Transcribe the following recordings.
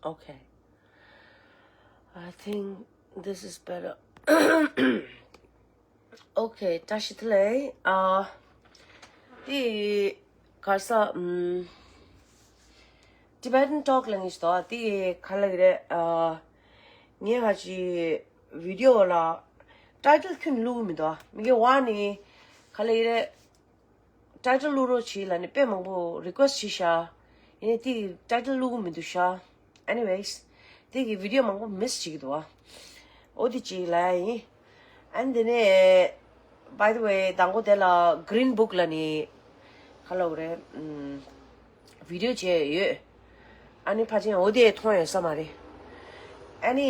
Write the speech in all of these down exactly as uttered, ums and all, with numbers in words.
Okay. I think this is better. Okay, བཀྲ་ཤིས་བདེ་ལེགས། ཨ། དེ་ག་ས་ཨམ། Tibetan Talk ལ་ངེས་ཏོ། དེ་ག་ལ་རེད། ཨ། ངས་ཧ་ཅི་video ལ་title ཁྱོན་བླུག་མི་འདུག་མི་གེ་ཝ་ནི་ག་ལ་རེད། title བླུག་རོགས་བྱེད་ལབ་ནས་དཔེ་མང་པོ་request བྱས་ཤག་ཡིན་ནའི་དེ་title བླུག་གི་མི་འདུག་ཤག Anyways དེ་གི་video མང་པོ་miss བྱེད་ཀྱི་འདུག་ཨ། འོ་དེ་གཅིག་ལབ་ཡ་ཡིན། And དེ་ནས་by the way དང་པོ་དེ་ལ་Green Book ལབ་ནས་ག་ལབ་དགོས་རེད། ཨམ། video བྱས་ཡོད། ཨ་ནི་ཕལ་ཆེར་འོ་དེ་མཐོང་ཡོད་ས་མ་རེད། ཨ་ནི་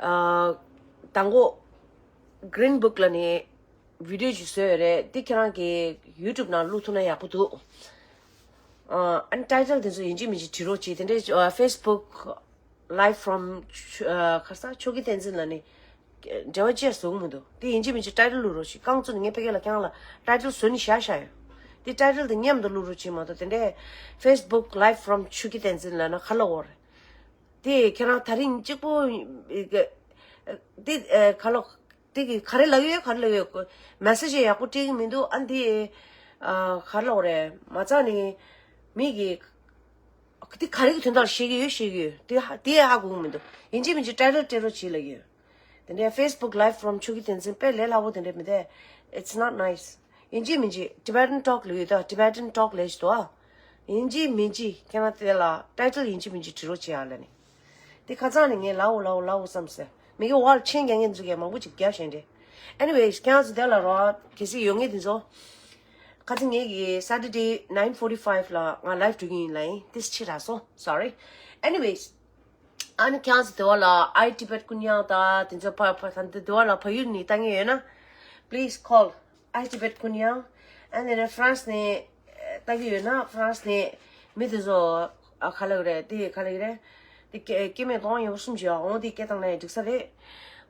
ཨ། དང་པོ་Green Book ལབ་ནས་video ཞིག་བཟོས་ཡོད་རེད། འདི་ཁྱེད་རང་གི་YouTube ནང་བླུག་ཐུབ་ན་ཡག་པོ་འདུག་ཨ་ནི་title དེ་ཚོ་ཡིན་གཅིག་མིན་གཅིག་བྲིས་རོགས་གྱིས། དེ་འདྲའི་ཨ། Facebook Live from ཆུ་ཨ། ག་ས་ཆོས་ཀྱི་བསྟན་འཛིན་ལབ་ནས་འབྲེལ་བ་བཅས་བཟོ་གི་མི་འདུག་དེ་ཡིན་གཅིག་མིན་གཅིག་title བླུག་རོགས་གྱིས། རྐང་བཙུགས་ནས་ངས་ཕ་གི་ལ་ཁྱེད་རང་ལ་title བཟོས་ནས་བཞག་བཞག་ཡོད། དེ་title དེ་མཉམ་དུ་བླུག་རོགས་གྱིས་མ་གཏོགས། དེ་འདྲའི་Facebook Live from ཆོས་ཀྱི་བསྟན་འཛིན་ལབ་ན་ག་ལབ་དགོས་རེད། དེ་ཁྱེད་རང་ད་རིང་གཅིག་པོ་དེ་ཨ། ག་ལབ། དེ་གི་ག་རེ་ལབ་ཡོད། ག་རེ་ལབ་ཡོད། message ཡག་པོ་སྤྲད་ཀྱི་མི་འདུག་ཨ། འདི་ཨ། ག་ལབ་རེད། མ་རྩ་ནས་མི་གི་དེ་ག་རེ་གི་དོན་དག་ལ་བཤད་ཀྱི་ཡོད། བཤད་ཀྱི་ཡོད། དེ་ཧ་དེ་ཧ་གོ་གི་མི་འདུག་ཡིན་གཅིག་མིན་གཅིག་title སྤྲད་རོགས་བྱེད་ལབ་ཀྱི་ཡོད། དེ་འདྲའི་Facebook Live from ཆོས་ཀྱི་བསྟན་འཛིན་དཔེ་ལས་སླ་པོ་དེ་འདྲ་མི་འདུག It's not nice. ཡིན་གཅིག་མིན་གཅིག་Tibetan Talk ལབ་ཡོད་ད། Tibetan Talk ལབ་ཞིག་འདུག་ཨ། ཡིན་གཅིག་མིན་གཅིག་ཁྱེད་རང་དེ་ལ་title ཡིན་གཅིག་མིན་གཅིག་བྲིས་རོགས་བྱེད་ཨ་ལབ་ནས། དེ་ཁ་སང་ནས་ངས་ལའོ་ལའོ་ལའོ་བསམ་སོང་། མི་གི་ཝ་ལ་མཆན་རྒྱག་མཁན་ཚོ་གིས་མང་པོ་ཅིག་རྒྱག་བཞིན་རེད། Anyways ཁྱེད་རང་ཚོ་དེ་ལ་རོགས་གལ་སྲིད་ཡོད་མཁན་དེ་ཚོ། ཁ་སང་ངས་ཀྱི་Saturday nine forty five ལ་ང་live འགྲོ་གི་ཡིན་ལབ་ཡིན། དེ་ཕྱི་དྲགས་སོང་། Sorry. Anyways ཨ་ནི་ཁྱེད་རང་ཚོ་དེ་བ་ལ་I Tibet ཀུན་དབྱངས་དང་དེ་ཚོ་ཕ་ཕ་ད་དེ་བ་ལ་ཕ་ཡུལ་ནས་ལྟ་མཁན་ཡོད་ན། Please call I Tibet ཀུན་དབྱངས། ཨ་ནི་ནས་France ནས་ལྟ་གི་ཡོད་ན་France ནས་མི་དེ་ཚོ་ཨ་ག་ལབ་རེད། དེ་ག་ལབ་རེད། དེ་སྐད་སྐད་མེད་གཏོང་ཡག་པོ་གསུམ་བྱོས་ཨ། འོང་དེ་སྐད་བཏང་ན་ཡང་འགྲིག་ས་རེད།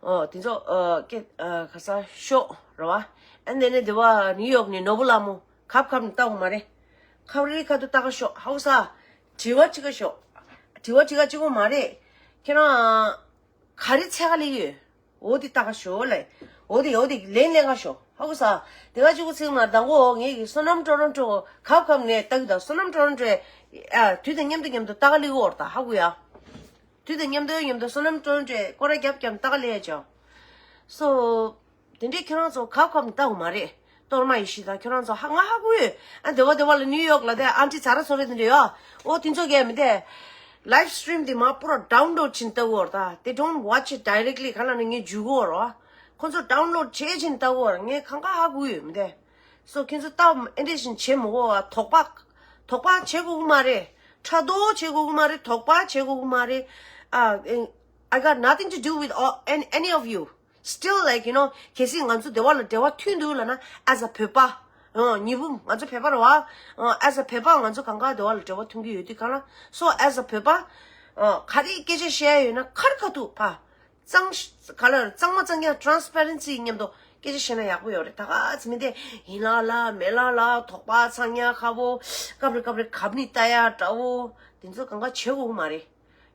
ཨོ་དེ་ཚོ་ཨ་སྐད་ཨ་ག་ས་ཤོག་རེད་བ། ཨ་ནི་ནས་དེ་བ་ནིའུ་ཡོག་ནས་ནོར་བུ་ལྷ་མོ་ཁབ་ཁབ་ནས་ལྟ་དགོས་མ་རེད། ཁབ་རི་ཁ་ཐུག་ལྟ་ག་ཤོག་ཧའུ་ས། དྲི་བ་དྲི་ག་ཤོག་དྲི་བ་དྲི་ག་གཅིག་པོ་མ་རེད། ཁྱེད་རང་ག་རེ་འཚོལ་ག་སླེབས་ཡོད། འོ་དེ་ལྟ་ག་ཤོག་ལབ། འོ་དེ་འོ་དེ་ལན་སླེབས་ག་ཤོག་ཧ་གོ་ས། དེ་ག་གཅིག་པོ་ཚིག་མ་དང་པོ་ངེད་ཀྱི་བསོད་ནམས་ཀྲོ་རོན་ཀྲོ་ཁབ་ཁབ་ནས་ལྟ་གི་ད། བསོད་ནམས་ཀྲོ་རོན་ཀྲོ་ཨ་དུས་དང་མཉམ་དུ་མཉམ་དུ་ལྟ་ག་སླེབས་ཡོད་ད། ཧ་གོ་ཡ། དུས་དང་མཉམ་དུ་མཉམ་དུ་བསོད་ནམས་ཀྲོ་རོན་ཀྲོ་སྐོར་ར་རྒྱབ་རྒྱབ་ལྟ་ག་སླེབས་ཡ་ཅོ། སོ། དེ་འདྲའི་ཁྱོད་རང་ཚོ་ཁ་ཁོམ་ལྟ་དགོས་མ་རེད། གཏོར་མ་ཡེ་ཤེས་དང་ཁྱོད་རང་ཚོ་ཧ་ང་ཧ་གོ་ཡོད། ཨ་དེ་བ་དེ་བ་ལ་ནིའུ་ཡོག་ལ་དེ་ཨན་ཊི་ཛ་ར་ཚོ་རེད་དེ་འདྲ་ཡོད། ཨོ་དེ་ཚོ་གས་མི་དེ་live stream དེ་མ་པུ་ར་download བྱིན་ལྟ་བོར་ད། They don't watch it directly ག་ལ་ནི་ངས་འཇུ་གོ་ར། ཁོ་ཚོ་download བྱེད་བྱིན་ལྟ་བོར་ངས་གང་ག་ཧ་གོ་ཡོད་མི་དེ། སོ་ཁྱེད་ཚོ་ལྟ་ཨེ་འདྲ་བཞིན་བྱེད་མི་གོ་བ། དོགས་པ་དོགས་པ་བྱེད་དགོས་གི་མ་རེད། ཕྲག་དོག་བྱེད་དགོས་གི་མ་རེད། དོགས་པ་བྱེད་དགོས་གི་མ་རེད། ཨ་I got nothing to do with all, any, any of you. Still like you know གལ་སྲིད་ང་ཚོ་དེ་བ་ལ་འབྲེལ་བ་མཐུན་འདུག་ལབ་ན། As a བོད་པ། ཨ་ཉི་བུ་ང་ཚོ་བོད་པ་རེད་བ། ཨ་as a བོད་པ་ང་ཚོ་གང་ག་དེ་བ་ལ་འབྲེལ་བ་མཐུན་གྱི་ཡོད་དུས་གང་ལ། So as a བོད་པ། ཨ་ག་རེ་སྐད་ཆ་བཤད་ཡ་ཡོད་ན་ཁ་རི་ཁ་ཐུག་ཕ། གཙང་ག་ལ་གཙང་མ་གཙང་རྐྱང་transparency མཉམ་དུ་སྐད་ཆ་བཤད་ན་ཡག་པོ་ཡོད་རེད། ད་ག་ཚོད་མི་དེ་ཡིན་ལ་ལ་མེད་ལ་ལ་དོགས་པ་ཚ་ཡ་ཁ་བོ། སྐབས་རེ་སྐབས་རེ་གབ་ནས་ལྟ་ཡ་འདྲ་བོ། དེ་ཚོ་གང་ག་བྱེད་དགོས་གི་མ་རེད།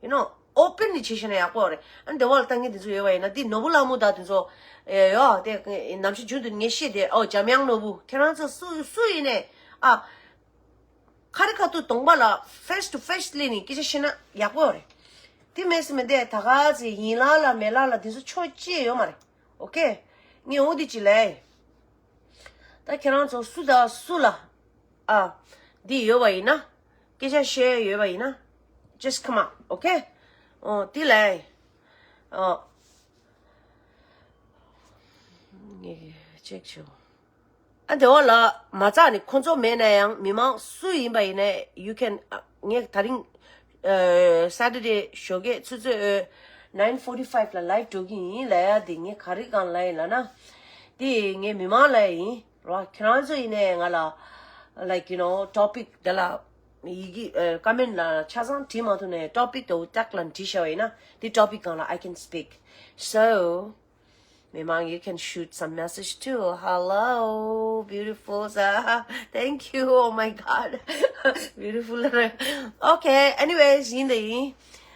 You know, open ནི་བྱེད་ཤེས་ན་ཡག་པོ་རེད། ཨ་འདི་བ་ལ་ལྟ་མཁན་དེ་ཚོ་ཡོད་པ་ཡིན་ན། འདི་ནོར་བུ་ལྷ་མོ་དང་དེ་ཚོ་ཨེ་ཡོད་དེ། ནམ་ཞིག་རྒྱུན་དུ་ངས་བཤད་དེ། ཨོ་འཇམ་དབྱངས་ནོར་བུ་ཁྱེད་རང་ཚོ་སུ་སུ་ཡིན་ནས་ཨ་ཁ་རི་ཁ་ཐུག་གདོང་པ་ལ་face to face སླེབས་ནས་སྐད་ཆ་བཤད་ན་ཡག་པོ་རེད། དེ་མེད་སེ་མེད་དེ་ད་ག་ཚེ་ཡིན་ལ་ལ་མེད་ལ་ལ་དེ་ཚོ་ཕྱོགས་གཅིག་ཡོད་མ་རེད། ཨོ་ཁེ། ངས་འོ་དེ་ཅི་ལས། ད་ཁྱེད་རང་ཚོ་སུ་དང་སུ་ལ་ཨ་འདི་ཡོད་པ་ཡིན་ན། སྐད་ཆ་བཤད་ཡོད་པ་ཡིན་ན། Just come out, okay? ཨོ་དེ་ལས། ཨོ། ངས་check བྱེད། ཨ་འདི་བ་ལ་མ་རྩ་ནས་ཁོ་ཚོ་མེད་ན་ཡང་མི་མང་སུ་ཡིན་པ་ཡིན་ན་you can ངས་ད་རིང་Saturday ཞོགས་ཀས་ཆུ་ཚོད nine forty five ལ་live འགྲོ་གི་ཡིན་ལབ་ཡ་དེ་ངས་ག་རེ་གང་ལབ་ཡིན་ལབ་ན། དེ་ངས་མི་མང་ལབ་ཡིན་རོ། ཁྱེད་རང་ཚོ་ཡིན་ནའི་ང་ལ་like you know topic དེ་ལ་ཡི་གེ་comment ལ་ཆ་ཚང་བྲིས་མ་ཐུབ་ནའི་topic དེ་ཏག་ལ་བྲིས་བཞག་པ་ཡིན་ན་དེ་topic སྒང་ལ་I can speak. So མི་མང་། You can shoot some message too. Hello, beautiful. Thank you. Oh my God. Beautiful. Okay. Anyways, ཡིན་དེ་ཡིན།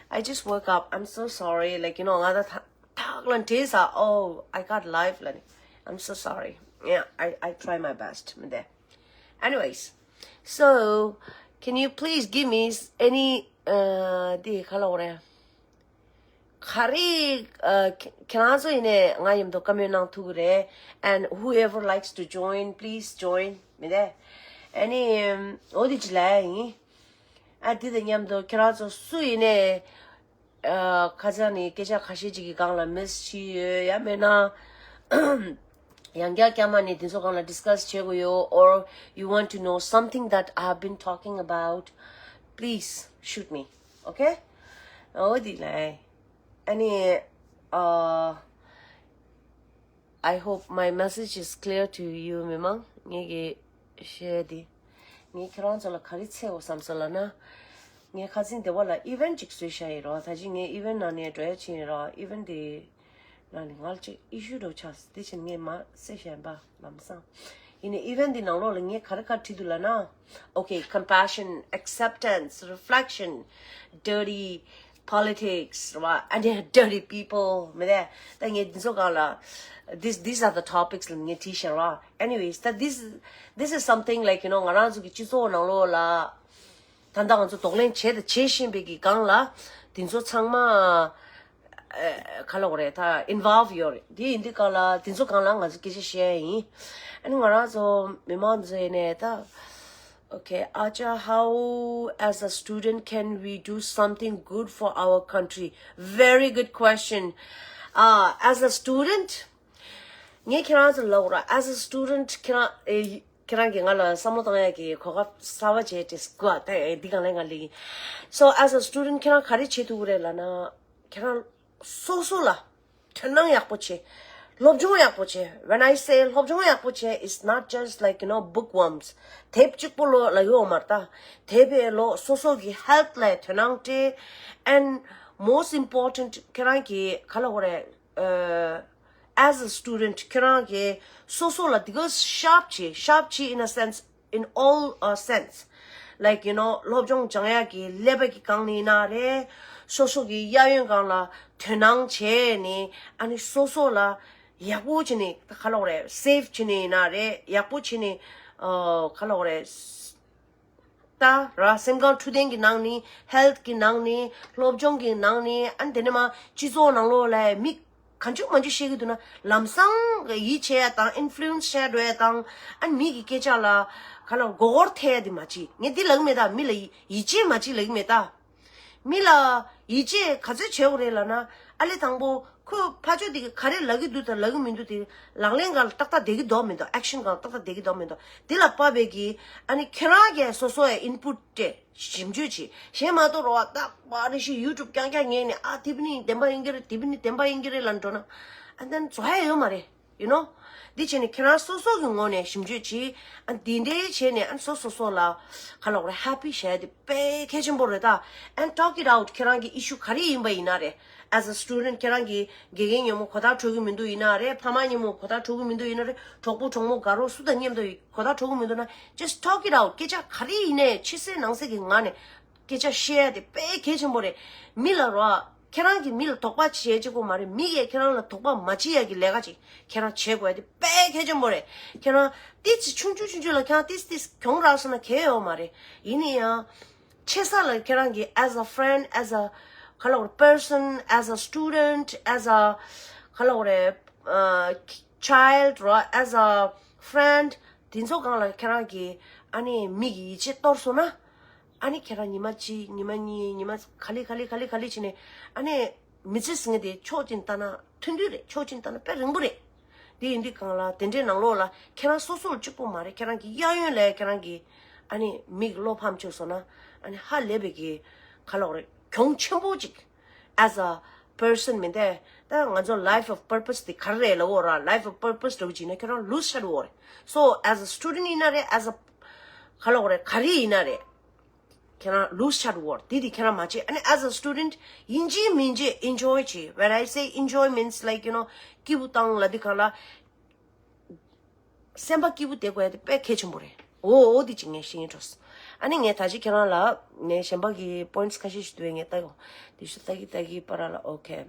I just woke up. I'm so sorry. Like, you know, ང་ད་ཐག་ལ་འདྲེས་ས། Oh, I got live ལ་ནི། I'm so sorry. Yeah, I, I try my best. མི་འདི། Anyways, so can you please give me any, uh, འདི་ག་ལབ་དགོས་རེད། ག་རེ། ཨ། ཁྱེད་རང་ཚོ་ཡིན་ནའི་ང་མཉམ་དུ་བཀའ་མོལ་གནང་ཐུབ་ཀྱི་རེད། And whoever likes to join, please join. མི་འདི། ཨ་ནི། འོ་དེ་ཅི་ལབ་ཡ་ཡིན། ཨ། དེ་དང་མཉམ་དུ་ཁྱེད་རང་ཚོ་སུ་ཡིན་ནའི། ཨ། ཁ་སང་ནས་སྐད་ཆ་ཁ་ཤས་ཅིག་གི་སྒང་ལ་མིས་བྱས་ཡོད་ཡ་མེད་ན། ཡང་བསྐྱར་བསྐྱར་མ་ནས་དེ་ཚོ་སྒང་ལ་ཌིས་ཀ་སི་བྱེད་དགོས་ཡོད། Or you want to know something that I have been talking about, please shoot me. Okay? འོ་དེ་ལབ་ཡ། ཨ་ནི། ཨ། I hope my message is clear to you, མི་མང་། ངེད་ཀྱི་བཤད་དེ། ངས་ཁྱེད་རང་ཚོ་ལ་ག་རེ་འཚོལ་དགོས་བསམ་སོང་ལབ་ན། ངས་ཁ་སང་དེ་བ་ལ་ཨི་ཝེན་ཊི་ཅིག་བཟོས་བཞག་ཡིན་རོགས། ད་ཅི་ངས་ཨི་ཝེན་ཊི་ནང་ནས་འགྲོ་ཡ་ཕྱིན་ཡིན་རོགས། ཨི་ཝེན་ཊི་དེ་ནང་ནས་ང་ལ་ཅིག་ཨི་ཤུ་འདྲ་ཆགས་སོང་། དེ་ཕྱིན་ངས་མར་བསད་བཞག་ཡིན་པ་ལམ་སང་། ཡིན་ནའི་ཨི་ཝེན་ཊི་དེ་ནང་ལོགས་ལ་ངས་ག་རེ་ག་རེ་བྲིས་འདུག་ལབ་ན། Okay, compassion, acceptance, reflection, dirty politics རེད་བ། And then dirty people མི་རེད། ད་ངས་འདི་ཚོ་སྒང་ལ། This, these are the topics ལ་ངས་བྲིས་ཤག་ར། Anyways, ད་this, this is something like, you know, ང་རང་ཚོ་གི་སྤྱི་ཚོགས་ནང་ལོགས་ལ་ད་ལྟ་ང་ཚོ་གདོང་ལེན་བྱས་དང་བྱེད་བཞིན་པའི་གི་སྒང་ལ་འདི་ཚོ་ཚང་མ། ཨ། ག་ལབ་དགོས་རེད། ད་involve ཡོད་རེད། དེ་ཡིན་དུས་སྒང་ལ་འདི་ཚོ་སྒང་ལ་ང་ཚོ་སྐད་ཆ་བཤད་ཡ་ཡིན། ཨ་ནི་ང་རང་ཚོ་མི་མང་ཚོ་ཡིན་ནའི་ད། Okay, Acha, how as a student can we do something good for our country? Very good question. Uh, as a student, ངས་ཁྱེད་རང་ཚོ་ལབ་ར། As a student, ཁྱེད་རང་ཨེ། ཁྱེད་རང་གིས་ང་ལ་བསམ་བློ་བཏང་ཡ་གི་གོ་སྐབས་གསར་པ་བྱས་ཏེ་སྐུ་ཨ། ད་འདི་གང་ལས་ང་ལས། So as a student, ཁྱེད་རང་ག་རེ་བྱེད་ཐུབ་ཀྱི་རེད་ལབ་ན། ཁྱེད་རང་སོ་སོ་ལ་དོ་སྣང་ཡག་པོ་བྱེད། སློབ་སྦྱོང་ཡག་པོ་བྱེད། When I say སློབ་སྦྱོང་ཡག་པོ་བྱེད། It's not just like, you know, bookworms. དེབ་གཅིག་པོ་ཀློག་ལབ་ཡོད་མ་རེད་ད། དེབ་ཀློག་སོ་སོ་གི་ཧེལ་ཐི་ལ་དོ་སྣང་སྤྲད། And most important, ཁྱེད་རང་གི་ག་ལབ་དགོས་རེད། ཨ། As a student, ཁྱེད་རང་གིས་སོ་སོ་ལ་དེ་ག་ཤར་བྱེད། ཤར་བྱེད་in a sense, in all, uh, sense. Like, you know, སློབ་སྦྱོང་སྦྱང་ཡག་གི་ཀླད་པ་གི་སྒང་ནས་ཡིན་ན་རེད། སོ་སོ་གི་གཡས་གཡོན་སྒང་ལ་དོ་སྣང་བྱས་ནས། ཨ་ནི་སོ་སོ་ལ་ཡག་པོ་བྱས་ནས་ག་ལབ་དགོས་རེད། སེབ་བྱས་ནས་ཡིན་ན་རེད། ཡག་པོ་བྱས་ནས། ཨ། ག་ལབ་དགོས་རེད། ད་ར་སེམས་ཁམས་འཕྲོད་བསྟེན་གྱི་ནང་ནས། ཧེལ་ཐི་གི་ནང་ནས། སློབ་སྦྱོང་གི་ནང་ནས། ཨ་ནི་དེ་ནས་མར་སྤྱི་ཚོགས་ནང་ལོགས་ལ་མི་གང་བྱུང་མང་བྱུང་བཤད་ཀྱི་འདུག་ན། ལམ་སང་ཡིད་ཆེས་ཡ་དང་ཨིན་ཕུ་ལུ་ཨེན་སི་བྱས་འགྲོ་ཡ་དང་། ཨ་ནི་མི་གི་སྐད་ཆ་ལ་ག་ལབ། མགོ་སྐོར་ཐེབས་ཡ་དེ་མ་བྱེད། ངས་འདི་ལབ་ཀྱི་མེད་ད། མི་ལ་ཡིད་ཆེས་མ་བྱེད་ལབ་ཀྱི་མེད་ད། མི་ལ་ཡིད་ཆེས་ག་ཚོད་བྱེད་དགོས་རེད་ལབ་ན། ཨ་ལས་དང་པོ་ཁོས་ཕར་ཕྱོགས་དེ་ག་རེ་ལབ་ཀྱི་འདུག་དང་ལབ་ཀྱི་མི་འདུག་དེ་ལག་ལེན་སྒང་ལ་ཏག་ཏག་བསྡད་ཀྱི་འདུག་མི་འདུག་ཨེག་ཤན་སྒང་ལ་ཏག་ཏག་བསྡད་ཀྱི་འདུག་མི་འདུག་དེ་ལ་དཔག་པའི་གི། ཨ་ནི་ཁྱེད་རང་གིས་སོ་སོ་ཡ་ཨིན་ཕུ་ཊི་སྤྲད། ཞིབ་འཇུག་བྱེད། གཞན་མ་གཏོགས་རོ་བ་ཏག་པ་རེ་ཞིག་ཡུ་ཊུབ་རྐྱང་རྐྱང་ཉན་ནས། ཨ། དེ་བ་ནི་བདེན་པ་ཡིན་གྱི་རེད། དེ་བ་ནི་བདེན་པ་ཡིན་གྱི་རེད་ལབ་འགྲོ་ན། ཨ། དེ་བཟོ་ཡ་ཡོད་མ་རེད། You know? འདི་བྱས་ནས་ཁྱེད་རང་སོ་སོ་གི་ངོས་ནས་ཞིབ་འཇུག་བྱེད། ཨ། འདི་འདྲའི་བྱས་ནས། ཨ། སོ་སོ་སོ་ལ་ག་ལབ་དགོས་རེད། ཧེ་པི་བྱས་དེ་དཔེ་གལ་ཆེན་པོ་རེད་ད། And talk it out. ཁྱེད་རང་གི་ཨི་ཤུ་ག་རེ་ཡིན་པ་ཡིན་ན་རེད། As a student, ཁྱེད་རང་གི་དགེ་རྒན་ཉེ་མོ་གོ་བརྡ་འཕྲོད་ཀྱི་མི་འདུག་ཡིན་ན་རེད། ཕ་མ་ཉེ་མོ་གོ་བརྡ་འཕྲོད་ཀྱི་མི་འདུག་ཡིན་ན་རེད། གྲོགས་པོ་གྲོགས་མོ་དགའ་རོགས་སུ་དང་མཉམ་དུ་གོ་བརྡ་འཕྲོད་ཀྱི་མི་འདུག་ན། Just talk it out. སྐད་ཆ་ག་རེ་ཡིན་ནའི་ཕྱི་གསལ་ནང་གསལ་གྱི་ངང་ནས་སྐད་ཆ་བཤད་ཡ་དེ་དཔེ་གལ་ཆེན་པོ་རེད། མི་ལ་རོ། ཁྱེད་རང་གིས་མི་ལ་དོགས་པ་བྱེད་ཀྱི་ཡོད་མ་རེད། མི་གིས་ཁྱེད་རང་ལ་དོགས་པ་མ་བྱེད་ཡ་གི་ལས་ཀ་ཅིག་ཁྱེད་རང་བྱེད་དགོས་ཡ་དེ་དཔེ་གལ་ཆེན་པོ་རེད། ཁྱེད་རང་ཏིས་ཆུང་ཆུང་ཆུང་ཆུང་ལ་ཁྱེད་རང་ཏིས་ཏིས་གྱོང་རག་སོང་ན་གལ་ཡོད་མ་རེད། ཡིན་ན་ཡང་། ཆེ་ས་ལ་ཁྱེད་རང་གིས་as a friend, as a, ག་ལབ་དགོས་རེད། Person, as a student, as a, ག་ལབ་དགོས་རེད། ཨ། child རོ། As a friend. དེ་ཚོ་སྒང་ལ་ཁྱེད་རང་གིས་ཨ་ནི་མི་གི་ཡིད་ཆེས་གཏོར་སོང་ན། ཨ་ནི་ཁྱེད་རང་ཉི་མ་གཅིག་ཉི་མ་གཉིས། ཉི་མ་ག་ལེ་ག་ལེ་ག་ལེ་ག་ལེ་བྱས་ནས། ཨ་ནི་མི་ཚེ་ཟེར་མཁན་དེ་ཕྱོགས་གཅིག་ནས་བལྟས་ན་ཐུང་ཐུང་རེད། ཕྱོགས་གཅིག་ནས་བལྟས་ན་དཔེ་རིང་པོ་རེད། དེ་ཡིན་དུས་སྒང་ལ་དེ་འདྲའི་ནང་ལོགས་ལ་ཁྱེད་རང་སོ་སོ་ལ་གཅིག་པོ་མ་རེད། ཁྱེད་རང་གི་གཡས་གཡོན་ལ་ཁྱེད་རང་གིས་ཨ་ནི་མི་གི་བློ་ཕམ་བཅུག་སོང་ན། ཨ་ནི་ཧ་ལས་པའི་གི་ག་ལབ་དགོས་རེད། གྱོང་ཆེན་པོ་ཅིག as a person མིན་ཏེ། ད་ང་ཚོ་life of purpose དེ་ག་རེ་རེད་ལབ་འོ་ར། Life of purpose འདྲ་བོ་ཅིག་ན་ཁྱོད་རང་lose ཆགས་འགྲོ་གི་རེད། So as a student ཡིན་ན་རེད། As a ག་ལབ་དགོས་རེད། ག་རེ་ཡིན་ན་རེད། ཁྱེད་རང་ལུགས་ཆགས་འགྲོ་གི་རེད། དེ་དེ་ཁྱེད་རང་མ་བྱེད། ཨ་ནི་as a student ཡིན་གཅིག་མིན་གཅིག་enjoy བྱེད། When I say enjoy means, like, you know, སྐྱིད་པོ་བཏང་ལབ་དུས་སྒང་ལ། སེམས་པ་སྐྱིད་པོ་བསྡད་དགོས་ཡ་དེ་དཔེ་གལ་ཆེན་པོ་རེད། འོ་འོ་དེ་ཅིག་ངས་ཤེས་ཀྱི་འདུག། ཨ་ནི་ངས་ད་ཅི་ཁྱེད་རང་ལ་ངས་གཞན་པ་གི་points ཁ་ཤས་ཤིག་འདུག་པས། ངས་ལྟ་གོ། དེ་ཤུ་ལྟ་གི་ལྟ་གི་པ་ར་ལ། Okay.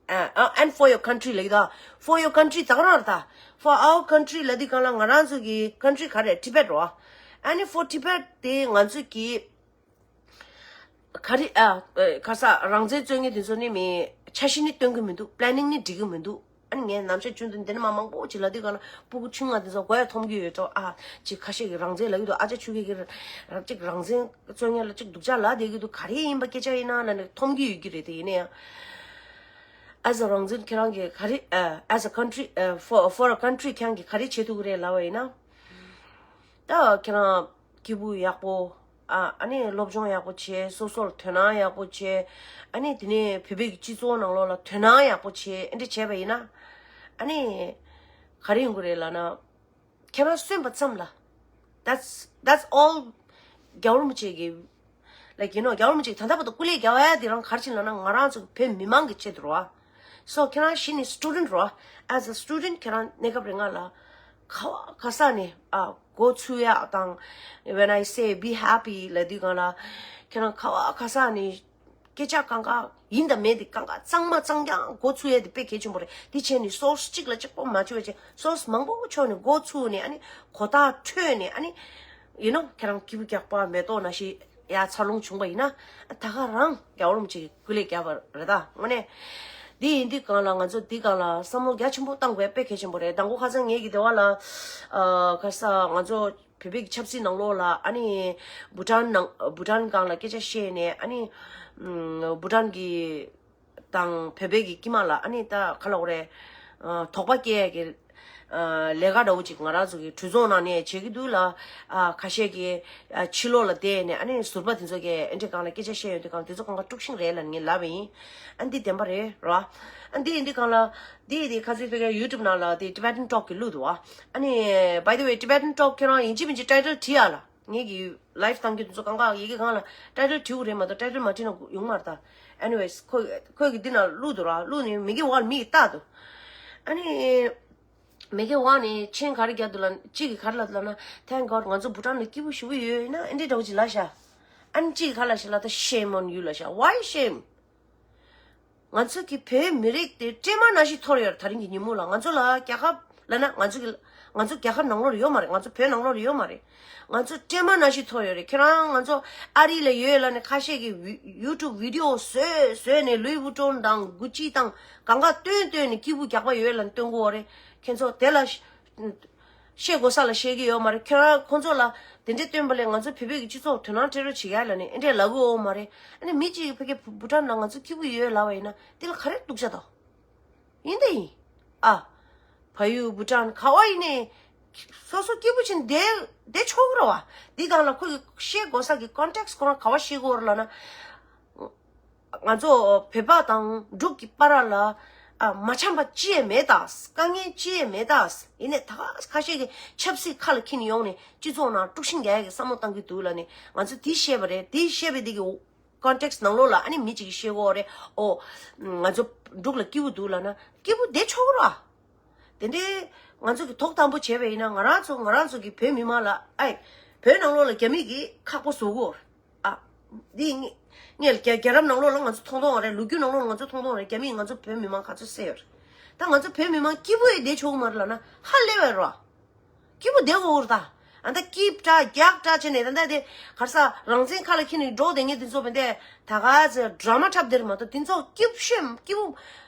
Uh, uh, and for your country ལབ་ཀྱི་འདུག། For your country ད་ག་རང་རེད་ད། For our country ལབ་དུས་སྒང་ལ་ང་རང་ཚོ་གི་country ག་རེ། Tibet རེད་བ། ཨ་ནི་for Tibet དེ་ང་ཚོ་གི་ག་རེ། ཨ། ཨ། ག་ས་རང་བཙན་རྩོད་མཁན་དེ་ཚོ་ནི་མི་འཆར་གཞི་ནི་སྟོན་གི་མི་འདུག། planning ནི་སྒྲིག་གི་མི་འདུག། ཨ་ནི་ངས་ནམ་ཞག་རྒྱུན་དུ་འདི་ནས་མ་མང་པོ་ཅིག་ལབ་དུས་སྒང་ལ་སྤུ་གུ་ཆུང་ང་དེ་ཚོ་མགོ་ཡ་འཐོམ་གི་ཡོད་འགྲོ། ཨ། ཅིག་ཁ་ཤས་ཀྱིས་རང་བཙན་ལབ་ཀྱི་འདུག། ཨ་ཅག་ཆོས་སྐྱིད་ཀྱིས་རང་ཅིག་རང་བཙན་རྩོད་མཁན་ལ་ཅིག་སྡུག་ཅག་ལབ་བསྡད་ཀྱི་འདུག། ག་རེ་ཡིན་པ་སྐད་ཆ་ཡིན་ན་ལབ་ནས་འཐོམ་གི་ཡོད་ཀྱི་རེད། དེ་ཡིན་ན་ཡང་as a རང་བཙན་ཁྱེད་རང་གིས་ག་རེ། ཨ། as a country, ཨ། for, for a country ཁྱེད་རང་གིས་ག་རེ་བྱེད་ཐུབ་ཀྱི་རེད་ལབ་པ་ཡིན་ན། ད་ཁྱེད་རང་སྐྱིད་པོ་ཡག་པོ། ཨ། ཨ་ནི་སློབ་སྦྱོང་ཡག་པོ་བྱས། སོ་སོར་དོ་སྣང་ཡག་པོ་བྱས། ཨ་ནི་དེ་ནས་བོད་པའི་སྤྱི་ཚོགས་ནང་ལོགས་ལ་དོ་སྣང་ཡག་པོ་བྱས། ཨ་འདྲ་བྱས་པ་ཡིན་ན། ཨ་ནི་ག་རེ་ཡོང་གི་རེད་ལབ་ན། ཁྱེད་རང་གསོན་པ་ཙམ་ལ། That's, that's all རྒྱལ་བ་རིན་པོ་ཆེ་གི། Like, you know, རྒྱལ་བ་རིན་པོ་ཆེ་གིས་ད་ལྟ་བར་དུ་སྐུ་ལས་རྒྱབ་ཡ་དེ་རང་ག་རེ་བྱས་ལབ་ན། ང་རང་ཚོ་བོད་མི་མང་གི་ཆེད་དུ་རེད་བ། So ཁྱེད་རང་གཞི་ནས་student རེད་བ། As a student ཁྱེད་རང་གནས་སྐབས་རིང་ལ་ག་བ་ག་ས་ནས། ཨ། འགོ་ཚུགས་ཡ་དང་། When I say be happy ལབ་དུས་སྒང་ལ། ཁྱེད་རང་ག་བ་ག་ས་ནས་སྐད་ཆ་གང་ག་ཡིན་དང་མིན་དེ་གང་ག་གཙང་མ་གཙང་རྐྱང་འགོ་ཚུགས་ཡ་དེ་དཔེ་གལ་ཆེན་པོ་རེད། དེ་བྱས་ནས་source གཅིག་ལ་གཅིག་པོ་མ་བྱས་པ་བྱས། Source མང་པོ་ཕྱོགས་ནས་འགོ་ཚུགས་ནས། ཨ་ནི་གོ་ཐག་ཆོད་ནས། ཨ་ནི་you know ཁྱེད་རང་སྐྱིད་པོ་རྒྱག་པ་མེ་ཏོག་ནང་བཞིན་ཡར་འཚར་ལོངས་བྱུང་པ་ཡིན་ན། ད་ག་རང་རྒྱལ་བ་རིན་པོ་ཆེ་གིས་སྐུ་ལས་བརྒྱབ་པ་རེད་ད། དངོས་གནས་འདི་ཡིན་དུས་སྒང་ལ་ང་ཚོ་འདི་སྒང་ལ་བསམ་བློ་རྒྱ་ཆེན་པོ་བཏང་དགོས་དཔེ་གལ་ཆེན་པོ་རེད། དང་པོ་ཁ་སང་ངེད་ཀྱི་སྡེ་བ་ལ། ཨ། ག་ས་ང་ཚོ་བོད་པའི་ཆབ་སྲིད་ནང་ལོགས་ལ། ཨ་ནི་བྷུ་ཊན་ནང་བྷུ་ཊན་སྒང་ལ་སྐད་ཆ་བཤད་ནས། ཨ་ནི་ཨམ། བྷུ་ཊན་གྱི་དང་བོད་པའི་གི་དཀྱིལ་མ་ལ། ཨ་ནི་ད་ག་ལབ་དགོས་རེད། ཨ། དོགས་པ་སྐྱེ་ཡ་གི། ཨ། ལས་ཀ་འདྲ་བོ་ཅིག་ང་རང་ཚོ་གི་གྲོས་ཚོགས་ནང་ནས་བྱེད་ཀྱི་འདུག་ལ། ཨ། ཁ་ཤས་ཀྱིས། ཨ། ཕྱི་ལོགས་ལ་བསྡད་ནས། ཨ་ནི་ཟུར་པ་དེ་ཚོ་གིས་ཨ་འདྲ་སྒང་ལ་སྐད་ཆ་བཤད་ཡོང་དུས་སྒང་དེ་ཚོ་སྒང་ག་དཀྲུག་ཤིང་རེད་ལབ་ངས་ལབ་པ་ཡིན། ཨ། འདི་བདེན་པ་རེད་ར། ཨ། འདི་ཡིན་དུས་སྒང་ལ། འདི་དེ་ཁ་སང་ཕ་གིའི་YouTube ནང་ལ་དེ་Tibetan Talk གི་བླུགས་འདུག་ཨ། ཨ་ནི་by the way Tibetan Talk ཁྱེད་རང་ཡིན་གཅིག་མིན་གཅིག་title བྲིས་ཨ་ལ། ངེད་ཀྱི་live བཏང་རྒྱུ་དེ་ཚོ་གང་ག་ཡི་གེ་སྒང་ལ་title བྲིས་དགོས་རེད་མ་གཏོགས། Title མ་བྲིས་ན་ཡོང་མ་རེད་ད། Anyways ཁོ་ཁོས་གི་འདི་ནང་བླུགས་འདུག་ར། བླུགས་ནས་མི་གི་འོག་ལ་མི་ཡིས་བལྟས་འདུག། ཨ་ནི་མི་གི་འོག་ནས་མཆན་ག་རེ་རྒྱག་འདུག་ལབ། གཅིག་གིས་ག་རེ་ལབ་འདུག་ལབ་ན། Thank God ང་ཚོ་བྷུ་ཊན་ནང་སྐྱིད་པོ་ཞེ་པོ་ཡོད་ཡིན་ན། ཨ་འདྲ་འདྲ་བོ་ཅིག་ལབ་ཤག། ཨ་ནི་གཅིག་གིས་ག་རེ་ལབ་ཤག་ལབ་ད། Shame on you ལབ་ཤག། Why shame? ང་ཚོ་གི་བོད་མི་རིགས་དེ་སྲན་མ་ནང་བཞིན་འཐོར་ཡོད་རེད། ད་རིང་གི་ཉིན་མོ་ལ་ང་ཚོ་ལ་རྒྱལ་ཁབ་ལབ་ན། ང་ཚོ་གི་ང་ཚོ་རྒྱལ་ཁབ་ནང་ལོགས་ལ་ཡོད་མ་རེད། ང་ཚོ་བོད་ནང་ལོགས་ལ་ཡོད་མ་རེད། ང་ཚོ་སྲན་མ་ནང་བཞིན་འཐོར་ཡོད་རེད། ཁྱེད་རང་ང་ཚོ་ཨ་རི་ལ་ཡོད་ལབ་ནས་ཁ་ཤས་ཀྱིས་བི་YouTube video བཟོས་བཟོས་ནས་Louis Vuitton དང་Gucci དང་གང་ག་སྟོན་སྟོན་ནས་སྐྱིད་པོ་རྒྱག་པ་ཡོད་ལབ་ནས་སྟོན་གི་ཡོད་རེད། ཁྱེད་ཚོ་དེ་ལ་བཤད་དགོས་ས་ལ་བཤད་ཀྱི་ཡོད་མ་རེད། ཁྱེད་རང་ཁོང་ཚོ་ལ་དེ་འདྲས་སྟོན་པ་ལས་ང་ཚོ་བོད་པའི་གི་སྤྱི་ཚོགས་དོ་སྣང་སྤྲད་རོགས་བྱེད་ཡ་ལབ་ནས་ཨེ་འདྲས་ལབ་གི་ཡོད་མ་རེད། ཨ་ནི་མི་གཅིག་གིས་ཕ་གི་བྷུ་ཊན་ནང་ང་ཚོ་སྐྱིད་པོ་ཡོད་ལབ་པ་ཡིན་ན། དེ་ལ་ག་རེ་སྡུག་ཅག་དང་ཡིན་ད་ཡིན། ཨ། ཕ་ཡུལ་བྷུ་ཊན་ག་བ་ཡིན་ནའི་སོ་སོ་སྐྱིད་པོ་བྱས་ནས་བསྡད་བསྡད་ཆོག་གི་རེད་བ། འདི་སྒང་ལ་ཁོ་གི་བཤད་དགོས་ས་གི་context ཁོ་རང་ག་བ་བཤད་དགོས་རེད་ལབ་ན། ང་ཚོ་བོད་པ་དང་འབྲུག་གི་བར་ལ། ཨ། མ་འཆམ་པ་ཅི་ཡང་མེད་ད། དཀའ་ངལ་ཅི་ཡང་མེད་ད། ཡིན་ནའི་ད་ཁ་ཤས་ཀྱིས་ཆབ་སྲིད་ཁ་ལ་འཁྱེར་ནས་ཡོང་ནས་སྤྱི་ཚོགས་ནང་དཀྲུག་ཤིང་རྒྱག་ཡ་གི་བསམ་བློ་བཏང་གི་འདུག་ལབ་ནས་ང་ཚོ་དེ་བཤད་པ་རེད། དེ་བཤད་པའི་དེ་གི་context ནང་ལོགས་ལ་ཨ་ནི་མི་གཅིག་གིས་བཤད་ཀྱི་ཡོད་རེད། ཨོ། ང་ཚོ་འབྲུག་ལ་སྐྱིད་པོ་འདུག་ལབ་ན་སྐྱིད་པོ་བསྡད་ཆོག་གི་རེད་བ། དེ་འདྲའི་ང་ཚོ་གི་ཐོག་དང་པོ་བྱས་པ་ཡིན་ན། ང་རང་ཚོ་ང་རང་ཚོ་གི་བོད་མི་མང་ལ། ཨའི། བོད་ནང་ལོགས་ལ་རྒྱ་མི་གིས་ཁག་པོ་བཟོ་གི་ཡོད་རེད། ཨ། འདི་ངས་ངས་རྒྱ་རྒྱལ་རབས་ནང་ལོགས་ལ་ང་ཚོ་མཐོང་མཐོང་བ་རེད། ལོ་རྒྱུས་ནང་ལོགས་ལ་ང་ཚོ་མཐོང་མཐོང་བ་རེད། རྒྱ་མིས་ང་ཚོ་བོད་མི་མང་ག་ཚོད་བསད་ཡོད་རེད། ད་ང་ཚོ་བོད་མི་མང་སྐྱིད་པོ་ཡི་བསྡད་ཆོག་གི་མ་རེད་ལབ་ན་ཧ་ལས་པ་རེད། སྐྱིད་པོ་བསྡད་དགོས་རེད་ད། ཨ། ད་སྐྱིད་དྲགས་རྒྱགས་དྲགས་བྱས་ནས་ད་ལྟ་དེ་ག་རེ་ཟ། རང་བཙན་ཁ་ལ་འཁྱེར་ནས་འགྲོ་བསྡད་མཁན་དེ་ཚོ་བས་དེ་ད་ག་ཚོད་ཌ་ར་མ་འཁྲབ་བསྡད་རེད་མ་གཏོགས། དེ་ཚོ་སྐྱིད་པོ་ཤེས་སྐྱིད་པོ་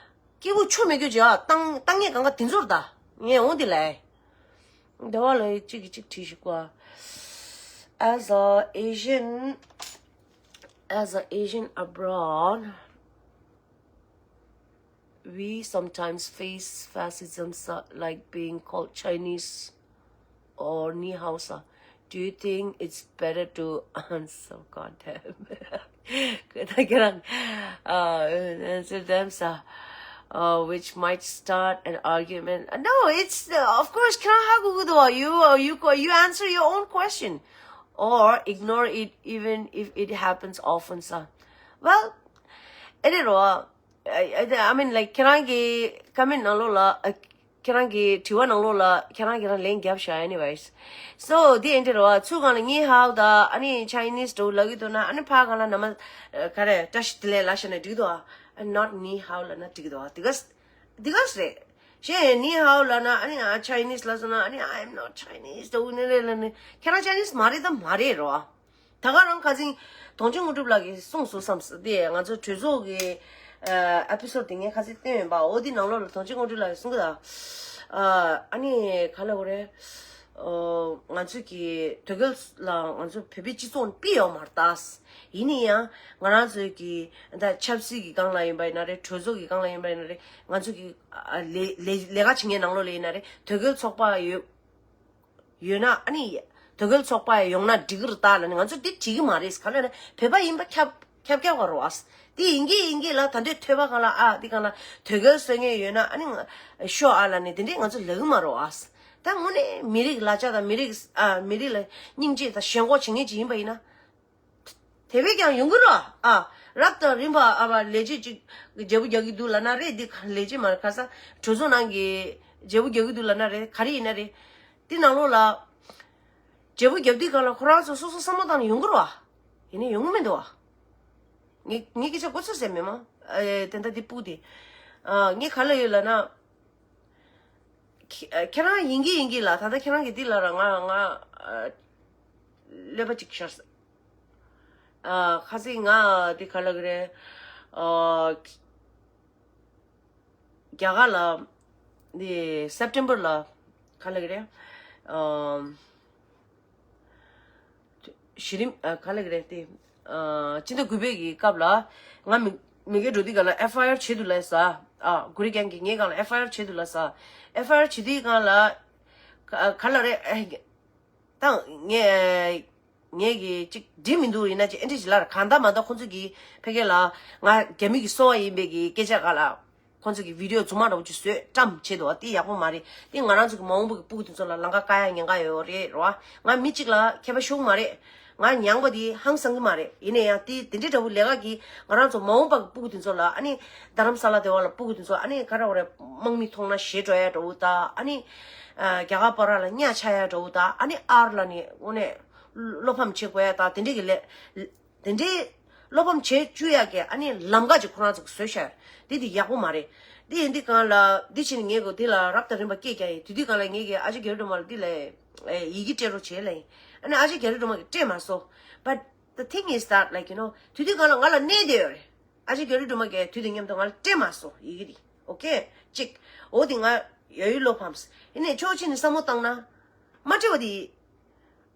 སྐྱིད་པོ་ཆོ་མེད་རྒྱུ་བྱས་བཏང་བཏང་མཁན་གང་ག་དེ་ཚོ་རེད་ད། ངས་འོང་དེ་ལ། འདི་བ་ལ་གཅིག་གིས་གཅིག་དྲིས་ཤིག་གོ། As a Asian, as a Asian abroad, we sometimes face fascism, so- like being called Chinese or 你好, so. Do you think it's better to answer? God damn. Kudakirang, uh, answer them, so, uh, which might start an argument. Uh, No, it's, uh, of course, kira hagu do you, uh, you go, you answer your own question. or ignore it even if it happens often, ས། Well, ཨེ་རེད་རོ། I, I, I mean, like, ཁྱེད་རང་གི་ཀོ་མེན་ཊི་ནང་ལོགས་ལ། ཨ། ཁྱེད་རང་གི་དྲི་བ་ནང་ལོགས་ལ་ཁྱེད་རང་གིས་རང་ལན་བརྒྱབ་ཤག Anyways, so དེ་ཨེ་འདྲ་རོ། ཚུར་སྒང་ལ་ནི་ཧའོ་དང་ཨ་ནི་ཆའི་ནིས་འདྲ་བོ་ལབ་ཀྱི་འདུག་ན། ཨ་ནི་ཕར་སྒང་ལ་ནམ། ཨ། ག་རེ། བཀྲ་ཤིས་བདེ་ལེགས་ལབ་ཤག་ན་འགྲིག་གི་འདུག་ཨ། ཨ། not ནི་ཧའོ་ལབ་ན་འགྲིག་གི་འདུག་ཨ། དེ་ག་དེ་ག་རེད། གཞན་ནི་ཧའོ་ལབ་ན་ཨ་ནི་ང་ཆའི་ནིས་ལབ་སོང་ན། ཨ་ནི། I am not Chinese འདྲ་བོ་ནི་རེད་ལབ་ནི། ཁྱེད་རང་ཆའི་ནིས་མ་རེད་དམ་མ་རེད་རོ། ད་ག་རང་ཁ་སང་དོན་གཅོད་དངོས་གྲུབ་ལགས་ཀྱིས་གསུངས་སོང་བསམ་སོང་། དེ་ང་ཚོ་གྲོས་ཚོགས་ཀྱི་ཨ་ཨེ་པི་སོ་ཌི་དེ་ངས་ཁ་སང་བསྟན་ཡོད་པ། འོ་དེ་ནང་ལོགས་ལ་དོན་གཅོད་དངོས་གྲུབ་ལགས་ཀྱིས་གསུང་གི་འདུག་ཨ་ནི་ག་ལབ་དགོས་རེད། ཨོ། ང་ཚོ་གི་དོལ་རྒྱལ་ལ་ང་ཚོ་བོད་པའི་སྤྱི་ཚོགས་ནས་ཕུད་ཡོད་མ་རེད་ད། ཡིན་ན་ཡང་ང་རང་ཚོའི་གི་ད་ཆབ་སྲིད་ཀྱི་སྒང་ལ་ཡིན་པ་ཡིན་ན་རེད། གྲོས་ཚོགས་ཀྱི་སྒང་ལ་ཡིན་པ་ཡིན་ན་རེད། ང་ཚོ་གི་ཨ་ལས་ལས་ལས་ཀ་བྱེད་མཁན་ནང་ལོགས་ལ་ཡིན་ན་རེད། དོལ་རྒྱལ་ཚོགས་པ་ཡོད། ཡོད་ན། ཨ་ནི་དོལ་རྒྱལ་ཚོགས་པ་ཡོང་ན་འགྲིག་གི་རེད་ད་ལབ་ནས་ང་ཚོ་འདི་བྲིས་ཀྱི་མ་རེད། ག་ལབ་ན་བོད་པ་ཡིན་པ་ཁྱབ་ཁྱབ་ཁྱབ་ག་རེད་བ། དེ་ཡིན་གྱི་ཡིན་གྱི་ལ། ད་འདོད་ཐོས་པ་གང་ལ། ཨ། འདི་གང་ལ་དོལ་རྒྱལ་བཟོ་མཁན་ཡོད་ན་ཨ་ནི་ང་ཤོག་ཨ་ལབ་ནས་དེ་འདྲས་ང་ཚོ་ལབ་ཀྱི་མ་རེད་བ། ད་དངོས་གནས་མི་རིགས་ལ་ལྕགས་དང་མི་རིགས། ཨ། མི་རིགས་ལ་སྙིང་རྗེ་དང་ཞེན་ཁོག་བྱེད་མཁན་ཅིག་ཡིན་པ་ཡིན་ན། དེ་བས་ཀྱང་ཡོང་གི་རེད་བ། ཨ། རབ་དང་རིམ་པ། ཨ། བ་ལས་བྱེད་ཅིག་བརྗེ་པོ་རྒྱག་གི་འདུག་ལབ་ན་རེད། འདི་ལས་བྱེད་མ་རེད། ཁ་སང་གྲོས་ཚོགས་ནང་གི་བརྗེ་པོ་རྒྱག་གི་འདུག་ལབ་ན་རེད། ག་རེ་ཡིན་ན་རེད། འདི་ནང་ལོགས་ལ་བརྗེ་པོ་རྒྱབ་དུས་སྒང་ལ་ཁོ་རང་ཚོ་སོ་སོ་བསམ་བློ་བཏང་ནས་ཡོང་གི་རེད་བ། ཡིན་ནའི་ཡོང་གི་མི་འདུག་བ། ངས་ངས་སྐད་ཆ་མགོ་ཚོས་ཟེར་མེད་མ། ཨ། དེ་འདྲ་འདི་སྤུག་དེ། ཨ། ངས་ག་ལབ་ཡོད་ལབ་ན། ཁྱེད་ཁྱེད་རང་ཡིན་གྱི་ཡིན་གྱི་ལ། ད་ལྟ་ཁྱེད་རང་གིས་འདི་ལབ་ར་ང་ང་ཨ་ཀླད་པ་གཅིག་ཤར་སོང་། ཨ། ཁ་སང་ང་འདི་ག་ལབ་ཀྱི་རེད། ཨ། རྒྱ་གར་ལ་འདི་སེབ་ཊེམ་བར་ལ་ག་ལབ་ཀྱི་རེད། ཨ། གཞི་རིམ། ཨ། ག་ལབ་ཀྱི་རེད་དེ། ཨ། སྤྱི་ཟླ་དགུ་པའི་གི་སྐབས་ལ་ང་མི་མི་སྒེར་འགྲོ་དུས་སྒང་ལ་ཨེཕ་ཨའི་ཨར་བྱེད་འདུག་ལབ་ས། ཨ། གུ་རི་རྒན་གྱིས་ངའི་སྒང་ལ་ཨེཕ་ཨའི་ཨར་བྱེད་འདུག་ལབ་ས། ཨེཕ་ཨའི་ཨར་བྱེད་དུས་སྒང་ལ་ག་ག་ལབ་རེད། ཨེ། ད་ངས་ངས་གི་ཅིག་འགྲིག་མི་འདུག་ཡིན་ན་ཅིག་ཨེ་འདྲ་ཞིག་ལབ་ར། གང་ལྟར་མ་ལྟར་ཁོང་ཚོ་གིས་ཕ་གི་ལ་ང་རྒྱ་མི་གི་སོ་པ་ཡིན་པའི་གི་སྐད་ཆ་ག་ལ། ཁོང་ཚོ་གི་བི་ཌི་ཡོ་རྫུན་མ་འདྲ་བོ་ཅིག་བཟོས་བཀྲམ་བྱས་འདུག་བ། དེ་ཡག་པོ་མ་རེད། དེ་ང་རང་ཚོ་གི་མ་འོངས་པ་གི་སྤུ་གུ་དེ་ཚོ་ལ་ལམ་ཁ་བཀག་ཡ་ཉེན་ཁ་ཡོད་རེད་རོ། ང་མི་གཅིག་ལ་ཁྱད་པར་ཞུགས་མ་རེད། ང་མྱངས་པ་དེ་ཧང་སང་གི་མ་རེད། ཡིན་ན་ཡང་དེ་དེ་འདྲའི་འདྲ་བོ་ལས་ཀ་གིས་ང་རང་ཚོ་མ་འོངས་པ་གི་སྤུ་གུ་དེ་ཚོ་ལ། ཨ་ནི་རྡ་རམ་ས་ལ་དེ་བ་ལ་སྤུ་གུ་དེ་ཚོ་ཨ་ནི་ག་རེ་བ་རེད། དམག་མི་མཐོང་ན་ཞེད་འགྲོ་ཡ་འདྲ་བོ་དང་། ཨ་ནི་ཨ་རྒྱ་གར་པ་ར་ལ་གཉའ་ཆག་ཡ་འདྲ་བོ་དང་། ཨ་ནི་ཨར་ལ་ནི་དངོས་གནས་བློ་ཕམ་བྱེད་དགོས་ཡ་དང་། དེ་འདྲའི་གི་ལས། དེ་འདྲའི་བློ་ཕམ་བྱེད་བཅུག་ཡག་གི་ཨ་ནི་ལམ་ཁ་ཅིག་ཁོ་རང་ཚོ་གིས་བཟོས་ཤག་དེ་དེ་ཡག་པོ་མ་རེད། དེ་ཡིན་དུས་སྒང་ལ་འདི་བྱས་ནས་ངས་གོ་དེ་ལ་རབ་དང་རིམ་པ་སྐད་རྒྱག་ཡིན། དེ་དུས་སྒང་ལ་ངས་ཀྱི་ཨ་ཅེ་རྒྱ་རི་སྒྲོལ་མ་ལ་འདི་ལ་ཡི་གེ་སྤྲད་རོགས་བྱེད་ལབ་ཡིན། ཨ་ནི་ཨ་ཅེ་རྒྱ་རི་སྒྲོལ་མ་གིས་སྤྲད་མ་སོང་། But the thing is that, like, you know, དེ་དུས་སྒང་ལ་ང་ལ་གནས་བསྡད་ཡོད་རེད། ཨ་ཅེ་རྒྱ་རི་སྒྲོལ་མ་གིས་དུས་དང་མཉམ་དུ་ང་ལ་སྤྲད་མ་སོང་ཡི་གེ་དེ། ཨོ་ཁེ། གཅིག་འོ་དེ་ང་ཡ་ཡུལ་བློ་ཕམ། ཡིན་ནའི་ཕྱོགས་གཅིག་ནས་བསམ་བློ་བཏང་ན། མ་སྤྲད་པ་དེ།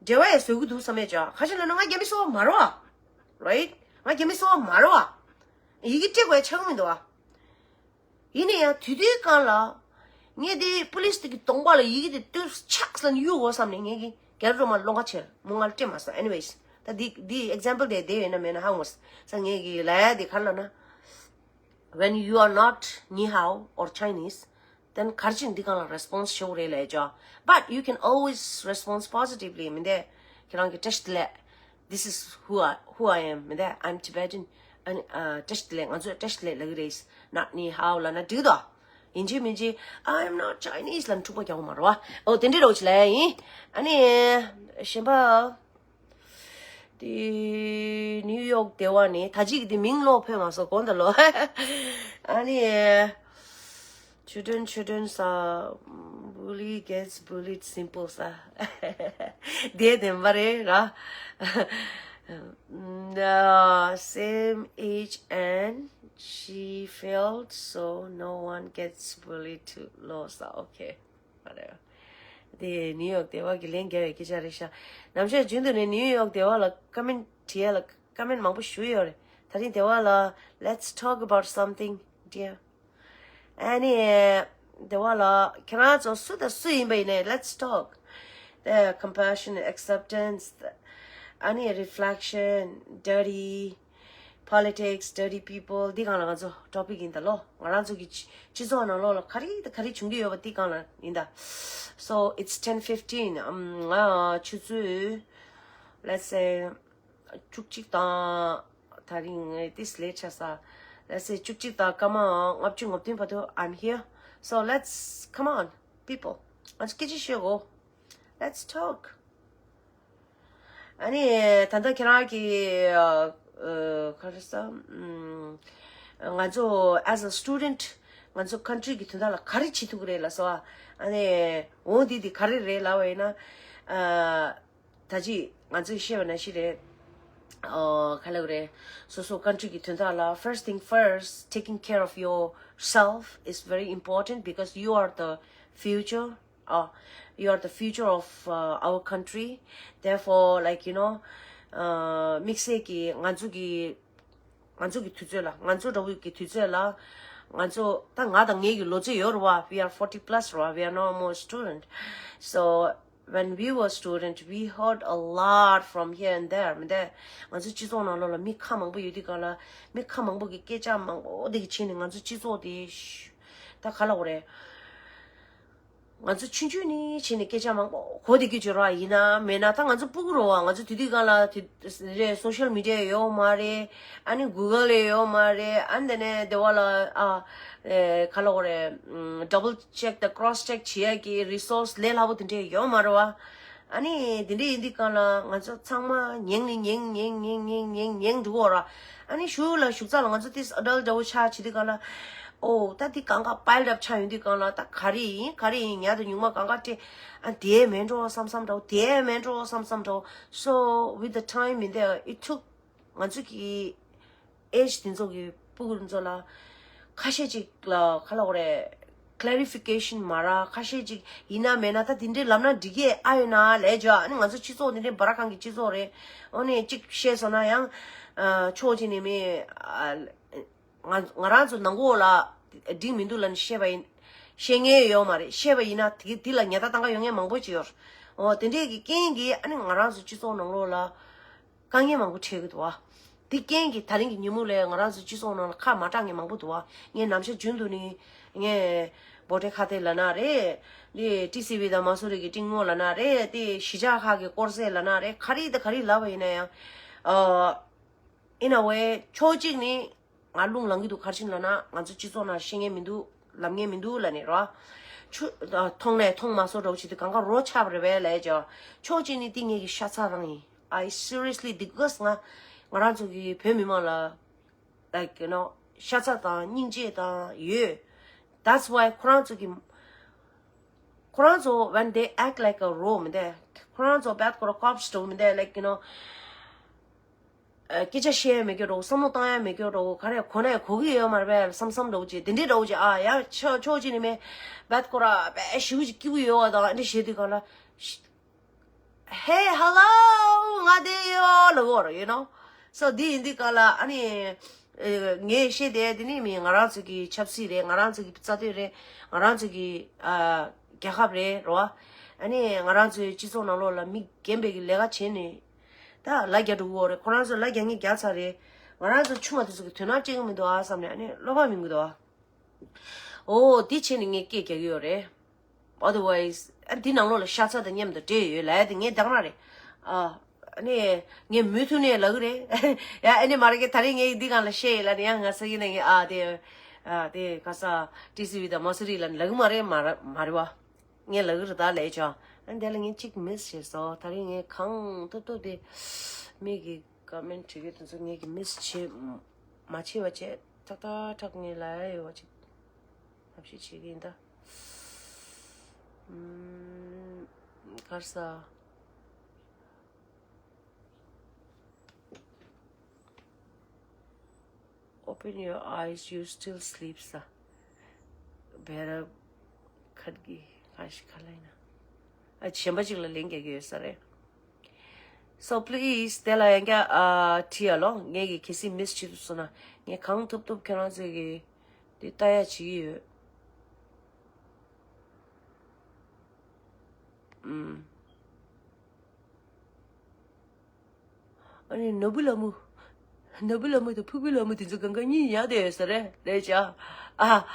འབྲེལ་བ་ཡང་བཟོ་གི་འདུག་བསམ་ཡས་ཅག་ག་ཅི་ལབ་ན་ང་རྒྱ་མི་སོ་པ་མ་རེད་བ། Right? ང་རྒྱ་མི་སོ་པ་མ་རེད་བ། ཡི་གེ་སྤྲད་དགོས་ཡ་ཆགས་ཀྱི་མི་འདུག་བ། ཡིན་ན་ཡང་དུས་དུས་སྒང་ལ། ངས་དེ་པུ་ལིས་དེ་གི་གདོང་པ་ལ་ཡི་གེ་དེ་སྟོན་ཆགས་ལ་གཡུག་དགོས་བསམ་ནས་ངས་ཀྱི་རྒྱ་རི་སྒྲོལ་མ་ལ་བློ་ཁ་ཕྱིར་མོ་ང་ལ་སྤྲད་མ་སོང་། Anyways, ད་འདི་འདི་ཨེག་ཛམ་པལ་དེ་དེ་ཡོད་ན་མེད་ན་ཧ་གོ་མ་སོང་། ས་ངས་ཀྱི་ལབ་ཡ་དེ་ག་རེ་ལབ་ན། When you are not Ni Hao or Chinese, then ག་རེ་བྱས་ནས་འདི་སྒང་ལ་རེ་སི་པོན་སི་ཞུ་རེད་ལབ་ཅོ། But you can always respond positively. མི་འདི་ཁྱེད་རང་གིས་བཀྲ་ཤིས་བདེ་ལེགས། This is who I, who I am. མི་འདི་I'm Tibetan. ཨ་ནི་ཨ་བཀྲ་ཤིས་བདེ་ལེགས། ང་ཚོས་བཀྲ་ཤིས་བདེ་ལེགས་ལབ་ཀྱི་རེད། Not Ni Hao ལབ་ན་འགྲིག་དོ། ཡིན་གཅིག་མིན་གཅིག་I'm not Chinese ལབ་ན་འཁྲུག་པ་རྒྱག་དགོས་མ་རེད་བ། ཨོ་དེ་འདྲའི་རོགས་ཅིག་ལབ་ཡ་ཡིན། ཨ་ནི་གཞན་པ། དེ་ནིའུ་ཡོག་སྡེ་བ་ནི་ད་ཅིག་དེ་མིང་ཀློག་ཕོད་མ་སོང་གོང་དུ་ལོ། ཨ་ནི། Children, children are bully gets bullied simple ས། དེ་བདེན་པ་རེད་ར། Same age and she failed, so no one gets bullied too ལོ་ས། Okay. དེ་ནིའུ་ཡོག་སྡེ་བ་གི་ལན་རྒྱབ་པའི་སྐད་ཆ་རེད་ཤག་ནམ་ཞག་རྒྱུན་དུ་ནས་ནིའུ་ཡོག་སྡེ་བ་ལ་ཀོ་མེན་ཊི་བྲིས་ཡ་ལ་ཀོ་མེན་ཊི་མང་པོ་ཞུས་ཡོད་རེད། དེ་རིང་སྡེ་བ་ལ། Let's talk about something, dear. ཨ་ནི་སྡེ་བ་ལ་ཁྱེད་རང་ཚོ་སུ་དང་སུ་ཡིན་པ་ཡིན་ནའི། Let's talk. The compassion, acceptance, ཨ་ནི་reflection, dirty politics, dirty people འདི་སྒང་ལ་ང་ཚོ་ཊོ་པིག་ཡིན་ད་ལོ། ང་རང་ཚོ་གི་སྤྱི་སྤྱི་ཚོགས་ནང་ལོགས་ལ་ག་རེ་དང་ག་རེ་བྱུང་གི་ཡོད་པ་འདི་སྒང་ལ་ཡིན་ད། So it's ten fifteen. ཨམ། ང་ཆུ་ཚོད་ Let's say བཅུ་གཅིག་དང་། ད་རིང་ངས་this late ཆགས་ས། Let's say བཅུ་གཅིག་དང་སྐར་མ་ལྔ་བཅུ་ང་བདུན་བར་དུ I'm here. So let's, come on, people. ང་ཚོ་སྐད་ཆ་བཤད་གོ། Let's talk. ཨ་ནི་ད་ལྟ་ཁྱེད་རང་གི་ཨ་ཨ་ག་རེ་ཟེར། ཨམ། ང་ཚོ་as a student ང་ཚོ་country གི་དོན་དག་ལ་ག་རེ་བྱེད་ཐུབ་ཀྱི་རེད་ལབ་སོང་ཨ། ཨ་ནི་འོ་འདི་འདི་ག་རེ་རེད་ལབ་པ་ཡིན་ན། ཨ། ད་ཅི་ང་ཚོས་བཤད་པ་ནང་བཞིན་རེད། ཨོ། ག་ལབ་རེད། སོ་སོ་country གི་དོན་དག་ལ། First thing first, taking care of yourself is very important because you are the future. Uh, you are the future of uh, our country. Therefore, like, you know, uh, དམིགས་བསལ་གྱི་ང་ཚོ་གི་ང་ཚོ་གི་དུས་ཚོད་ལ། ང་ཚོ་འདྲ་བོ་གི་དུས་ཚོད་ལ། ང་ཚོ་ད་ང་དང་ངའི་གི་ལོ་ཚད་ཡོད་རེད་བ། We are forty plus རེད་བ། We are no more student. So when we were student, we heard a lot from here and there. མི་འདུག་ང་ཚོ་སྤྱི་ཚོགས་ནང་ལོགས་ལ་མི་ཁ་མང་པོ་ཡོད་དུས་སྒང་ལ། མི་ཁ་མང་པོ་གི་སྐད་ཆ་མང་པོ་དེ་གི་བྱས་ནས་ང་ཚོ་སྤྱི་ཚོགས་དེ་ཤུ་ད་ག་ལབ་དགོས་རེད། ང་ཚོ་ཆུང་ཆུང་ནས་བྱས་ནས་སྐད་ཆ་མང་པོ་གོ་བསྡད་ཀྱི་ཡོད་རེད་བ། ཡིན་ན་མེད་ན་ད་ང་ཚོ་སྤུ་གུ་རེད་བ། ང་ཚོ་དེ་དུས་སྒང་ལ་དེ་རེད། Social media ཡོད་མ་རེད། ཨ་ནི་Google ཡོད་མ་རེད། ཨ་ནི་དེ་ནས་དེ་བ་ལ་ཨ་ཨེ་ག་ལབ་དགོས་རེད། ཨམ། double check དང་cross check བྱེད་ཡ་གི་resource ལས་སླ་པོ་དེ་འདྲས་ཡོད་མ་རེད་བ། ཨ་ནི་དེ་འདྲས་ཡིན་དུས་སྒང་ལ་ང་ཚོ་ཚང་མ་ཉན་ནས་ཉན་ཉན་ཉན་ཉན་ཉན་ཉན་འགྲོ་གི་ཡོད་རེད་བ། ཨ་ནི་གཞུག་ལ་གཞུག་ཙམ་ལ་ང་ཚོ་དེ་adult འདྲ་བོ་ཆགས་བྱེད་དུས་སྒང་ལ། ཨོ། ད་དེ་གང་ག་pile up ཆགས་ཡོང་དུས་སྒང་ལ། ད་ག་རེ་ཡིན་ག་རེ་ཡིན། ཉལ་དང་སྨྱུག་མ་གང་ག་སྤྲད། ཨ། དེ་མེད་འགྲོ་བསམ་བསམ་འདྲ་བོ། དེ་མེད་འགྲོ་བསམ་བསམ་འདྲ་བོ། So with the time in there, it took ང་ཚོ་གི་age དེ་ཚོ་གི་སྤུ་གུ་དེ་ཚོ་ལ་ཁ་ཤས་ཅིག་ལ་ག་ལབ་དགོས་རེད། clarification མ་རག་ཁ་ཤས་ཅིག་ཡིན་ན་མེད་ན་ད་དེ་འདྲའི་ལབ་ན་འགྲིག་གི་ཨ་ཡོད་ན་ལས་བྱ། ཨ་ནི་ང་ཚོ་སྤྱི་ཚོགས་འདི་འདྲའི་འབར་ཁང་གི་སྤྱི་ཚོགས་རེད། ཨོ་ནི་གཅིག་བཤད་སོང་ན་ཡང་ཕྱོགས་གཅིག་ནས་མི་ང་ང་རང་ཚོ་ནང་ཁོག་ལ་འགྲིག་མི་འདུག་ལབ་ནས་བཤད་པ་ཡིན། བཤད་མཁན་ཡོད་མ་རེད། བཤད་པ་ཡིན་ན་དེ་དེ་ལ་ཉེས་རྡུང་གཏོང་མཁན་ཡོང་མཁན་མང་པོ་ཅིག་ཡོད་རེད། འོ། དེ་འདྲས་ཀྱི་རྐྱེན་གྱིས་ཨ་ནི་ང་རང་ཚོ་སྤྱི་ཚོགས་ནང་ལོགས་ལ་དཀའ་ངལ་མང་པོ་འཕྲད་ཀྱི་འདུག་བ། དེ་རྐྱེན་གྱིས་ད་རིང་གི་ཉིན་མོ་ལ་ང་རང་ཚོ་སྤྱི་ཚོགས་ནང་ལ་ཁ་མ་གྲག་མཁན་མང་པོ་འདུག་བ། ངས་ནམ་ཞར་རྒྱུན་དུ་ནི་ངས་བྷོ་ཊེ་ཁ་ཏེ་ལབ་ན་རེད། འདི་ཊི་སི་ཝི་དང་མ་སུ་རི་གི་ཀྲིང་མོ་ལབ་ན་རེད། དེ་གཞིས་ཆགས་ཁག་གི་དཀོར་ཟས་ལབ་ན་རེད། ག་རེ་དང་ག་རེ་ལབ་པ་ཡིན་ན་ཡང་། ཨ། in a way ཕྱོགས་གཅིག་ནས་ང་རླུང་ལངས་ཀྱི་འདུག་ག་རེ་བྱས་ནས་ལབ་ན། ང་ཚོ་སྤྱི་ཚོགས་ནང་བཤད་མཁན་མི་འདུག་ལབ་མཁན་མི་འདུག་ལབ་ནས་རོ། ཆུ། མཐོང་ནས་མཐོང་མ་སོང་འདྲ་བོ་བྱེད་དུས་གང་ག་རོ་ཆགས་པ་རེད་པས་ལབ་ཀྱང་། ཕྱོགས་གཅིག་ནས་དེ་ངེད་ཀྱི་ཤ་ཚ་རང་ཡིན། I seriously, because ང་ང་རང་ཚོ་གི་བོད་མི་མང་ལ། Like, you know, ཤ་ཚ་དང་སྙིང་རྗེ་དང་ཡོད། That's why ཁོ་རང་ཚོ་གི་ཁོ་རང་ཚོ་when they act like a role མི་འདུག་ཁོ་རང་ཚོ་bad ཁོ་རང་cops འདྲ་བོ་མི་འདུག like, you know, ཨ། སྐད་ཆ་བཤད་ཡ་མེད་རྒྱུ་འདྲ་བོ། བསམ་བློ་བཏང་ཡ་མེད་རྒྱུ་འདྲ་བོ། ག་རེ་གོ་ནས་གོ་གི་ཡོད་མ་རེད་པས་བསམ་བསམ་འདྲ་བོ་ཅིག་དེ་འདྲའི་འདྲ་བོ་ཅིག་ཨ། ཡ་ཕྱོགས་ཕྱོགས་གཅིག་ནས་མི་bad ཁོ་རང་དཔེ་ཞེ་པོ་ཅིག་སྐྱིད་པོ་ཡོད་པ་དང་། ཨ་འདྲ་བཤད་དུས་སྒང་ལ། Hey, hello, ང་བསྡད་ཡོད་ལབ་ཀྱི་ཡོད་རེད། You know, so འདི་ཡིན་དུས་སྒང་ལ་ཨ་ནི། ཨ། ངས་བཤད་དེ། འདི་ནི་མི་ང་རང་ཚོ་གི་ཆབ་སྲིད་རེད། ང་རང་ཚོ་གི་རྩ་དོན་རེད། ང་རང་ཚོ་གི་ཨ་རྒྱལ་ཁབ་རེད་རོ། ཨ་ནི་ང་རང་ཚོའི་སྤྱི་ཚོགས་ནང་ལོགས་ལ་མི་རྒན་པའི་གི་ལས་ཀ་བྱས་ནས་ད་ལ་རྒྱ་འགྲོ་གི་ཡོད་རེད། ཁོ་རང་ཚོ་ལ་རྒྱ་ངན་རྒྱག་ཚར་རེད། ང་རང་ཚོ་ཆུང་མ་དེ་ཚོ་གི་དོན་དག་བྱེད་ཀྱི་མི་འདུག་ཨ་བསམ་ནས། ཨ་ནི་བློ་ཕམ་ཡོང་གི་འདུག་ཨ། འོ། དེ་བྱས་ནས་ངས་སྐད་རྒྱག་གི་ཡོད་རེད། Otherwise ཨ། འདི་ནང་ལོགས་ལ་ཤ་ཚ་དང་མཉམ་དུ་སྦྲེལ་ཡོད་ལབ་ཡ་དེ་ངས་དེ་ག་རང་རེད། ཨ། ཨ་ནི་ངས་མུ་མཐུད་ནས་ལབ་ཀྱི་རེད། ཡ། ཨ་ནི་མ་རེད་གི། ད་རེས་ངས་འདི་སྒང་ལ་བཤད་ཡོད་ལབ་ནས་ཡང་ང་ས་ཡིན་ན་ངས་ཨ་དེ། ཨ། དེ་ག་ས་ཊི་སི་ཝི་དང་མ་སུ་རི་ལབ་ནས་ལབ་ཀྱི་མ་རེད། མ་རེད། མ་རེད་བ། ངས་ལབ་ཀྱི་རེད་ད་ལབ་ཡ་ཅིག་ཨ། འདི་ལ་ངས་གཅིག་miss བྱས་སོང་། ད་རེས་ངས་གང་ཐུབ་ཐུབ་དེ་མི་གི་comment བྲིས་ཡོད་དེ་ཚོ་ངས་གི་miss བྱས་མ་བྱས་པ་བྱས། ཏག་ཏག་ཏག་ངས་ལབ་ཡ་ཡོད་པ་ཅིག་ཐབས་ཤེས་བྱེད་ཀྱི་ཡིན་ད། ཨམ། ག་རེ་ཟ། Open your eyes, you still sleep ས། བེ་ར་ཁད་ཀྱི་གང་ཞིག་ག་ལ་ཡིན་ན། ཨ། གཞན་པ་ཅིག་ལ་ལན་རྒྱག་གི་ཡོད་ས་རེད། So please དེ་ལ་ཡང་བསྐྱར་ཨ་བྲིས་ཡ་ལོ། ངས་ཀྱི་གལ་སྲིད་miss བྱེད་ཐུབ་སོང་ན། ངས་གང་ཐུབ་ཐུབ་ཁྱེད་རང་ཚོས་ཀྱི་འདི་ལྟ་ཡ་བྱེད་ཀྱི་ཡོད། ཨུམ། ཨ་ནི་ནོར་བུ་ལྷ་མོ། ནོར་བུ་ལྷ་མོ་དང་ཕུར་བུ་ལྷ་མོ་དེ་ཚོ་གང་ག་གཉིས་ཡར་བསྡད་ཡོད་ས་རེད། རེད་ཅག་ཨ།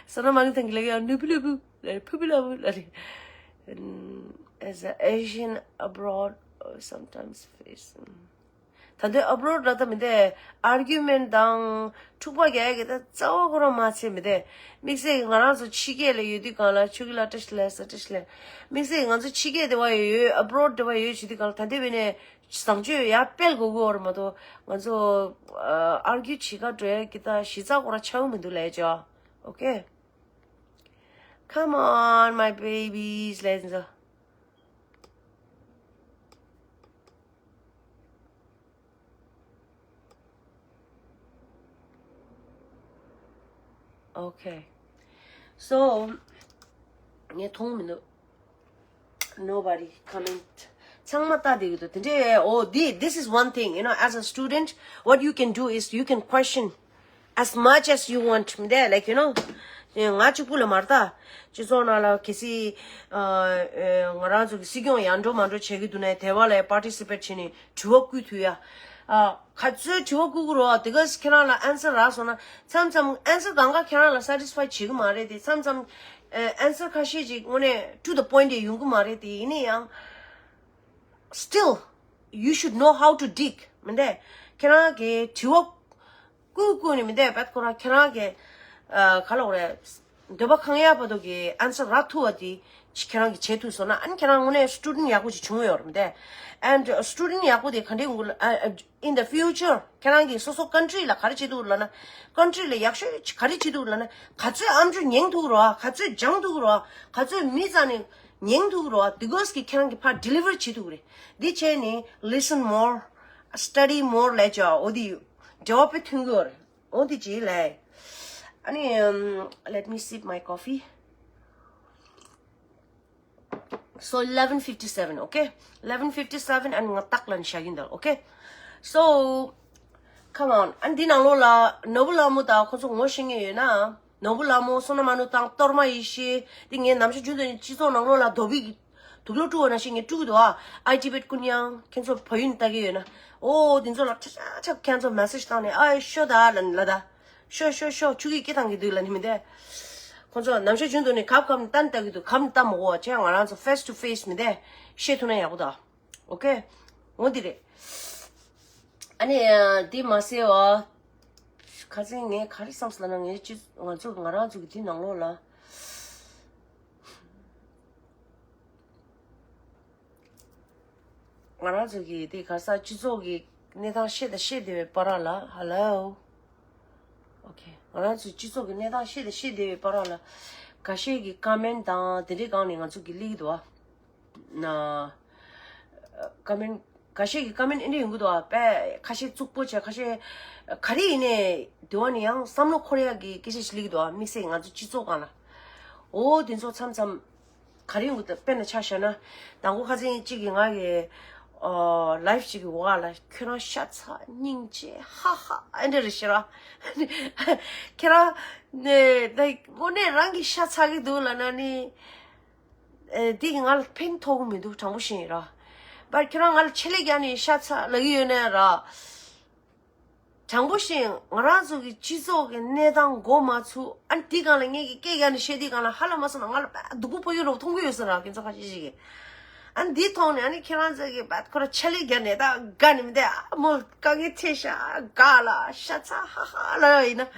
ས་ན་མ་ཎི་ཐང་གི་ལ་ཡ་ནོར་བུ་ལྷ་མོ་ལ་ཕུར་བུ་ལྷ་མོ་ལ་རེད། As an Asian abroad, Sometimes face. ད་དུང་ཨབ་རོཌ་ལ་ད་མི་འདི་ཨར་གུ་མེན་ཊི་དང་འཁྲུག་པ་རྒྱག་ཡ་གི་ད་རྩ་བ་ཁོ་རང་མ་ཚད་མི་འདི། དམིགས་བསལ་གྱི་ང་རང་ཚོ་ཕྱི་རྒྱལ་ལ་ཡོད་དུས་གང་ལ་ཆུ་གི་ལ་བཀྲ་ཤིས་བདེ་ལེགས་ཟེར། བཀྲ་ཤིས་བདེ་ལེགས། དམིགས་བསལ་གྱི་ང་ཚོ་ཕྱི་རྒྱལ་དེ་བ་ཡོད་ཡོད་ཨབ་རོཌ་དེ་བ་ཡོད་བྱེད་དུས་གང་ལ་ད་ལྟའི་བས་ནས་བཟང་སྤྱོད་ཡར་སྤེལ་དགོས་ཀྱི་ཡོད་རེད་མ་གཏོགས། ང་ཚོ་ཨར་གུ་བྱེད་ག་འགྲོ་ཡ་གི་ད་གཞི་རྩ་ཁོ་རང་ཆགས་ཀྱི་མི་འདུག་ལབ་ཡ་ཅོ། Okay, come on, my babies, let's go. Okay. So, ངས་མཐོང་མི་འདུག Nobody comment. ཚང་མ་ལྟ་བསྡད་ཀྱི་འདུག་དེ་འདྲའི། Oh, the, this is one thing, you know, as a student, what you can do is you can question as much as you want. མི་འདུག like, you know, ང་གཅིག་པུ་ལ་མ་རེད་ད། སྤྱི་ཚོགས་ནང་ལ་གལ་སྲིད་ཨ་ཨ་ང་རང་ཚོ་གི་སྲིད་སྐྱོང་ཡར་འགྲོ་མར་འགྲོ་བྱེད་ཀྱི་འདུག་ན་དེ་བ་ལ་participate བྱས་ནས་དྲི་བ་བསྐུལ་ཐུབ་ཡ། ཨ་ག་ཚོད་དྲི་བ་བསྐུལ་གྱི་རེད་བ། དེ་ག་ཁྱེད་རང་ལ་answer་རག་སོང་ན་མཚམས་མཚམས་answer གང་ག་ཁྱེད་རང་ལ་satisfy བྱེད་ཀྱི་མ་རེད་དེ། མཚམས་མཚམས་ཨ་answer ཁ་ཤས་ཅིག་དངོས་གནས་to the point དེ་ཡོང་གི་མ་རེད་དེ། ཡིན་ན་ཡང་still you should know how to dig. མི་འདུག་ཁྱེད་རང་གིས་དྲི་བ་བསྐུལ་བསྐུལ་ནས་མི་འདུག་བད་ཁོ་རང་ཁྱེད་རང་གི་ཨ་ག་ལབ་དགོས་རེད། འདོད་པ་ཁེངས་ཡག་བར་དུ་གི་answer རག་ཐུབ་པ་དེ་ཁྱེད་རང་གིས་བྱེད་ཐུབ་སོང་ན། ཨ་ནི་ཁྱེད་རང་དངོས་གནས་student ཡག་པོ་ཅིག་བྱུང་ཡོད་རེད་མི་འདུག And student ཡག་པོ་དེ་ག་འདྲས་ཡོང་གི་ལ་ཨ་ཨ་in the future ཁྱེད་རང་གིས་སོ་སོ་country ལ་ག་རེ་བྱེད་ཐུབ་ལབ་ན། country ལ་ཡག་ཤོས་ག་རེ་བྱེད་ཐུབ་ལབ་ན། ག་ཚོད་ཨམ་ཅོག་ཉན་ཐུབ་རོགས། ག་ཚོད་སྦྱང་ཐུབ་རོགས། ག་ཚོད་མི་རྩ་ནས་ཉན་ཐུབ་རོགས། དེ་གོས་ཀྱི་ཁྱེད་རང་གིས་ཕར་deliver བྱེད་ཐུབ་རེད། འདི་བྱས་ནས་listen more, study more ལབ་བྱ་འོ་དེ་འབྲེལ་བ་དཔེ་མཐུན་གི་ཡོད་རེད། འོ་དེ་ཅིག་ལབ། ཨ་ནི་um, let me sip my coffee. So eleven fifty seven, okay? Eleven fifty seven and ང་ཏག་ལ་ནི་བཞག་གིན་འདུག okay? So, come on. ཨ་ནི་འདི་ནང་ལོགས་ལ་ནོར་བུ་ལྷ་མོ་དང་ཁོ་ཚོ་ངོ་ཤེས་མཁན་ཡོད་ན། ནོར་བུ་ལྷ་མོ། བསོད་ནམས་མ་ནུ་དང་གཏོར་མ་ཡེ་ཤེས། འདི་ངས་ནམ་ཞག་རྒྱུན་དུ་ནི་སྤྱི་ཚོགས་ནང་ལོགས་ལ་རྡོ་སྦིས་ཀྱི་དུག་ལོག་བཀྲུ་བ་ནང་བཞིན་ངས་བཀྲུ་གི་འདུག་ཨ། I Tibet ཀུན་དབྱངས། ཁྱེད་ཚོ་བལ་ཡུལ་ནས་ལྟ་གི་ཡོད་ན། ཨོ་འདི་ཚོ་ལ་ཁྲ་ཁྲ་ཁྲ་ཁྱེད་ཚོ་message བཏང་ནས་ཨ་ཤོ་ད་ལ་ལ་ད། ཤོ་ཤོ་ཤོ་ཆུ་གིས་སྐེ་བཏང་གི་འདུག་ལ་ནི་མི་འདས། ཁོང་ཚོ་ནམ་ཞག་རྒྱུན་དུ་ནི་གབ་གབ་ནི་ལྟ་ནི་ལྟ་གི་འདུག་གབ་ནི་ལྟ་མ་གོ་བ་བྱས་ང་རང་ཚོ་face to face མི་འདས་བཤད་ཐུབ་ན་ཡག་པོ་ད། Okay? འོ་འདི་རེད། ཨ་ནི་འདི་མ་ཟེར་བ། ཁ་སང་ངས་ག་རེ་བསམ་སོང་ལབ་ན། ངས་ཅི་ང་ཚོ་ང་རང་ཚོ་གི་འདི་ནང་ལོགས་ལ། ང་རང་ཚོ་གི་དེ་ག་ས་སྤྱི་ཚོགས་ཀྱི་གནས་སྟངས་བཤད་དང་བཤད་བསྡད་པའི་བར་ལ། Hello? Okay. ང་རང་ཚོ་སྤྱི་ཚོགས་ཀྱི་གནས་སྟངས་བཤད་དང་བཤད་བསྡད་པའི་བར་ལ། འགའ་ཤས་ཀྱི་comment དང་དེ་འདྲའི་སྒང་ནས་ང་ཚོ་གི་སླེབས་ཀྱི་འདུག་ཨ། ན། comment འགའ་ཤས་ཀྱི་comment ཨེ་འདྲ་ཡོང་གི་འདུག་ཨ། དཔེ་ཁ་ཤས་རྩུབ་པོ་བྱས། ཁ་ཤས་ག་རེ་ཡིན་ནའི་དེ་བ་ནི་ཡང་བསམ་བློ་འཁོར་ཡག་གི་སྐད་ཆ་ཞིག་སླེབས་ཀྱི་འདུག་ཨ། དམིགས་བསལ་ང་ཚོ་སྤྱི་ཚོགས་སྒང་ལ། འོ་དེ་ཚོ་མཚམས་མཚམས་ག་རེ་ཡོང་གི་འདུག་དཔེར་ན་ཆ་བཞག་ན། དང་པོ་ཁ་སང་གཅིག་གིས་ང་གི་ཨ་live གཅིག་གི་འོག་ལ་ཁྱོད་རང་ཤ་ཚ་སྙིང་རྗེ་ཧ་ཧ་ཨེ་འདྲ་རེ་བཤད་ར། ཁྱོད་རང་ནས་ད་དངོས་གནས་རང་གི་ཤ་ཚ་གི་འདུག་ལབ་ན་ནི། ཨེ་འདི་ང་ལ་ཕན་ཐོགས་ཀྱི་མི་འདུག་དྲང་པོ་བཤད་ཡིན་ར། བར་ཁྱོད་རང་ང་ལ་ཆེད་ལས་རྒྱག་ནས་ཤ་ཚ་ལབ་ཀྱི་ཡོད་ན་ར། དྲང་པོ་བཤད། ང་རང་ཚོ་གི་སྤྱི་ཚོགས་ཀྱི་གནས་སྟངས་མགོ་མ་ཚུགས། ཨ་ནི་དེའི་སྒང་ལ་ངེད་ཀྱི་སྐད་རྒྱག་ནས་བཤད་དུས་སྒང་ལ་ཧ་ལས་མ་སོང་ན་ང་ལ་དཔེ་སྡུག་པོ་ཕོག་གི་རོགས་མཐོང་གི་ཡོད་ས་ར། ཁྱེད་ཚོ་ཁ་ཤས་ཤིག་གིས། ཨ་ནི་དེའི་ཐོག་ནས་ཨ་ནི་ཁྱེད་རང་ཚོ་གི་བད་ཁོ་ར་ཆ་ལེ་རྒྱག་ནས་ད་དགའ་ནི་མི་འདུག་ཨ་མོ་དཀའ་ངལ་འཕྲད་ཤག་དགའ་ལ་ཤ་ཚ་ཧ་ཧ་ལ་ཡིན་ན།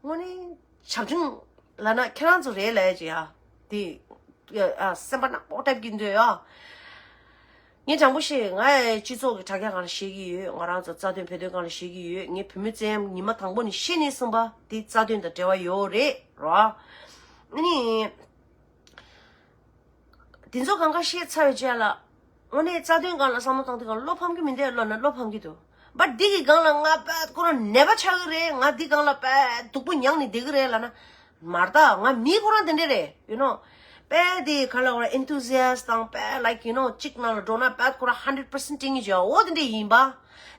དངོས་གནས་བྱམས་ཆུང་ལབ་ན་ཁྱེད་རང་ཚོ་རེད་ལབ་ཡ་ཅིག་ཡ། དེ། ཨ། སེམས་པ་ནག་པོ་ལྟ་གི་འདུག་ཡ། ངས་དྲང་པོ་བཤད། ང་ཡང་སྤྱི་ཚོགས་ཀྱི་དྲ་རྒྱ་སྒང་ལ་བཤད་ཀྱི་ཡོད། ང་རང་ཚོ་རྩ་དོན་བོད་དོན་སྒང་ལ་བཤད་ཀྱི་ཡོད། ངས་བོད་མི་བཙན་ཉི་མ་དང་པོ་ནས་བཤད་ནས་གསུངས་པ་དེ་རྩ་དོན་དང་འབྲེལ་བ་ཡོད་རེད་རོ། ཨ་ནི། དེ་ཚོ་གང་ག་བཤད་ཚར་བའི་རྗེས་ལ། དངོས་གནས་རྩ་དོན་སྒང་ལ་བསམ་བློ་བཏང་དུས་སྒང་བློ་ཕམ་གྱི་མི་འདུག་ལབ་ན་བློ་ཕམ་གྱི་འདུག་བ། འདི་གི་སྒང་ལ་ང་བད་ཁོ་རང་ནད་པ་ཆགས་ཀྱི་རེད། ང་འདི་སྒང་ལ་བད་སྡུག་པོ་མྱངས་ནས་བསྡད་ཀྱི་རེད་ལབ་ན། མ་རེད་ད། ང་མི་ཁོ་རང་དེ་འདྲ་རེད། you know། བད་དེ་ག་ལབ་དགོས་རེད། enthusiast དང་བད་like you know གཅིག་ནང་ལ་འགྲོ་ན་བད་ཁོ་རང་hundred percent སྤྲད་ཀྱི་བྱས་འོ་དེ་འདྲ་ཡིན་པ།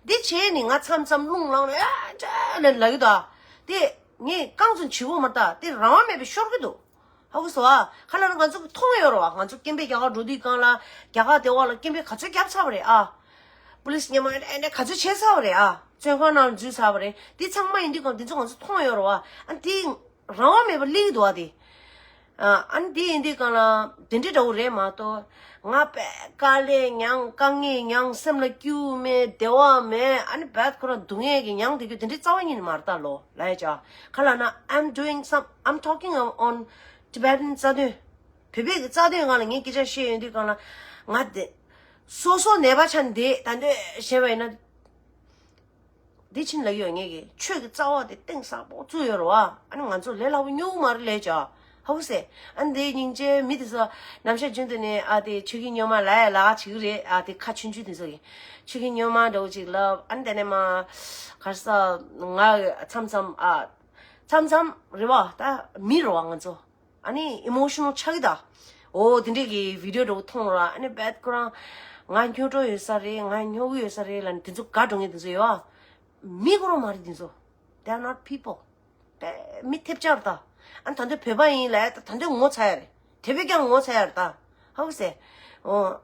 འདི་བྱས་ནས་ང་མཚམས་མཚམས་རླུང་ལངས་ནས་ཨ་ཅེ་ལབ་ལབ་ཀྱི་འདུག་དེ་ངས་རྐང་བཙུགས་བྱེད་དགོས་མ་རེད་ད། དེ་རང་དབང་མེད་པའི་ཤོར་གྱི་འདུག་ཧ་གོ་སོང་ཨ། ག་ལབ་ན་ང་ཚོ་གིས་མཐོང་ཡོད་རེད་བ། ང་ཚོ་སྐད་འབོད་རྒྱག་གར་འགྲོ་དུས་སྒང་ལ་རྒྱ་གར་སྡེ་བ་ལ་སྐད་འབོད་ག་ཚོད་བརྒྱབ་ཚར་བ་རེད་ཨ། པུ་ལིས་མཉམ་མ་ཨེ་འདྲ་ག་ཚོད་བྱས་ཚར་བ་རེད་ཨ། བཙོན་ཁང་ནང་འཛུལ་ཚར་བ་རེད། འདི་ཚང་མ་ཡིན་དུས་སྒང་འདི་ཚོ་ང་ཚོ་མཐོང་ཡོད་རེད་བ། ཨ་འདི་རང་དབང་མེད་པ་སླེབས་ཀྱི་འདུག་ཨ་དེ། ཨ་ཨ་ནི་དེ་ཡིན་དུས་གང་ལ་དེ་འདྲའི་འདྲ་བོ་རེད་མ་གཏོགས། ང་དཔེ་དཀའ་ལས་མྱངས། དཀའ་ངལ་མྱངས། སེམས་ལ་སྐྱིད་པོ་མེད། བདེ་བ་མེད། ཨ་ནི་བད་ཁོ་རང་སྡུག་བསྔལ་གྱི་མྱངས་བསྡད་རྒྱུ་དེ་འདྲའི་རྩ་བ་ཉིད་ནས་མ་རེད་ད་ལོ། ལབ་ཡ་ཅག་ག་ལ་ན། I'm doing some, I'm talking on Tibetan རྩ་དོན། བོད་པའི་གི་རྩ་དོན་སྒང་ལ་ངས་སྐད་ཆ་བཤད་ཡོང་དུས་གང་ལ། ང་དེ་སོ་སོ་ནད་པ་ཆགས་བསྡད་ད་འདོད་བྱས་པ་ཡིན་ན། འདི་ཕྱིན་ལ་ཡོད་ངེས་ཀྱི་ཆོས་ཀྱི་རྩ་བ་དེ་གཏིང་ཟབ་པོ་བཙུགས་ཡོད་རེད་བ། ཨ་ནི་ང་ཚོ་ལས་སླ་པོ་སྨྱོ་གི་མ་རེད་ལས་ཀྱང་ཧ་གོ་སེ། ཨ་ནི་དེ་སྙིང་རྗེ་མི་དེ་ཚོ་ནམ་ཞག་རྒྱུན་དུ་ནས་ཨ་དེ་ཆོས་ཀྱི་སྨྱོན་མ་ལ་ཡ་ལ་བྱེད་ཀྱི་རེད། ཨ་དེ་ཁ་ཆུང་ཆུང་དེ་ཚོ་གི་ཆོས་ཀྱི་སྨྱོན་མ་འདྲ་བོ་ཅིག་ལབ། ཨ་ནི་དེ་ནས་མ་གར་ས་ང་མཚམས་མཚམས་ཨ་མཚམས་མཚམས་རེད་བ། ད་མི་རེད་བ་ང་ཚོ། ཨ་ནི་ཨི་མོ་ཤི་ནལ་ཆགས་ཀྱི་ད། འོ་དེ་འདྲས་ཀྱི་བི་ཌི་ཡོ་འདྲ་བོ་མཐོང་ར། ཨ་ནི་བད་ཁོ་རང་ང་སྨྱོ་འགྲོ་ཡོད་ས་རེད། ང་སྨྱོ་གི་ཡོད་ས་རེད་ལབ་ནས་དེ་ཚོ་དགའ་འགྲོ་མཁན་དེ་ཚོ་ཡོད་ཨ། མི་ཁོ་རང་མ་རེད་དེ་ཚོ། They are not people. དཔེ་མི་ཐེབས་ཆག་རེད་ད། ཨ་ནི་ད་འདོད་བོད་པ་ཡིན་ལབ་ད་ད་འདོད་ངོ་ཚ་ཡ་རེད། དེ་བས་ཀྱང་ངོ་ཚ་ཡ་རེད་ད། ཧ་གོ་སེ། འོ།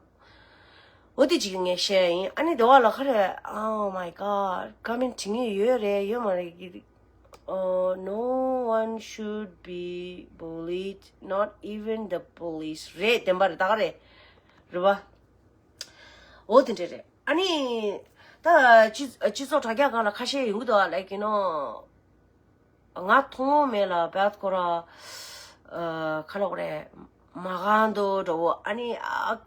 འོ་དེ་ཅིག་ངས་བཤད་ཡིན། ཨ་ནི་དེ་བ་ལ་ཁ་རེ། Oh my God. ཀ་མེན་ཊི་བྲིས་མཁན་ཡོད་རེད་ཡོད་མ་རེད་ཀྱི། Oh, no one should be bullied, not even the police. རེད། བདེན་པ་རེད། ད་ག་རེད། རེད་བ། འོ་དེ་འདྲ་རེད། ཨ་ནི་ད་སྤྱི་སྤྱི་ཚོགས་དྲ་རྒྱ་སྒང་ལ་ཁ་ཤས་ཡོང་གི་འདུག་ལབ་ཀྱི་ནོ། ང་མཐོང་མེད་ལ་བད་ཁོ་ར། ཨ་ཁ་ལོག་རེད། མ་གང་དོ་འགྲོ་བོ། ཨ་ནི་ཨ་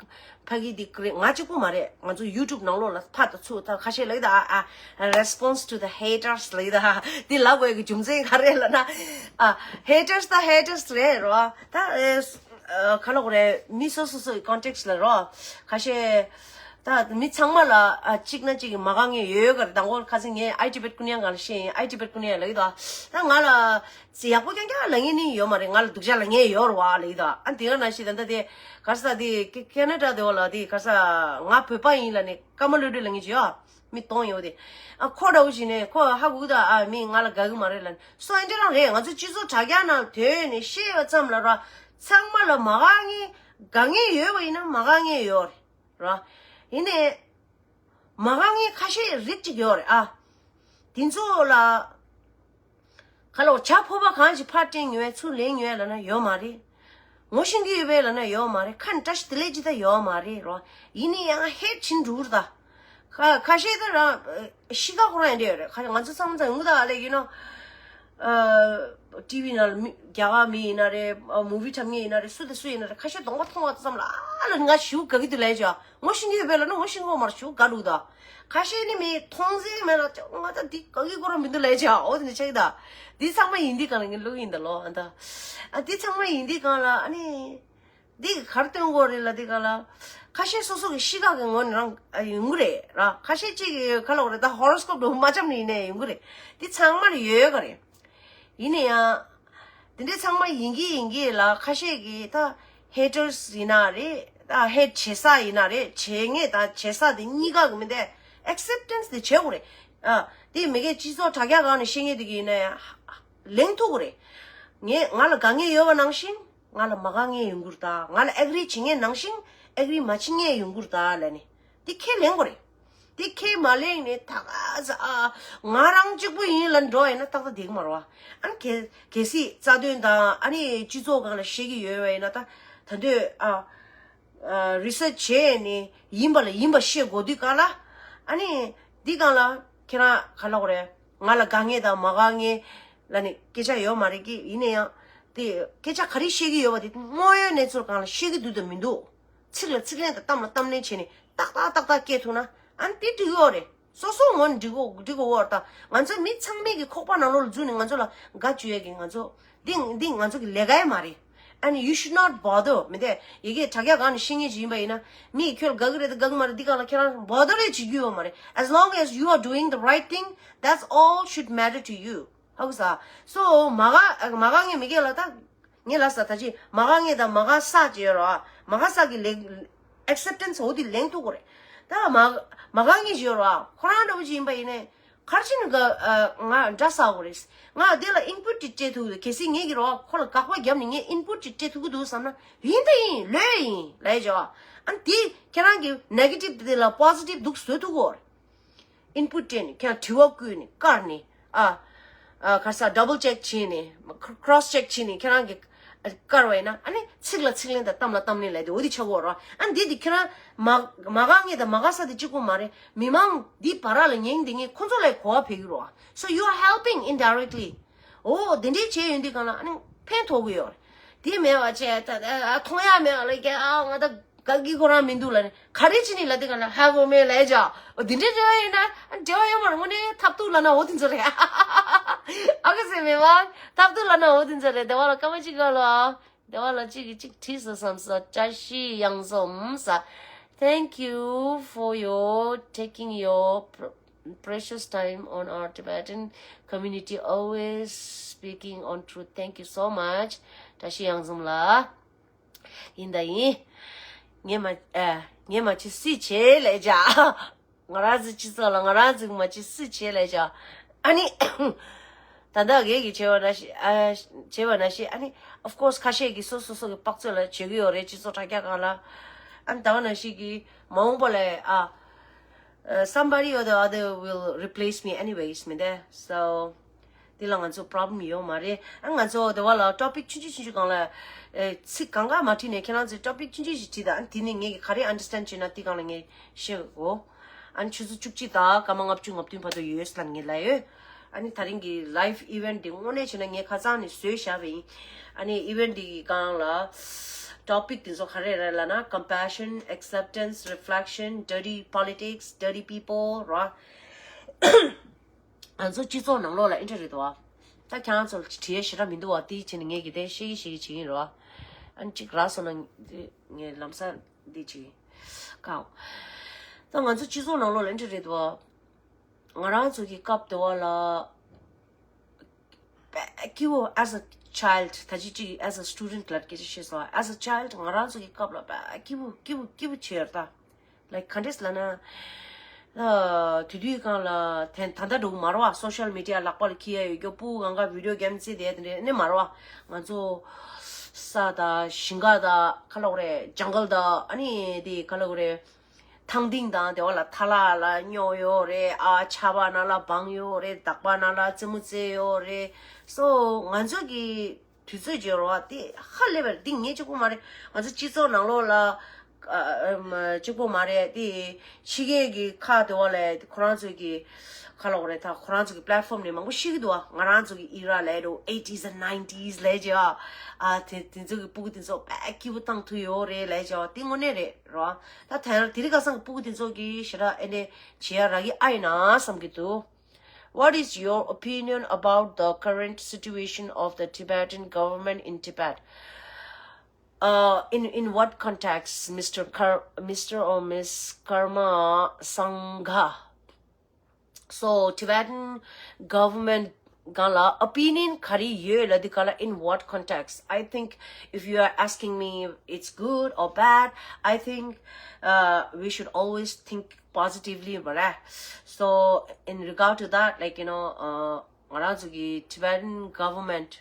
ཕ་གི་དེ་ཀི་རེད། ང་གཅིག་པུ་མ་རེད། ང་ཚོ་ཡུ་ཊུབ་ནང་ལོགས་ལ་ཕར་དང་ཚུར་ད་ཁ་ཤས་ལབ་ཀྱི་ད། ཨ་ཨ་response to the haters ལབ་ཀྱི་ད། དེ་ལབ་དགོས་ཀྱི་རྒྱུ་མཚན་ག་རེ་ལབ་ན། ཨ་haters ད་haters རེད་རོ། ད་ཨ་ཁ་ལོག་རེད། མི་སོ་སོ་སོའི་context ལ་རོ། ཁ་ཤས། ད་མི་ཚང་མ་ལ་ཨ་གཅིག་ན་གཅིག་གི་མ་དགའ་མཁན་ཡོད་ཡོད་ག་རེད། དང་པོ་ཁ་སང་ངས་ཨའི་ཊི་བེཊ་ཀུན་ཡང་གང་ལ་བཤད་ཡིན། ཨའི་ཊི་བེཊ་ཀུན་ཡང་ལབ་ཀྱི་འདུག་ད་ང་ལ་ཡག་པོ་རྐྱང་རྐྱང་ལབ་མཁན་ནི་ཡོད་མ་རེད། ང་ལ་སྡུག་ཅག་ལབ་མཁན་ཡོད་རེད་བ་ལབ་ཀྱི་འདུག་ཨ་དེ་ག་ནང་བཞིན་ད་ལྟ་དེ་ག་རེ་ཟེར་དེ་ཀེ་ཀེ་ན་ཌ་དེ་བ་ལ་དེ་ག་རེ་ཟེར། ང་བོད་པ་ཡིན་ལབ་ནས་ཀརྨ་བློ་གྲོས་ལབ་མཁན་ཅིག་ཡོད། མི་སྟོང་ཡོད་དེ། ཨ་ཁོ་འདྲ་བོ་ཞིག་ནས་ཁོ་ཧ་གོ་གི་འདུག་ཨ་མི་ང་ལ་དགའ་གི་མ་རེད་ལབ་ནས། སོ་ཨེ་འདྲ་རང་རེད། ང་ཚོ་སྤྱི་ཚོགས་དྲ་རྒྱ་ནང་དོན་ནས་བཤད་པ་ཙམ་ལ་ར་ཚང་མ་ལ་མ་དགའ་མཁན་དགའ་མཁན་ཡོད་པ་ཡིན་ན་མ་དགའ་མཁན་ཡོད་རེད། ར། ཡིན་ནའི། མ་དགའ་མཁན་ཁ་ཤས་རིགས་གཅིག་ཡོད་རེད་ཨ། དེ་ཚོ་ལ། ཁ་ལོ་བྱ་ཕོ་བ་གང་ཞིག་ཕར་སྤྲད་ཉོས་ཚུར་ལེན་ཉོས་ལབ་ན་ཡོད་མ་རེད། ངོ་ཤེས་ཀྱི་ཡོད་པས་ལབ་ན་ཡོད་མ་རེད། ཁ་ནས་བཀྲ་ཤིས་བདེ་ལེགས་ཅི་ད་ཡོད་མ་རེད་རོ། ཡིན་ནའི་ཡང་ཧེད་ཕྱིན་འགྲོ་གི་རེད་ད། ཁ་ཁ་ཤས་ད་རང་གཤིས་ཀ་ཁོ་རང་ཡང་འདྲ་ཡོད་རེད། ཁ་ང་ཚོ་ཚང་མ་ཚང་ཡོང་གི་ད་ལས་ཡིན་ནོ། ཨ་ཊི་ཝི་ནང་ལ་མི་རྒྱ་གར་མི་ཡིན་ན་རེད། ཨ་མུ་ཝི་འཁྲབ་མཁན་ཡིན་ན་རེད། སུ་དང་སུ་ཡིན་ན་རེད། ཁ་ཤས་གདོང་པ་མཐོང་བ་ཙམ་ལ་ཨ་ལ་ང་ཞེ་པོ་དགའ་གི་འདུག་ལབ་ཡ་ཅིག་ངོ་ཤེས་ཀྱི་ཡོད་པས་ལབ་ན་ངོ་ཤེས་ཀྱི་ཡོད་མ་རེད། ཞེ་པོ་དགའ་འདུག་ད། ཁ་ཤས་ནི་མི་མཐོང་ཟེར་མེད་ལ་ང་ད་འདི་དགའ་གི་ཁོ་རང་མི་འདུག་ལབ་ཡ་ཅིག་འོ་དེ་འདྲ་ཆགས་ཀྱི་ད། འདི་ཚང་མ་ཡིན་དུས་གང་ལ་ངས་ལོག་ཡིན་ད་ལོ་ཨ་ད། ཨ་འདི་ཚང་མ་ཡིན་དུས་གང་ལ་ཨ་ནི། འདི་གི་ག་རེ་སྟོན་དགོས་རེད་ལབ་དུས་ག་ལ། ཁ་ཤས་སོ་སོ་གི་གཤིས་ཀ་གི་ངོས་ནས་རང་ཨ་ཡོང་གི་རེད་ར། ཁ་ཤས་གཅིག་གི་ག་ལབ་དགོས་རེད་ད། ཧོ་རོ་སི་ཀོབ་འདྲ་བོ་མ་འཆམ་ནས་ཡིན་ནའི་ཡོང་གི་རེད། འདི་ཚང་མར་ཡོད་ག་རེད། ཡིན་ན་ཡང་། འདི་འདྲའི་ཚང་མ་ཡིན་གྱི་ཡིན་གྱི་ལ་ཁ་ཤས་ཀྱིས་ད་ཧེ་ཊར་སི་ཡིན་ན་རེད། ད་ཧེ་ཊི་བྱེད་ས་ཡིན་ན་རེད། བྱེད་མཁན་དང་བྱེད་ས་དེ་གཉིས་ཀ་གི་མི་འདྲ་ཨེག་སེབ་ཊན་སི་དེ་བྱེད་དགོས་རེད། ཨ་དེ་མི་སྒེར་སྤྱི་ཚོགས་དྲ་རྒྱ་སྒང་ནས་བཤད་མཁན་དེ་གི་ཡིན་ན་ཡང་ལེན་ཐུབ་དགོས་རེད། ངས་ང་ལ་དགའ་ངེས་ཡོད་པ་ནང་བཞིན། ང་ལ་མ་དགའ་མཁན་ཡོང་གི་རེད་ད། ང་ལ་ཨེག་རི་བྱེད་མཁན་ནང་བཞིན་ཨེག་རི་མ་བྱེད་མཁན་ཡོང་གི་རེད་ད་ལབ་ནས། འདི་ཁས་ལེན་དགོས་རེད། འདི་ཁས་མ་ལེན་ནས་ད་ག་ཟེ་ཨ། ང་རང་གཅིག་པུ་ཡིན་ལབ་འགྲོ་ཡིན་ན་ཏག་ཏག་བསྡད་ཀྱི་མ་རེད་བ། ཨ་ནི་གལ་གལ་སྲིད་རྩ་དོན་དང་ཨ་ནི་སྤྱི་ཚོགས་སྒང་ལ་བཤད་ཀྱི་ཡོད་པ་ཡིན་ན་ད་ད་འདོད་ཨ། རི་སར་ཆི་བྱས་ནས་ཡིན་པ་ལ་ཡིན་པ་བཤད་དགོས་དུས་གང་ལ། ཨ་ནི་འདི་སྒང་ལ་ཁྱེད་རང་ག་ལབ་དགོས་རེད། ང་ལ་དགའ་མཁན་དང་མ་དགའ་མཁན་ལབ་ནས་སྐད་ཆ་ཡོད་མ་རེད་ཀི། ཡིན་ན་ཡང་དེ་སྐད་ཆ་ག་རེ་བཤད་ཀྱི་ཡོད་པ་དེ་དངོས་ཡོད་གནས་ཚུལ་སྒང་ལ་བཤད་ཀྱི་འདུག་དང་མི་འདུག་ཚིག་ལ་ཚིག་ལན་དང་གཏམ་ལ་གཏམ་ལན་བྱས་ནས་ཏག་ཏག་ཏག་ཏག་སྐད་ཐུག་ན་ཨ་ནི་དེ་འགྲིག་གི་ཡོད་རེད། སོ་སོ་ངོས་ནས་འགྲིག་གོ་འགྲིག་གོ་བོར་ད། ང་ཚོ་མི་ཚང་མས་ཀྱི་ཁོག་པ་ནང་ལོགས་ལ་འཛུལ་ནས་ང་ཚོ་ལ་དགའ་བཅུག་ཡས་ཀྱི་ང་ཚོ་འདི་འདི་ང་ཚོ་གི་ལས་ཀ་ཡང་མ་རེད། And you should not bother. མི་དེ་ཡི་གེ་དྲ་རྒྱ་སྒང་ནས་ཤེས་ངེས་ཅིག་ཡིན་པ་ཡིན་ན་མི་ཁྱོད་ལ་དགའ་གི་རེད་དང་དགའ་གི་མ་རེད་འདི་སྒང་ལ་ཁྱེད་རང་བོར་ཌར་རེ་བྱེད་རྒྱུ་ཡོད་མ་རེད། As long as you are doing the right thing, that's all should matter to you. ཧ་གོ་ས། So མ་དགའ་མ་དགའ་ངས་མི་སྒེར་ལ་ད། ངས་ལབ་ས་ད་ཅི་མ་དགའ་ངས་ད་མ་དགའ་ས་ཅི་ཡོད་ར། མ་དགའ་ས་གི་ལེགས་ཨེག་སེབ་ཊན་སི་འོ་དེ་ལེན་ཐུབ་གོ་རེད། ད་མ་མ་དགའ་ངས་ཅི་ཡོད་ར། ཁོ་རང་འདྲ་བོ་ཅི་ཡིན་པ་ཡིན་ནས་གར་ཅི་ནི་ག་ང་འདྲ་ས་གོ་རེད། ང་དེ་ལ་ཨིན་པུཊ་ཅིག་སྤྲད་ཐུབ་གི་གལ་སྲིད་ངས་གི་ར་ཁོ་ལ་དགག་པ་བརྒྱབ་ནས་ངས་ཨིན་པུཊ་ཅིག་སྤྲད་ཐུབ་གི་འདུག་བསམ་ན་ཡིན་ད་ཡིན་ལོས་ཡིན་ལས་ཅི་ཨ་ནི་དེ་ཁྱེད་རང་གི་ནེ་གེ་ཊིབ་དེ་ལ་པོ་ཟི་ཊིབ་འདུག་བཟོ་ཐུབ་གོ་རེད། ཨིན་པུཊ་སྤྲད་ནས་ཁྱེད་རང་དྲི་བ་བཀོད་ནས་བཀར་ནས་ཨ། ཨ་ག་ས་ཌབ་བལ་ཅེག་བྱས་ནས་ཁ་རོ་སི་ཅེག་བྱས་ནས་ཁྱེད་རང་གི་ བཀར་བ་ཡིན་ན་ཨ་ནི་ཚིག་ལ་ཚིག་ལན་དང་གཏམ་ལ་གཏམ་ལན་ལབ་དེ་འོ་དེ་ཆགས་ཀྱི་ཡོད་རེད་བ། ཨ་འདི་དེ་ཁྱེད་རང་མ་མ་དགའ་མཁན་དང་མ་དགའ་ས་དེ་གཅིག་པོ་མ་རེད། མི་མང་འདི་བར་ལ་ཉན་བསྡད་མཁན་ཁོ་ཚོ་ལ་གོ་བ་འཕེལ་གྱི་རེད་བ། So you are helping indirectly. འོ་དེ་འདྲའི་བྱས་ཡོང་དུས་གང་ལ་ཨ་ནི་ཕན་ཐོགས་ཀྱི་ཡོད་རེད། དེ་མེད་པ་བྱས་ད་ཨ་མཐོང་ཡ་མེད་པ་ལ་ཀྱེ་ཨ་ང་ད་དགའ་གི་ཁོ་རང་མི་འདུག་ལབ་ནས་ག་རེ་བྱས་ནས་ལབ་དུས་གང་ལ་ཧ་གོ་མེད་ལབ་ཡ་ཅག་འོ་དེ་འདྲའི་འབྲེལ་བ་ཡིན་ན་ཨ་འབྲེལ་བ་ཡོད་མ་རེད། དངོས་གནས་ཐབས་སྡུག་ལབ་ན་འོ་དེ་ཚོ་རེད། ཨ་ཁ་ཟེར་མི་མང་ཐབས་སྡུག་ལབ་ན་འོ་དེ་ཚོ་རེད། དེ་བ་ལ་སྐར་མ་གཅིག་ག་ལོ་ཨ། དེ་བ་ལ་གཅིག་གིས་གཅིག་བྲིས་སོང་བསམ་སོང་། བཀྲ་ཤིས་གཡང་འཛོམས་ཟེར། Thank you for your taking your pr- precious time on our Tibetan community, always speaking on truth. Thank you so much. བཀྲ་ཤིས་གཡང་འཛོམས་ལགས། ཡིན་ད་ཡིན། ངས་མ་ཨ་ངས་མ་བྱེད་སུས་བྱེད་ལབ་བྱ། ང་རང་ཚོའི་སྤྱི་ཚོགས་ལ་ང་རང་ཚོས་མ་བྱེད་སུས་བྱེད་ལབ་བྱ། ཨ་ནི། ད་ལྟ་ངེད་ཀྱིས་བྱས་པ་ནང་བཞིན་ཨ་བྱས་པ་ནང་བཞིན་ཨ་ནི། Of course ཁ་ཤས་ཀྱིས་སོ་སོ་སོ་གི་དཔག་ཚོད་ལ་བྱེད་ཀྱི་ཡོད་རེད། སྤྱི་ཚོགས་དྲ་རྒྱ་སྒང་ལ། ཨ་ནི་ད་ག་ནང་བཞིན་གྱི་མ་འོངས་པ་ལ་ཨ། Uh, somebody or the other will replace me anyways མི་འདུག So དེ་ལ་ང་ཚོ་problem ཡོད་མ་རེད། ཨ་ང་ཚོ་དེ་བ་ལ་topic ཆུང་ཆུང་ཆུང་ཆུང་སྒང་ལ་ཨེ་ཚིག་གང་ག་མ་བྲིས་ནས་ཁྱེད་རང་ཚོས་topic ཆུང་ཆུང་ཞིག་བྲིས་དང་། ཨ་དེ་ནས་ངས་ག་རེ་understand བྱས་ན་དེ་སྒང་ལ་ངས་ཤེས་དགོས། ཨ་ནི་ཆུ་ཚོད་བཅུ་གཅིག་དང་སྐར་མ་ལྔ་བཅུ་ང་བདུན་བར་དུ་ཡོད་ལབ་ངས་ལབ་ཡོད། ཨ་ནི་ད་རིང་གི་live event འདི་དངོས་གནས་བྱས་ན་ངས་ཁ་སང་ནས་བཟོས་བཞག་པ་ཡིན། ཨ་ནི་event འདི་གི་སྒང་ལ་topic དེ་ཚོ་ག་རེ་རེད་ལབ་ན། Compassion, acceptance, reflection, dirty politics, dirty people ར། ང་ཚོ་སྤྱི་ཚོགས་ནང་ལོགས་ལ་ཨེ་འདྲ་རེད་དོ། ད་ཁྱེད་རང་ཚོ་ལ་བྲིས་ཡས་ཞེ་དྲག་མི་འདུག་བ། དེ་བྱས་ནས་ངས་ཀྱི་དེ་ཤེས་ཀྱི་ཤེས་ཀྱི་བྱེད་ཀྱི་ཡིན་རོ། ཨ་ནི་གཅིག་རག་སོང་ན་ངས་ལམ་སང་འདི་བྱེད་ཀའོ། ད་ང་ཚོ་སྤྱི་ཚོགས་ནང་ལོགས་ལ་ཨེ་འདྲ་རེད་དོ། ང་རང་ཚོ་གི་སྐབས་དེ་བ་ལ་དཔེ་སྐྱིད་པོ། As a child ད་ཅི་ཅིག་as a student ལ་སྐད་ཆ་བཤད་སོང་། As a child ང་རང་ཚོ་གི་སྐབས་ལ་དཔེ་སྐྱིད་པོ་སྐྱིད་པོ་སྐྱིད་པོ་བྱས་ཡོད་ད། Like ག་འདྲས་ལབ་ན། ཨ་དུས་དུས་སྒང་ལ་དེ་ད་ལྟ་འདྲ་བོ་མ་རེད་བ། Social media ལག་པ་ལ་འཁྱེར་ཡ་ཡོད་རྒྱུ། སྤུ་གུ་གང་ག་video game རྩེ་བསྡད་དེ་འདྲས་ནི་མ་རེད་བ། ང་ཚོ་ས་དང་ཞིང་ཁ་དང་ག་ལབ་དགོས་རེད། jungle དང་ཨ་ནི་དེ་ག་ལབ་དགོས་རེད། ཐང་སྟེང་དང་དེ་བ་ལ་ཐ་ལག་ལ་སྨྱོ་ཡོད་རེད། ཨ་ཆར་པ་ནང་ལ་སྦངས་ཡོད་རེད། འདག་པ་ནང་ལ་རྩེད་མོ་རྩེ་ཡོད་རེད། So ང་ཚོ་གི་དུས་ཚོད་ཅིག་རེད་བ། དེ་ཧ་ལས་པ་རེད། འདི་ངས་གཅིག་པོ་མ་རེད། ང་ཚོ་སྤྱི་ཚོགས་ནང་ལོགས་ལ་ཨ་ཨམ་གཅིག་པོ་མ་རེད། དེ་ཕྱི་རྒྱལ་གྱི་ཁག་དེ་བ་ལ་ཁོ་རང་ཚོ་གི་ག་ལབ་དགོས་རེད། ད་ཁོ་རང་ཚོ་གི་platform ནས་མང་པོ་ཤེས་ཀྱི་འདུག་བ། ང་རང་ཚོ་གི་era ལབ་རོ། eighties and nineties ལབ་བྱས་བ། ཨ་དེ་དེ་ཚོ་གི་སྤུ་གུ་དེ་ཚོ་དཔེ་སྐྱིད་པོ་བཏང་ཐུབ་ཡོད་རེད་ལབ་བྱས་བ། དེ་དངོས་གནས་རེད་རོ། ད་དེ་དེ་རིང་ཁ་སང་གི་སྤུ་གུ་དེ་ཚོ་གི་ཞེ་དྲག་ཨེ་འདྲས་བྱེད་ཡ་རག་གི་ཨ་ཡིན་ན་བསམ་གྱི་འདུག What is your opinion about the current situation of the Tibetan government in Tibet? Uh, in, in what context, Mister Kar-, Mister or Miss Karma Sangha? So, Tibetan government སྒང་ལ་opinion ག་རེ་ཡོད་ལབ་དུས་སྒང་ལ། In what context? I think if you are asking me it's good or bad, I think uh, we should always think positively, right? So in regard to that, like, you know, uh, ང་རང་ཚོ་གི་Tibetan government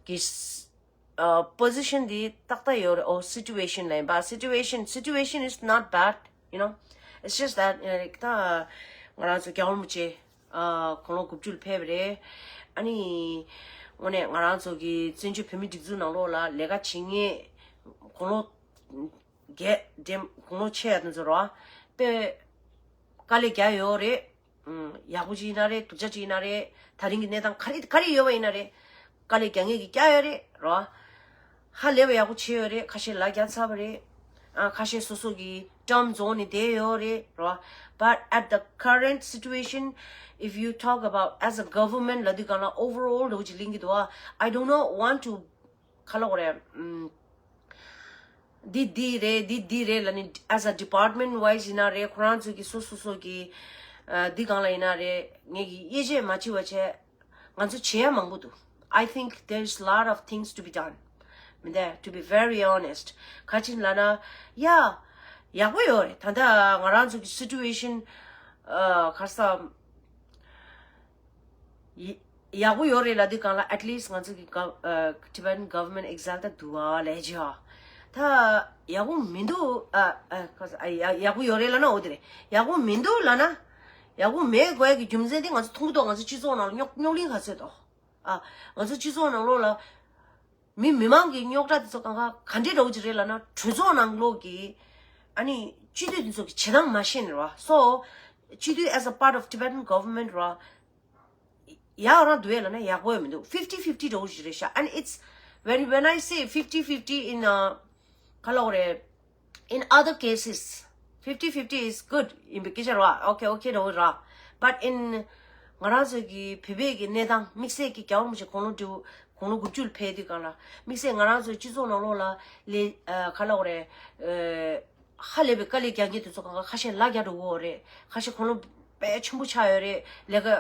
གི་uh, position འདི་ཏག་ཏག་ཡོད་རེད། Oh, situation ལབ་ཡིན་པ། Situation, situation is not bad, you know. It's just that, you know, like, ད་ང་རང་ཚོ་རྒྱལ་བ་རིན་པོ་ཆེ་uh, དགུང་ལོ་དགུ་བཅུ་ལ་ཕེབས་པ་རེད། ཨ་ནི་དངོས་གནས་ང་རང་ཚོ་གི་བཙན་བྱོལ་བོད་མིའི་སྒྲིག་འཛུགས་ནང་ལོགས་ལ་ལས་ཀ་བྱེད་མཁན་དགུང་ལོ་བརྒྱད་དེ་དགུང་ལོ་ཆེ་ཡ་དེ་ཚོ་རོ། དཔེ་དཀའ་ལས་རྒྱག་ཡོད་རེད། ཨུམ། ཡག་པོ་ཅིག་ཡིན་ན་རེད། སྡུག་ཅག་ཅིག་ཡིན་ན་རེད། ད་རིང་གི་གནས་སྟངས་ག་རེ་ག་རེ་ཡོད་པ་ཡིན་ན་རེད། དཀའ་ལས་རྒྱག་མཁན་གྱིས་རྒྱག་ཡོད་རེད་རོ། ཧ་ལས་པ་ཡག་པོ་བྱས་ཡོད་རེད། ཁ་ཤས་ལ་རྒྱག་ཚར་བ་རེད། ཨ་ཁ་ཤས་སོ་སོ་གི་term རྫོགས་ནས་བསྡད་ཡོད་རེད་རོ། But at the current situation, if you talk about as a government ལབ་དུས་སྒང་ལ་overall འདྲ་བོ་ཅིག་གླེང་གི་འདུག་བ། I don't know, want to ག་ལབ་དགོས་རེད། ཨུམ། འདི་འདི་རེད། འདི་འདི་རེད་ལབ་ནས་as a department wise ཡིན་ན་རེད། ཁོ་རང་ཚོ་གི་སོ་སོ་སོ་གི་ཨ་འདི་སྒང་ལ་ཡིན་ན་རེད། ངེད་ཀྱིས་དབྱེ་འབྱེད་མ་བྱེད་པ་བྱས། ང་ཚོ་བྱེད་ཡ་མང་པོ་འདུག I think there's lot of things to be done. མི་འདུག to be very honest. ག་ཅི་ལབ་ན། ཡ། ཡག་པོ་ཡོད་རེད། ད་ལྟ་ང་རང་ཚོ་གི་situation ཨ་ག་རེ་ཟེར། ཡ་ཡག་པོ་ཡོད་རེད་ལབ་དུས་སྒང་ལ། At least ང་ཚོ་གི་gov- ཨ་Tibetan government exile ད་འདུག་ཨ་ལབ་བྱས། ད་ཡག་པོ་མི་འདུག་ཨ་ཨ་ག་ས་ཨ་ཡ་ཡག་པོ་ཡོད་རེད་ལབ་ན་འོ་དེ་རེད། ཡག་པོ་མི་འདུག་ལབ་ན། ཡག་པོ་མེད་དགོས་ཀྱི་རྒྱུ་མཚན་དེ་ང་ཚོ་མཐོང་གི་འདུག་ང་ཚོ་སྤྱི་ཚོགས་ནང་ལ་རྙོག་རྙོག་གླེང་ག་ཚོད་འདུག་ཨ་ང་ཚོ་སྤྱི་ཚོགས་ནང་ལོགས་ལ་ མི་མི་མང་གི་རྙོག་དྲ་དེ་ཚོ་གང་ག་ག་འདྲས་འདྲ་བོ་ཅིག་རེད་ལབ་ན། གྲོས་ཚོགས་ནང་ལོགས་ཀྱི་ཨ་ནི་སྤྱི་འཐུས་དེ་ཚོ་གི་བྱེད་སྟངས་མ་ཤེས་ནས་རེད་བ། So སྤྱི་འཐུས་as a part of Tibetan government རེད་བ། ཡག་རང་འདུག་ཡ་ལབ་ན་ཡག་པོ་ཡོད་མི་འདུག fifty fifty འདྲ་བོ་ཞིག་རེད་ཤག And it's, when, when I say fifty fifty in, uh, ག་ལབ་དགོས་རེད། In other cases, fifty fifty is good. ཡིན་པའི་སྐད་ཆ་རེད་བ། Okay, okay འདྲ་བོ་རེད། But in ང་རང་ཚོ་གི་བོད་པའི་གི་གནས་སྟངས། དམིགས་བསལ་གྱི་རྒྱལ་བ་རིན་པོ་ཆེ་དགུང་ལོ་བགྲེས་པོ། དགུང་ལོ་དགུ་བཅུ་ལ་ཕེབས་དུས་སྒང་ལ། དམིགས་བསལ་ང་རང་ཚོའི་སྤྱི་ཚོགས་ནང་ལོགས་ལ་ལས། ཨ། ག་ལབ་དགོས་རེད། ཨ། ཧ་ལས་པའི་དཀའ་ལས་རྒྱག་མཁན་དེ་ཚོ་གང་ག་ཁ་ཤས་ལ་རྒྱ་འགྲོ་གི་ཡོད་རེད། ཁ་ཤས་དགུང་ལོ་དཔེ་ཆེན་པོ་ཆགས་ཡོད་རེད། ལས་ཀ།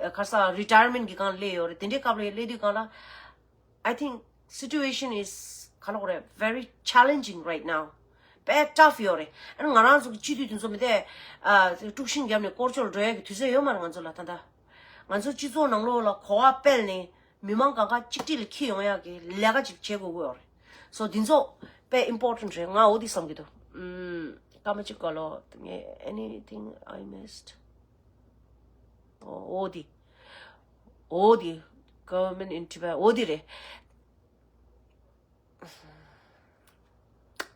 ཨ། ག་ས་རི་ཊ་ཡར་མེན་གི་སྒང་སླེབས་ཡོད་རེད། དེ་འདྲའི་སྐབས་ལ་སླེབས་དུས་སྒང་ལ། I think situation is ག་ལབ་དགོས་རེད། Very challenging right now. དཔེ་ཊཕ་ཡོད་རེད། ཨ་ནི་ང་རང་ཚོ་གི་སྤྱི་འཐུས་དེ་ཚོ་མི་དེ། ཨ། དཀྲུག་ཤིང་བརྒྱབ་ནས་སྐོར་ཕྱོགས་ལ་འགྲོ་ཡག་གི་དུས་ཚོད་ཡོད་མ་རེད་ང་ཚོ་ལ་ད་ལྟ། ང་ཚོ་སྤྱི་ཚོགས་ནང་ལོགས་ལ་གོ་བ་སྤེལ་ནས་མི་མང་གང་ག་གཅིག་སྒྲིལ་ལ་འཁྱེར་ཡོང་ཡག་གི་ལས་ཀ་ཅིག་བྱེད་དགོས་ཀྱི་ཡོད་རེད། So འདི་ཚོ་དཔེ་ཨིམ་པོར་ཊེན་ཊི་རེད། ང་འོ་དེ་བསམ་གྱི་འདུག་ཨུམ། སྐར་མ་གཅིག་ག་ལོ། ངས་anything I missed? འོ་འོ་དེ། འོ་དེ། Government in Tibet འོ་དེ་རེད།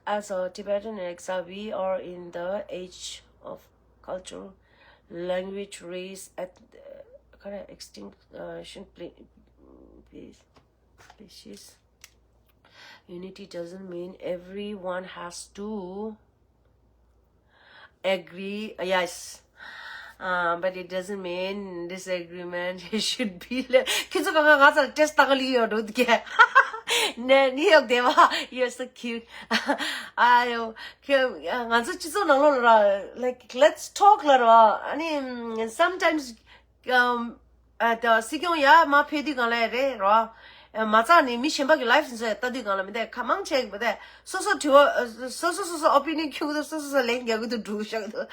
As a Tibetan exile, we are in the age of culture, language, race, eth- uh, kind of extinction, uh, should be, be, species. Unity doesn't mean everyone has to agree, yes. Uh, but it doesn't mean disagreement should be. ཁྱེད་ཚོ་གང་ག་ང་ཚོར་ཊེསི་ལྟ་ག་ལི་ཡོད་འགྲོ་འདུག་གས། ནས་ནི་ཡོད་བདེ་བ། You're so cute. ཨ་ཡོ། ཁྱེད་ང་ཚོ་སྤྱི་ཚོགས་ནང་ལོགས་ལ་ར། Like, let's talk ལ་ར། ཨ་ནི་sometimes ཨམ། ཨ། ད་སྲིད་སྐྱོང་ཡར་མར་ཕེབས་དུས་སྒང་ལ་རེད་རོ། ཨ། མ་རྩ་ནས་མི་གཞན་པ་གི་ལའིབ་ཚོ་ལྟ་དུས་སྒང་ལ་མི་དེ་ཁ་མང་ཆེ་གི་མི་དེ་སོ་སོ་དྲི་བ། ཨ། སོ་སོ་སོ་སོ་ཨོ་པི་ནི་ཡོན་ཁྱོད་ཀྱི་འདུག་སོ་སོ་སོ་ལན་རྒྱག་གི་འདུག་འདུག་བཞག་གི་འདུག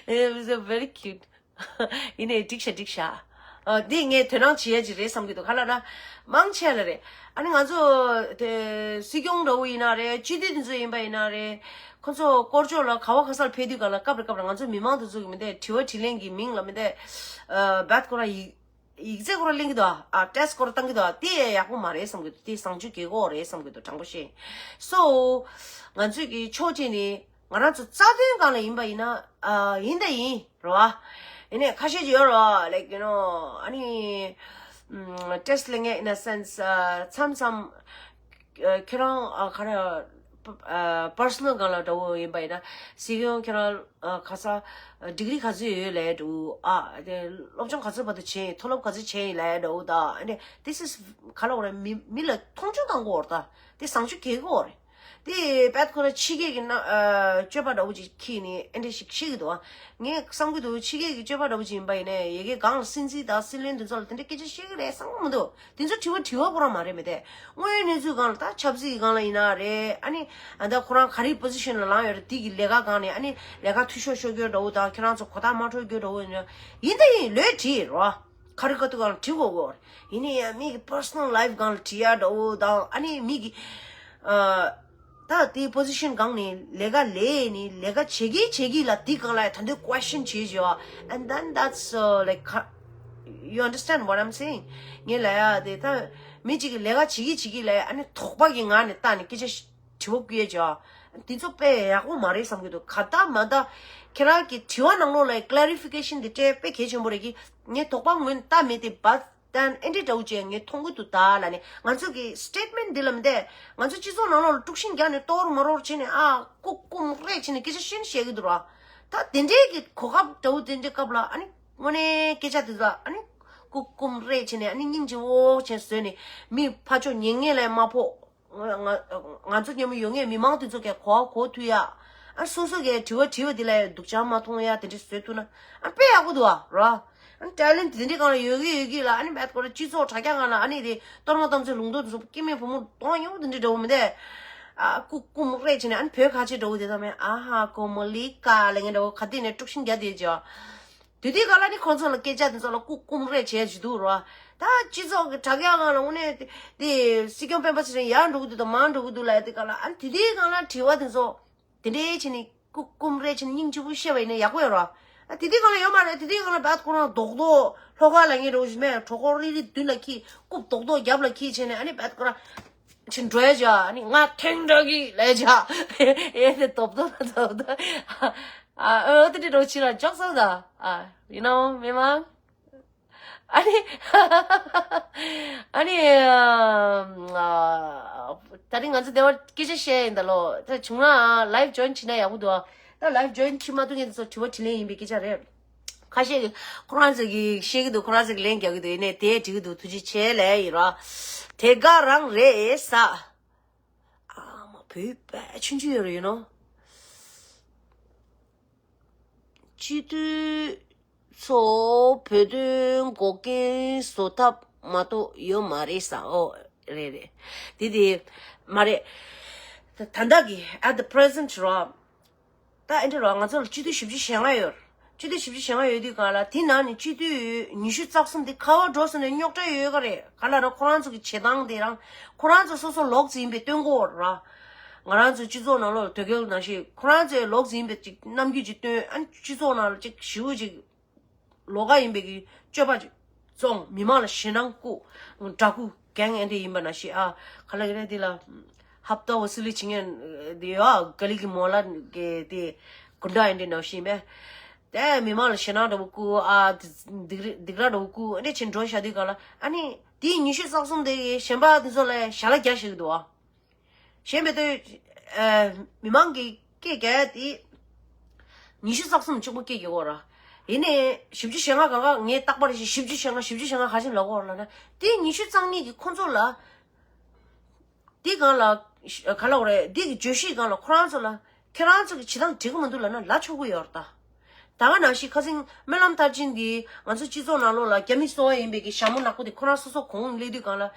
It was a very cute. ཡིན་ནའི་འགྲིག་ཤག་འགྲིག་ཤག་ཨ། འདི་ངས་དོ་སྣང་བྱེད་ཡ་ཅིག་རེད་བསམ་གྱི་འདུག་ག་ལབ་ན། མང་ཆེ་ལ་རེད། ཨ་ནི་ང་ཚོ་དེ་སྲིད་སྐྱོང་འདྲ་བོ་ཡིན་ན་རེད། སྤྱི་འཐུས་དེ་ཚོ་ཡིན་པ་ཡིན་ན་རེད། ཁོ་ཚོ་སྐོར་ཕྱོགས་ལ་ག་བ་ག་སར་ཕེབས་དུས་སྒང་ལ་སྐབས་རེ་སྐབས་རེ་ང་ཚོ་མི་མང་དེ་ཚོ་གི་མི་དེ་དྲི་བ་དྲིས་ལན་གྱི་མིང་ལ་མི་དེ། ཨ། བད་ཁོ་ར་ཡིག་ཡིག་ཚད་ཁོ་ར་གླེང་གི་འདུག་ཨ། ཊེསི་ཁོ་ར་བཏང་གི་འདུག་དེ་ཡག་པོ་མ་རེད་བསམ་གྱི་འདུག་དེ་བཟང་སྤྱོད་དགོས་མཁོ་རེད་བསམ་གྱི་འདུག་དྲང་པོ་བཤད། So ང་ཚོས་ཀྱི་ཕྱོགས་གཅིག་ནས། ང་རང་ཚོ་རྩ་དོན་སྒང་ལ་ཡིན་པ་ཡིན་ན། ཨ། ཡིན་ད་ཡིན་རོ། ཡིན་ནའི་ཁ་ཤས་ཅིག་ཡོད་རོ། Like, you know, ཨ་ནི། ཨམ། ཊེསི་ལེན་མཁན། In a sense, ཨ། མཚམས་མཚམས། ཨ། ཁྱེད་རང་། ཨ། ག་རེ། ཨ། པར་སོ་ནལ་སྒང་ལ་འདྲ་བོ་ཡིན་པ་ཡིན་ན། སྲིད་སྐྱོང་ཁྱེད་རང་། ཨ། ག་ས། ཌིག་རི་ག་ཚོད་ཡོད་ལབ་འདྲ་བོ། ཨ། དེ་སློབ་སྦྱོང་ག་ཚོད་བར་དུ་བྱས། མཐོ་སློབ་ག་ཚོད་བྱས་ཡིན་ལབ་འདྲ་བོ་དང་། ཨ་ནི། This is ག་ལབ་དགོས་རེད། མི་མི་ལ་མཐོང་ཆུང་བཏང་གི་ཡོད་རེད་ད། དེ་བཟང་སྤྱོད་གལ་གི་ཡོད་རེད། དེ་བད་ཁོ་ར་ཕྱི་རྒྱལ་གྱི་ན། ཨ། སྤྱོད་པ་འདྲ་བོ་ཅིག་འཁྱེར་ནས་ཨེ་འདྲ་ཞིག་བཤད་ཀྱི་འདུག་ངས་བསམ་གྱི་འདུག་ཕྱི་རྒྱལ་གྱི་སྤྱོད་པ་འདྲ་བོ་ཅིག་ཡིན་པ་ཡིན་ནའི། ཡ་གི་སྒང་ལ་སྲིད་འཛིན་དང་སྲིད་བློན་དེ་ཚོ་ལ་དེ་འདྲ་སྐད་ཆ་བཤད་ཀྱི་རེད་བསམ་གྱི་མི་འདུག་དེ་ཚོ་དྲི་བ་དྲི་བ་ཁོ་རང་མ་རེད་མི་དེ། དངོས་ཡོད་གནས་ཚུལ་སྒང་ལ། ད་ཆབ་སྲིད་ཀྱི་སྒང་ལ་ཡིན་ན་རེད། ཨ་ནི། ཨ། ད་ཁོ་རང་ག་རེ་པོ་ཟི་ཤན་ལ་ལངས་ཡོད་རེད། དེ་གི་ལས་ཀ་སྒང་ནས། ཨ་ནི་ལས་ཀ་འཐུས་ཤོར་ཤོར་རྒྱུ་འདྲ་བོ་དང་། ཁྱེད་རང་ཚོ་གོ་བརྡ་མ་འཕྲོད་རྒྱུ་འདྲ་བོ་ཡིན་ན། ཡིན་ད་ཡིན། ལོས་དྲིས་རོ། ག་རེ་ག་དུས་སྒང་ལ་དྲི་དགོས་གོ། ཡིན་ནའི་ཡང་མི་གི་པར་སོ་ནལ་ལའིབ་སྒང་ལ་དྲི་ཡ་འདྲ་བོ་དང་། ཨ་ནི་མི་གི། ཨ། ད་དེ་པོ་ཟི་ཤན་སྒང་ནས་ལས་ཀ་ལས་ནི་ལས་ཀ་བྱེད་ཀྱི་བྱེད་ཀྱི་ལ། དེ་སྒང་ལ་ད་དུང་ཀོ་ཨེ་ཤན་བྱེད་བྱེད་བ། And then that's, uh, like, you understand what I'm saying? ངས་ལབ་ཡ་དེ། ད་མི་གཅིག་གིས་ལས་ཀ་བྱེད་ཀྱི་བྱེད་ཀྱི་ལ། ཨ་ནི་དོགས་པ་གི་ངང་ནས་བལྟས་ནས་སྐད་ཆ་དྲི་བ་བསྐུར་ཡ་བྱེད་བ། དེ་ཚོ་དཔེ་ཡག་པོ་མ་རེད་བསམ་གྱི་འདུག་ག་ད་མ་ད་ཁྱེད་རང་གི་དྲི་བ་ནང་ལོགས་ལ་ཀི་ལེ་རི་ཕི་ཀེ་ཤན་དེ་སྤྲད་དཔེ་གལ་ཆེན་པོ་རེད་གི། ངས་དོགས་པ་ངོས་ནས་བལྟས་མེད་དེ། བད་དན་ཨེ་འདྲི་འདྲ་བོ་ཅིག་ངས་མཐོང་གི་འདུག་ད་ལབ་ནས། ང་ཚོ་གི་སི་ཊེཊ་མེན་ཊི་འདི་ལ་མི་དེ། ང་ཚོ་སྤྱི་ཚོགས་ནང་ལོགས་ལ་དཀྲུག་ཤིང་རྒྱག་ནས་གཏོར་མ་རོར་བྱས་ནས། ཨ། སྐུ་སྐུམ་རེ་བྱས་ནས་སྐད་ཆ་བཤད་ནས་བཤད་ཀྱི་འདུག་ར། ད་དེ་འདྲའི་གི་གོ་སྐབས་འདྲ་བོ་དེ་འདྲའི་སྐབས་ལ། ཨ་ནི་དངོས་གནས་སྐད་ཆ་དེ་ཚོ། ཨ་ནི་སྐུ་སྐུམ་རེ་བྱས་ནས། ཨ་ནི་སྙིང་རྗེ་བོ་བྱས་བཟོས་ནས། མི་ཕར་ཕྱོགས་ཉན་མཁན་ལ་མ་ཕོག་ང་ང་ང་ཚོ་མཉམ་དུ་ཡོད་མཁན་མི་མང་དེ་ཚོ་གི་གོ་བ་གོ་ཐུབ་ཡ། ཨ། སོ་སོ་གི་དྲི་བ་དྲིས་པ་དེ་ལ་སྡུག་ཅག་མ་མཐོང་ཡ་དེ་འདྲ་བཟོས་ཐུབ་ན། ཨ། དཔེ་ཡག་པོ་འདུག་ཨ་ར། ཨ། ཊེ་ལེན་ཊི་དེ་འདྲའི་སྒང་ལ་ཡོད་ཀྱི་ཡོད་ཀྱི་ལ། ཨ་ནི་བད་ཁོ་ར་སྤྱི་ཚོགས་དྲ་རྒྱ་སྒང་ལ། ཨ་ནི་དེ་གཏོར་མ་གཏམ་ཚོད་ལུང་རྟོགས་དེ་ཚོ་སྐྱེ་དམན་བུ་མོ་གདོང་ཡོང་དེ་འདྲའི་འདྲ་བོ་མི་དེ། ཨ། སྐུ་སྐུམ་རེ་བྱས་ནས། ཨ་ནི་བོད་ཁ་ཆེ་འདྲ་བོ་དེ་ཚོ་མེད། ཨ་ཧ་ཀོ་མ་ལི་ཀ་ལབ་མཁན་འདྲ་བོ་ག་དེ་ནས་དཀྲུག་ཤིང་རྒྱག་དེ་བྱས། དེ་དུས་སྒང་ལ་ནི་ཁོང་ཚོ་ལ་སྐད་ཆ་དེ་ཚོ་ལ་སྐུ་སྐུམ་རེ་བྱས་བྱས་འདུག་ར། ད་སྤྱི་ཚོགས་ཀྱི་དྲ་རྒྱ་སྒང་ལ་དངོས་གནས་དེ་སྲིད་སྐྱོང་སྤེན་པ་ཚེ་རིང་ཡར་འགྲོ་གི་འདུག་དང་མར་འགྲོ་གི་འདུག་ལབ་དེ་སྒང་ལ། ཨ་ནི་དེ་དུས་སྒང་ལ་དྲི་བ་དེ་ཚོ་དེ་འདྲའི་བྱས་ནས་སྐུ་སྐུམ་རེ་བྱས་ནས་སྙིང་རྗེ་པོ་བཤད་པ་ཡིན་ན་ཡག་པོ་ཡོད་ར། ཨ། དེ་དུས་སྒང་ལ་ཡོད་མ་རེད། དེ་དུས་སྒང་ལ་བད་ཁོ་རང་རྡོག་རྡོག་ལྷོ་ཁ་ལབ་མཁན་འདྲ་བོ་ཞིག་མེད། གྲོད་ཁོག་རིལ་རིལ་མདུན་ལ་འཁྱེར། སྐུ་རྡོག་རྡོག་རྒྱབ་ལ་འཁྱེར་བྱས་ནས། ཨ་ནི་བད་ཁོ་རང་ ཕྱིན་འགྲོ་ཡ་ཅག་ཨ་ནི་ང་ཐེངས་འགྲོ་གི་ལས་ཅག་ཨེ་དེ་ཏོབ་ཏོབ་ཏོབ་ཏོབ་ཨ་ཨོ་དེ་འདྲ་འགྲོ་ཕྱིན་ལ་ཅོག་སོང་ད་ཨ་you know མི་མང་ཨ་ནི་ཨ་ནི་ཨ་ད་རིང་ང་ཚོ་དེ་བར་སྐད་ཆ་བཤད་ཡིན་ད་ལོ། ད་བྱུང་ན་live join བྱེད་ན་ཡག་པོ་འདུག་ཨ། ད་live join བྱེད་མ་ཐུབ་མཁན་ཚོ་དྲི་བ་དྲིས་ལན་ཡིན་པའི་སྐད་ཆ་རེད། ཁ་ཤས་ཀྱིས་ཁོ་རང་ཚོ་གིས་བཤད་ཀྱི་འདུག་ཁོ་རང་ཚོ་གིས་ལན་རྒྱག་གི་འདུག་ཡིན་ནའི་དེ་འགྲིག་གི་འདུག་ཐུགས་རྗེ་ཆེ་ལབ་ཡིན་ར། དེ་ག་རང་རེད་ས། ཨ་མ་བོད་པ་ཆུང་ཆུང་ཡོད་རེད་ཡིན་ནོ། སྤྱི་འཐུས་ཚོ་བོད་དོན་འགོག་རྐྱེན་བཟོ་ཐབས་མ་གཏོགས་ཡོད་མ་རེད་ས། ཨོ་རེད་རེད། དེ་དེ་མ་རེད། ད་ད་ལྟ་གི་at the present ར། ད་ཨེ་འདྲ་རོ་ང་ཚོ་ལ་སྤྱི་འཐུས་བཞི་བཅུ་ཞེ་ལྔ་ཡོད། སྤྱི་འཐུས་བཞི་བཅུ་ཞེ་ལྔ་ཡོད་དུས་ག་ལ་དེ་ནང་ནས་སྤྱི་འཐུས་ཉི་ཤུ་རྩ་གསུམ་དེ་ག་བ་འགྲོ་སོང་ནས་རྙོག་དྲ་ཡོད་ག་རེད། ག་ལ་རོ་ཁོ་རང་ཚོ་གི་བྱེད་སྟངས་དེ་རང་ཁོ་རང་ཚོ་སོ་སོ་ལོག་ཙི་ཡིན་པའི་སྟོན་གོ་ར། ང་རང་ཚོ་སྤྱི་ཚོགས་ནང་ལོགས་དོལ་རྒྱལ་ནང་བཞིན་ཁོ་རང་ཚོའི་ལོག་ཙི་ཡིན་པའི་ཅིག་རྣམ་འགྱུར་ཅིག་སྟོན་ཨ་སྤྱི་ཚོགས་ནང་ལ་ཅིག་ཞི་བོ་ཅིག་ལོག་ག་ཡིན་པའི་གི་སྤྱོད་པ་ཅིག་བཙོང་མི་མང་ལ་ཞེད་སྣང་བསྐུལ་དགྲ་བོ་གེང་ཨེ་འདྲ་ཡིན་པ་ན་ཞེ་ཨ་ག་ལ་གི་རེད་དེ་ལ་ཧབ་ཏོ་བ་སི་ལི་ཆིང་ཡན་དེ་ཡོ་ཨ་ག་ལི་གི་མོ་ལ་གི་དེ་གུན་ཌ་ཨེ་འདྲ་ནང་བཞིན་པས། དེ་མི་མང་ལ་ཞེད་སྣང་འདྲ་བོ་བསྐུལ་ཨ་སྡིག་སྡིག་ར་འདྲ་བོ་བསྐུལ་ཨེ་འདྲ་ཆེན་འགྲོ་བཞག་དུས་ག་ལ་ཨ་ནི་དེའི་ཉི་ཤུ་རྩ་གསུམ་དེ་གི་གཞན་པ་དེ་ཚོ་ལ་ཞལ་ལག་རྒྱག་བཞག་གི་འདུག་ཨ། གཞན་མི་དོན་ཨ་མི་མང་གི་སྐད་རྒྱག་ཡ་དེ་ཉི་ཤུ་རྩ་གསུམ་གཅིག་པོ་སྐད་རྒྱག་གོ་ར། ཡིན་ནའི་བཞི་བཅུ་ཞེ་ལྔ་གང་ག་ངས་རྟག་པར་བཞི་བཅུ་ཞེ་ལྔ་བཞི་བཅུ་ཞེ་ལྔ་ག་ཅིག་ལབ་གོ་ར་ལབ་ན་དེ་ཉི་ཤུ་རྩ་གཉིས་ཀྱི་ཁོ་ཚོ་ལ། འདི་སྒང་ལ་ག་ལབ་དགོས་རེད། འདི་གི་བརྗོད་གཞི་སྒང་ལ་ཁོ་རང་ཚོ་ལ་ཁྱེད་རང་ཚོ་གི་བྱེད་སྟངས་འགྲིག་གི་མི་འདུག་ལབ་ན་ལབ་ཆོག་གི་ཡོད་རེད་ད། ད་ག་ནང་བཞིན་ཁ་སང་སྨོན་ལམ་མཐར་ཕྱིན་འདི་ང་ཚོ་སྤྱི་ཚོགས་ནང་ལོགས་ལ་རྒྱ་མི་སོ་པ་ཡིན་པའི་གི་ཞྭ་མོ་ནག་པོ་དེ་ཁོ་རང་སོ་སོ་གོང་སླེབས་དུས་སྒང་ལ།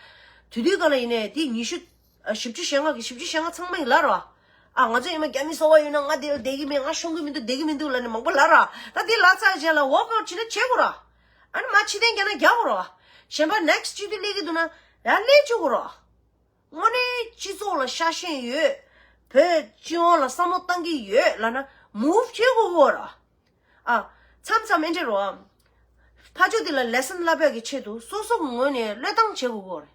དུས་དུས་སྒང་ལ་ཡིན་ནའི་འདི་ཉི་ཤུ་ཨ་བཞི་བཅུ་ཞེ་ལྔ་གི་བཞི་བཅུ་ཞེ་ལྔ་ཚང་མ་ཡིན་ལབ་ར། ཨ་ང་ཚོ་ཡིན་ན་རྒྱ་མི་སོ་པ་ཡིན་ན་ང་འདི་ལ་བསྡད་ཀྱི་མེད། ང་ཤོང་གི་མི་འདུག་བསྡད་ཀྱི་མི་འདུག་ལབ་ནས་མང་པོ་ལབ་ར། ད་འདི་ལབ་ཚར་རྗེས་ལ་walk out བྱེད་ན་བྱེད་དགོས་ར། ཨ་ནི་མ་ཕྱི་རྟེན་རྒྱག་ན་རྒྱག་དགོས་ར། གཞན་པ་next སྤྱི་འཐུས་སླེབས་ཀྱི་འདུག་ན་ཡང་སླེབས་བཅུག་དགོས་ར། དངོས་གནས་སྤྱི་ཚོགས་ལ་ཤ་ཞེན་ཡོད། བོད་སྤྱི་ཡོངས་ལ་བསམ་བློ་བཏང་གི་ཡོད་ལབ་ན་move བྱེད་དགོས་གོ་ར། ཨ། མཚམས་མཚམས་ཨེ་འདྲ་རོ་ཨ། ཕ་ཆོས་འདི་ལ་lesson བསླབ་པའི་གི་ཆེད་དུ་སོ་སོ་གི་ངོས་ནས་བློས་བཏང་བྱེད་དགོས་གོ་རེད།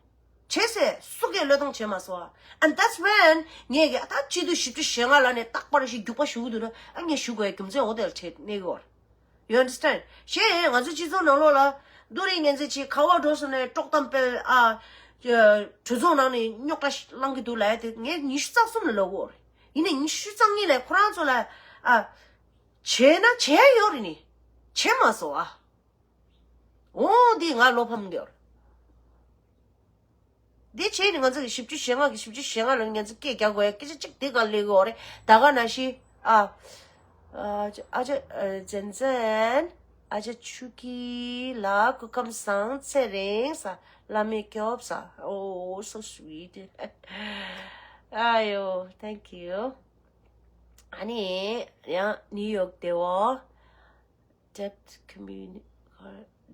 བྱེད་སྲིད། སུ་གིས་བློས་བཏང་བྱེད་མ་སོང་ཨ། And that's when ངས་གི་ཨ་ད་སྤྱི་འཐུས་བཞི་བཅུ་ཞེ་ལྔ་ལབ་ནས་རྟག་པར་ཞིག་རྒྱུག་པ་ཞུ་གི་འདུག་ན་ཨ་ངས་ཞུ་དགོས་ཡ་རྒྱུ་མཚན་འོ་དེ་ལ་བྱེད་གནས་གི་ཡོད་རེད། You understand? གཞན་ང་ཚོ་སྤྱི་ཚོགས་ནང་ལོགས་ལ་རྡོ་རིང་ངན་ཚད་ཅིག་ག་བ་འགྲོ་སོང་ནས་དཀྲོག་གཏམ་སྤེལ་ཨ། གྲོས་ཚོགས་ནང་ནས་རྙོག་དྲ་བསླང་གི་འདུག་ལབ་ཡ་དེ་ངས་ཉི་ཤུ་རྩ་གསུམ་ལ་ལབ་ཡོད་རེད། ཡིན་ནའི་ཉི་ཤུ་རྩ་གཉིས་ལས་ཁོ་རང་ཚོ་ལ་ཨ། བྱས་ན་བྱས་ཡོད་རེད་ནི། བྱས་མ་སོང་ཨ། འོ་འདི་ང་བློ་ཕམ་གྱི་ཡོད་རེད། འདི་བྱས་ནས་ང་ཚོ་གི་བཞི་བཅུ་ཞེ་ལྔ་གི་བཞི་བཅུ་ཞེ་ལྔ་ལ་ང་ཚོ་སྐད་རྒྱག་དགོས་ཡ་སྐད་ཆ་གཅིག་འདི་ག་ལས་གི་ཡོད་རེད། ད་ག་ནང་བཞིན་ཨ། ཨ་ཅག་ཨ་ཅག་ཨ་ཅག་ཨ་ཅག་ཆུ་ཀི་ལ་སྐུ་ཁམས་བཟང་། ཚེ་རིང་ས། བླ་མས་སྐྱོབ་ས། Oh, so sweet. ཨ་ཡོ། Thank you. ཨ་ནི་ཡང་ནིའུ་ཡོག་བདེ་བོ། Debt communi-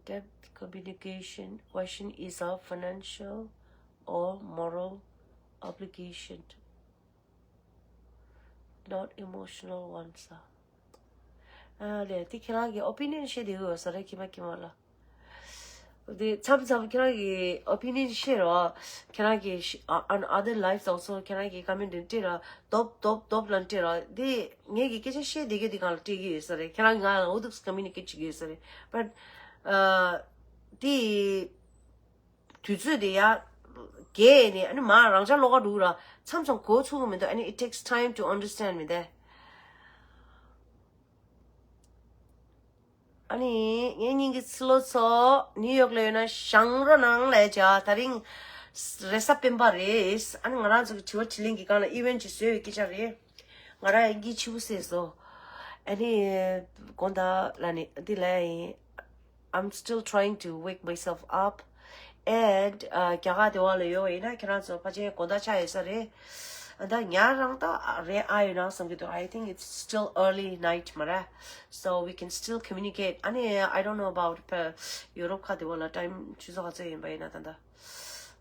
debt communication question is a financial or moral obligation, not emotional one. ས། ཨ་ལས་དེ་ཁྱེད་རང་གི་opinion བཤད་བསྡད་ཡོད་ས་རེད། ཁྱི་མ་ཁྱི་མ་ལ། དེ་མཚམས་མཚམས་ཁྱེད་རང་གི་opinion བཤད་རོགས། ཁྱེད་རང་གི་ཤ- on other lives also ཁྱེད་རང་གི་comment འདི་བྲིས་ར། དོབ་དོབ་དོབ་ལ་བྲིས་ར། དེ་ངས་ཀྱི་སྐད་ཆ་བཤད་བསྡད་རྒྱུ་དེ་གང་ལ་སྤྲད་ཀྱི་ཡོད་ས་རེད། ཁྱེད་རང་གི་ང་ལ་འུ་ཐུག་communicate བྱེད་ཀྱི་ཡོད་ས་རེད། But ཨ་དེ་དུས་ཚོད་དེ་ཡ་རྒས་ནས་ཨ་ནི་མ་རང་ཅག་བློ་ཁ་འགྲོ་ར། མཚམས་མཚམས་གོ་ཚུགས་གི་མི་འདུག་ཨ་ནི་it takes time to understand མི་འདུག་ཨ་ནི་ངའི་སྙིང་གི་ཚི་ལོ་ཚོ། ནིའུ་ཡོག་ལ་ཡོད་ན་བཞེངས་རོགས་གནང་ལབ་བྱས། ད་རིང་རེས་གཟའ་སྤེན་པ་རེད། ཨ་ནི་ང་རང་ཚོ་གི་དྲི་བ་དྲིས་ལན་གྱི་སྒང་ལ་event ཅིག་བཟོས་ཡོད་སྐད་ཆ་རེད། ང་རང་ཡང་གི་ཕྱི་པོ་བསད་སོ། ཨ་ནི་དགོང་དག་ལ་ནི་འདི་ལ་ཡིན། I'm still trying to wake myself up. And ཨ་རྒྱ་གར་དེ་བ་ལ་ཡོད་པ་ཡིན་ན་ཁྱེད་རང་ཚོ་ཕལ་ཆེར་དགོང་དག་ཆགས་ཡོད་ས་རེད། ཨ་ད་ཉལ་རང་ད་རེད་ཨ་ཡོད་ན་བསམ་གྱི་འདུག I think it's still early night མ་རེད། So we can still communicate. ཨ་ནི་I don't know about ཕ- ཡུ་རོབ་ཁ་དེ་བ་ལ་time ཆུ་ཚོད་ག་ཚོད་ཡིན་པ་ཡིན་ན་ད་ད་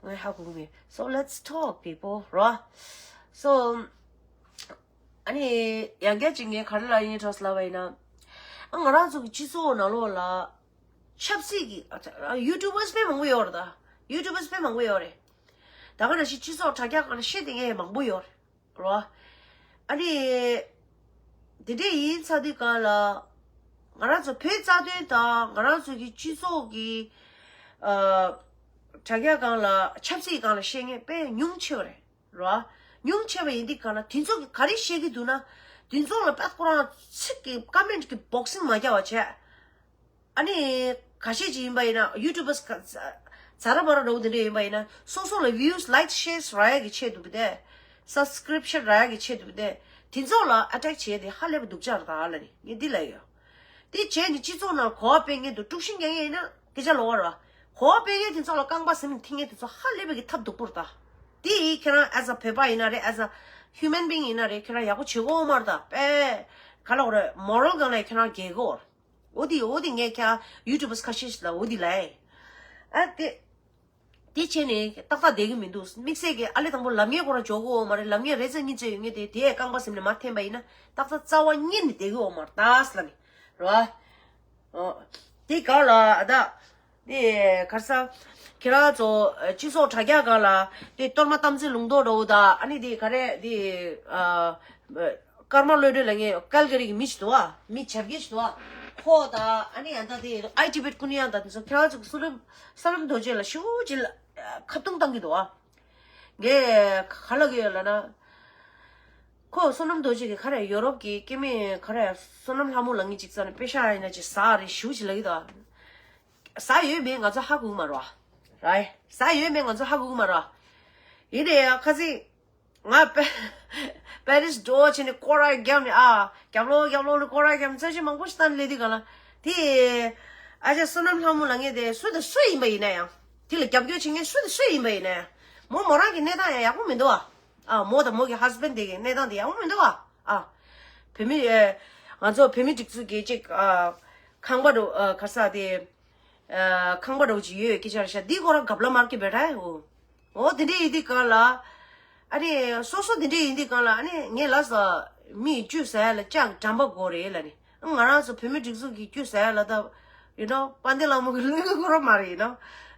ངས་ཧ་གོ་གི་མེད། So let's talk people ར། So ཨ་ནི་ཡང་བསྐྱར་ཅིག་ངས་ག་རེ་ལབ་ཡིན་འགྲོ་ལབ་པ་ཡིན་ན། ཨ་ང་རང་ཚོ་གི་སྤྱི་ཚོགས་ནང་ལོགས་ལ་ཆབ་སྲིད་ཀྱི་ཨ་ཚ- ཨ་YouTubers དཔེ་མང་པོ་ཡོད་རེད་ད། YouTubers དཔེ་མང་པོ་ཡོད་རེད། ད་ ད་ག་ནང་བཞིན་སྤྱི་ཚོགས་དྲ་རྒྱ་སྒང་ལ་བཤད་བསྡད་མཁན་མང་པོ་ཡོད་རེད་རོ། ཨ་ནི། དེ་འདྲས་ཡིན་ཚར་དུས་སྒང་ལ། ང་རང་ཚོ་བོད་རྩ་དོན་དང་ང་རང་ཚོ་གི་སྤྱི་ཚོགས་ཀྱི། ཨ། དྲ་རྒྱ་སྒང་ལ་ཆབ་སྲིད་སྒང་ལ་བཤད་མཁན་དཔེ་ཉུང་ཆེ་བ་རེད་རོ། ཉུང་ཆེ་བ་ཡིན་དུས་སྒང་ལ་དེ་ཚོ་གི་ག་རེ་བཤད་ཀྱི་འདུག་ན། དེ་ཚོ་ལ་དཔེ་ཁོ་རང་ཚིག་གི་ཀོ་མེན་ཊི་གི་བོག་སིང་མ་རྒྱག་པ་བྱས། ཨ་ནི། ཁ་ཤས་ཅིག་ཡིན་པ་ཡིན་ན་ཡུ་ཊུབ་པར་ཛ་ར་བ་ར་འདྲ་བོ་དེ་འདྲ་ཡིན་པ་ཡིན་ན་སོ་སོ་ལ་ཝིའུ་སི་ལའིཀ་ཤེར་རག་ཡག་གི་ཆེད་དུ་བུ་དེ། སབ་སི་ཀི་རིབ་ཤན་རག་ཡག་གི་ཆེད་དུ་བུ་དེ། དེ་ཚོ་ལ་ཨ་ཊེག་བྱས་ཏེ་ཧ་ལས་པ་སྡུག་ཅག་རེད་ད་ལ་ནི་ངས་འདི་ལ་ཡོད། དེ་བྱས་ནས་སྤྱི་ཚོགས་ནང་གོ་བ་སྤེལ་མཁན་དུ་དཀྲུག་ཤིང་རྒྱག་མཁན་ཡིན་ན་སྐད་ཆ་ལོག་པ་རེད། གོ་བ་སྤེལ་མཁན་དེ་ཚོ་ལ་རྐང་པ་ཟིན་ནས་འཐེན་མཁན་དེ་ཚོ་ཧ་ལས་པའི་གི་ཐབས་སྡུག་པོ་རེད་ད། དེ་ཡིས་ཁྱེད་རང་as a བོད་པ་ཡིན་ན་རེད། as a human being ཡིན་ན་རེད། ཁྱེད་རང་ཡག་པོ་བྱེད་དགོས་མ་རེད་ད། དཔེ་ག་ལ་འོ་རེད། མོ་རལ་སྒང་ལ་ཁྱེད་རང་རྒྱལ་དགོས། འོ་དེ་འོ་དེ་ངས་ཁྱེད་རང་ཡུ་ཊུབ་པར་ཁ་ཤས་ཤིག་ལ་འོ་དེ་ལབ་ཨེ། ཨ་དེ། དེ་བྱས་ནས་ཏག་ཏག་བསྡད་ཀྱི་མི་འདུག་དམིགས་བསལ་གྱི་ཨ་ལས་དང་པོ་ལབ་མཁན་ཁོ་རང་འཇོག་གི་ཡོད་མ་རེད། ལབ་མཁན་རེ་ཚེ་གཉིས་ཚེ་ཡོད་མཁན་དེ་དེའི་རྐང་པ་ཟིན་ནས་མར་འཐེན་པ་ཡིན་ན་ཏག་ཏག་རྩ་བ་ཉིད་ནས་བསྡད་ཀྱི་ཡོད་མ་རེད་ད་ཟེར་ལབ་ནས་རེད་བ། ཨོ། དེ་ག་ལ་ཨ་ད། དེ་ག་ས། ཁྱེད་རང་ཚོ་སྤྱི་ཚོགས་དྲ་རྒྱ་སྒང་ལ་དེ་གཏོར་མ་དམ་ཚིག་ལུང་རྟོགས་འདྲ་བོ་ད་ཨ་ནི་དེ་ག་རེ་དེ། ཨ། ཀརྨ་བློ་གྲོས་ལབ་མཁན་ཀལ་ག་རི་གི་མི་ཞིག་འདུག་བ། མི་བྱ་དགའ་ཞིག་འདུག་བ། ཁོ་དང་ཨ་ནི་ཡང་ད་དེ་ཨའི་ཊི་བེཊ་ཀུན་ཡང་དང་དེ་ཚོ་ཁྱེད་རང་ཚོ་གི་བསོད་ནམས་བསོད་ནམས་རྡོ་རྗེ་ལ་ཞེ་པོ་ཅིག་ལ་ཁ་རྡུང་བཏང་གི་འདུག་བ། ངས་ག་ལབ་ཀྱི་ཡོད་ལབ་ན། ཁོ་བསོད་ནམས་རྡོ་རྗེ་གི་ག་རེ་ཡོ་རོབ་ཀྱི་སྐྱེ་དམན་ག་རེ་བསོད་ནམས་ལྷ་མོ་ལབ་མཁན་ཅིག་རྩ་ནས་པེ་ཤ་ཡིན་ན་ཅིག་ཟ་རེད་ཞེ་པོ་ཅིག་ལབ་ཀྱི་འདུག་བ། ཟ་ཡོད་མེད་ང་ཚོ་ཧ་གོ་གི་མ་རེད་བ། རའི། ཟ་ཡོད་མེད་ང་ཚོ་ཧ་གོ་གི་མ་རེད་བ། ཡིན་ནའི་ཡང་ཁ་སང་། ང་པེ། པེ་རིས་འགྲོ་བྱས་ནས་སྐོར་ར་བརྒྱབ་ནས་ཨ། རྒྱབ་ལོགས་རྒྱབ་ལོགས་ནས་སྐོར་ར་བརྒྱབ་ནས་རྩོད་གཞི་མང་པོ་ཞིག་བཏང་ནས་སླེབས་དུས་ག་ལ། དེ། ཨ་ཅག་བསོད་ནམས་ལྷ་མོ་ལབ་མཁན་དེ་སུ་དང་སུ་ཡིན་པ་ཡིན་ན་ཡང་། དེ་ལ་རྒྱབ་སྐྱོར་བྱེད་མཁན་སུ་དང་སུ་ཡིན་པ་ཡིན་ན་ཡང་། མོ་མོ་རང་གི་གནས་སྟངས་ཡང་ཡག་པོ་མི་འདུག་ཨ། ཨ། མོ་དང་མོ་གི་ཧ་སི་བྷེན་ཌི་དེ་གི་གནས་སྟངས་དེ་ཡག་པོ་མི་འདུག་ཨ། ཨ། བོད་མི། ཨེ། ང་ཚོ་བོད་མི་སྒྲིག་འཛུགས་ཀྱི་ཅིག་ཨ། ཁང་པ་འདྲ། ཨ། ག་ས་དེ། ཨ། ཁང་པ་འདྲ་བོ་ཅིག་ཡོད་སྐད་ཆ་རེད་ཤག་འདི་ཁོ་རང་གབ་ལ་མར་གི་བེ་ཊ་ཡོ། འོ་དེ་འདྲས་ཡིན་དུས་གང་ལ། ཨ་ནི་སོ་སོ་དེ་འདྲས་ཡིན་དུས་གང་ལ་ཨ་ནི་ངས་ལབ་སོང་། མི་ཡི་རྒྱུ་ཟ་ཡ་ལ་ལྕགས་ཀྱི་འགྲམ་པ་དགོས་རེད་ལབ་ནས། ང་རང་ཚོ་བོད་མི་སྒྲིག་འཛུགས་ཀྱི་རྒྱུ་ཟ་ཡ་ལ་ད། ཡུ་ནོ། དཔལ་ལྡན་ལྷ་མོ་གི་བློས་འགེལ་ཁོ་རང་མ་རེད་ཡིན་ནོ།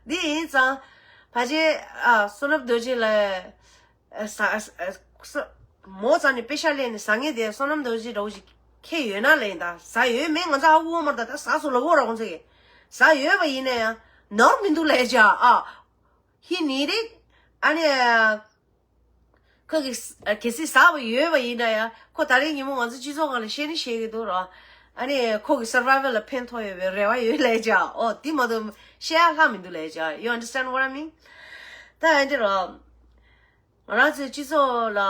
འདི་ཡིན་ཙང་། ཕལ་ཆེར། ཨ། བསོད་ནམས་རྡོ་རྗེ་ལ། ཨ། ཟ། ཨ། ཟ། མོ་རྩ་ནས་པེ་ཤ་ལེན་ནས་ཟ་མཁན་དེ་བསོད་ནམས་རྡོ་རྗེ་འདྲ་བོ་ཞིག་ཁྱེད་ཡོད་ན་ལབ་ཡིན་ད། ཟ་ཡོད་མེད་ང་ཚོ་ཧ་གོ་གི་མ་རེད་ད། ད་ཟ་སོང་ལབ་དགོས་ར་ཁོང་ཚོ་གིས། ཟ་ཡོད་པ་ཡིན་ན་ཡང་ནོར་མི་འདུག་ལབ་ཡ་ཅིག་ཨ། ཧི་ནི་རེད། ཨ་ནི། ཁོ་གིས་གལ་སྲིད་ཟ་བ་ཡོད་པ་ཡིན་ན་ཡང་ཁོ་ད་རེས་ཉིན་མོ་ང་ཚོ་སྤྱི་ཚོགས་སྒང་ལ་བཤད་ནི་བཤད་ཀྱི་འདུག་ར། ཨ་ནི་ཁོ་གི་སར་བའི་ཝལ་ལ་ཕན་ཐོགས་ཡོད་པའི་རེ་བ་ཡོད་ལབ་ཡ་ཅིག་ཨོ་དེ་མ་གཏོགས་བཤད་ཡ་ལྷག་མི་འདུག་ལབ་ཡ་ཅིག You understand what I mean? ད་ཨ་འདི་ར། ང་རང་ཚོའི་སྤྱི་ཚོགས་ལ།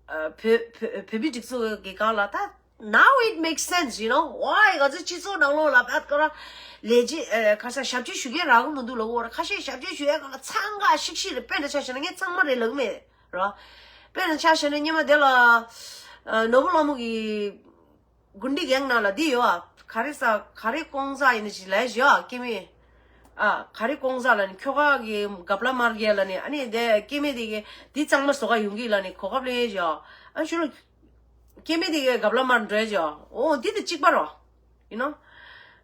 ཨ། བོད་བོད་བོད་མི་སྒྲིག་འཛུགས་ཀྱི་སྒང་ལ་ད། Now it makes sense, you know why ང་ཚོའི་སྤྱི་ཚོགས་ནང་ལོགས་ལ་བད་ཀོ་ར་ལས་བྱེད། ཨ། ཁ་ཤས་ཞབས་ཕྱི་ཞུ་མཁན་རག་གི་མི་འདུག་ལབ་ཀྱི་ཡོད་རེད། ཁ་ཤས་ཞབས་ཕྱི་ཞུ་ཡ་སྒང་ལ་འཚང་ཁ་ཤིག་ཤིག་རེད། དཔེར་ན་ཆ་བཞག་ན་ངས་ཚང་མ་རེད་ལབ་ཀྱི་མེད་ར། དཔེར་ན་ཆ་བཞག་ན་སྔོན་མ་དེ་ལ། ཨ། ནོར་བུ་ལྷ་མོ་གི་དགུན་དུས་ཡང་ནང་ལ་འདི་ཡོད་ཨ། ག་རེ་ཟ་ག་རེ་ཀོང་ཟ་ཡིན་ན་ཅིག་ལབ་ཡ་ཅིག་ཡོད་ཨ། སྐྱེ་དམན། ཨ། ག་རེ་ཀོང་ཟ་ལབ་ནི་ཁྱོ་ག་གི་གབ་ལ་མར་གི་ལབ་ནི། ཨ་ནི་དེ་སྐྱེ་དམན་དེ་གི་འདི་གཙང་མ་བཟོ་ག་ཡོང་གི་ལབ་ནི་གོ་སྐབས་ལེན་ཡ་ཅིག་ཡོད་ཨ། ཨ་ཞུ་ལ། སྐྱེ་དམན་དེ་གི་གབ་ལ་མར་འགྲོ་ཡ་ཅིག་ཡོད། འོ་འདི་དང་གཅིག་པ་རེད། You know?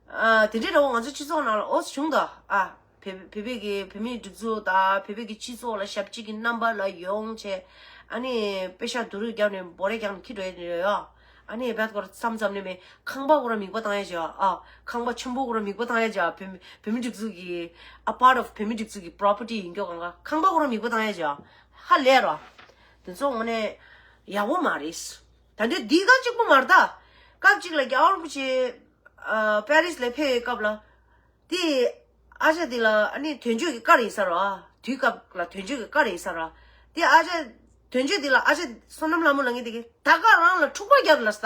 ཨ། དེ་འདྲའི་འདྲ་བོ་ང་ཚོ་སྤྱི་ཚོགས་ནང་ལ་འོ་བྱུང་ད། ཨ། བོད་བོད་པའི་གི་བོད་མིའི་སྒྲིག་འཛུགས་དང་བོད་པའི་གི་སྤྱི་ཚོགས་ལ་ཞབས་ཕྱི་གི་རྣམ་པ་ལ་ཡོང་བྱས། ཨ་ནི་པེ་ཤག་བསྡུ་རུབ་བརྒྱབ་ནས་འབོར་རེ་བརྒྱབ་ནས་འཁྱེར་འགྲོ་ཡ་ཡོད། ཨ་ནི་བད་ཀོ་ར་མཚམས་མཚམས་ནས་མེད་ཁང་པ་ཁོ་ར་མིག་པ་བཏང་ཡ་ཅིག་ཡོད། ཨ། ཁང་པ་ཆེན་པོ་ཁོ་ར་མིག་པ་བཏང་ཡ་ཅིག་ཡོད། བོད་བོད་མིའི་སྒྲིག་འཛུགས་ཀྱི་a part of བོད་མིའི་སྒྲིག་འཛུགས་ཀྱི་པོ་རོ་པར་ཊི་ཡིན་སྐྱོ་གང་ག་ཁང་པ་ཁོ་ར་མིག་པ་བཏང་ཡ་ཅིག་ཡོད། ཧ་ལས་རོ། དེ་ཚོ་དངོས་གནས་ཡག་པོ་མ་རེད། ད་འདི་འདི་ག་གཅིག་པོ་མ་རེད་ད། སྐབས་གཅིག་ལ་རྒྱལ་བ་རིན་པོ་ཆེ། ཨ། པེ་རིས་ལ་ཕེབས་པའི་སྐབས་ལ། དེ། ཨ་ཅག་དེ་ལ་ཨ་ནི་དོན་གཅོད་ཀྱི་བཀའ་རེད་ས་ར། དུས་སྐབས་ལ་དོན་གཅོད་ཀྱི་བཀའ་རེད་ས་ར། དེ་ཨ་ཅག་དོན་གཅོད་དེ་ལ་ཨ་ཅག་བསོད་ནམས་ལྷ་མོ་ལབ་མཁན་དེ་གིས་ད་ག་རང་ལ་འཁྲུག་པ་རྒྱབ་ལབ་ས།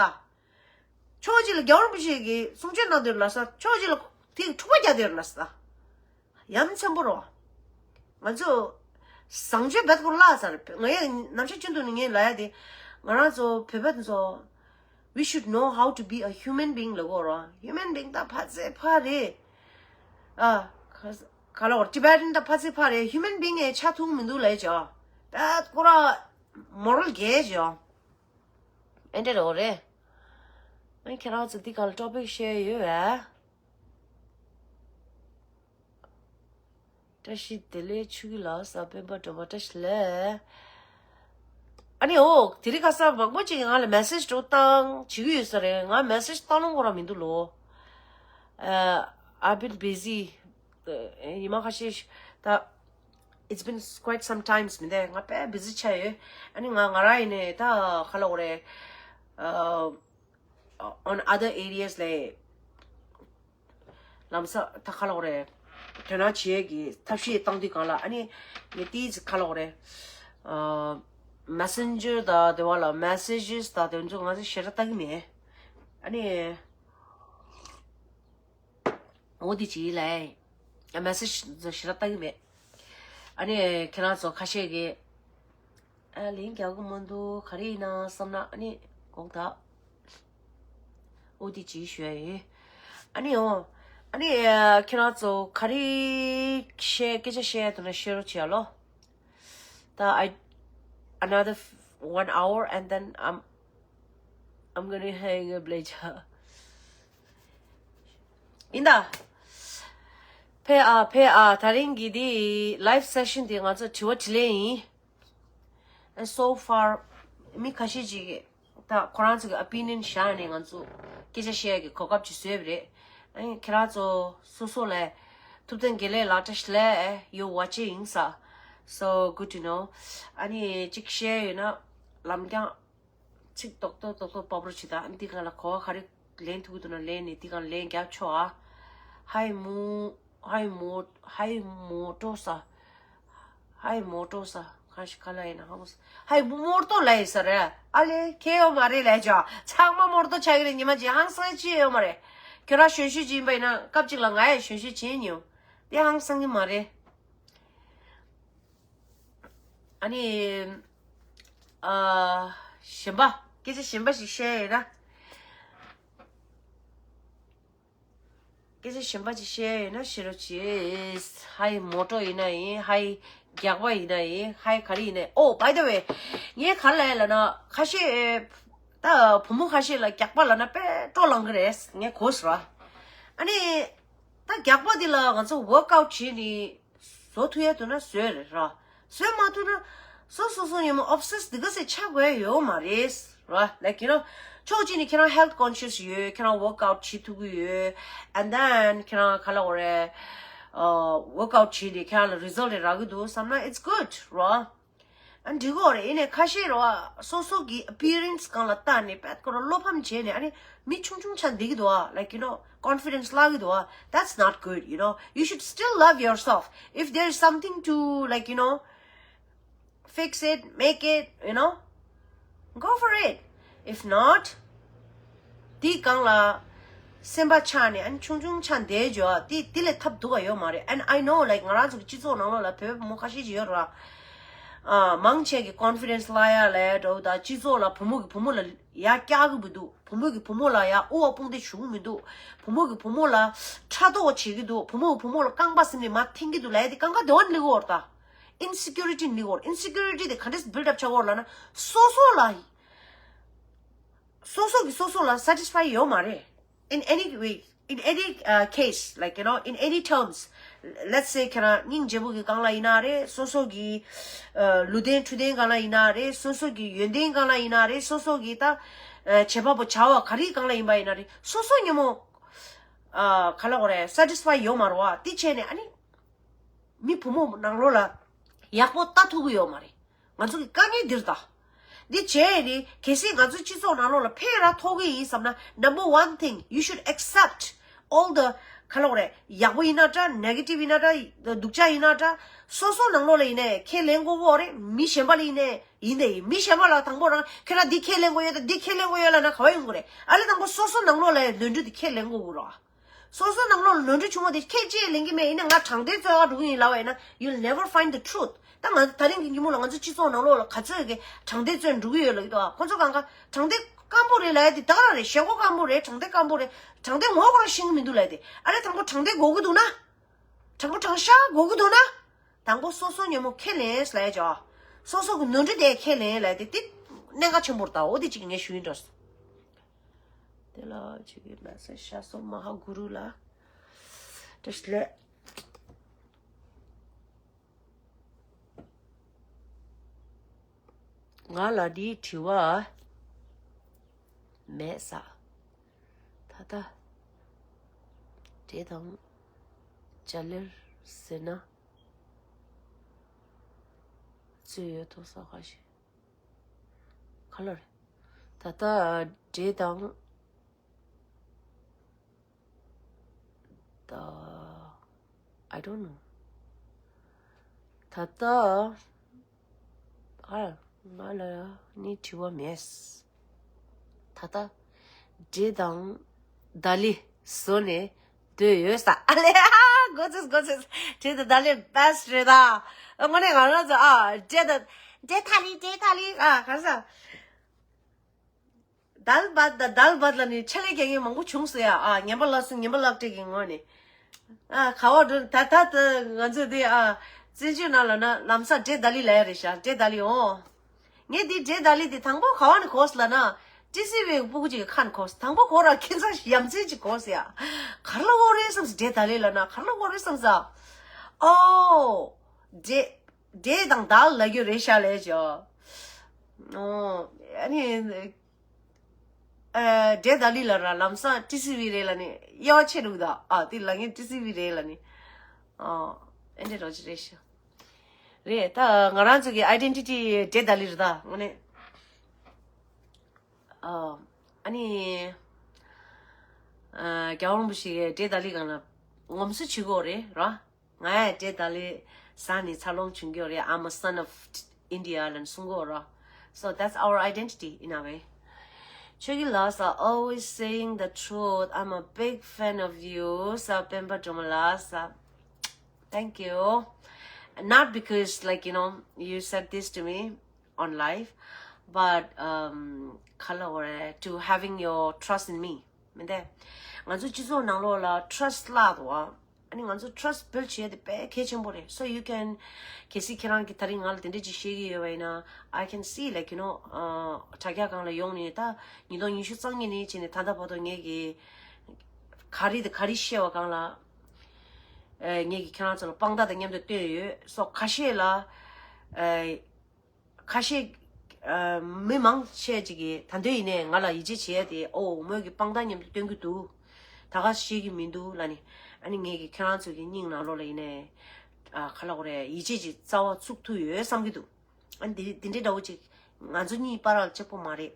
ཕྱོགས་གཅིག་ལ་རྒྱལ་བ་རིན་པོ་ཆེ་གིས་གསུང་ཆོས་གནང་དུས་ལབ་ས། ཕྱོགས་གཅིག་ལ་དེ་གིས་འཁྲུག་པ་རྒྱག་དུས་ལབ་ས། ཡ་མཚན་པོ་རེད་བ། ང་ཚོ་བཟང་སྤྱོད་བེད་ཀོ་བརླག་ཚར། ང་ཡང་ནམ་ཞག་ཅི་འདུག་ནི་ངས་ལབ་ཡ་དེ། ང་རང་ཚོ་བོད་པ་ཚོ། We should know how to be a human being ལབ་དགོས་རེད་བ། Human being ད་ཕར་ཚད་ཕར་རེད། ཨ། ག་ག་ལ་བར་Tibetan ད་ཕར་ཚད་ཕར་རེད། Human being ཨེ་ཆགས་ཐུབ་མི་འདུག་ལབ་ཡ་ཅིག་ཡོད། བེད་ཀོ་ར་མོ་རལ་རྒྱས་ཅིག་ཡོད། ཨེ་འདྲ་རེད་བ་རེད། ཨ་ཁྱེད་རང་ཚོ་འདི་ག་ལ་ཊོ་པིག་ཤེར་ཡོད་བས། བཀྲ་ཤིས་བདེ་ལེགས་ཆོས་སྐྱིད་ལགས། སྤེན་པ་སྒྲོལ་མ་བཀྲ་ཤིས་བདེ་ལེགས། ཨ་ནི་འོ་དེ་རིང་ཁ་སང་མང་པོ་ཅིག་ང་ལ་མེ་སེ་ཇི་འགྲོ་བཏང་བྱེད་ཀྱི་ཡོད་ས་རེད། ང་མེ་སེ་ཇི་བཏང་ལོང་ཁོ་རང་མི་འདུག་ལོ། Uh, I've been busy. ཉི་མ་ཁ་ཤས་ད། It's been quite some times མི་འདུག་ང་དཔེ་busy་ཆགས་ཡོད། ཨ་ནི་ང་ང་རང་ཡིན་ནའི་ད་ག་ལབ་དགོས་རེད། Uh, on other areas like ལམ་སང་ད་ག་ལབ་དགོས་རེད། དོ་སྣང་བྱེད་ཡས་ཀྱི་ཐབས་ཤེས་བཏང་དུས་སྒང་ལ་ཨ་ནི་ངས་ཏིས་ག་ལབ་དགོས་རེད། ཨ། Messenger དང་དེ་བ་ལ་messages དང་དེ་ཚོ་ང་ཚོ་ཞེ་དྲག་ལྟ་གི་མེད། ཨ་ནི་འོ་དེ་ཅིག་ལ་message ཞེ་དྲག་ལྟ་གི་མེད། ཨ་ནི་ཁྱེད་རང་ཚོ་ཁ་ཤས་ཀྱིས། ཨ་ལན་རྒྱག་གི་མི་འདུག་ག་རེ་ཡིན་ན་བསམ་ན་ཨ་ནི་དགོངས་དག་འོ་དེ་ཅིག་ཞུ་ཡ་ཡིན། ཨ་ནི་འོ། ཨ་ནི་ཁྱེད་རང་ཚོ་ག་རེ་བཤད་སྐད་ཆ་བཤད་ཡ་འདུག་ན་བཤད་རོགས་བྱེད་ཡ་ལོ། ད་I another one hour and then I'm I'm gonna hang up later. ཡིན་ད། ཕེ་ཨ་ཕེ་ཨ་ད་རིང་གི་དེ་live session དེ་ང་ཚོ་དྲི་བ་དྲིས་ལན་ཡིན། And so far མི་ཁ་ཤས་ཅིག་གིས་ད་ཁོ་རང་ཚོ་གི་opinion བཞག་ནས་ང་ཚོ་སྐད་ཆ་བཤད་ཡ་གི་གོ་སྐབས་ཅིག་བཟོས་པ་རེད། ཨ་ནི་ཁྱེད་རང་ཚོ་སོ་སོ་ལ་ཐུབ་བསྟན་དགེ་ལེགས་ལགས་བཀྲ་ཤིས་བདེ་ལེགས། You watching ས། So good to know. ཨ་ནི་ཅིག་བཤད་ཡོད་ན་ལམ་རྒྱང་ཚིག་ཏོག་ཏོག་ཏོག་ཏོག་ཕབ་རོགས་བྱེད་ད། འདི་ག་ལ་གོ་བ་ག་རེ་ལེན་ཐུབ་ཀྱི་འདུག་ན་ལེན་ནས་འདི་ག་ལ་ལན་རྒྱབ་ཆོག་ཨ། ཧའི་མོ་ཧའི་མོ་ཧའི་མོ་ཏོ་ས། ཧའི་མོ་ཏོ་ས། ག་ཞིག་ག་ལ་ཡིན་ན་ཧ་མོ་ས། ཧའི་མོ་ཏོ་ལ་ཡིན་ས་རེད། ཨ་ལེ་ཁྱད་ཡོད་མ་རེད་ལས་ཅོ། ཚང་མ་མོ་ཏོ་ཆགས་ཀྱི་རེད། ཉི་མ་གཅིག་ཧང་སང་ཅི་ཡོད་མ་རེད། ཁྱོད་རང་གཞོན་གཞོན་ཅིག་ཡིན་པ་ཡིན་ན་སྐབས་གཅིག་ལ་ང་ཡང་གཞོན་གཞོན་བྱེད་མྱོང་། དེ་ཧང་སང་གི་མ་རེད། ཨ་ནི། ཨ། གཞན་པ། སྐད་ཆ་གཞན་པ་ཞིག་བཤད་ཡོད་ན། སྐད་ཆ་གཞན་པ་ཞིག་བཤད་ཡོད་ན་བཤད་རོགས་གྱིས། ཧའི་མོ་ཏོ་ཡིན་ན་ཡིན། ཧའི་རྒྱགས་པ་ཡིན་ན་ཡིན། ཧའི་ག་རེ་ཡིན་ན་ཡིན། Oh, by the way, ངས་ག་རེ་ལབ་ཡ་ལབ་ན་ཁ་ཤས་ད་བུ་མོ་ཁ་ཤས་ལ་རྒྱགས་པ་ལབ་ན་དཔེ་སྤྲོ་ལངས་གི་རེད། ངས་གོ་སོང་། ཨ་ནི། ད་རྒྱགས་པ་འདི་ལ་ང་ཚོ་work out བྱས་ནས་བཟོ་ཐུབ་ཡ་འདུག་ན་བཟོས་རེད་ར། བཟོས་མ་ཐུབ་ན་སོ་སོ་སོ་ཉིན་མོ་obsess འདི་ག་ཚོད་ཆགས་དགོས་ཡ་ཡོད་མ་རེད་ར། Like, you know, ཕྱོགས་གཅིག་ནས་ཁྱེད་རང་health conscious ཡོད། ཁྱེད་རང་work out བྱེད་ཐུབ་ཀྱི་ཡོད། And then ཁྱེད་རང་ག་ལབ་དགོས་རེད། ཨ། work out བྱས་ནས་ཁྱེད་རང་ལ་result རག་གི་འདུག་བསམ་ན་it's good ར། ཨ། འགྲིག་གི་རེད། ཡིན་ནའི་ཁ་ཤས་རེད་བ། སོ་སོ་གི་appearance སྒང་ལ་བལྟས་ནས་དཔེ་ཁོ་རང་བློ་ཕམ་བྱས་ནས། ཨ་ནི་མི་ཆུང་ཆུང་ཆགས་བསྡད་ཀྱི་འདུག་བ། Like, you know, confidence བརླག་གི་འདུག་བ། That's not good, you know. You should still love yourself. If there is something to, like, you know, fix it, make it, you know, go for it. If not, དེའི་སྒང་ལ་སེམས་པ་ཆགས་ནས། ཨ་ནི་ཆུང་ཆུང་ཆགས་བསྡད་འཇོག་དེ་དེ་ལས་ཐབས་སྡུག་ག་ཡོད་མ་རེད། And I know, like, ང་རང་ཚོ་གི་སྤྱི་ཚོགས་ནང་ལོགས་ལ་བོད་པའི་བུ་མོ་ཁ་ཤས་ཅིག་ཡོད་རེད་བ། ཨ། མང་ཆེ་གི་confidence བརླག་ཡ་ལས་འགྲོ་དང་། སྤྱི་ཚོགས་ལ་བུ་མོ་གི་བུ་མོ་ལ་ཡར་བཀྱག་གི་མི་འདུག་བུ་མོ་གི་བུ་མོ་ལ་ཡར་དབུ་བ་དཔུང་འདེགས་ཞུ་གི་མི་འདུག་བུ་མོ་གི་བུ་མོ་ལ་ཕྲག་དོག་བྱེད་ཀྱི་འདུག་བུ་མོ་གི་བུ་མོ་ལ་རྐང་པ་ཟིན་ནས་མར་འཐེན་གྱི་འདུག་ལབ་ཡ་དེ་གང་ག་དེ་བ་ནི་ལི་གོ་ར་ད། Insecurity ནི་གོ་ར། Insecurity དེ་ག་འདྲས་build up ཆགས་གོ་ར་ལབ་ན། སོ་སོ་ལ། སོ་སོ་གིས་སོ་སོ་ལ་satisfy ཡོད་མ་རེད། In any way, in any, uh, case, like, you know, in any terms, let's say ཁྱེད་རང་སྙིང་རྗེ་པོ་གི་སྒང་ལ་ཡིན་ན་རེད། སོ་སོ་གི་ཨ་ལུས་རྟེན་འཕྲོད་བསྟེན་སྒང་ལ་ཡིན་ན་རེད། སོ་སོ་གི་ཡོན་ཏན་སྒང་ལ་ཡིན་ན་རེད། སོ་སོ་གི་ད་ཨ་བྱེད་པ་པོ་བྱ་བ་ག་རེའི་སྒང་ལ་ཡིན་པ་ཡིན་ན་རེད། སོ་སོ་ཉིན་མོ་ཨ་ག་ལབ་དགོས་རེད། satisfy ཡོད་མ་རེད་བ། དེ་བྱས་ནས་ཨ་ནི། མི་བུ་མོ་ནང་ལོགས་ལ་ཡག་པོ་ལྟ་ཐུབ་ཀྱི་ཡོད་མ་རེད། ང་ཚོ་གི་དཀའ་ངལ་འདིར་ད། འདི་བྱས་ནས་གལ་སྲིད་ང་ཚོའི་སྤྱི་ཚོགས་ནང་ལོགས་ལ་ཕན་ར་ཐོགས་ཀྱི་ཡིན་བསམ་ན། Number one thing, you should accept all the, ག་ལབ་དགོས་རེད། ཡག་པོ་ཡིན་ན་འདྲ། negative ཡིན་ན་འདྲ། སྡུག་ཅག་ཡིན་ན་འདྲ། སོ་སོ་ནང་ལོགས་ལ་ཡིན་ནའི་ཁས་ལེན་དགོས་ཀྱི་ཡོད་རེད། མི་གཞན་པ་ལ་ཡིན་ནའི་ཡིན་ནའི་ཡིན། མི་གཞན་པ་ལ་དང་པོ་རང་ཁྱེད་རང་འདི་ཁས་ལེན་དགོས་ཡོད་དང་འདི་ཁས་ལེན་དགོས་ཡོད་ལབ་ན་ག་བ་ཡོང་གི་རེད། ཨ་ལས་དང་པོ་སོ་སོ་ནང་ལོགས་ལ་ནོར་འཁྲུལ་འདི་ཁས་ལེན་དགོས་ཀྱི་རེད། སོ་སོ་ནང་ལོགས་ལ་ནོར་འཁྲུལ་བྱུང་བ་དེ་ཁྱེད་ཅིས་ལེན་གྱི་མེད། ཡིན་ན་ང་དྲང་བདེན་རྩོད་ག་འགྲོ་གི་ཡིན་ལབ་པ་ཡིན་ན། You'll never find the truth. ད་ང་ད་རིང་གི་ཉིན་མོ་ལ་ང་ཚོ་སྤྱི་ཚོགས་ནང་ལོགས་ལ་ག་ཚོད་ཀྱིས་དྲང་བདེན་རྩོད་འགྲོ་གི་ཡོད་ལབ་ཀྱི་འདུག་ཁོ་ཚོ་གང་ག་དྲང་བདེན་སྐམ་པོ་རེད་ལབ་ཡ་དེ་ད་ག་རང་རེད། ཞེན་ཁོག་སྐམ་པོ་རེད། དྲང་བདེན་སྐམ་པོ་རེད། དྲང་བདེན་ངོ་ག་རང་ཤེས་ཀྱི་མི་འདུག་ལབ་ཡ་དེ། ཨ་ལས་དང་པོ་དྲང་བདེན་དགོས་ཀྱི་འདུག་ན། དྲང་པོ་དྲང་བཞག་དགོས་ཀྱི་འདུག་ན། དང་པོ་སོ་སོ་ཉིན་མོ་ཁས་ལེན་ལབ་ཡ་ཅོ། སོ་སོ་གི་ནོར་འཁྲུལ་དེ་ཁས་ལེན་ལབ་ཡ་དེ་དེ་གནད་འགག་ཆེན་པོ་རེད་ད། འོ་དེ་གཅིག་ངས་ཞུ་ཡིན་འགྲོ། དེ་ལ་ཅིག་གི་message ཤ་སོ་མ་ཧ་གུ་རུ་ལ་བཀྲ་ཤིས་བདེ་ལེགས། ང་ལ་འདིའི་དྲི་བ་མེད་ས། ད་ལྟ་འདྲེ་དང་ཇ་ལེར་ཟེར་ན་ཚོད་ཡོད་དོ་ས་ཁ་ཤས་ག་ལ་རེད། ད་ལྟ་འདྲེ་དང་ད། I don't know. ད་ལྟ། ཨ། ང་ལ་ནི་དྲི་བ་མེད། ད་ལྟ། འདྲེ་དང་ད་ལི་བཟོ་ནས་སྡོད་ཡོད་ས། ཨ་ལེ། གོ་ཚོད་གོ་ཚོད། འདྲེ་དང་ད་ལི་best རེད་ད། དངོས་གནས་ང་རང་ཚོ་ཨ་འདྲེ་དང་། འདྲེ་ད་ལི་འདྲེ་ད་ལི་ཨ་ག་ས། དཱལ་བཱད་དང་དཱལ་བཱད་ལ་ནི་ཆ་ལས་རྒྱག་མཁན་མང་པོ་བྱུང་སོང་ཡ། ཨ་ངན་པ་ལབ་སོང་ངན་པ་ལབ་སྤྲད་ཀྱི་ངོ་ནས། ཨ་ག་བ་འགྲོ་ད་ད་ད་ང་ཚོས་དེ་ཨ་བཙན་བྱོལ་ནང་ལ་ན་ལམ་སང་འདྲེ་ད་ལི་ལབ་ཡ་རེད་ཤག་འདྲེ་ད་ལི་འོ། ངས་དེ་འདྲེ་ད་ལི་དེ་དང་པོ་ག་བ་ནས་གོ་སོང་ལབ་ན། ཊི་སི་ཝི་སྤུ་གུ་ཅིག་གི་ཁ་ནས་གོ་སོང་། དང་པོ་ཁོ་རང་ཁྱད་མཚར་ཡ་མཚན་ཅིག་གོ་སོང་ཡ། ག་རེ་ལབ་དགོས་རེད་བསམ་སོང་། འདྲེ་ད་ལི་ལབ་ན་ག་རེ་ལབ་དགོས་རེད་བསམ་སོང་། ཨོ། འདྲེ། འདྲེ་དང་དཱལ་ལབ་རྒྱུ་རེད་ཤག་ལབ་ཅོ། ཨོ། ཨ་ནི། ཨ། འདྲེ་ད་ལི་ལབ་ར་ལམ་སང་ཊི་སི་ཝི་རེད་ལབ་ནི་དབྱེ་བ་ཕྱེ་འདུག་ད། ཨ་དེ་ལབ་མཁན་ཊི་སི་ཝི་རེད་ལབ་ནི། ཨ་ཨེ་འདྲེ་རོ་ཅི་རེད་ཤག་རེད་ད། ང་རང་ཚོ་གི་ཨའི་ཌེན་ཊི་ཊི་འདྲེ་ད་ལི་རེད་ད་དངོས་གནས། ཨ་ཨ་ནི། ཨ་རྒྱལ་བ་རིན་པོ་ཆེ་གི་འདྲེ་ད་ལི་སྒང་ལ་ངོམ་སོ་བྱེད་དགོས་རེད་ར། ང་ཡང་འདྲེ་ད་ལི་ས་ནས་འཚར་ལོངས་བྱུང་གི་ཡོད་རེད། I'm a son of India ལབ་གསུང་གི་ཡོད་ར། So that's our identity in a way. ཆོས་ཀྱི་ལགས་སོ། Always saying the truth. I'm a big fan of you. ས་སྤེན་པ་སྒྲོལ་མ་ལགས་སོ། Thank you. Not because, like, you know, you said this to me on live, but um, ག་རེ་ལབ་དགོས་རེད། to having your trust in me. མི་འདུག་ང་ཚོ་སྤྱི་ཚོགས་ནང་ལོགས་ལ་trust བརླག་འདུག་ཨ། ཨ་ནི་ང་ཚོ་trust build བྱེད་ཡ་དེ་དཔེ་གལ་ཆེན་པོ་རེད། So you can, གལ་སྲིད་ཁྱེད་རང་གིས་ད་རིང་ང་ལ་དེ་འདྲ་ཅིག་བཤད་ཀྱི་ཡོད་པ་ཡིན་ན། I can see, like, you know, ཨ་དྲ་རྒྱ་སྒང་ལ་ཡོང་ནས་ད་ཉིས་སྟོང་ཉི་ཤུ་རྩ་གཉིས་ནས་བྱས་ནས་ད་ལྟ་བར་དུ་ངས་ཀྱི་ག་རེ་དང་ག་རེ་བཤད་པ་སྒང་ལ། ཨ་ངས་ཀྱི་ཁྱེད་རང་ཚོ་ལ་དཔང་རྟགས་དང་མཉམ་དུ་བཏོན་ཡོད། So ཁ་ཤས་ལ། ཨ། ཁ་ཤས་ཨ་མི་མང་ཆེ་ཅིག་གིས་ད་དུང་ཡིན་ནའི་ང་ལ་ཡིད་ཆེས་བྱེད་ཡ་དེ། ཨོ་མོས་ཀྱི་དཔང་རྟགས་མཉམ་དུ་སྟོན་གྱི་འདུག་ད་ག་ཤེས་ཀྱི་མི་འདུག་ལབ་ནི། ཨ་ནི་ངས་ཀྱི་ཁྱེད་རང་ཚོ་གི་སྙིང་ནང་ལོགས་ལ་ཡིན་ནའི་ཨ་ག་རེ་ལབ་དགོས་རེད། ཡིད་ཆེས་ཅིག་རྩ་བ་ཚུགས་ཐུབ་ཡོད་བསམ་གྱི་འདུག་ཨ་ནི་དེ་དེ་འདྲའི་འདྲ་བོ་ཅིག་ང་ཚོ་གཉིས་བར་ལ་གཅིག་པོ་མ་རེད།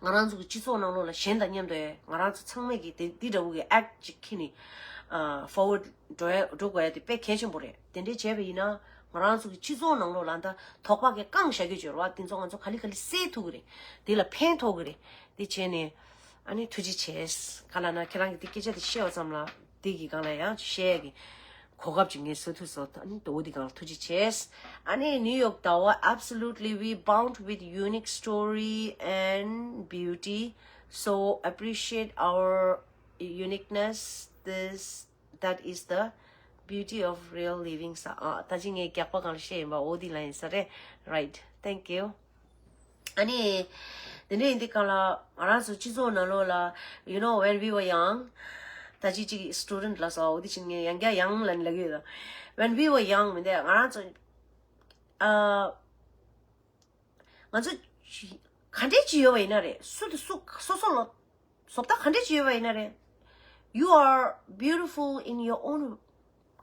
ང་རང་ཚོ་གི་སྤྱི་ཚོགས་ནང་ལོགས་ལ་གཞན་དང་མཉམ་དུ་ང་རང་ཚོ་ཚང་མས་ཀྱི་དེ་འདི་འདྲ་བོ་གི་act ཅིག་ཁྱེར་ནས་ཨ་forward འགྲོ་ཡ་འགྲོ་དགོས་ཡ་དེ་དཔེ་གལ་ཆེན་པོ་རེད། དེ་འདྲས་བྱས་པ་ཡིན་ན་ང་རང་ཚོ་གི་སྤྱི་ཚོགས་ནང་ལོགས་ལ་ད་དོགས་པ་གི་བཀང་བཞག་གི་བྱོས་ར་བ། དེ་ཚོ་ང་ཚོ་ག་ལེ་ག་ལེ་སེལ་ཐུབ་གི་རེད། དེ་ལ་ཕན་ཐོགས་གི་རེད། དེ་བྱས་ནས་ཨ་ནི་ཐུགས་རྗེ་ཆེ། ག་ལ་ན་ཁྱེད་རང་གི་དེ་སྐད་ཆ་དེ་བཤད་པ་ཙམ་ལ་དེ་གི་སྒང་ལ་ཡང་བཤད་ཡ་གི་གོ་སྐབས་ཅིག་ངས་བཟོ་ཐུབ་སོང་། ཨ་ནི་དོ་དེ་གང་ལ་ཐུགས་རྗེ་ཆེ། ཨ་ནི་New York ཟླ་བ། Absolutely, we bound with unique story and beauty, so appreciate our uniqueness. This, that is the beauty of real living. ས་ཨ་ད་ཅི་ངས་རྒྱག་པ་གང་ལ་བཤད་ཡིན་པ་འོ་དེ་ལ་ཡིན་ས་རེད། Right, thank you. ཨ་ནི། དེ་འདྲ་ཡིན་དུས་སྒང་ལ་ང་རང་ཚོ་སྤྱི་ཚོགས་ནང་ལོགས་ལ། You know, when we were young, ད་ཅི་ཅིག་student ལ་སོགས་འོ་དེ་ཅིག་ངས་ཡང་བསྐྱར་ཡང་ལན་ལབ་ཀྱི་ཡོད། When we were young མི་འདུག་ང་རང་ཚོ། ཨ། ང་ཚོ་ག་འདྲས་ཅིག་ཡོད་པ་ཡིན་ན་རེད། སུ་དང་སུ་སོ་སོ་ལ་བཟོ་ལྟ་ག་འདྲས་ཅིག་ཡོད་པ་ཡིན་ན་རེད། You are beautiful in your own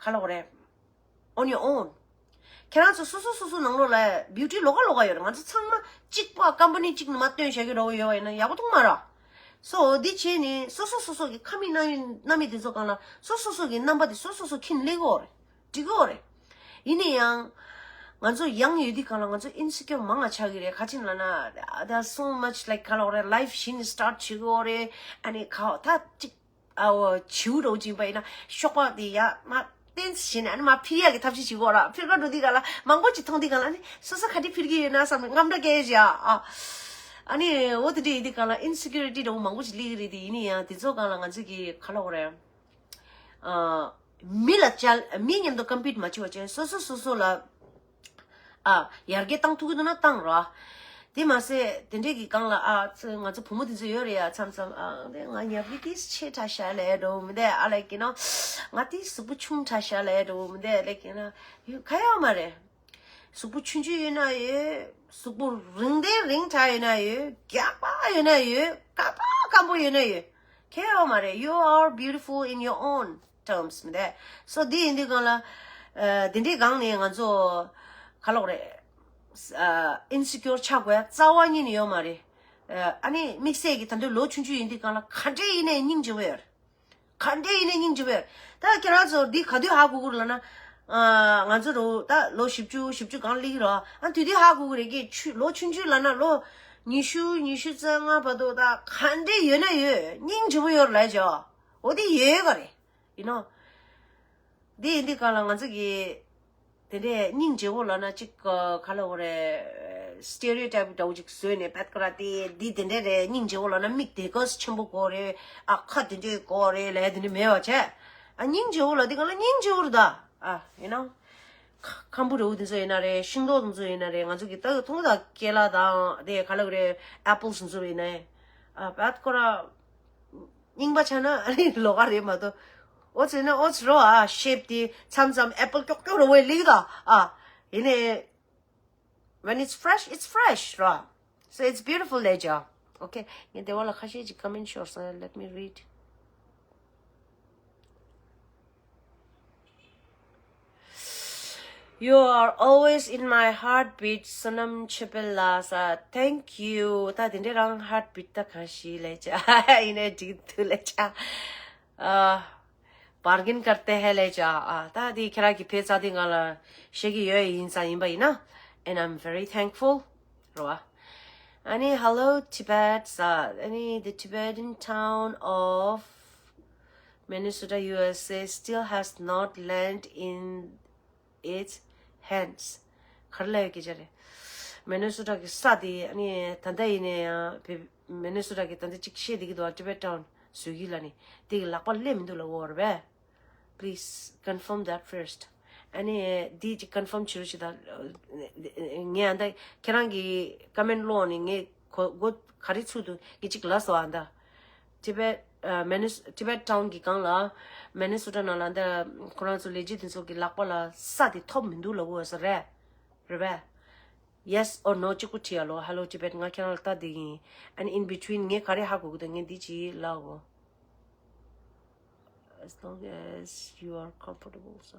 ག་ལ་གོ་རེད། On your own. ཁྱེད་རང་ཚོ་སོ་སོ་སོ་སོ་ནང་ལོགས་ལ་beauty ལོགས་ཀ་ལོགས་ཀ་ཡོད་རེད། ང་ཚོ་ཚང་མ་གཅིག་པ་company གཅིག་ནང་མ་སྟོན་བཞག་གི་འདྲ་བོ་ཡོད་པ་ཡིན་ན་ཡག་པོ་འདུག་མ་རེད། So འོ་འདི་བྱས་ནས་སོ་སོ་སོ་སོ་གི་ཁ་མིག་སྣ་མིག་སྣ་མིག་དེ་ཚོ་སྒང་ལ་སོ་སོ་སོ་གི་རྣམ་པ་དེ་སོ་སོ་སོ་ཁྱེར་ནས་སླེབས་ཀྱི་ཡོད་རེད། འགྲིག་གི་ཡོད་རེད། ཡིན་ན་ཡང་། ང་ཚོ་young ཡོད་དུས་སྒང་ལ་ང་ཚོ་insecure མང་ང་ཆགས་ཀྱི་རེད། ག་ཅི་ལབ་ན། There's so much, like, ག་ལབ་དགོས་རེད། Life གཞན་start བྱེད་ཀྱི་ཡོད་རེད། ཨ་ནི་ཁ་ད་ཅིག་ཨ་འོ་བྱིའུ་འདྲ་བོ་ཅིག་ཡིན་པ་ཡིན་ན་གཤོག་པ་དེ་ཡ་མ་ཏན་བྱས་ནས་ཨ་ནི་མ་འཕུར་ཡག་གི་ཐབས་ཤེས་བྱེད་ཀྱི་ཡོད་རེད། འཕུར་ག་འགྲོ་དུས་སྒང་ལ་མང་པོ་ཅིག་མཐོང་དུས་སྒང་ལ་ཨ་ནི་སོ་སོ་ག་འདྲས་འཕུར་གྱི་ཡོད་ན་བསམ་ནས་དངངས་སྐྲག་སྐྱེ་བཞག་ཨ། ཨ་ནི་འོ་དེ་འདྲས་ཡིན་དུས་སྒང་ལ་insecurity འདྲ་བོ་མང་པོ་ཅིག་སླེབས་ཀྱི་རེད། དེ་ཡིན་ན་ཡང་དེ་ཚོ་སྒང་ལ་ང་ཚོ་གི་ག་ལབ་དགོས་རེད། ཨ། མི་ལ་ཅལ་མི་མཉམ་དུ་compete མ་བྱེད་པ་བྱས་སོ་སོ་སོ་སོ་ལ་ཨ་ཡར་རྒྱས་བཏང་ཐུབ་ཀྱི་འདུག་ན་བཏང་རོགས། དེ་མ་ཟད་དེ་འདྲས་ཀྱི་སྒང་ལ་ཨ་ཚེ་ང་ཚོ་བུ་མོ་དེ་ཚོ་ཡོད་རེད་ཡ། མཚམས་མཚམས་ཨ་དེ་ང་ཉབ་རི་ཏིས་ཆེ་དྲགས་ཤག་ལབ་འགྲོ་མི་འདུག་ཨ་ལས་ཀྱི་ན་ང་ཏིས་གཟུགས་པོ་ཆུང་དྲགས་ཤག་ལབ་འགྲོ་མི་འདུག་ལས་ཀྱི་ན་ཡུ་ག་ཡོད་མ་རེད། གཟུགས་པོ་ཆུང་ཆུང་ཡོད་ན་ཡོད། གཟུགས་པོ་རིང་ཏེ་རིང་དྲགས་ཡོད་ན་ཡོད། རྒྱགས་པ་ཡོད་ན་ཡོད། སྐམ་པ་སྐམ་པོ་ཡོད་ན་ཡོད། ཁྱད་ཡོད་མ་རེད། You are beautiful in your own terms མི་འདུག So འདི་ཡིན་དུས་སྒང་ལ། ཨ། འདི་འདྲའི་སྒང་ནས་ང་ཚོ་ག་ལབ་དགོས་རེད། ཨ། ཨིན་སི་ཀིའོར་ཆགས་དགོས་རྩ་བ་ཉིད་ནས་ཡོད་མ་རེད། ཨ། ཨ་ནི་དམིགས་བསལ་གྱི་ད་དུང་ལོ་ཆུང་ཆུང་ཡིན་དུས་སྒང་ལ་ག་འདྲས་ཡིན་ནའི་སྙིང་རྗེ་པོ་ཡོད་རེད། ག་འདྲས་ཡིན་ནའི་སྙིང་རྗེ་པོ་ཡོད་རེད། ད་ཁྱེད་རང་ཚོ་འདི་ག་དུས་ཧ་གོ་གི་རེད་ལབ་ན། ཨ། ང་ཚོ་རུ་ད་ལོ་བཞི་བཅུ་བཞི་བཅུ་སྒང་སླེབས་ཀྱི་རེད། ཨ། དུས་དུས་ཧ་གོ་གི་རེད། ཀྱེ་ཆུ་ལོ་ཆུང་ཆུང་ལབ་ན་ལོ་ཉི་ཤུ་ཉི་ཤུ་རྩ་ལྔ་བར་དུ་ད་ག་འདྲས་ཡོད་ན་ཡོད། སྙིང་རྗེ་པོ་ཡོད་རེད་ལབ་བྱས། འོ་དེ་ཡོད་ག་རེད། You know འདི་ཡིན་དུས་སྒང་ལ་ང་ཚོ་གི་དེ་འདྲས་སྙིང་རྗེ་པོ་ལབ་ན་ཅིག་ག་ལབ་དགོས་རེད། སི་ཏེ་རེའོ་ཏའིབ་འདྲ་བོ་ཅིག་བཟོས་ནས་པད་ཀ་ར་དེ་འདི་དེ་འདྲས་རེད། སྙིང་རྗེ་པོ་ལབ་ན་མིག་དེ་ག་ཚོད་ཆེན་པོ་དགོས་རེད། ཨ། ཁ་དེ་འདྲས་དགོས་རེད་ལབ་དེ་འདྲས་མེད་པ་བྱས། ཨ། སྙིང་རྗེ་པོ་ལབ་དུས་སྒང་ལ་སྙིང་རྗེ་པོ་རེད་ད། ཨ། You know ཁ་ཁམ་བུ་འདྲ་བོ་དེ་ཚོ་ཡིན་ན་རེད། ཤིང་ཏོག་དེ་ཚོ་ཡིན་ན་རེད། ང་ཚོ་གི་ད་མཐོང་ད་ཀེ་ལ་དང་དེ་ག་ལབ་དགོས་རེད། ཨེ་པལ་དེ་ཚོ་ཡིན་ན། ཨ། པད་ཀ་ར། རྙིང་པ་ཆགས་ན་ཨ་ནི་ལོགས་ཀ་རེད་མ་གཏོགས། ཨོ་ཙི་ནི་ཨོ་ཙི་རོ། ཨ། ཤེབ་དེ་མཚམས་མཚམས་ཨེ་པལ་ཀྱོག་ཀྱོག་རོ་བའི་ལིག་ད། ཨ། ཡིན་ནའི། When it's fresh, it's fresh རོ། So it's beautiful ལབ་བྱས། Okay ངས་དེ་བ་ལ་ཁ་ཤས་ཅིག་ཀོ་མེན་ཤོར་སོང་། Let me read. You are always in my heartbeat. Sonam Chepel ལགས། Thank you. ད་དེ་འདྲའི་རང་ཧར་བིཊ་ད་གང་ཞིག་ལབ་བྱས། ཡིན་ནའི་འགྲིག་འདུག་ལབ་བྱས། ཨ། བར་གིན་ཀར་ཏེ་ཧེ་ལབ་བྱས། ཨ། ད་དེ་ཁྱེད་རང་གི་ཕེ་ཙ་དེ་ང་ལ་བཤད་ཀྱི་ཡོད། ཡིན་ཙང་ཡིན་པ་ཡིན་ན། And I'm very thankful རོ། ཨ་ནི། Hello Tibet. ཨ་ནི། The Tibetan town of Minnesota, U S A still has not land in its hands. ག་རེ་ལབ་ཡོད་སྐད་ཆ་རེད། མི་ནི་སོ་ཊ་གི་ས་དེ། ཨ་ནི་ད་ལྟ་ཡིན་ནའི་ཡང་བེ་མི་ནི་སོ་ཊ་གི་ད་ལྟ་ཅིག་བཤད་བསྡད་ཀྱི་འདུག་ཨ། Tibet town བཟོ་གི་ལབ་ནི་དེ་གི་ལག་པ་སླེབས་མི་འདུག་ལབ་ཡོད་རེད་པས། Please confirm that first. ཨ་ནི་འདི་ཅིག་ཀོན་ཕརམ་བྱེད་རོགས་བྱེད་དང་། ངས་ཨ་ད་ཁྱེད་རང་གི་ཀོ་མེན་ཊི་ཀློག་ནས་ངས་གོ་གོ་ག་རེ་ཚུགས་འདུག་ངས་ཅིག་ལབ་སོང་ཨ་ད། Tibet ཨ། མི་ནི་སོ། Tibet town གི་སྒང་ལ་མི་ནི་སོ་ཊ་ནང་ལ་འདི་ཁོ་རང་ཚོ་ལས་བྱེད་དེ་ཚོ་གི་ལག་པ་ལ་ས་དེ་ཐོབ་མི་འདུག་ལབ་ཡོད་ས་རེད། རེད་པས། Yes or no གཅིག་པུ་དྲིས་ཡ་ལོ། Hello Tibet ང་ཁྱེད་རང་ལ་ལྟ་བསྡད་ཀྱི་ཡིན། And in between ངས་ག་རེ་ཧ་གོ་གི་འདུག་ངས་འདི་ཅིག་ལབ་གོ། As long as you are comfortable, so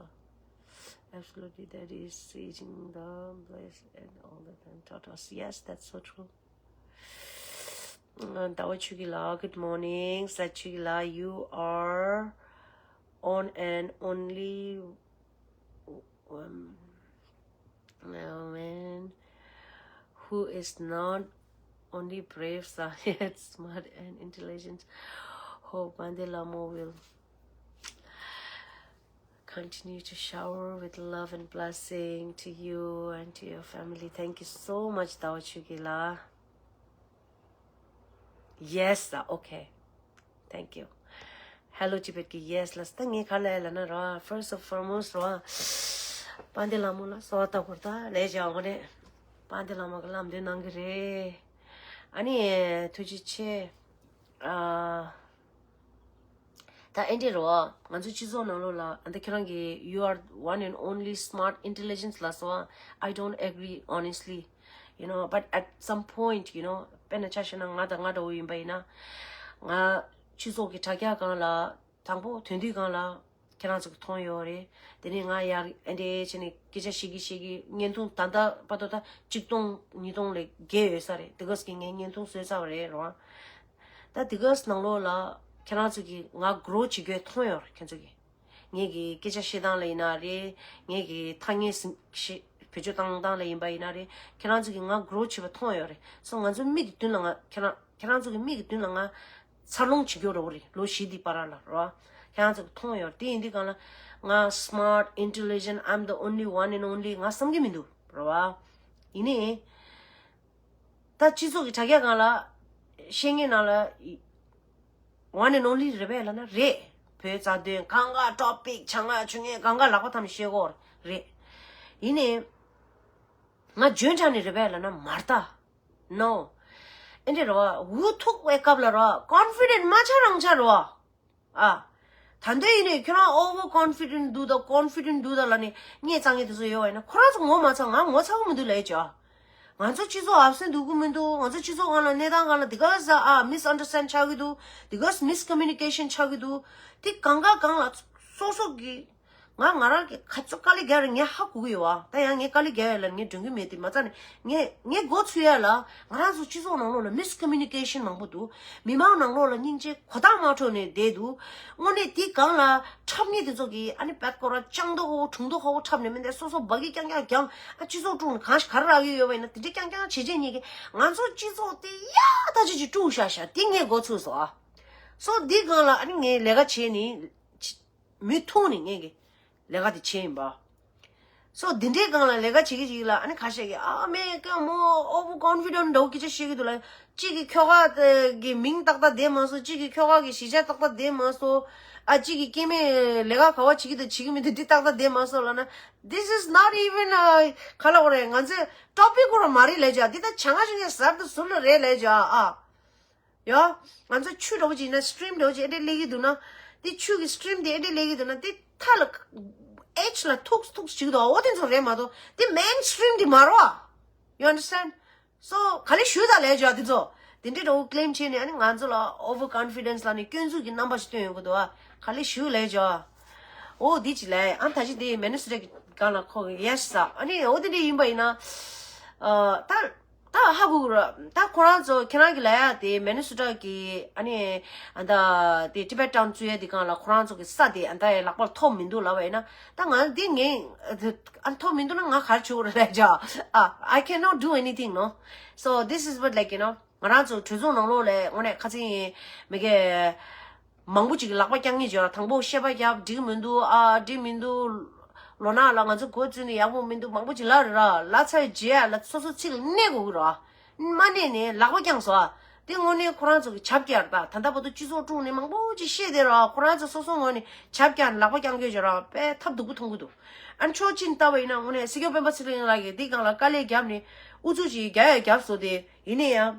absolutely that is seeing the place and all the time. Yes, that's so true. ཟླ་བ་ཆོས་སྐྱིད་ལགས། Good morning ཟླ་བ་ཆོས་སྐྱིད་ལགས། You are on and only, um, woman who is not only brave, so yet smart and intelligent. Hope Bhante Lama will continue to shower with love and blessing to you and to your family. Thank you so much ཟླ་བ་ཆོས་སྐྱིད་ལགས། Yes ལ། Okay. Thank you. Hello Tibet གི་yes ལ། ད་ངས་ག་རེ་ལབ་ན་ར། First and foremost ར། དཔལ་ལྡན་ལྷ་མོ་ལ་གསོལ་བ་བཏབ་དགོས་ད་ལབ་བྱས་འོ་ནས། དཔལ་ལྡན་ལྷ་མོ་གི་ལམ་སྟོན་གནང་གི་རེད། ཨ་ནི་ཐུགས་རྗེ་ཆེ། ཨ། ད་ཨེ་འདྲ་རེད་པ། ང་ཚོ་སྤྱི་ཚོགས་ནང་ལོགས་ལ་ཨ་ད་ཁྱེད་རང་གིས you are one and only smart intelligence ལབ་སོང་། I don't agree honestly, you know, but at some point, you know, དཔེར་ན་ཆ་བཞག་ན་ང་དང་ང་འདྲ་བོ་ཡིན་པ་ཡིན་ན། ང་སྤྱི་ཚོགས་ཀྱི་དྲ་རྒྱ་སྒང་ལ་དང་པོ་དོན་དུས་སྒང་ལ་ཁྱེད་རང་ཚོ་གིས་མཐོང་ཡོད་རེད། དེ་ནས་ང་ཡར་ཨེ་འདྲ་བྱས་ནས་སྐད་ཆ་བཤད་ཀྱི་བཤད་ཀྱི་བརྙན་ཐུང་ད་ལྟ་བར་དུ་ད་གཅིག་སྟོང་ཉིས་སྟོང་ལས་བརྒལ་ཡོད་ས་རེད། དེ་ག་ཙམ་གྱི་ངས་བརྙན་ཐུང་བཟོས་ཚར་བ་རེད་རེད་པ། ད་དེ་ག་ནང་ལོགས་ལ་ཁྱེད་རང་ཚོ་གིས་ང་གྲོ་བྱེད་རྒྱུ་མཐོང་ཡོད་རེད། ཁྱེད་ཚོ་གིས་ངེད་ཀྱི་སྐད་ཆ་བཤད་སྟངས་ལ་ཡིན་ན་རེད། ངེད་ཀྱི་ཐ་སྙད་ཟིན་བཤད་བེད་སྤྱོད་བཏང་སྟངས་ལ་ཡིན་པ་ཡིན་ན་རེད། ཁྱེད་རང་ཚོ་གིས་ང་གྲོ་བྱེད་པ་མཐོང་ཡོད་རེད། སོ་ང་ཚོ་མིག་གི་མདུན་ལ་ང་ཁྱེད་རང་ཁྱེད་རང་ཚོ་གི་མིག་གི་མདུན་ལ་ང་འཚར་ལོངས་བྱེད་རྒྱུ་རེད་པ། རེད། ལོ་བཞི་འདི་བར་ལ་རེད་པ། ཁྱེད་རང་ཚོ་གིས་མཐོང་ཡོད་རེད། དེ་ཡིན་དུས་སྒང་ལ་ང་smart, intelligent, I'm the only one and only ང་བསམ་གྱི་མི་འདུག་རེད་པ། ཡིན་ནའི། ད་སྤྱི་ཚོགས་ཀྱི་དྲ་རྒྱ་སྒང་ལ་བཤད་མཁན་ནང་ལ་one and only རེད་པས་ལབ་ན་རེད། བོད་རྩ་དོན་གང་ག་ཊོ་པིག་བྱ་ངན་བྱུང་ངན་གང་ག་ལག་པ་འཐམས་བཤད་ཀྱི་ཡོད་རེད། ཡིན་ནའི་ང་འཇོན་ཆགས་ནས་རེད་པས་ལབ་ན་མ་རེད་ད། No. ཨེ་འདྲ་རེད་པ། འུ་ཐུག་པའི་སྐབས་ལ་རེད་པ། confident མ་ཆགས་རང་ཆགས་རེད་པ། ཨ། ད་འདོད་ཡིན་ནས་ཁྱོད་རང་over confident འདུག་ད་confident འདུག་ད་ལ་ནི་ངས་ཚང་ངས་དེ་ཚོ་ཡོད་བ་ཡིན་ན་ཁོ་རང་ཚོ་ངོ་མ་ཚ་ང་ངོ་ཚ་གི་མི་འདུག་ལས་ཅོ། ང་ཚོ་སྤྱི་ཚོགས་ཨབ་སེན་འདུག་གི་མི་འདུག་ང་ཚོ་སྤྱི་ཚོགས་སྒང་ལ་གནས་སྟངས་སྒང་ལ་དེ་ག་ས་ཨ་misunderstand ཆགས་ཀྱི་འདུག་དེ་ག་miscommunication ཆགས་ཀྱི་འདུག་དེ་གང་ག་གང་ལ་སོ་སོ་གི་ང་ང་རང་གི་ཁ་ཚོ་དཀའ་ལས་རྒྱག་རེད་ངས་ཧ་གོ་གི་ཡོད་བ། ད་ཡང་ངས་དཀའ་ལས་རྒྱག་ཡ་ལ་ངས་འགྲོ་གི་མེད་དེ་མ་རྩ་ནས་ངས་ངས་འགོ་ཚུགས་ཡ་ལ་ང་རང་ཚོ་སྤྱི་ཚོགས་ནང་ལོགས་ལ་miscommunication མང་པོ་འདུག་མི་མང་ནང་ལོགས་ལ་སྙིང་རྗེ་གོ་ཐག་མ་འཕྲོད་ནས་བསྡད་འདུག་དངོས་གནས་དེའི་སྒང་ལ་འཁྲབ་མཁན་དེ་ཚོ་གིས་ཨ་ནི་བད་ཀོ་ར་ཅང་མདོག་ཁ་པོ་དྲུང་མདོག་ཁ་པོ་འཁྲབ་ནས་མི་འདས་སོ་སོ་སྦ་གི་རྐྱང་རྐྱང་རྐྱང་ཨ་སྤྱི་ཚོགས་དཀྲུག་ནས་གང་ཞིག་ག་རེ་རག་གི་ཡོད་པ་ཡིན་ན་དེ་འདྲའི་རྐྱང་རྐྱང་བྱེད་བྱེད་ཉིད་ཀྱིས་ང་ཚོ་སྤྱི་ཚོགས་དེ་ཡག་ཐག་ཆོད་ཅིག་དཀྲུག་བཞག་བཞག་དེ་ངས་འགོ་ཚུགས་སོང་ཨ། སོ་འདིའི་སྒང་ལ་ཨ་ནི་ངས་ལས་ཀ་བྱས་ནས། མུ་མཐུད་ནས་ངས་ཀྱི་ལས་ཀ་དེ་བྱས་ཡིན་པ། སོ་འདི་འདྲའི་སྒང་ལ་ལས་ཀ་བྱེད་ཀྱི་ཞིག་ལ་ཨ་ནི་ཁ་ཤས་ཀྱིས་ཨ་མེ་ཀ་མོ་over confident འདྲ་བོ་སྐད་ཆ་བཤད་ཀྱི་འདུག་ལ། གཅིག་གིས་ཁྱོ་ག་གི་མིང་ཏག་ཏག་བསྡད་མ་སོང་། གཅིག་གིས་ཁྱོ་ག་གི་གཞིས་ཆགས་ཏག་ཏག་བསྡད་མ་སོང་། ཨ་གཅིག་གིས་སྐྱེ་དམན་ལས་ཀ་ག་བ་བྱེད་ཀྱི་འདུག་བྱེད་ཀྱི་མི་འདུག་འདི་ཏག་ཏག་བསྡད་མ་སོང་ལབ་ན། This is not even a ག་ལབ་དགོས་རེད། ང་ཚོའི་topic སྐོར་མ་རེད་ལབ་བྱ། འདི་ད་བྱ་ང་ཞིག་ངས་གཟབ་ཏུ་ཟུར་ལ་རེད་ལབ་བྱ་ཨ། ཡ། ང་ཚོ་ཆུ་འདྲ་བོ་ཅིག་ཡིན་ན་stream འདྲ་བོ་ཅིག་ཨེ་འདྲས་སླེབས་ཀྱི་འདུག་ན། དེ་ཆུ་གི་stream དེ་ཨེ་འདྲས་སླེབས་ཀྱི་འདུག་ན་དེ་མཐའ་ལ་edge ལ་ཐུག་ཐུག་ཅིག་འདུག་འོ་དེ་ཚོ་རེད་མ་གཏོགས་དེ་main stream དེ་མ་རེད་བ། You understand? So ག་ལེ་ཞུ་ད་ལས་བྱ་དེ་ཚོ། དེ་འདྲས་འདྲ་བོ་claim བྱས་ནས་ཨ་ནི་ང་ཚོ་ལ་over confidence ལ་ནི་སྐྱོན་འཛུགས་ཀྱི་རྣམ་པ་ཞིག་སྟོན་ཡོང་གི་འདུག་བ། ག་ལེ་ཞུ་ལས་བྱ། འོ་དེ་ཅི་ལས་ཨ་ད་ཅི་དེ་Minnesota གི་སྒང་ལ་ཁོ་གི་yes ས་ཨ་ནི་འོ་དེ་འདྲས་ཡིན་པ་ཡིན་ན། ཨ་ད། ད་ཧ་གོ་གི་རེད། ད་ཁོ་རང་ཚོ་ཁྱེད་རང་གི་ལབ་ཡ་དེ་Minnesota གི་ཨ་ནི་ཨ་ད་དེ་Tibet Town བཙུགས་ཡ་དེ་སྒང་ལ་ཁོ་རང་ཚོ་གི་ས་དེ་ཨ་ད་ཡ་ལག་པར་ཐོབ་མི་འདུག་ལབ་པ་ཡིན་ན། ད་ང་འདི་ངས་ཨ་ཐོབ་མི་འདུག་ན་ང་ག་རེ་བྱེད་དགོས་རེད་ལབ་བྱ། ཨ། I cannot do anything, no. So this is what, like, you know, ང་རང་ཚོ་གྲོས་ཚོགས་ནང་ལོགས་ལ་དངོས་གནས་ཁ་སང་མི་གེ་མང་པོ་ཅིག་ལག་པ་བརྐྱངས་ངེས་བྱས་ར། དང་པོ་བཤད་པ་རྒྱབ་འགྲིག་མི་འདུག་ཨ་འགྲིག་མི་འདུག་ལོ་ན་ལ་ང་ཚོ་འགོ་བཙུགས་ནས་ཡག་པོ་མི་འདུག་མང་པོ་ཅིག་ལབ་རེད་ར། ལབ་ཚར་རྗེས་ལ་སོ་སོ་ཚིག་ལ་གནས་དགོས་ཀྱི་རེད། མ་གནས་ནས་ལག་པ་བརྐྱངས་སོང་ཨ། དེ་དངོས་གནས་ཁོ་རང་ཚོ་གི་བྱབ་རྒྱག་རེད། ད་ད་ལྟ་བར་དུ་སྤྱི་ཚོགས་དཀྲུགས་ནས་མང་པོ་ཅིག་བཤད་བསྡད་ར། ཁོ་རང་ཚོ་སོ་སོ་ངོས་ནས་བྱབ་རྒྱག་ནས་ལག་པ་བརྐྱངས་ངེས་བྱས་ར་དཔེ་ཐབས་སྡུག་པོ་མཐོང་གི་འདུག་ཨ་ནི་ཕྱོགས་གཅིག་ནས་བལྟས་པ་ཡིན་ན་དངོས་གནས་སྲིད་སྐྱོང་སྤེན་པ་ཚེ་རིང་ལགས་ཀྱིས་འདི་སྒང་ལ་དཀའ་ལས་བརྒྱབ་ནས་ཨུ་ཚུགས་ཅིག་རྒྱག་ཡ་རྒྱབ་སོང་སྟེ། ཡིན་ན་ཡང་།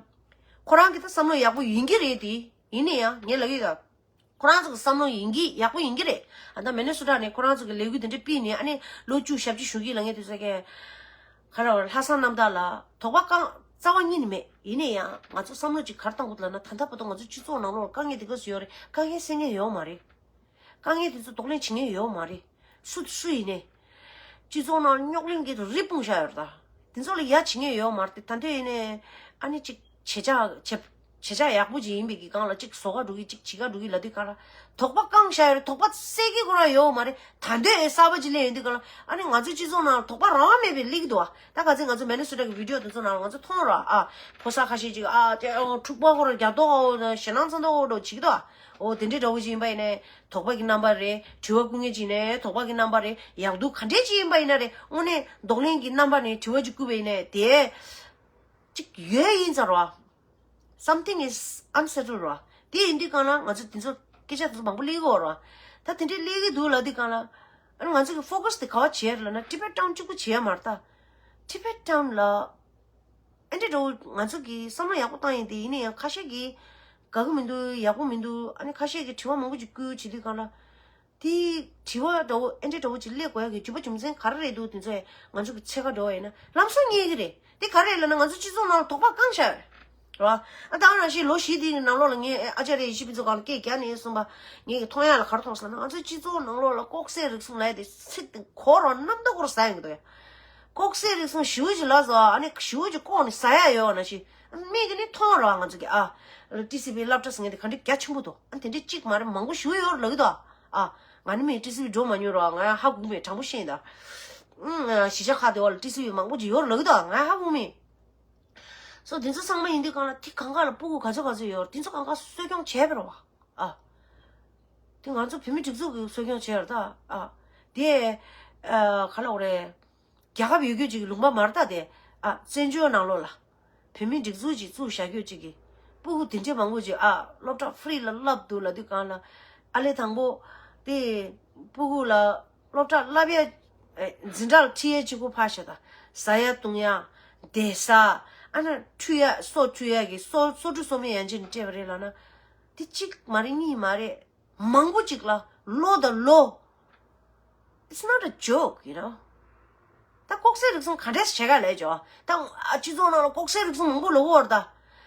ཁོ་རང་གི་ད་བསམ་བློ་ཡག་པོ་ཡིན་གྱི་རེད་དེ། ཡིན་ན་ཡང་ངས་ལབ་ཡོད་ད། ཁོ་རང་ཚོ་གི་བསམ་བློ་ཡིན་གྱི་ཡག་པོ་ཡིན་གྱི་རེད། ཨ་ད་མི་ནི་སོ་ཊ་ནས་ཁོ་རང་ཚོ་གི་ལས་འགུལ་དེ་འདྲ་སྤེལ་ནས་ཨ་ནི་ལོ་བཅུ་ཞེ་བཅུ་བཞུགས་ཀྱི་ལབ་མཁན་དེ་ཚོ་གས། ག་རེ་ལྷག་བསམ་རྣམ་དག་ལ་དོགས་པ་བསྐང་རྩ་བ་ཉིད་ནས་མེད། ཡིན་ན་ཡང་ང་ཚོ་བསམ་བློ་ཅིག་ག་རེ་བཏང་དགོས་ལབ་ན། ད་ལྟ་བར་དུ་ང་ཚོ་སྤྱི་ཚོགས་ནང་ལོགས་དཀའ་ངལ་དེ་ག་ཚོད་ཡོད་རེད། དཀའ་ངལ་སེལ་མཁན་ཡོད་མ་རེད། དཀའ་ངལ་དེ་ཚོ་གདོང་ལེན་བྱེད་མཁན་ཡོད་མ་རེད། སུ་སུ་ཡིན་ནའི། སྤྱི་ཚོགས་ནང་རྙོག་གླེང་གི་རི་སྤུངས་བཞག་ཡོད་རེད་ད། དེ་ཚོ་ལ་ཡ་བྱེད་མཁན་ཡོད་མ་རེད་དེ། ད་ལྟ་ཡིན་ནའི་ཨ་ནི་ཅིག་བྱེད་བྱ་བྱེད་བྱེད་བྱ་ཡག་པོ་ཅིག་ཡིན་པའི་གི་སྒང་ལ་ཅིག་བཟོ་ག་འགྲོ་གི་ཅིག་བྱེད་ག་འགྲོ་གི་ལབ་དུས་ག་ལ་དོགས་པ་བསྐང་བཞག་ཡོད་རེད། དོགས་པ་སེལ་གི་ཁོ་རང་ཡོད་མ་རེད། ད་འདོད་ཨེ་གསར་པ་ཅིག་སླེབས་ཡོང་དུས་ག་ལ་ཨ་ནི་ང་ཚོའི་སྤྱི་ཚོགས་ནང་ལ་དོགས་པ་རང་དབང་མེད་པའི་སླེབས་ཀྱི་འདུག་ཨ། ད་ག་ཚོད་ང་ཚོ་མེ་ནི་སོ་ཊ་གི་བི་ཌི་ཡོ་དེ་ཚོ་ནང་ལ་ང་ཚོ་མཐོང་ར་ཨ། ཕོ་གསར་ཁ་ཤས་ཅིག་ཨ་དེ་ཨོ་འཁྲུག་པ་ཁོ་ར་རྒྱག་མདོག་ཨོ་ཞེད་སྣང་ཚ་མདོག་ཨོ་འགྲོ་བྱེད་ཀྱི་འདུག་ཨ། ཨོ་དེ་འདྲའི་འདྲ་བོ་ཅིག་ཡིན་པ་ཡིན་ནའི། དོགས་པ་གི་རྣམ་པ་རེད། དྲི་བ་བསྐུར་མཁན་ཅིག་ནས་དོགས་པ་གི་རྣམ་པ་རེད། ཡག་སྡུག་ག་འདྲས་ཅིག་ཡིན་པ་ཡིན་ན་རེད། དངོས་གནས་གདོང་ལེན་གྱི་རྣམ་པ་ནས་དྲི་བ་ཅིག་བསྐུར་བ་ཡིན་ནའི་དེ་ཅིག་ཡོད་ཡིན་ཙང་རོ། Something is unsettled རོ། དེ་ཡིན་དུས་གང་ལ་ང་ཚོ་དེ་ཚོ་སྐད་ཆ་དེ་ཚོ་མང་པོ་གླེང་གི་ཡོད་རོ། ད་དེ་འདྲས་གླེང་གི་འདུག་ལབ་དུས་གང་ལ་ཨ་ནི་ང་ཚོ་གི་ཕོ་ཀ་སི་དེ་ག་བ་བྱེད་ལབ་ན་ཊི་བེཊ་ཊའུན་གཅིག་པུ་བྱེད་ཡ་མ་རེད་ད། ཊི་བེཊ་ཊའུན་ལ། ཨེ་འདྲ་འདྲ་བོ་ང་ཚོ་གིས་བསམ་བློ་ཡག་པོ་བཏང་ཡིན་ཏེ། ཡིན་ན་ཡང་ཁ་ཤས་ཀྱིས་དགའ་གི་མི་འདུག་ཡག་པོ་མི་འདུག་ཨ་ནི་ཁ་ཤས་ཀྱིས་དྲི་བ་མང་པོ་ཅིག་བསྐུར་བྱེད་དུས་གང་ལ། དེའི་དྲི་བ་འདྲ་བོ་ཨེ་འདྲ་འདྲ་བོ་ཅིག་སླེབས་དགོས་ཡ་གི་རྒྱུ་མ་རྒྱུ་མཚན་ག་རེ་རེད་འདུག་དེ་ཚོས་ང་ཚོ་གི་འཚོལ་ག་འགྲོ་བ་ཡིན་ན་ལམ་སང་རྙེད་ཀྱི་རེད། དེ་ག་རེ་རེད་ལབ་ན་ང་ཚོ་སྤྱི་ཚོགས་ནང་ལ་དོགས་པ་བསྐང་བཞག་ཡོད་རེད་བ། ཨ་ད་ག་ནང་བཞིན་ལོ་བཞི་དེའི་ནང་ལོགས་ལ་ངས་ཨ་ཅཱརྱ་ཡེ་ཤེས་ཕུན་ཚོགས་སྒང་ལ་སྐད་རྒྱག་ནས་གསུངས་པ། ངས་ཀྱི་མཐོང་ཡ་ལ་ག་རེ་མཐོང་སོང་ན། ང་ཚོའི་སྤྱི་ཚོགས་ནང་ལོགས་ལ་ལྐོག་ཟ་རིགས་གསུམ་ལབ་ཡ་དེ་ཚིག་དེ་གོ་རོགས་རྣམ་རྟོག་སྐོར་ཟ་ཡོང་གི་འདུག་ཡ། ལྐོག་ཟ་རིགས་གསུམ་ཞེ་པོ་ཅིག་ལབ་སོང་། ཨ་ནི་ཞེ་པོ་ཅིག་ལྐོག་ནས་ཟ་ཡ་ཡོད་ན་ཞིག་མིག་གིས་ནི་མཐོང་རོགས། ང་ཚོ་གི་ཨ་ཊི་སི་ཝི་སློབ་གྲྭ་ཟེར་མཁན་དེ་ག་འདྲ་རྒྱ་ཆེན་པོ་འདུག་ཨ་དེ་འདྲ་གཅིག་མ་རེད། མང་པོ་ཞེ་པོ་ཡོད་རེད་ལབ་ཀྱི་འདུག་ཨ་ང་ནི་མིན་ཊི་སི་ཝི་འགྲོ་མ་མྱོང་རོགས། ང་ཧ་གོ་མེད། དྲང་པོ་བཤད་ཡིན་ད། ཨུམ། གཞིས་ཆགས་ཁག་དེ་བ་ལ་ཊི་སི་ཝི་མང་པོ་ཅིག་ཡོད་རེད་ལབ་ཀྱི་འདུག་ང་ཧ་གོ་མེད། སོ་དེ་ཚོ་ཚང་མ་ཡིན་དུས་གང་ལ་དེ་གང་ག་ལ་སྤུ་གུ་ག་ཚོད་ག་ཚོད་ཡོད་རེད། དེ་ཚོ་གང་ག་གསོ་སྐྱོང་བྱས་པ་རེད་བ། ཨ། དེ་ང་ཚོ་བོད་མི་སྒྲིག་འཛུགས་ཀྱི་གསོ་སྐྱོང་བྱས་རེད་ད། ཨ། དེ། ཨ། ག་ལབ་དགོས་རེད། རྒྱལ་ཁབ་ཡོད་རྒྱུ་ཅིག་གི་ལུང་པ་མ་རེད་ད་དེ། ཨ། བཙན་བྱོལ་ནང་ལོགས་ལ། བོད་མི་སྒྲིག་འཛུགས་ཅིག་བཙུགས་བཞག་རྒྱུ་ཅིག་གི། སྤུ་གུ་དེ་འདྲས་མང་པོ་ཅིག་ཨ། སློབ་གྲྭ་ཧྥི་རི་ལ་བསླབ་འདུག་ལབ་དུས་གང་ལ། ཨ་ལས་དང་པོ། དེ། སྤུ་གུ་ལ། སློབ་གྲྭ་བསླབ་ཡ། ཨེ། འཛིན་གྲྭ་ལ་ཁྲིད་ཡ་གཅིག་པོ་ཕར་བཞག་ད། ཟ་ཡ་བཏུང་ཡ། བསྡད་ས། ཨ་ན་འཁྲུད་ཡ་སོ་འཁྲུད་ཡ་གི་སོ་སོ་འཁྲུད་སོ་སྨན་ཡན་ཆད་ནས་སྤྲད་པ་རེད་ལབ་ན། དེ་གཅིག་མ་རེད་གཉིས་མ་རེད། མང་པོ་ཅིག་ལ་ ལོ་དང་ལོ། It's not a joke, you know. ད་ལྐོག་ཟའི་རིགས་གསུམ་ག་འདྲས་བྱེད་ག་ལས་ཇོ། ད་ཨ་སྤྱི་ཚོགས་ནང་ལ་ལྐོག་ཟའི་རིགས་གསུམ་མང་པོ་ལོག་གོ་ར་ད།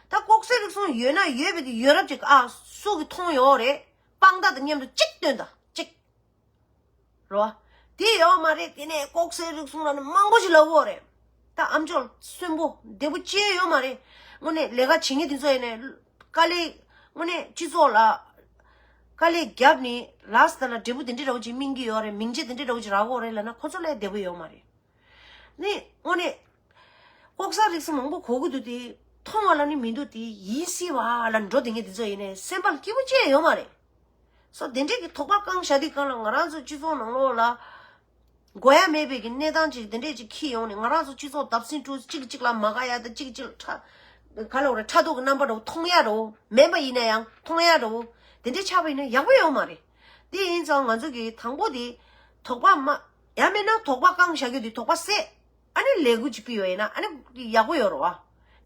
ད་ལྐོག་ཟའི་རིགས་གསུམ་ཡོད་ན་ཡོད་པའི་གི་ཡོད་རབས་ཅིག་ཨ་སུ་གི་མཐོང་ཡོད་རེད། དཔང་རྟགས་དང་མཉམ་དུ་གཅིག་སྟོན་ད་གཅིག་རོ། དེ་ཡོད་མ་རེད། དེ་ནས་ལྐོག་ཟའི་རིགས་གསུམ་ལ་ནི་མང་པོ་ཞིག་ལབ་ཡོད་རེད། ད་ཨམ་ཅོག་གསོན་པོ་བདེ་པོ་ཅི་ཡོད་མ་རེད། དངོས་གནས་ལས་ཀ་བྱེད་མཁན་དེ་ཚོ་ཡིན་ནས་དཀའ་ལས། དངོས་གནས་སྤྱི་ཚོགས་ལ་དཀའ་ལས་བརྒྱབ་ནས་ལགས་ད་ལ་འབྲས་བུ་དེ་འདྲ་འདྲ་བོ་ཅིག་སྨིན་གྱི་ཡོད་རེད། མིང་ཆེ་དེ་འདྲ་འདྲ་བོ་ཅིག་རག་གི་ཡོད་རེད་ལབ་ན་ཁོ་ཚོ་ལས་བདེ་པོ་ཡོད་མ་རེད། ནི་དངོས་གནས་ལྐོག་ཟ་རིགས་སུ་མང་པོ་གོ་གི་འདུག་དེ་མཐོང་བ་ལ་ནི་མི་འདུག་དེ་ཡིན་སྲིད་བ་ལ་འགྲོ་དེ་ངས་དེ་ཚོ་ཡིན་ནས་སེམས་པ་ལ་སྐྱིད་པོ་ཅི་ཡང་ཡོད་མ་རེད། སོ་དེ་འདྲས་ཀྱི་དོགས་པ་བསྐང་བཞག་དུས་གང་ལ་ང་རང་ཚོ་སྤྱི་ཚོགས་ནང་ལོགས་ལ་དགོས་ཡ་མེད་པའི་གི་གནས་སྟངས་ཅིག་དེ་འདྲས་ཅིག་འཁྱེར་ཡོང་ནས་ང་རང་ཚོ་སྤྱི་ཚོགས་བརྡབ་གསིག་འགྲོ་གཅིག་གཅིག་ལ་མ་དགའ་ཡ་དང་གཅིག་གཅིག་ལ་ཕྲག་ག་ལ་འོ་རེད་ཕྲག་དོག་གི་རྣམ་པ་འདྲ་བོ་མཐོང་ཡ་འདྲ་བོ་མིན་པ་ཡིན་ན་ཡང་མཐོང་ཡ་འདྲ་བོ་དེ་འདྲས་ཆགས་པ་ཡིན་ན་ཡག་པོ་ཡོད་མ་རེད། དེ་ཡིན་ཙང་ང་ཚོ་གི་དང་པོ་དེ་དོགས་པ་མ་ཡང་མེད་ན་དོགས་པ་བསྐང་བཞག་རྒྱུ་དེ་དོགས་པ་སད། ཨ་ནི་ལས་འགུལ་ཅིག་སྤེལ་བ་ཡིན་ན་ཨ་ནི་ཡག་པོ་ཡོད་རེད་བ།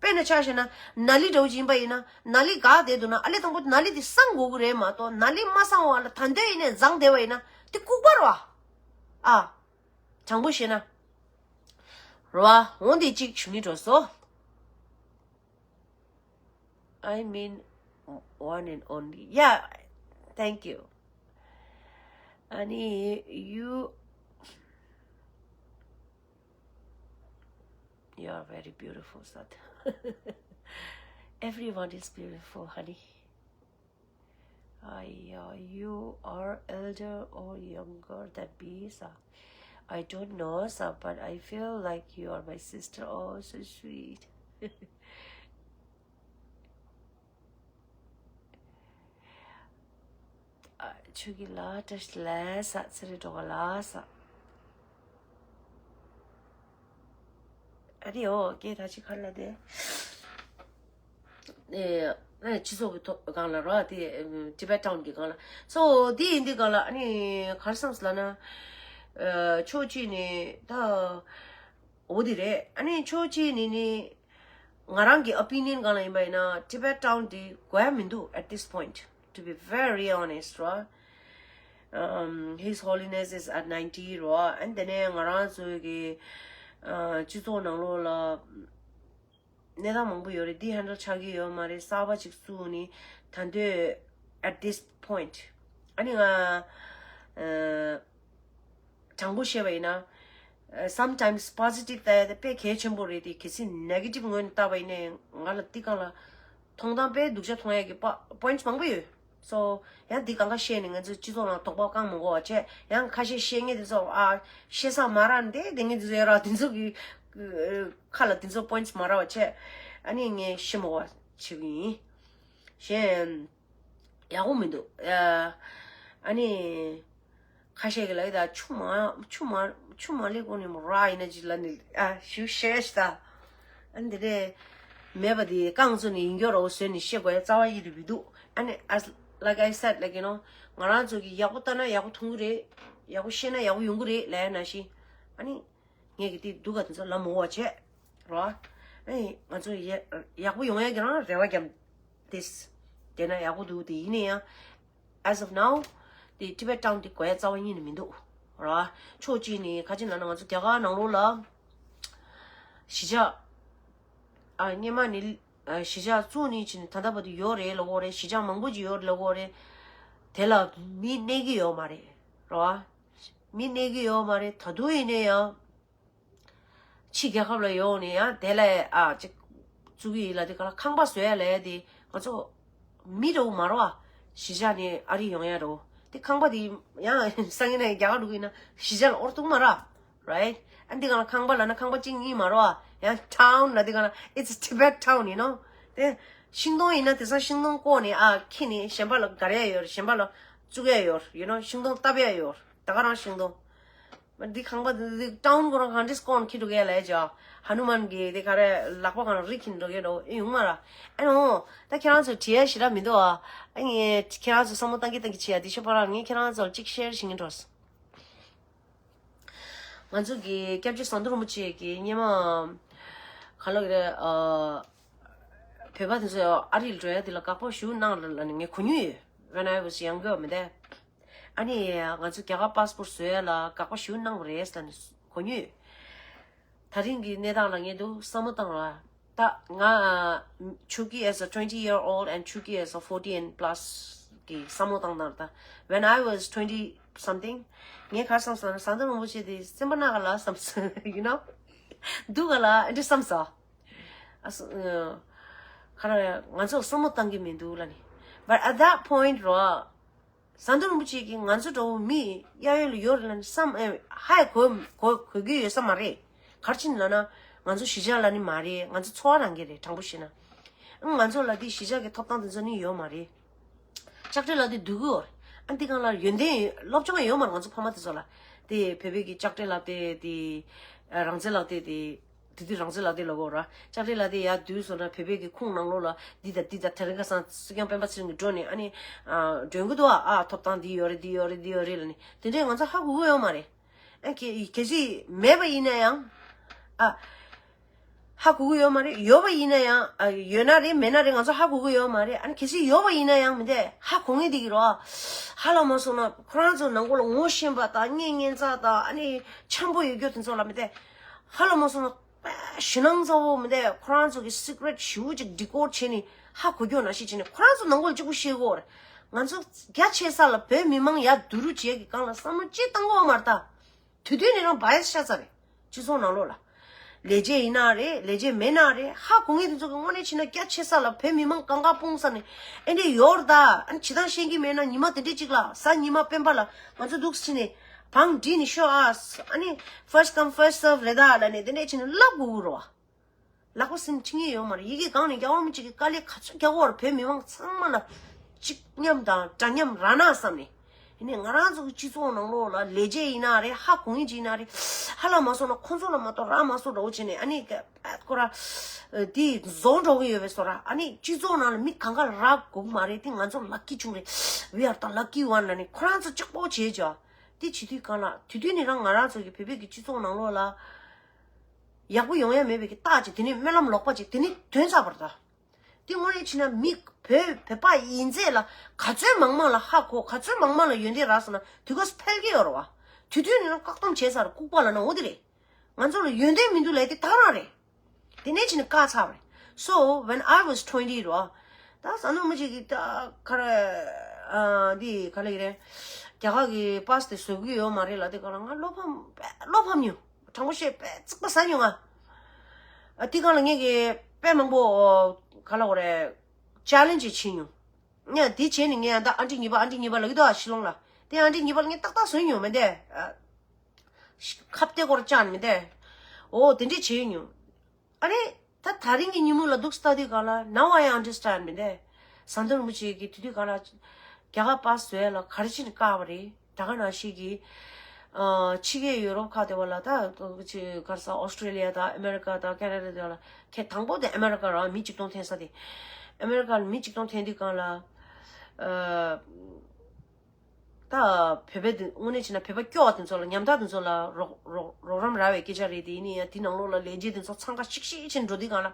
དཔེར་ན་ཆ་བཞག་ན་ནཱ་ལི་འདྲ་བོ་ཅིག་ཡིན་པ་ཡིན་ན་ནཱ་ལི་དགའ་བསྡད་འདུག་ན་ཨ་ལས་དང་པོ་ནཱ་ལི་དེ་གསང་དགོས་ཀྱི་རེད་མ་གཏོགས་ནཱ་ལི་མ་གསང་བ་ལ་ད་འདོད་ཡིན་ནས་འཛང་བསྡད་པ་ཡིན་ན་དེ་ལྐུགས་པ་རེད་བ། ཨ། དྲང་པོ་བཤད་ན། རེད་བ། འོན་ཏེ་གཅིག་ཞུ་ནི་འགྲོ་སོ། I mean, one and only. Yeah, thank you. Ani, you, you are very beautiful, Sat. Everyone is beautiful, honey. I, uh, you are elder or younger than me, Sa. I don't know, Sa, but I feel like you are my sister. Oh, so sweet. ཨ། ཆོས་ཀྱི་ལ་བཀྲ་ཤིས་བདེ་ལེགས། ཚེ་རིང་སྒྲོལ་དཀར་ལགས། ཨ་རེ་ཨོ་སྐད་ད་ཅི་ག་ལ་དེ། ཨེ། ཨེ། སྤྱི་ཚོགས་ཀྱི་ཐོག་སྒང་ལ་རོ། དེ་ཨེམ། Tibet Town གི་སྒང་ལ། སོ་དེ་ཡིན་དུས་སྒང་ལ་ཨ་ནི་ག་རེ་བསམ་སོང་ལབ་ན། ཨ། ཕྱོགས་གཅིག་ནས་ད་འོ་དེ་རེད། ཨ་ནི་ཕྱོགས་གཅིག་ནས་ནི་ང་རང་གི་opinion སྒང་ལ་ཡིན་པ་ཡིན་ན་Tibet Town དེ་དགོས་ཡ་མི་འདུག at this point, to be very honest, right? Um, His Holiness is at ninety, right? And དེ་ནས་ང་རང་ཚོའི་གི་ཨ། སྤྱི་ཚོགས་ནང་ལོགས་ལ་གནས་སྟངས་མང་པོ་ཡོད་རེད། འདི་handle ཆགས་ཀྱི་ཡོད་མ་རེད། གསར་པ་ཅིག་བཙུགས་ནི་ད་འདོད་at this point. ཨ་ནི་ང་ཨ། དྲང་པོ་བཤད་པ་ཡིན་ན། ཨ། sometimes positive ལྟ་ཡ་དེ་དཔེ་གལ་ཆེན་པོ་རེད་དེ། གལ་སྲིད་negative ངོས་ནས་བལྟས་པ་ཡིན་ནའི་ང་ལ་འདི་སྒང་ལ་མཐོང་སྟངས་དཔེ་སྡུག་ཅག་མཐོང་ཡ་གི་པ་points མང་པོ་ཡོད། So ཡང་འདི་སྒང་ག་བཤད་ནས་ང་ཚོའི་སྤྱི་ཚོགས་ནང་དོགས་པ་བསྐང་མི་དགོས་པ་བྱས། ཡང་ཁ་ཤས་བཤད་མཁན་དེ་ཚོ་ཨ་བཤད་ས་མ་རག་འདི་དེ་ངས་དེ་ཚོ་ཡོད་ར་དེ་ཚོ་གི་ཁ་ལ་དེ་ཚོ་points མ་རག་པ་བྱས། ཨ་ནི་ངས་བཤད་མི་དགོས་པ་བྱེད་ཀྱི་ཡིན། གཞན་ཡག་པོ་མི་འདུག་ཨ་ནི། ཁ་ཤས་ཀྱིས་ལབ་ཡོད་ད། ཆུ་མ་ཆུ་མ་ཆུ་མ་ལེགས་གོང་ནས་མོ་ར་ཡིན་ན་ཅི་ལབ་ནས་ཨ་ཞུ་ཤེས་ཤི་ད། ཨ་ནི་དེ་འདྲས་མེད་པ་དེ་རྐང་བཙུགས་ནས་ཡིན་རྒྱུ་རོ་བཟོས་ནས་བཤད་དགོས་ཡ་རྩ་བ་ཡིན་རེད་མི་འདུག་ཨ་ནི་as like I said, like, you know, ང་རང་ཚོ་གི་ཡག་པོ་ལྟ་ན་ཡག་པོ་མཐོང་གི་རེད། ཡག་པོ་བཤད་ན་ཡག་པོ་ཡོང་གི་རེད་ལབ་ཡ་ནང་བཞིན། ཨ་ནི་ངས་ཀྱི་དེ་སྡུག་ག་དེ་ཚོ་ལབ་མ་དགོས་པ་བྱས་རོ། ཨ་ནི་ང་ཚོ་ཡ་ཡག་པོ་ཡོང་ཡ་གི་རང་རེ་བ་བརྒྱབ། this དེ་ན་ཡག་པོ་འདུག་དེ་ཡིན་ན་ཡང་as of now དེ་Tibet Town དེ་དགོས་ཡ་རྩ་བ་ཉིད་ནས་མི་འདུག་ར། ཕྱོགས་གཅིག་ནས་ག་ཅི་ལབ་ན་ང་ཚོ་རྒྱ་གར་ནང་ལོགས་ལ་གཞིས་ཆགས་ཨ་སྔོན་མ་ནས་ཨ་གཞིས་ཆགས་བཙུགས་ནས་ཕྱིན་ནས་ད་ལྟ་བར་དུ་ཡོད་རེད་ལབ་ཀྱི་ཡོད་རེད། གཞིས་ཆགས་མང་པོ་ཅིག་ཡོད་རེད་ལབ་ཀྱི་ཡོད་རེད། དེ་ལ་མི་གནས་ཀྱི་ཡོད་མ་རེད་ར། མི་གནས་ཀྱི་ཡོད་མ་རེད། ད་དུང་ཡིན་ན་ཡང་། ཕྱི་རྒྱལ་ཁབ་ལ་ཡོང་ནས་ཡང་དེ་ལ་ཨ་ཅིག་བཙུགས་ཀྱི་ཡིན་ལབ་དུས་ག་ལ་ཁང་པ་བཟོ་ཡ་ལབ་ཡ་དེ་ང་ཚོ་མི་འདྲ་བོ་མ་རེད་བ། གཞིས་ཆགས་ནས་ཨ་རི་ཡོང་ཡ་འདྲ་བོ། དེ་ཁང་པ་དེ་ཡང་སང་ཉིན་ནས་རྒྱ་གར་འགྲོ་གི་ཡིན་ན་གཞིས་ཆགས་ལ་འོར་ཐུག་མ་རེད། Right? ཨ་འདི་ག་ལ་ཁང་པ་ལབ་ན་ཁང་པ་གཅིག་གཉིས་མ་རེད་བ། ཡང་town ལབ་དུས་ག་ལ་it's Tibet town, you know. དེ་ཤིང་སྡོང་ཡིན་ན་དེང་སང་ཤིང་སྡོང་བཀོག་ནས་ཨ་ཁྱེར་ནས་གཞན་པ་ལ་སྒར་ཡ་ཡོད་རེད། གཞན་པ་ལ་བཙུགས་ཡ་ཡོད་རེད། You know, ཤིང་སྡོང་བཏབ་ཡ་ཡོད་རེད། ད་ག་རང་ཤིང་སྡོང་། འདི་ཁང་པ་འདི་town ཁོ་རང་གང་འདྲས་སྐོང་ཁྱེར་འགྲོ་གི་ལབ་ཡ་ཅོ། ཧ་ནུ་མན་གྱི་དེ་ག་རེ་ལག་པ་གང་རི་ཁྱེར་འགྲོ་གི་འགྲོ་ཨེ་ཡོང་མ་ར། ཨེ་ནོ། ད་ཁྱེད་རང་ཚོ་དྲི་ཡ་ཞེ་དྲག་མི་འདུག་ཨ། ཨ་ངས་ཁྱེད་རང་ཚོ་བསམ་བློ་བཏང་གི་བཏང་གི་བྱེད་ཡ་དེ་ཤོད་པ་ར། ངས་ཁྱེད་རང་ཚོར་གཅིག་ཤེར་བྱེད་ཀྱི་འགྲོ། ང་ཚོ་གི་སྐྱབས་རྗེ་ཟམ་གདོང་རིན་པོ་ཆེ་གི་སྔོན་མ་ག་ལོ་གི་རེད་ཨ། བོད་པ་དེ་ཚོ་ཨ་རི་ལ་འགྲོ་ཡ་དེ་ལ་དགག་པ་ཞུ་གནང་ལ་ལ་ནི་ངས་གོ་མྱོང་ཡོད། When I was younger མི་འདས། ཨ་ནི་ང་ཚོ་རྒྱ་གར་པཱ་སི་པོར་བཟོ་ཡ་ལ་དགག་པ་ཞེ་པོ་གནང་བ་རེད་ཟེར་ནས་གོ་མྱོང་ཡོད། ད་རིང་གི་གནས་སྟངས་ལ་ངས་འདུག་བསམ་བློ་བཏང་ལ། ད་ང་ཆུ་ཀི་as a twenty year old and ཆུ་ཀི་as a forty and plus གི་བསམ་བློ་བཏང་སྟངས། ད་when I was twenty something ངས་ག་རེ་བསམ་སོང་ན། ཟམ་གདོང་རིན་པོ་ཆེ་དེ་སེམས་པ་ན་ག་ལ་བསམ་སོང་། you know འདུག་ག་ལ་འདི་བསམ་སོང་། ཨ་སོ། ཁ་ར་ང་ཚོ་བསམ་བློ་བཏང་གི་མི་འདུག་ལ་ནི། But at that point རོ། ཟམ་གདོང་རིན་པོ་ཆེ་གིས་ང་ཚོ་འདྲ་བོ་མི་གཡས་གཡོན་ལ་ཡོད་རེད་ལ་ནི་བསམ་ཨེ་ཧ་གོ་གོ་གོ་གི་ཡོད་ས་མ་རེད། ག་རེ་བྱས་ནས་ལབ་ན། ང་ཚོ་གཞིས་ཆགས་ལ་ནི་མ་རེད། ང་ཚོ་འཚོ་བ་རང་གི་རེད། དྲང་པོ་བཤད་ན། ང་ཚོ་ལ་དེ་གཞིས་ཆགས་ཀྱི་ཐོབ་ཐང་དེ་ཚོ་ནི་ཡོད་མ་རེད། ལྕགས་སྤྲེལ་ལགས་དེ་སྡུག་གི་ཡོད་རེད། ཨ་འདི་གང་ལ་ཡོན་ཏན་སློབ་སྦྱོང་ཡོད་མ་རེད། ང་ཚོ་ཕ་མ་དེ་ཚོ་ལ་དེ་བོད་པའི་གི་ལྕགས་སྤྲེལ་ལགས་དེ་དེ་རང་བཙན་ལགས་དེ་དེ། དེ་དུས་རང་བཙན་ལགས་དེ་ལབ་དགོས་ར། ལྕགས་སྤྲེལ་ལགས་དེ་ཡར་བསྡུས་སོང་ན་བོད་པའི་གི་ཁུངས་ནང་ལོགས་ལ་འདི་དང་འདི་དང་དེ་རིང་ཁ་སང་སྲིད་སྐྱོང་སྤེན་པ་ཚེ་རིང་གི་འགྲོ་ནས་ཨ་ནི་ཨ་འདོན་གི་འདུག་ཨ་ཨ་ཐོབ་ཐང་འདི་ཡོད་རེད། འདི་ཡོད་རེད། འདི་ཡོད་རེད་ལབ་ནས་དེ་འདྲས་ང་ཚོ་ཧ་གོ་གི་ཡོད་མ་རེད། ཨ་གལ་གལ་སྲིད་མེད་པ་ཡིན་ན་ཡང་ཨ་ཧ་གོ་གི་ཡོད་མ་རེད། ཡོད་པ་ཡིན་ན་ཡང་ཨ་ཡོད་ན་རེད། མེད་ན་རེད། ང་ཚོ་ཧ་གོ་གི་ཡོད་མ་རེད། ཨ་ནི་གལ་སྲིད་ཡོད་པ་ཡིན་ན་ཡང་མི་འདས་ཧ་གོ་ངེས་འདི་གི་རོ། ཧ་ལ་མ་སོང་ན་ཁོ་རང་ཚོ་ནང་ཁུལ་ལ་ངོ་ཤེས་པ་དང་གཉེན་ཉེ་ཚ་དང་ཨ་ནི་འཆམ་པོ་ཡོད་རྒྱུ་དེ་ཚོ་ལ་མི་འདས་ཧ་ལ་མ་སོང་ན། ཞེད་སྣང་ཚ་བོ་མི་འདུག་ཁོ་རང་ཚོ་གི་སི་ཀི་རེཊ་ཞེ་པོ་ཅིག་ཌི་ཀོཌ་བྱས་ནས་ཧ་གོ་རྒྱུ་ནང་བཞིན་བྱས་ནས་ཁོ་རང་ཚོ་ནང་ཁུལ་གཅིག་པུ་ཤེས་དགོས་རེད། ང་ཚོ་རྒྱ་ཆེ་ས་ལ་བོད་མི་མང་ཡར་བསྡུ་རུབ་བྱེད་ཀྱི་སྒང་ལ་བསམ་བློ་ཅིག་བཏང་དགོས་མ་རེད་ད། དེ་དུས་ནས་རང་བ་ཡ་སི་ཤ་ཚ་རེད། སྤྱི་ཚོགས་ནང་ལོགས་ལ། ལས་བྱེད་ཡིན་ན་རེད། ལས་བྱེད་མེད་ན་རེད། ཧ་གོ་མཁན་དེ་ཚོ་གི་དངོས་གནས་བྱས་ན་རྒྱ་ཆེ་ས་ལ་བོད་མི་མང་གང་ག་སྤུངས་ས་ནས་ཨེ་འདྲས་ཡོད་རེད་ད། ཨ་ནི་ཇི་ལྟར་ཤེས་ཀྱི་མེད་ན་ཉི་མ་དེ་འདྲས་ཅིག་ལ་གཟའ་ཉི་མ་སྤེན་པ་ལ་ང་ཚོ་འདུག་སེ་བྱས་ནས་བང་བསྒྲིགས་ནས་ཤོག་ཨ། ཨ་ནི་first come first serve རེད་ད་ལབ་ནས་དེ་འདྲས་བྱས་ནས་ལབ་དགོས་ཀྱི་རེད་བ། ལག་པ་སེམས་ཁྲིད་ངེས་ཡོད་མ་རེད། ཡི་གེ་སྒང་ནས་རྒྱལ་བ་རིན་པོ་ཆེ་གི་དཀའ་ལས་ག་ཚོད་རྒྱག་གི་ཡོད་རེད། བོད་མི་མང་ཚང་མ་ལ་གཅིག་མཉམ་དང་འདྲ་མཉམ་རག་ན་བསམ་ནས། ཡིན་ནའི་ང་རང་ཚོ་གི་སྤྱི་ཚོགས་ནང་ལོགས་ལ་ལས་བྱེད་ཡིན་ན་རེད། ཧ་གོ་མཁན་ཅིག་ཡིན་ན་རེད། ཧ་ལ་མ་སོང་ན་ཁོང་ཚོ་ལ་མ་གཏོགས་རག་མ་སོང་འདྲ་བོ་བྱས་ནས་ཨ་ནི་ཨ་ཁོ་ར་དེ་བཟོ་འགྲོ་གི་ཡོད་པའི་བཟོ་ར། ཨ་ནི་སྤྱི་ཚོགས་ནང་ལ་མི་གང་ག་རག་དགོས་ཀྱི་མ་རེད། དེ་ང་ཚོ་ལག་ཀི་བྱུང་རེད། We are the lucky one ལབ་ནས་ཁོ་རང་ཚོ་ལྕགས་པོ་བྱས་ཅོ། དེ་བྱེད་དུས་གང་ལ་དེ་དུས་ནས་རང་ང་རང་ཚོ་གི་བོད་པའི་གི་སྤྱི་ཚོགས་ནང་ལོགས་ལ། ཡག་པོ་ཡོང་ཡ་མེད་པའི་གི་རྟགས་ཅིག་དེ་ནི་སྨོན་ལམ་ལོག་པ་ཅིག་དེ་ནི་ཐོན་ཚར་བ་རེད་ད། དེ་དངོས་གནས་བྱས་ན་མི་བོད་བོད་པ་ཡིན་ཚད་ལ་ག་ཚོད་མང་མང་ལ་ཧ་གོ། ག་ཚོད་མང་མང་ལ་ཡོན་ཏན་རག་སོང་ན་དུས་སྐབས་འཕེལ་གི་ཡོད་རེད་བ། དེ་དུས་ནི་རང་བཀག་སྡོམ་བྱས་ཚར། ལྐུགས་པ་ལབ་ན་འོ་དེ་རེད། ང་ཚོ་ལ་ཡོན་ཏན་མི་འདུག་ལབ་དེ་ད་ག་རང་རེད། དེ་ནས་བྱས་ནས་བཀག་ཚར་བ་རེད། So when I was twenty རོ། ད་ཟམ་གདོང་རིན་པོ་ཆེ་གིས་ད་ག་རེ་ཨ་འདི་ག་ལབ་ཀྱི་རེད། རྒྱ་གར་གི་པཱ་སི་དེ་བཟོ་གི་ཡོད་མ་རེད་ལབ་དེ་ག་ལ་ང་བློ་ཕམ་བློ་ཕམ་མྱོང་། དྲང་པོ་བཤད་པས་ཚིག་པ་ཟ་མྱོང་ང་། ཨ་དེ་གང་ལ་ངས་ཀྱི་དཔེ་མང་པོ་ག་ལ་འོ་རེད། ཅེ་ལེན་ཇི་བྱས་མྱོང་། ངས་དེ་བྱས་ནས་ངས་ད་ཨ་འབྲི་ཉི་པ་ཨ་འབྲི་ཉི་པ་ལབ་ཀྱི་འདུག་ཨ་ཤི་ལོང་ལ། དེ་ཨ་འབྲི་ཉི་པ་ལ་ངས་ཏག་ཏག་བཟོས་མྱོང་མེད་དེ། ཨ་ཁ་གཏད་སྐོར་བཅག་ནས་མེད་དེ། འོ་དེ་འདྲས་བྱས་མྱོང་། ཨ་ནི་ད་ད་རིང་གི་ཉིན་མོ་ལ་འདུག་སེ་ལྟ་དུས་གང་ལ་now I understand མེད་དེ། ཟམ་གདོང་རིན་པོ་ཆེ་གིས་དེ་དུས་གང་ལ་རྒྱ་གར་པཱ་སི་བཟོ་ཡ་ལ་ག་རེ་བྱས་ནས་བཀག་པ་རེད། ད་ག་ནང་བཞིན་གྱི་ཨ་ཕྱི་རྒྱལ་ཡུ་རོབ་ཁག་དེ་བ་ལ་ད་ཅི་ག་རེ་ཟ་ཨོ་སི་ཀྲེ་ལི་ཡ་དང་ཨ་མེ་རི་ཀ་དང་ཁེ་ན་ཌ་དེ་བ་ལ་ཁེ་དང་པོ་དེ་ཨ་མེ་རི་ཀ་རང་མི་གཅིག་སྟོང་འཐེན་ས་དེ། ཨ་མེ་རི་ཀ་ལ་མི་གཅིག་སྟོང་འཐེན་དུས་གང་ལ་ཨ་ད་བོད་པའི་དེ་དངོས་གནས་བྱས་ན་བོད་པ་སྐྱོ་བ་དེ་ཚོ་ལ་ཉམ་ཐག་དེ་ཚོ་ལ་རོགས་རོགས་རོགས་རམ་རག་པའི་སྐད་ཆ་རེད་དེ། ཡིན་ནའི་ཡང་དེ་ནང་ལོགས་ལ་ལས་བྱེད་དེ་ཚོ་འཚང་ཁ་ཤིག་ཤིག་བྱས་འགྲོ་དུས་གང་ལ་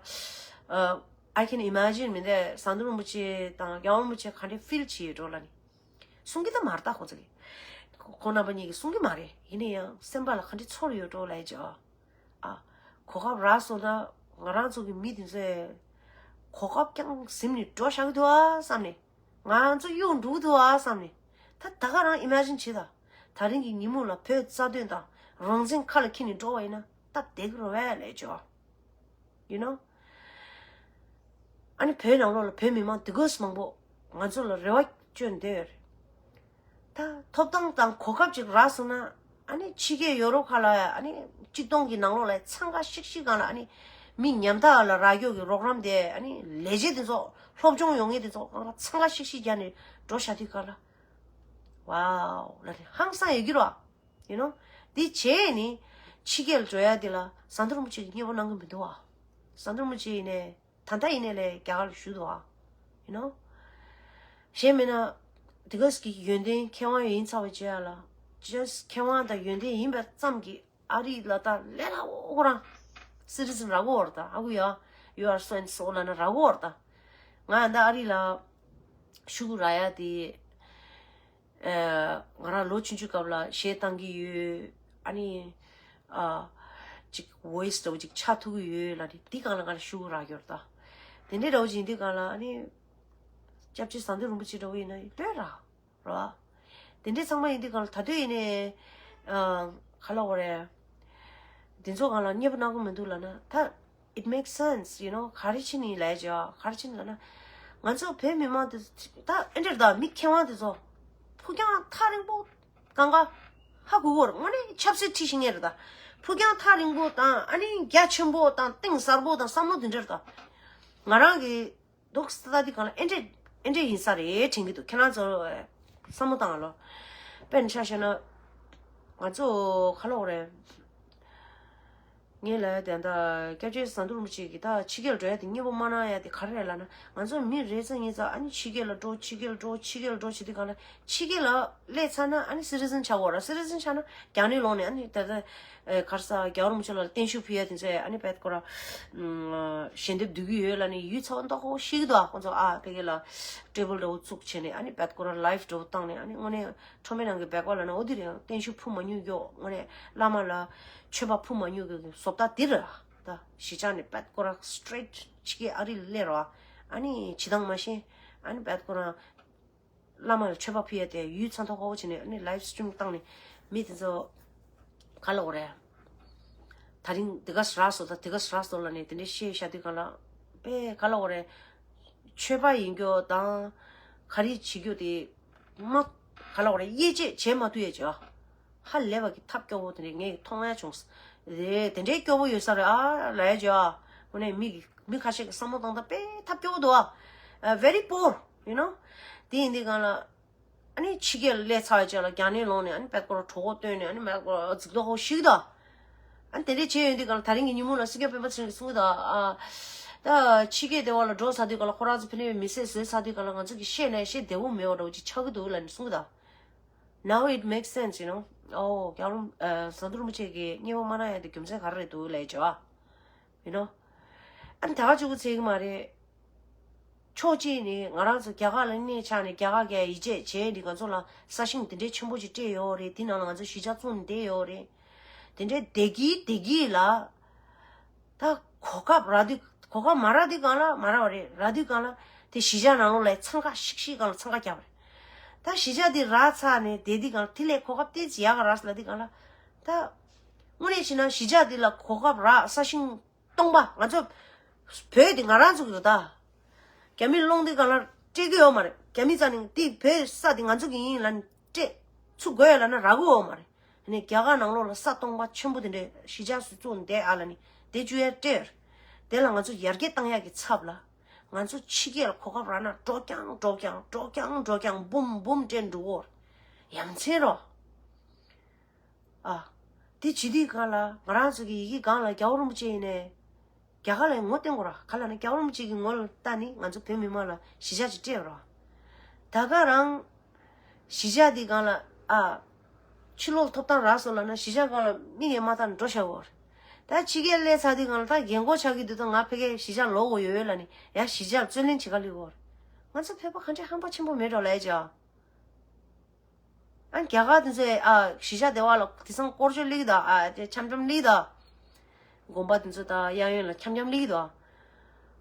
ཨ་I can imagine མི་འདས་ཟམ་གདོང་རིན་པོ་ཆེ་དང་རྒྱལ་བ་རིན་པོ་ཆེ་ག་འདྲའི་ཕིལ་བྱེད་ཡོད་འགྲོ་ལ་ནི། གསུང་གི་ད་མ་རེད་ད་ཁོ་ཚོ་གི། ཁོ་རྣམ་པ་གཉིས་ཀྱིས་གསུང་གི་མ་རེད། ཡིན་ན་ཡང་སེམས་པ་ལ་ག་འདྲའི་ཚོར་ཡོད་འགྲོ་ལབ་ཡ་ཅིག་ཨ། ཨ། གོ་སྐབས་རག་སོང་ན་ང་རང་ཚོ་གི་མི་དེ་ཚོས་གོ་སྐབས་ཀྱང་ཟིན་ནས་འགྲོ་བཞག་གི་འདུག་ཨ་བསམ་ནས། ང་ཚོ་གཡུག་འགྲོ་གི་འདུག་ཨ་བསམ་ནས། ད་ད་ག་རང་ཨི་མེ་ཇིན་བྱེད་ད། ད་རིང་གི་ཉིན་མོ་ལ་བོད་རྩ་དོན་དང་རང་བཙན་ཁ་ལ་འཁྱེར་ནས་འགྲོ་བ་ཡིན་ན་སྟབས་བདེ་གི་རེད་པས་ལབ་ཡ་ཅིག་ཨ། You know? ཨ་ནི་བོད་ནང་ལོགས་ལ་བོད་མི་མང་དེ་གོས་མང་པོ་ང་ཚོ་ལ་རེ་བ་བཅོལ་འདོད་ཡོད་རེད། ད་ཐོབ་ཐང་དང་གོ་སྐབས་ཅིག་རག་སོང་ན་ཨ་ནི་ཕྱི་རྒྱལ་ཡོ་རོབ་ཁག་ལ་ཨ་ནི་གཅིག་སྟོང་གི་ནང་ལོགས་ལ་འཚང་ཁ་ཤིག་ཤིག་སྒང་ལ་ཨ་ནི་མི་ཉམ་ཐག་ལ་རག་རྒྱུ་གི་རོགས་རམ་དེ་ཨ་ནི་ལས་བྱེད་དེ་ཚོ་སློབ་སྦྱོང་ཡོང་མཁན་དེ་ཚོ་སྒང་ལ་འཚང་ཁ་ཤིག་ཤིག་རྒྱག་ནས་འགྲོ་བཞག་དུས་སྒང་ལ་wow ལབ་ནས་ཧང་སང་ཡོད་ཀྱི་རེད་པ། You know? འདི་བྱས་ནི་ཕྱི་རྒྱལ་འགྲོ་ཡ་འདི་ལ་ཟམ་གདོང་རིན་པོ་ཆེ་གིས་མཉེས་པོ་གནང་གི་མི་འདུག་ཨ། ཟམ་གདོང་རིན་པོ་ཆེ་ཡིན་ནའི་ད་ལྟ་ཡིན་ནའི་ལས་རྒྱ་གར་ལ་བཞུགས་འདུག་ཨ། You know? གཞན་མིན་ན་དེ་ག་ཟིག་གི་ཡོན་ཏན་མཁས་དབང་ཡིན་ཚར་བ་བྱས་ཡ་ལ་just མཁས་དབང་དང་ཡོན་ཏན་ཡིན་པ་ཙམ་གྱིས་ཨ་རི་ལ་ད་ལས་སླ་པོ་ཁོ་རང་སི་ཊི་ཟན་རག་གི་ཡོད་རེད་ད། ཨ་ཁུ་ཡ། You are so and so ལབ་ན་རག་གི་ཡོད་རེད་ད། ང་ད་ཨ་རི་ལ་ཤོག་གུ་རག་ཡ་དེ། ཨ་ང་རང་ལོ་ཆུང་ཆུང་སྐབས་ལ་གཞས་བཏང་གི་ཡོད། ཨ་ནི་ཨ་ཅིག་ཝོ་ཡི་སི་འདྲ་བོ་ཅིག་ཆགས་ཐུབ་ཀྱི་ཡོད་ལབ་ནས་འདི་སྒང་ལ་ང་ལ་ཤུགས་རག་ཡོད་རེད་ད། དེ་འདྲའི་འདྲ་བོ་ཅིག་ཡིན་དུས་སྒང་ལ་ཨ་ནི་སྐྱབས་རྗེ་ཟམ་གདོང་རིན་པོ་ཆེ་འདྲ་བོ་ཡིན་ན་ལོས་རག་རེད་བ། དེ་འདྲའི་ཚང་མ་ཡིན་དུས་སྒང་ལ་ད་དུང་ཡིན་ནའི་ཨ་ག་ལབ་དགོས་རེད། དེ་ཚོ་སྒང་ལ་མཉེས་པོ་གནང་གི་མི་འདུག་ལབ་ན་ད། It makes sense, you know. ག་རེ་བྱས་ནས་ལབ་ཡ་ཅིག་ཡོད། ག་རེ་བྱས་ནས་ལབ་ན། ང་ཚོ་བོད་མི་མང་དེ་ད་ཨེ་འདྲ་རེད་ད། མི་མཁས་དབང་དེ་ཚོ་ཕུགས་རྒྱང་ཐག་རིང་པོ་གང་ག་ཧ་གོ་གི་ཡོད་རེད། དངོས་གནས་ཆབ་སྲིད་ཁྲིད་ཤེས་མཁན་རེད་ད། ཕུགས་རྒྱང་ཐག་རིང་པོ་དང་ཨ་ནི་རྒྱ་ཆེན་པོ་དང་གཏིང་ཟབ་པོ་དང་བསམ་བློ་དེ་འདྲ་རེད་ད། ང་རང་གི་འདུག་སེ་ལྟ་དུས་སྒང་ལ་ཨེ་འདྲ་ཨེ་འདྲ་ཡིན་ས་རེད་དྲན་གྱི་འདུག་ཁྱེད་རང་ཚོ་བསམ་བློ་བཏང་ལོ། དཔེར་ན་ཆ་བཞག་ན་ང་ཚོ་ག་ལབ་དགོས་རེད། ངས་ལབ་ཡ་དེ་ད་སྐྱབས་རྗེ་ཟམ་གདོང་རིན་པོ་ཆེ་གིས་ད་ཕྱི་རྒྱལ་འགྲོ་ཡ་དེ་མཉེས་པོ་མ་གནང་ཡ་དེ་ག་རེ་རེད་ལབ་ན། ང་ཚོ་མི་རེ་ཚོ་ཉིས་ཚོ་ཨ་ནི་ཕྱི་རྒྱལ་ལ་འགྲོ། ཕྱི་རྒྱལ་ལ་འགྲོ། ཕྱི་རྒྱལ་ལ་འགྲོ་བྱེད་དུས་སྒང་ལ་ཕྱི་རྒྱལ་ལ་སླེབས་ཚར་ན་ཨ་ནི་སི་ཊི་ཛིན་ཆགས་དགོས་རེད། སི་ཊི་ཛིན་ཆགས་ན་རྒྱ་ནས་ལོག་ནས་ཨ་ནི་ད་ལྟ་ཨེ་ག་རེ་ཟེར། རྒྱལ་བ་རིན་པོ་ཆེ་ལ་བརྟན་བཞུགས་ཕུལ་ཡ་དེ་ཚོ་ཨ་ནི་བེད་ཁོ་ར་ཨ་ཞལ་འདེབས་བསྡུ་གི་ཡོད་ལབ་ནས་ཡུལ་ཚ་བོ་མདོག་ཁ་པོ་ཞིག་འདུག་ཨ་ཁོང་ཚོ་ཨ་ཕ་གི་ལ་ཊེ་བལ་འདྲ་བོ་བཙུགས་བྱས་ནས་ཨ་ནི་བེད་ཁོ་ར་ལའིབ་འདྲ་བོ་བཏང་ནས་ཨ་ནི་དངོས་གནས་ཁྲོམ་མེད་ནང་གི་བེད་ཁོ་ལབ་ན་འོ་དེ་རེད། བརྟན་བཞུགས་ཕུལ་མ་མྱོང་ཀྱོག་དངོས་གནས་བླ་མ་ལ་མཆོད་པ་ཕུལ་མ་མྱོང་ཀྱོག་གི་བཟོ་ལྟ་དེ་རེད། ད་གཞིས་ཆགས་ནས་བེད་ཁོ་ར་སི་ཊེ་རེ་ཊི་ཕྱི་རྒྱལ་ཨ་རི་ལ་སླེབས་རོགས། ཨ་ནི་བྱེད་སྟངས་མ་ཤེས། ཨ་ནི་བེད་ཁོ་ར་བླ་མ་ལ་མཆོད་པ་ཕུལ་ཡ་དེ་ཡུལ་ཚ་མདོག་ཁ་པོ་བྱས་ནས་ཨ་ནི་ལའིབ་སི་ཊི་རིམ་བཏང་ནས་མི་དེ་ཚོ་ག་ལབ་དགོས་རེད། ད་རིང་དེ་ག་རག་སོང་། ད་དེ་ག་རག་སོང་ལབ་ནས་དེ་འདྲའི་བཤད་བཞག་དུས་སྒང་ལ་དཔེ་ག་ལབ་དགོས་རེད། ཆོས་པ་ཡིན་རྒྱུ་དང་ག་རེ་བྱེད་རྒྱུ་དེ་མ་ག་ལབ་དགོས་རེད། དབྱེ་འབྱེད་བྱེད་མ་ཐུབ་ཡ་ཅིག་ཨ། ཧ་ལས་པ་གི་ཐབས་སྐྱོ་བོ་དེ་འདྲ་ངས་མཐོང་ཡ་བྱུང་། རེད། དེ་འདྲའི་སྐྱོ་བོ་ཡོད་ས་རེད་ཨ་ལབ་ཡ་ཅིག་ཨ། དངོས་གནས་མི་གི་མི་ཁ་ཤས་ཀྱི་བསམ་བློ་གཏོང་སྟངས་དཔེ་ཐབས་སྐྱོ་བོ་འདུག་ཨ། ཨ། very poor, you know. དེ་ཡིན་དུས་སྒང་ལ་ཨ་ནི་ཕྱི་རྒྱལ་ལ་སླེབས་ཚར་བའི་རྗེས་ལ་རྒྱ་ནས་ལོག་ནས་ཨ་ནི་བེད་ཁོ་ར་གྲོད་ཁོག་བཏོན་ནས་ཨ་ནི་བེད་ཁོ་ར་འཛིན་ཐོག་ཧོ་ཞིག་དང་། ཨ་ནི་དེ་འདྲས་བྱས་ཡོང་དུས་སྒང་ལ་ད་རིང་གི་ཉིན་མོ་ལ་སྲིད་སྐྱོང་སྤེན་པ་ཚེ་རིང་གིས་གསུངས་གི་འདུག་ཨ། ད་ཕྱི་རྒྱལ་དེ་བ་ལ་འགྲོ་ཚར་དུས་སྒང་ལ་ཁོ་རང་ཚོ་ཕ་ནས་མི་ཚེ་བཟོས་ཚར་དུས་སྒང་ལ་ང་ཚོ་གི་བཤད་ནས་བཤད་བདེ་བོ་མེད་པ་འདྲ་བོ་ཅིག་ཆགས་ཀྱི་འདུག་ལབ་ནས་གསུངས་གི་འདུག Now it makes sense, you know. ཨོ། རྒྱལ་བ་རིན་ཨ་ཟམ་གདོང་རིན་པོ་ཆེ་གིས་མཉེས་པོ་མ་གནང་ཡ་དེ་རྒྱུ་མཚན་ག་རེ་རེད་འདུག་ལབ་ཡ་ཅིག་ཨ། You know. ཨ་ནི་ད་ག་གཅིག་པུ་ཚད་ཀྱི་མ་རེད། ཕྱོགས་གཅིག་ནས་ང་རང་ཚོ་རྒྱ་གར་ལ་གནས་ཆགས་ནས་རྒྱ་གར་གྱི་ཡིད་ཆེས་བྱས་ནས་ང་ཚོ་ལ་ས་ཞིང་དེ་འདྲའི་ཆེན་པོ་ཅིག་སྤྲད་ཡོད་རེད། དེ་ནང་ལ་ང་ཚོ་གཞིས་ཆགས་བཙུགས་ནས་བསྡད་ཡོད་རེད། དེ་འདྲའི་བསྡད་ཀྱི་བསྡད་ཀྱི་ལ། ད་གོ་སྐབས་རག་དུས་གོ་སྐབས་མ་རག་དུས་སྒང་ལ་མ་རག་པ་རེད། རག་དུས་སྒང་ལ་དེ་གཞིས་ཆགས་ནང་ལོགས་ལ་འཚང་ཁ་ཤིག་ཤིག་སྒང་ལ་འཚང་ཁ་རྒྱབ་པ་རེད། ད་གཞིས་ཆགས་དེ་རག་ཚར་ནས་བསྡད་དུས་སྒང་ལ་དེ་ལས་གོ་སྐབས་ཏོག་ཙམ་ཡག་ག་རག་སོང་ལབ་དུས་སྒང་ལ་ད། དངོས་གནས་བྱས་ན་གཞིས་ཆགས་འདི་ལ་གོ་སྐབས་རག་ས་ཞིང་སྟོང་པ་ང་ཚོ་བོད་འདི་ང་རང་ཚོ་གི་ད། རྒྱ་མི་སློང་དུས་སྒང་ལ་སྤྲད་ཀྱི་ཡོད་མ་རེད། རྒྱ་མི་རྩ་ནས་འདི་བོད་ས་འདི་ང་ཚོ་གི་ཡིན་ལབ་ནས་སྤྲད། ཚུར་དགོས་ཡ་ལབ་ན་རག་གི་ཡོད་མ་རེད། ཨ་ནི་རྒྱ་གར་ནང་ལོགས་ལ་ས་སྟོང་པ་ཆེན་པོ་དེ་འདྲས་གཞིས་ཆགས་སུ་བཙུགས་ནས་བསྡད་ཨ་ལབ་ནས་བསྡད་བཅུག་ཡ་སྤྲད་ཡོད་རེད། དེ་ལ་ང་ཚོ་ཡར་རྒྱས་བཏང་ཡ་གི་ཚབ་ལ་ང་ཚོ་ཕྱི་རྒྱལ་ལ་གོ་སྐབས་རག་ན་འགྲོ་རྐྱང་འགྲོ་རྐྱང་འགྲོ་རྐྱང་འགྲོ་རྐྱང་འབུམ་འབུམ་སྤྲད་འགྲོ་གི་ཡོད་རེད། ཡ་མཚན་རོ། ཨ། དེ་བྱེད་དུས་སྒང་ལ་ང་རང་ཚོ་གི་ཡི་གེ་སྒང་ལ་རྒྱལ་བ་རིན་པོ་ཆེ་ཡིན་ནས་རྒྱ་གར་ལ་ངོ་བསྟན་དགོས་ར། ག་ལབ་ན་རྒྱལ་བ་རིན་པོ་ཆེ་གི་ངོ་ལ་ལྟ་ནི་ང་ཚོ་བོད་མི་མང་ལ་གཞིས་ཆགས་ཅིག་སྤྲད་ར། ད་ག་རང་གཞིས་ཆགས་དེ་སྒང་ལ་ཨ། ཕྱི་ལོགས་ཐོབ་ཐང་རག་སོང་ལབ་ན་གཞིས་ཆགས་སྒང་ལ་མིག་ཡང་མ་བལྟ་ནས་འགྲོ་བཞག་གོ་ར། ད་ཕྱི་རྒྱལ་སླེབས་ཚར་དུས་སྒང་ལ་ད་རྒན་གོག་ཆགས་ཀྱི་འདུག་ད་ང་ཕ་གིར་གཞིས་ཆགས་ལོག་དགོས་ཡོད་ལབ་ནི་ཡ་གཞིས་ཆགས་ལ་རྩོད་ལེན་བྱེད་ག་སླེབས་གོ་ར། ང་ཚོ་བོད་པ་ག་འདྲའི་ཧམ་པ་ཆེན་པོ་མེད་འགྲོ་ལབ་ཡ་ཅིག་ཨ། ཨ་རྒྱ་གར་དེ་ཚོས་ཨ་གཞིས་ཆགས་སྡེ་བ་ལ་དེང་སང་སྐོར་སྐྱོད་སླེབས་ཀྱི་འདུག་ཨ་དེ་འཆམ་འཆམ་སླེབས་ཀྱི་འདུག་དགོན་པ་དེ་ཚོ་དང་གཡས་གཡོན་ལ་འཆམ་འཆམ་སླེབས་ཀྱི་འདུག་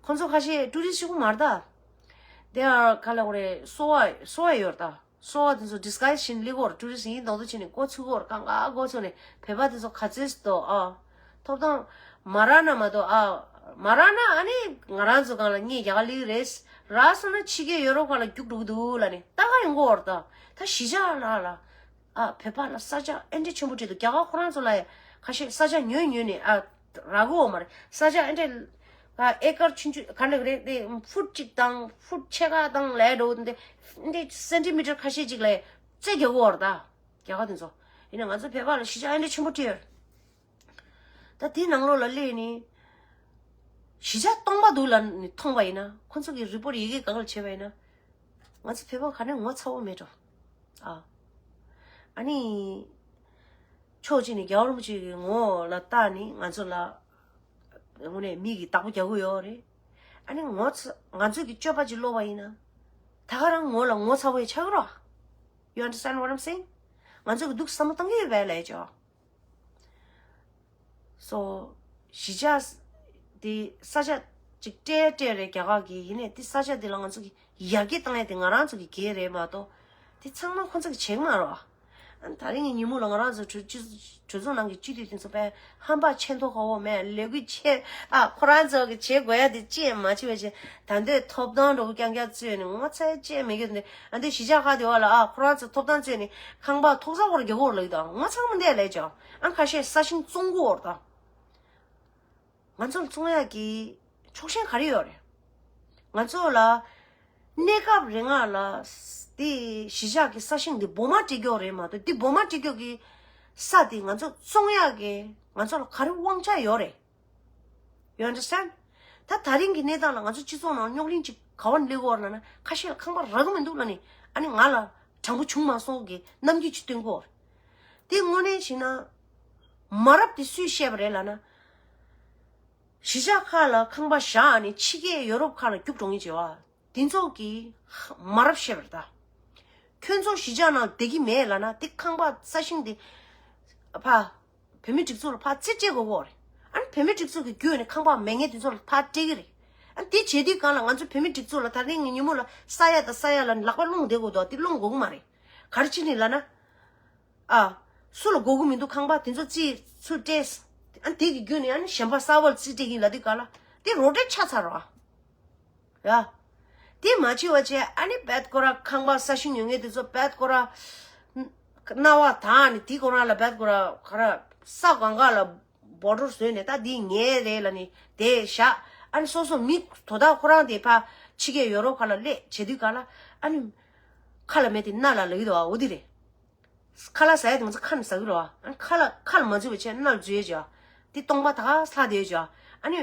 ཁོང་ཚོ་ཁ་ཤས་ཊུ་རི་སི་ཊི་ཞིག་མ་རེད་ད། དེ་ཨ་ག་ལབ་དགོས་རེད། གསོ་བ་གསོ་བ་ཡོད་རེད་ད། གསོ་བ་དེ་ཚོ་ཌི་སི་གའི་སི་བྱས་ནས་སླེབས་ཀྱི་ཡོད་རེད། ཊུ་རི་སི་ཊི་ཡིན་མདོག་མདོག་བྱས་ནས་མགོ་ཚོས་ཀྱི་ཡོད་རེད། གང་ག་མགོ་ཚོས་ནས་བོད་པ་དེ་ཚོ་ག་ཚོད་ཅིག་འདུག་ཨ། ཐོབ་ཐང་མ་རག་ན་མ་གཏོགས་ཨ། མ་རག་ན་ཨ་ནི་ང་རང་ཚོ་སྒང་ལ་ངས་རྒྱ་གར་སླེབས་ཀྱི་རེད། རག་སོང་ན་ཕྱི་རྒྱལ་ཡོ་རོབ་སྒང་ལ་རྒྱུགས་འགྲོ་གི་འདུག་ལབ་ནས་ལྟ་ག་ཡོང་གི་ཡོད་རེད་ད། ད་གཞིས་ཆགས་ལ་ལ་ཨ་བོད་པ་ལ་ས་ཆ་ཨེ་འདྲ་ཆེན་པོ་སྤྲད་འདུག་རྒྱ་གར་ཁོ་རང་ཚོ་ལ་ཡ་ཁ་ཤས་ས་ཆ་ཉོས་ཉོས་ནས་ཨ་རག་གི་ཡོད་མ་རེད། ས་ཆ་ཨེ་འདྲ་ཨ་ཨེ་ཀར་ཆུང་ཆུང་ག་འདྲ་རེད་དེ་ཕུཊ་གཅིག་དང་ཕུཊ་ཕྱེད་ཀ་དང་ལས་འགྲོ་འདི་འདི་སེན་ཊི་མི་ཊར་ཁ་ཤས་ཅིག་ལ་ཡ་རྩེ་རྒྱག་གི་ཡོད་རེད་ད། རྒྱ་གར་དེ་ཚོ་ཡིན་ན་ང་ཚོ་བོད་པ་ལ་གཞིས་ཆགས་ཨེ་འདྲ་ཆེན་པོ་སྤྲད་ཡོད་རེད། ད་དེའི་ནང་ལོགས་ལ་སླེབས་ནས་གཞིས་ཆགས་སྟོང་པ་འདུག་ལབ་ནས་མཐོང་བ་ཡིན་ན། ཁོང་ཚོ་གི་རི་པོར་ཡི་གེ་སྒང་ལ་བྱས་པ་ཡིན་ན། ང་ཚོ་བོད་པ་ག་ནས་ངོ་ཚ་བོ་མེད་འགྲོ། ཨ། ཨ་ནི། ཕྱོགས་གཅིག་ནས་རྒྱལ་བ་རིན་པོ་ཆེ་གི་ངོ་ལ་བལྟས་ནས་ང་ཚོ་ལ་དངོས་གནས་མིག་གིས་བདག་པོ་རྒྱག་གི་ཡོད་རེད། ཨ་ནི་ངོ་ཚ་ང་ཚོ་གི་སྤྱོད་པ་ཅིག་ལོག་པ་ཡིན་ན། ད་ག་རང་ངོ་ལ་ངོ་ཚ་བོ་ཡི་ཆགས་ཀྱི་རོ། You understand what I'm saying? ང་ཚོ་གི་སྡུག་བསམ་བློ་བཏང་གི་ཡོད་པས་ལས་ཅོ། So གཞིས་ཆགས་དེ་ས་ཆ་ཅིག་སྤྲད་སྤྲད་རེད་རྒྱ་གར་གི། ཡིན་ནའི་དེ་ས་ཆ་དེ་ལ་ང་ཚོ་གི་ཡར་རྒྱས་བཏང་ཡ་དེ་ང་རང་ཚོ་གི་འགན་རེད་མ་གཏོགས་དེ་ཚང་མ་ཁོ་ཚོ་གི་བྱེད་ཀྱི་མ་རེད་བ། ཨ་ནི་ད་རིང་གི་ཉིན་མོ་ལ་ང་རང་ཚོ་གྲོས་གྲོས་ཚོགས་ནང་གི་སྤྱི་འཐུས་དེ་ཚོ་དཔེ་ཧམ་པ་ཆེ་མདོག་ཁ་པོ་མེད། ལས་འགུལ་ཆེ། ཨ་ཁོ་རང་ཚོ་གི་བྱེད་དགོས་ཡ་དེ་ཅི་ཡང་མ་བྱེད་པ་བྱས། ད་འདོད་ཐོབ་ཐང་འགྲོ་གི་རྐྱང་རྐྱང་བཙལ་ནས་ང་ཚོའི་ཅི་ཡང་མེད་གི་འདི། ཨ་འདི་གཞིས་ཆགས་ཁག་དེ་བ་ལ་ཨ་ཁོ་རང་ཚོ་ཐོབ་ཐང་བཙལ་ནས་ཁང་པ་ཐོག་ས་སྐོར་རྒྱག་གི་ཡོད་རེད་ལབ་ཀྱི་འདུག་ང་ཚང་མ་འདི་ལས་ཀྱང་ཨ་ཁ་ཤས་ས་ཞིང་བཙོང་གི་ཡོད་རེད་ད། ང་ཚོ་ལ་བཙོང་ཡག་གི་ཆོག་མཆན་ག་རེ་ཡོད་རེད། ང་ཚོ་ལ་གནས་སྐབས་རིང་ལ་དེ་གཞིས་ཆགས་ཀྱི་ས་ཞིང་འདི་སྦོ་མ་སྤྲད་རྒྱུ་རེད་མ་གཏོགས། འདི་སྦོ་མ་སྤྲད་རྒྱུ་གི་ས་དེ་ང་ཚོ་བཙོང་ཡག་གི་ང་ཚོ་ལ་ག་རེ་དབང་ཆ་ཡོད་རེད། You understand? ད་ད་རིང་གི་གནས་སྟངས་ལ་ང་ཚོ་སྤྱི་ཚོགས་ནང་རྙོག་གླེང་ཅིག་ག་བ་ནས་སླེབས་ཡོད་རེད་ལབ་ན། ཁ་ཤས་ལ་ཁང་པ་རག་གི་མི་འདུག་ལབ་ནས། ཨ་ནི་ང་ལ་དྲང་པོ་བྱུང་མ་སོང་གི་རྣམ་འགྱུར་ཅིག་སྟོན་གྱི་ཡོད་རེད། དེ་དངོས་གནས་བྱས་ན་མ་རབས་དེ་སུས་བཤད་པ་རེད་ལབ་ན། གཞིས་ཆགས་ཁག་ལ་ཁང་པ་བཞག་ནས་ཕྱི་རྒྱལ་ཡོ་རོབ་ཁག་ལ་རྒྱུགས་འགྲོ་མཁན་བྱེད་བ། དེ་ཚོ་གིས་མ་རབས་བཤད་པ་རེད་ད། ཁྱོད་ཚོ་གཞིས་ཆགས་ནང་བསྡད་ཀྱི་མེད་ལབ་ན་དེ་ཁང་པ་ས་ཞིང་དེ་ཕ་བོད་མི་སྒྲིག་འཛུགས་ལ་ཕར་རྩིས་སྤྲད་དགོས་ཀྱི་ཡོད་རེད། ཨ་ནི་བོད་མི་སྒྲིག་འཛུགས་ཀྱི་བརྒྱུད་ནས་ཁང་པ་མེད་མཁན་དེ་ཚོ་ལ་ཕར་སྤྲད་ཀྱི་རེད། ཨ་ནི་དེ་བྱེད་དུས་སྒང་ལ་ང་ཚོ་བོད་མི་སྒྲིག་འཛུགས་ལ་ད་རིང་གི་ཉིན་མོ་ལ་ས་ཡ་དང་ས་ཡ་ལ་ལག་པ་སློང་བསྡད་དགོས་འདུག་དེ་སློང་དགོས་ཀྱི་མ་རེད། ག་རེ་བྱས་ནས་ལབ་ན། ཨ། སུ་ལ་དགོས་ཀྱི་མི་འདུག་ཁང་པ་དེ་ཚོ་རྩིས་ཚུར་སྤྲད། ཨ་དེ་གི་བརྒྱུད་ནས་ཨ་ནི་གཞན་པ་གསར་པ་ལ་རྩིས་སྤྲད་ཀྱི་ཡིན་ལབ་དུས་སྒང་ལ་དེ་རོ་སྤྲད་ཆགས་ཚར་རོ། ཡ། དེ་མ་བྱེད་པ་བྱས། ཨ་ནི་བད་ཀོ་ར་ཁང་པ་ས་ཞིང་ཡོད་མཁན་དེ་ཚོ་བད་ཀོ་ར་རྣ་བ་དག་ནས་དེ་ཁོ་རང་ལ་བད་ཀོ་ར་ག་ར་ས་སྒང་ག་ལ་བོ་ཊར་བཟོས་ནས་ད་འདི་ངའི་རེད་ལབ་ནས་དེ་བཞག་ཨ་ནི་སོ་སོ་མི་དོ་བདག་ཁོ་རང་དེ་ཕར་ཕྱི་རྒྱལ་ཡོ་རོབ་ཁག་ལ་སླེབས་བྱེད་དུས་སྒང་ལ་ཨ་ནི་ཁ་ལ་མེད་དེ་སྣ་ལ་ལབ་ཀྱི་འདུག་འོ་དེ་རེད། ཁ་ལག་ཟ་ཡ་དེ་ང་ཚོ་ཁ་ནས་ཟ་གི་རེད་བ། ཨ་ཁ་ལག་ཁ་ལ་མ་འཛུལ་བ་བྱས་སྣ་ལ་འཛུལ་ཡས་བྱས། དེ་སྟོང་པ་ད་ག་ལྷག་བསྡད་ཡོད་བྱས། ཨ་ནི་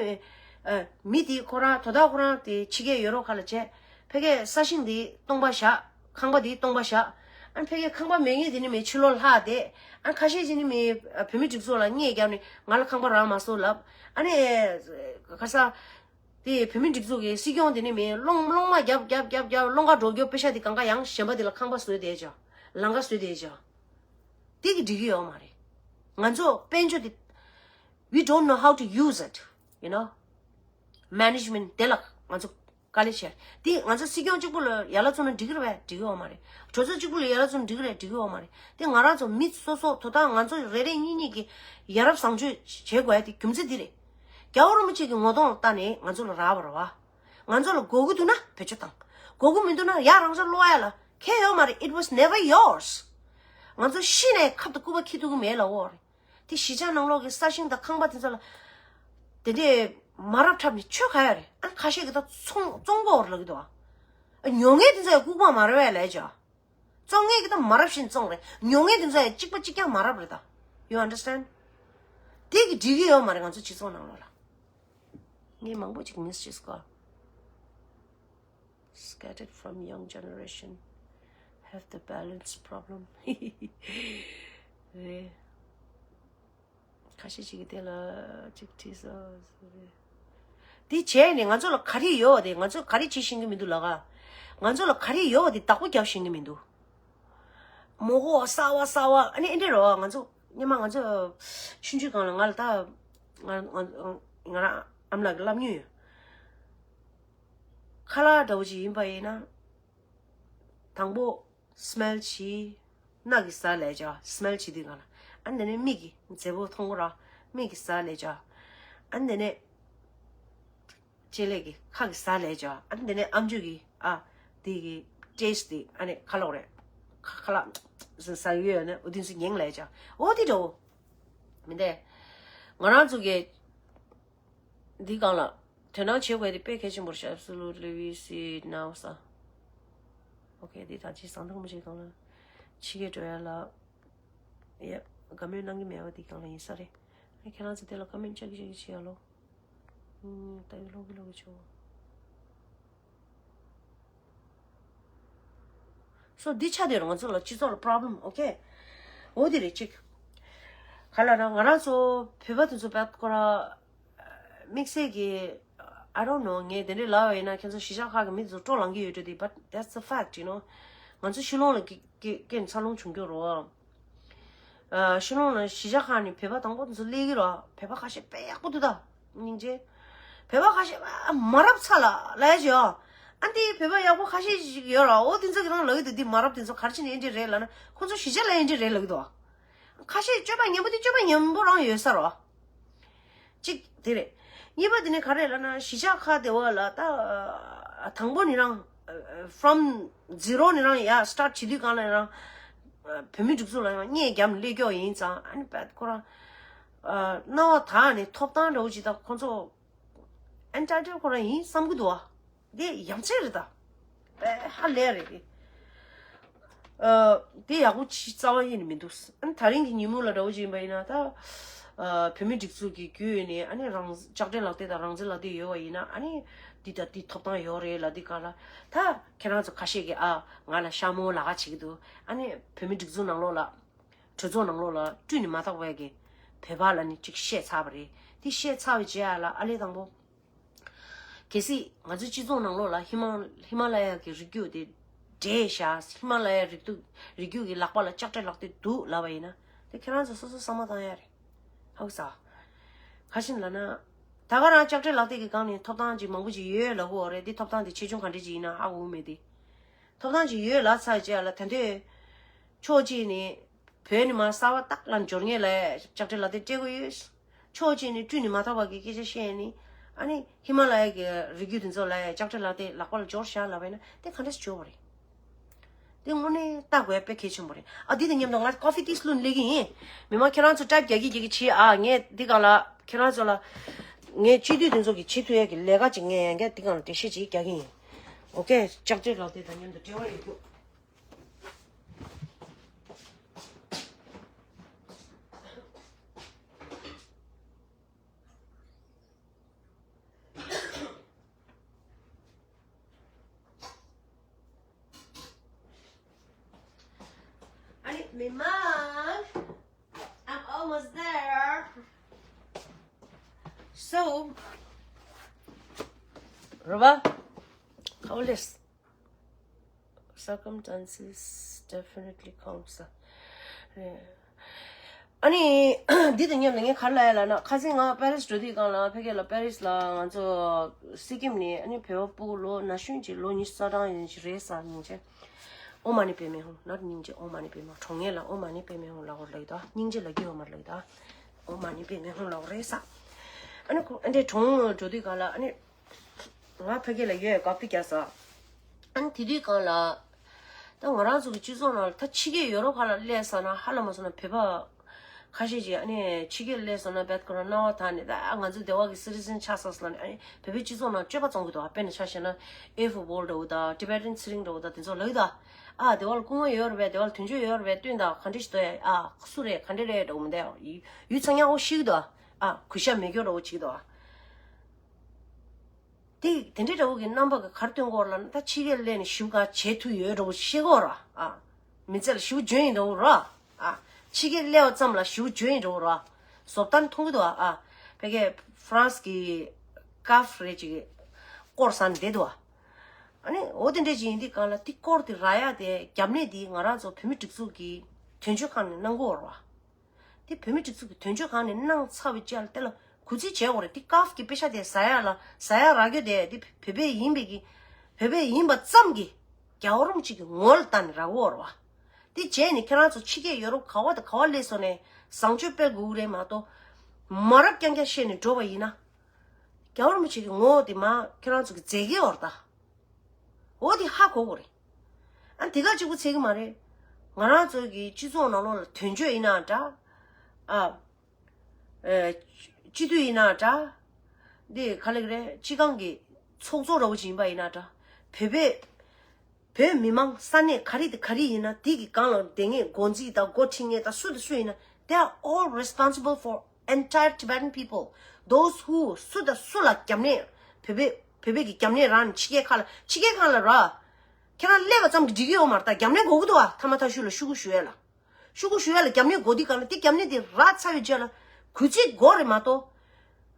ཨ་མི་དེ་ཁོ་རང་དོ་བདག་ཁོ་རང་དེ་ཕྱི་རྒྱལ་ཡོ་རོབ་ཁག་ལ་བྱས། ཕ་གིའི་ས་ཞིང་དེ་སྟོང་པ་བཞག་ཁང་པ་དེ་སྟོང་པ་བཞག་ཨ་ནི་ཕ་གིའི་ཁང་པ་མེད་མཁན་དེ་ནི་མི་ཕྱི་ལོགས་ལྷག་བསྡད། ཨ་ནི་ཁ་ཤས་ཅིག་ནི་མི་ཨ་བོད་མི་སྒྲིག་འཛུགས་ལ་བརྙས་བརྒྱབ་ནས་ང་ལ་ཁང་པ་རག་མ་སོང་ལབ། ཨ་ནི་ཁ་ས། དེ་བོད་མི་སྒྲིག་འཛུགས་ཀྱི་སྲིད་སྐྱོང་དེ་ནི་མི་སློང་སློང་མ་རྒྱབ་རྒྱབ་རྒྱབ་རྒྱབ་སློང་ག་འགྲོ་རྒྱུ་པེ་ཤ་དེ་གང་ག་ཡང་གཞན་པ་དེ་ལ་ཁང་པ་བཟོས་བསྡད་ཅོ། ལམ་ཁ་བཟོས་བསྡད་ཅོ། དེ་གི་འགྲིག་གི་ཡོད་མ་རེད། ང་ཚོ་དཔལ་འབྱོར་དེ། We don't know how to use it, you know. Management དེ་ལ་ང་ཚོ་དཀའ་ལས་བྱས། དེ་ང་ཚོ་སྲིད་སྐྱོང་གཅིག་པུ་ལ་ཡ་ལ་བཙུགས་ན་འགྲིག་གི་རེད་པས། འགྲིག་གི་ཡོད་མ་རེད། གྲོས་ཚོགས་གཅིག་པུ་ལ་ཡ་ལ་བཙུགས་ན་འགྲིག་གི་རེད། འགྲིག་གི་ཡོད་མ་རེད། དེ་ང་རང་ཚོ་མི་སོ་སོ་དོ་བདག་ང་ཚོ་རེ་རེ་གཉིས་གཉིས་ཀྱིས་ཡ་རབས་བཟང་སྤྱོད་བྱེད་དགོས་ཡ་དེ་རྒྱུ་མཚན་འདི་རེད། རྒྱལ་བ་རིན་པོ་ཆེ་གི་ངོ་གདོང་ལ་ལྟ་ནས་ང་ཚོ་ལ་རག་པ་རེད་བ། ང་ཚོ་ལ་དགོས་ཀྱི་འདུག་ན་བེད་སྤྱོད་བཏང་། དགོས་ཀྱི་མི་འདུག་ན་ཡ་རང་ཚོ་བློ་ཡ་ལ་ཁྱད་ཡོད་མ་རེད། It was never yours. ང་ཚོ་ཤི་ནས་ཁབ་ཏུ་སྐུད་པ་འཁྱེར་ཐུབ་ཀྱི་མེད་ལབ་ཡོད་རེད། དེ་གཞིས་ཆགས་ནང་ལོགས་ཀྱི་ས་ཞིང་དང་ཁང་པ་དེ་ཚོ་ལ་དེ་འདྲས་མ་རབས་འཁྲབ་ནས་ཆོ་ག་ཡ་རེད། ཨ་ཁ་ཤས་ཀྱིས་ད་ཚོང་བཙོང་གོ་རེད་ལབ་ཀྱི་འདུག་ཨ། ཉོ་མཁན་དེ་ཚོ་ཡ་ལྐུགས་པ་མ་རེད་པས་ལབ་ཅོ། བཙོང་མཁན་གྱིས་ད་མ་རབས་བཞིན་བཙོང་རེད། ཉོ་མཁན་དེ་ཚོ་ཡ་གཅིག་པ་གཅིག་རྐྱང་མ་རབས་རེད་ད། You understand? དེ་གི་འགྲིག་གི་ཡོད་མ་རེད་ང་ཚོ་སྤྱི་ཚོགས་ནང་ལོགས་ལ། ངས་མང་པོ་ཅིག་མིས་བྱས་སོང་། Scattered from young generation have the balance problem. རེད། ཁ་ཤས་ཅིག་གིས་དེ་ལ་ཅིག་བྲིས་སོང་། དེ་བྱས་ནས་ང་ཚོ་ལ་ག་རེ་ཡོད་དེ་ང་ཚོ་ག་རེ་བྱེད་ཤེས་ཀྱི་མི་འདུག་ལ་ག་ང་ཚོ་ལ་ག་རེ་ཡོད་དེ་བདག་པོ་རྒྱབ་ཤེས་ཀྱི་མི་འདུག་མོ་ཧོ་གསར་བ་གསར་བ་ཨ་ནི་ཨེ་འདྲ་རོ། ང་ཚོ་སྔོན་མ་ང་ཚོ་ཆུང་ཆུང་སྒང་ལ་ང་ལ་ད་ང་ང་ང་རང་ཨ་མ་ལགས་ཀྱིས་ལབ་མྱོང་ཡོད། ཁ་ལག་འདྲ་བོ་ཅིག་ཡིན་པ་ཡིན་ན། དང་པོ། སི་མེལ་བྱེད། སྣ་གིས་ཟ་ལབ་ཅོ། སི་མེལ་བྱེད་དུས་སྒང་ལ། ཨ་ནི་དེ་ནས་མིག་གིས་མཛེས་པོ་མཐོང་གི་རེད། མིག་གིས་ཟ་ལབ་ཅོ། ཨ་ནི་དེ་ནས་ལྕེ་ལེགས་ཀྱིས་ཁ་གིས་ཟ་ལབ་ཅོ། ཨ་ནི་དེ་ནས་ཨམ་ཅོག་གིས་ཨ་དེ་གི་ཊེ་སི་ཊི་དེ་ཨ་ནི་ཁ་ལོག་རེད། ཁ་ཁ་ལག་ཟ་ཡོད་ཡོད་ནས་འོ་དེ་ཚོ་ཉན་ལབ་ཅོ། འོ་དེ་འདྲ་བོ། མི་འདུག་ང་རང་ཚོ་གི་འདི་སྒང་ལ་དོ་སྣང་བྱེད་དགོས་དེ་དཔེ་གལ་ཆེན་པོ་རེད་ཤག Absolutely, we see it now, sir. Okay, འདི་ད་ཅི་བཟང་ཐང་མ་བྱེད་སྒང་ལ་ཕྱི་རྒྱལ་འགྲོ་ཡ་ལ། ཡ། དགའ་མོས་གནང་གི་མེད་པ་འདི་སྒང་ལ་ཡིན་ས་རེད། ཨ་ཁྱེད་རང་ཚོ་དེ་ལ་ཀོ་མེན་ཊི་ཅེག་ཅེག་བྱེད་ཡ་ལོ། ཨུམ། ད་ཡོད་ལོག་གི་ལོག་གི་བྱོས། སོ་འདི་ཆ་དེ་རུ་ང་ཚོ་ལ་སྤྱི་ཚོགས་ལ་པོ་རོབ་ལེམ། ཨོ་ཁེ། འོ་དེ་རེད་ཅིག་ག་ལ་ན་ང་རང་ཚོ་བོད་པ་དེ་ཚོ་བད་ཀོ་ར་དམིགས་བསལ་གྱི། I don't know. ངས་དེ་འདྲའི་ལབ་པ་ཡིན་ན་ཁྱེད་ཚོ་གཞིས་ཆགས་ཁག་གི་མི་དེ་ཚོ་སྤྲོ་ལངས་ཀྱི་ཡོད་འགྲོ་དེ། But that's the fact, you know. ང་ཚོ་ཤི་ལོང་ལ་སྐྱེ་སྐྱེ་སྐྱེ་འཚར་ལོངས་བྱུང་རྒྱུ་རོ། ཨ། ཤི་ལོང་ལ་གཞིས་ཆགས་ཁག་ནས་བོད་པ་དང་པོ་དེ་ཚོ་སླེབས་ཀྱི་རོ། བོད་པ་ཁ་ཤས་དཔེ་ཡག་པོ་འདུག་ད། སྙིང་རྗེ། བོད་པ་ཁ་ཤས་ཨ་མ་རབས་ཚ་ལ་ལ་ཡ་ཞོ། ཨ་འདི་བོད་པ་ཡག་པོ་ཁ་ཤས་ཤིག་ཡོད་ར། འོ་དེ་ཚོ་གི་རང་ལབ་ཀྱི་འདུག་འདི་མ་རབས་དེ་ཚོ་ག་རེ་བྱས་ནས་ཨེ་འདྲས་རེད་ལབ་ན། ཁོ་ཚོ་གཞིས་ཆགས་ལ་ཨེ་འདྲས་རེད་ལབ་ཀྱི་འདུག་ཁ་ཤས་སྤྱོད་པ་ཉམས་པོ་དེ་སྤྱོད་པ་ཉམས་པོ་རང་ཡོད་ས་རོ། གཅིག་དེ་རེད། གཉིས་པ་དེ་ནི་ག་རེ་ལབ་ན། གཞིས་ཆགས་ཁག་དེ་བ་ལ་ད་དང་པོ་ནི་རང་from zero ནི་རང་ཡ་start བྱེད་དུས་གང་ལ་རང་བོད་མི་སྒྲིག་འཛུགས་ལ་ཡང་བརྙས་བརྒྱབ་ནས་སླེབས་ཀྱོག་ཡིན་ཙང་། ཨ་ནི་བད་ཁོ་རང་རྣ་བ་དག་ནས་ཐོབ་ཐང་འདྲ་བོ་ཅིག་ད་ཁོ་ཚོ་entitled ཁོ་རང་ཡིན་བསམ་གྱི་འདུག་བ། དེ་ཡ་མཚན་རེད་ད། དཔེ་ཧ་ལས་རེད། ཨ། དེ་ཡག་པོ་ཅིག་རྩ་བ་ཉིད་ནས་མི་འདུག་ཨ་ནི་ད་རིང་གི་ཉིན་མོ་ལ་འདྲ་བོ་ཅིག་ཡིན་པ་ཡིན་ན་ད། ཨ། བོད་མི་སྒྲིག་འཛུགས་ཀྱི་བརྒྱུད་ནས་ཨ་ནི་རང་ལྕགས་སྤྲེལ་ལག་དེབ་དང་རང་བཙན་ལག་དེབ་ཡོད་པ་ཡིན་ན། ཨ་ནི་འདི་དང་འདི་ཐོབ་ཐང་ཡོད་རེད་ལབ་དུས་གང་ལ། ད་ཁྱེད་རང་ཚོ་ཁ་ཤས་ཀྱིས་ཨ་ང་ལ་ཤ་མོ་ལབ་ཁ་བྱེད་ཀྱི་འདུག་ཨ་ནི་བོད་མི་སྒྲིག་འཛུགས་ནང་ལོགས་ལ། གྲོས་ཚོགས་ནང་ལོགས་ལ་བཀྲུས་ནས་མ་ཐག་པའི་གི་བོད་པ་ལ་ནི་ཅིག་བཤད་ཚར་བ་རེད། དེ་བཤད་ཚར་བའི་རྗེས་ལ་ཨ་ལས་དང་པོ། གལ་སྲིད་ང་ཚོའི་སྤྱི་ཚོགས་ནང་ལོགས་ལ་ཧི་མ་ཧི་མ་ལ་ཡ་གི་རི་རྒྱུད་དེ་འདྲེས་བཞག་ཧི་མ་ལ་ཡ་རི་རྒྱུད་རི་རྒྱུད་ཀྱི་ལག་པ་ལ་ལྕགས་སྤྲེལ་ལག་དེབ་འདུག་ལབ་པ་ཡིན་ན། དེ་ཁྱེད་རང་ཚོ་སོ་སོ་བསམ་བློ་བཏང་ཡ་རེད། ཧ་གོ་སོང་། ག་རེ་ཡིན་ལབ་ན། ད་ག་རང་ལྕགས་སྤྲེལ་ལག་དེབ་ཀྱི་སྒང་ནས་ཐོབ་ཐང་ཅིག་མང་པོ་ཅིག་ཡོད་ལབ་ཀྱི་ཡོད་རེད། དེ་ཐོབ་ཐང་དེ་ཆེ་ཆུང་ག་འདྲ་ཅིག་ཡིན་ན་ཧ་གོ་གི་མེད་དེ། ཐོབ་ཐང་ཅིག་ཡོད་ལབ་ཚར་རྗེས་ལ། ད་དུང་ཕྱོགས་གཅིག་ནས་བོད་ནས་མར་གསར་པ་ཏག་ལ་འབྱོར་མཁན་ལ་ལྕགས་སྤྲེལ་ལག་དེབ་སྤྲད་དགོས་ཡོད། ཕྱོགས་གཅིག་ནས་བཀྲུས་ནས་མ་ཐག་པ་གི་སྐད་ཆ་བཤད་ནས། ཨ་ནི་ཧི་མ་ལ་ཡ་གི་རི་རྒྱུད་དེ་ཚོ་ལ་ལྕགས་སྤྲེལ་ལག་དེབ་ལག་པ་ལ་འབྱོར་བཞག་ལབ་པ་ཡིན་ན། དེ་ག་འདྲ་ཞིག་འབྱོར་བ་རེད། དེ་དངོས་གནས་ལྟ་དགོས་ཡ་དཔེ་གལ་ཆེན་པོ་རེད། ཨ། འདི་དང་མཉམ་དུ་ང་ཀོ་ཧྥི་ཏིས་བླུགས་ནས་སླེབས་ཀྱི་ཡིན། མི་མང་ཁྱེད་རང་ཚོ་ཊེབ་རྒྱག་གི་རྒྱག་གི་བྱེད་ཨ། ངས་འདི་སྒང་ལ་ཁྱེད་རང་ཚོ་ལ་ངས་སྤྱི་འཐུས་དེ་ཚོ་གི་བྱེད་ཐུབ་ཡ་གི་ལས་ཀ་ཅིག་ངས་ཡང་བསྐྱར་འདི་སྒང་ལ་འགྲེལ་བཤད་ཅིག་རྒྱག་གི་ཡིན། ཨོ་ཀེ། ལྕགས་སྤྲེལ་ལག་དེབ་དང་མཉམ་དུ་འབྲེལ་བ་ཡོད་རྒྱུ། ཨ་ནི་མི་མང་། I'm almost there. So རོ་བ། ཁ་བ་ལེས། Circumstances definitely counts. ཨ་ནི་འདི་དང་མཉམ་དུ་ངས་ག་རེ་ལབ་ཡ་ལབ་ན། ཁ་སང་ང་པེ་རིས་འགྲོ་དུས་སྒང་ལ། ཕ་གི་ལ་པེ་རིས་ལ་ང་ཚོ་སི་ཀིམ་ནས་ཨ་ནི་བོད་པ་སྤུ་གུ་ལོ་ན་གཞོན་ཅིག་ལོ་ཉི་ཤུ་རྩ་གྲངས་ཡན་ཞིག་རེད་ས། སྙིང་རྗེ། ཨོཾ་མ་ཎི་པདྨེ་ཧཱུྃ། ནར་སྙིང་རྗེ། ཨོཾ་མ་ཎི་པདྨེ་ཧཱུྃ། གྲོངས་མཁན་ལ་ཨོཾ་མ་ཎི་པདྨེ་ཧཱུྃ་ལབ་དགོས་ལབ་ཀྱི་འདུག་སྙིང་རྗེ་ལབ་ཀྱི་ཡོད་མ་རེད་ལབ་ཀྱི་འདུག་ཨོཾ་མ་ཎི་པདྨེ་ཧཱུྃ་ལབ་དགོས་རེད་ས། ཨ་ནི་ཁོ་ཨ་འདྲས་གྲོངས་འགྲོ་དུས་སྒང་ལ། ཨ་ནི་ང་ཕ་གི་ལ་ཡོད་དགའ་པོ་རྒྱག་ས། ཨ་ནི་དེ་དུས་སྒང་ལ། ད་ང་རང་ཚོ་གི་སྤྱི་ཚོགས་ནང་ལ་ད་ཕྱི་རྒྱལ་ཡོ་རོབ་ཁག་ལ་སླེབས་སོང་ན། ཧ་ལས་མ་སོང་ན་བོད་པ་ཁ་ཤས་ཀྱིས་ཨ་ནི་ཕྱི་རྒྱལ་སླེབས་སོང་ན་བད་ཁོ་རང་སྣང་བ་དག་ནས། ད་ང་ཚོ་འདི་བ་གི་སི་ཊི་ཛེན་ཆགས་སོང་ཟེར་ལབ་ནས། ཨ་ནི་བོད་པའི་སྤྱི་ཚོགས་ནང་སྤྱོད་པ་བཙོང་གི་འདུག་དཔེར་ན་ཆ་བཞག་ན་ཨེ་ཧྥུ་བོལ་འདྲ་བོ་དང་ཊི་བེ་ཊན་ཚེ་རིང་འདྲ་བོ་དང་དེ་ཚོ་ལབ་ཀྱི་འདུག་ཨ། དེ་བ་ལ་སྐུ་ངོ་ཡོད་རེད་པས། དེ་བ་ལ་དོན་གཅོད་ཡོད་རེད་པས། སྟོན་དང་། ག་འདྲ་ཞིག་འདུག་ཨ། སུ་རེད། ག་འདྲ་རེད་འདྲ་བོ་མི་འདུག་ཡུ་ཚང་ཉག་འོ་ཤི་གི་འདུག་ཨ། གུས་ཞབས་མེད་སྐྱོ་འདྲ་བོ་བྱེད་ཀྱི་འདུག་ཨ། དེ་དེ་འདྲའི་འདྲ་བོ་གི་རྣམ་པ་གི་ག་རེ་སྟོན་གྱི་ཡོད་རེད་ལབ་ན། ད་ཕྱི་རྒྱལ་སླེབས་ནས་ཞེ་པོ་ག་བྱེད་ཐུབ་ཡོད་འདྲ་བོ་བཤད་ཀྱི་ཡོད་རེད་ཨ། མི་ཚེ་ལ་ཞེ་པོ་འཇོན་ཡིན་འདྲ་བོ་རེད་ཨ། ཕྱི་རྒྱལ་སླེབས་པ་ཙམ་ལ་ཞེ་པོ་འཇོན་ཡིན་འདྲ་བོ་རེད་ཨ། བཟོ་ལྟ་མཐོང་གི་འདུག་ཨ། ཨ། ཕ་གིའི་ཧྥ་རན་སི་གི་ཀཱཕ་རེད་ཅིག་སྐོར་ཟ་ནས་བསྡད་འདུག་ཨ། ཨ་ནི་འོ་དེ་འདྲ་ཅིག་ཡིན་དུས་སྒང་ལ། དེ་སྐོར་དེ་རག་ཡ་དེ་རྒྱབ་གནས་དེ་ང་རང་ཚོ་བོད་མི་སྒྲིག་འཛུགས་ཀྱི་དོན་གཅོད་ཁང་ནས་གནང་གི་ཡོད་རེད་བ། དེ་བོད་མི་སྒྲིག་འཛུགས་ཀྱི་དོན་གཅོད་ཁང་ནས་གནང་ཚར་བའི་རྗེས་ལ། དེ་ལ་གུས་བརྩི་བྱེད་དགོས་རེད། དེ་ཀཱཕ་གི་པེ་ཤག་དེ་ཟ་ཡ་ལ་ཟ་ཡ་རག་རྒྱུ་དེ། དེ་བོད་པའི་ཡིན་པའི་གི་བོད་པའི་ཡིན་པ་ཙམ་གྱིས་རྒྱལ་བ་རིན་པོ་ཆེ་གི་ངོ་ལ་བལྟས་ནས་རག་གི་ཡོད་རེད་བ། དེ་བྱས་ནས་ཁྱེད་རང་ཚོ་ཕྱི་རྒྱལ་ཡོ་རོབ་ག་བ་དང་ག་བ་སླེབས་སོང་ནས་བཟང་སྤྱོད་སྤེལ་དགོས་ཀྱི་རེད་མ་གཏོགས། མ་རབས་རྐྱང་རྐྱང་བཤད་ནས་འགྲོ་བ་ཡིན་ན། རྒྱལ་བ་རིན་པོ་ཆེ་གི་ངོ་བོ་དེ་མར་ཁྱེད་རང་ཚོ་གི་འཛད་ཀྱི་ཡོད་རེད་ད། འོ་དེ་ཧ་གོ་དགོས་རེད། ཨ། དེ་ག་གཅིག་པུ་ཚད་ཀྱི་མ་རེད། ང་རང་ཚོ་གི་སྤྱི་ཚོགས་ནང་ལོགས་ལ་དོན་གཅོད་ཡིན་ན་འདྲ། ཨ། ཨེ། སྤྱི་འཐུས་ཡིན་ན་འདྲ། འདི་ག་རེ་རེད། སྤྱི་ཁང་གི་ཚོགས་གཙོ་འདྲ་བོ་ཅིག་ཡིན་པ་ཡིན་ན་འདྲ། བོད་པའི་བོད་མི་མང་ས་གནས་ག་རེ་དང་ག་རེ་ཡིན་ན། དེ་གི་སྒང་ལ་བསྡད་མཁན་འགོ་འཛིན་དང་འགོ་ཁྲིད་མཁན་དང་སུ་དང་སུ་ཡིན་ན། They are all responsible for entire Tibetan people. Those who སུ་དང་སུ་ལ་རྒྱབ་གནས། བོད་པའི་བོད་པའི་གི་རྒྱབ་གནས་རག་ནས་ཕྱི་རྒྱལ་ཁག་ལ། ཕྱི་རྒྱལ་ཁག་ལ་ར། ཁྱེད་རང་སླེབས་པ་ཙམ་གྱིས་འགྲིག་གི་ཡོད་མ་རེད་ད། རྒྱབ་གནས་དགོས་ཀྱི་འདུག་བ། ཐ་མ་ཐ་ཤུ་ལ་ཤུ་གུ་ཞུ་ཡ་ལ། ཤུ་གུ་ཞུ་ཡ་ལ་རྒྱབ་གནས་དགོས་དུས་སྒང་ལ། དེ་རྒྱབ་གནས་དེ་རག་ཚར་བའི་རྗེས་ལ་གུས་བརྩི་དགོས་རེད་མ་གཏོགས།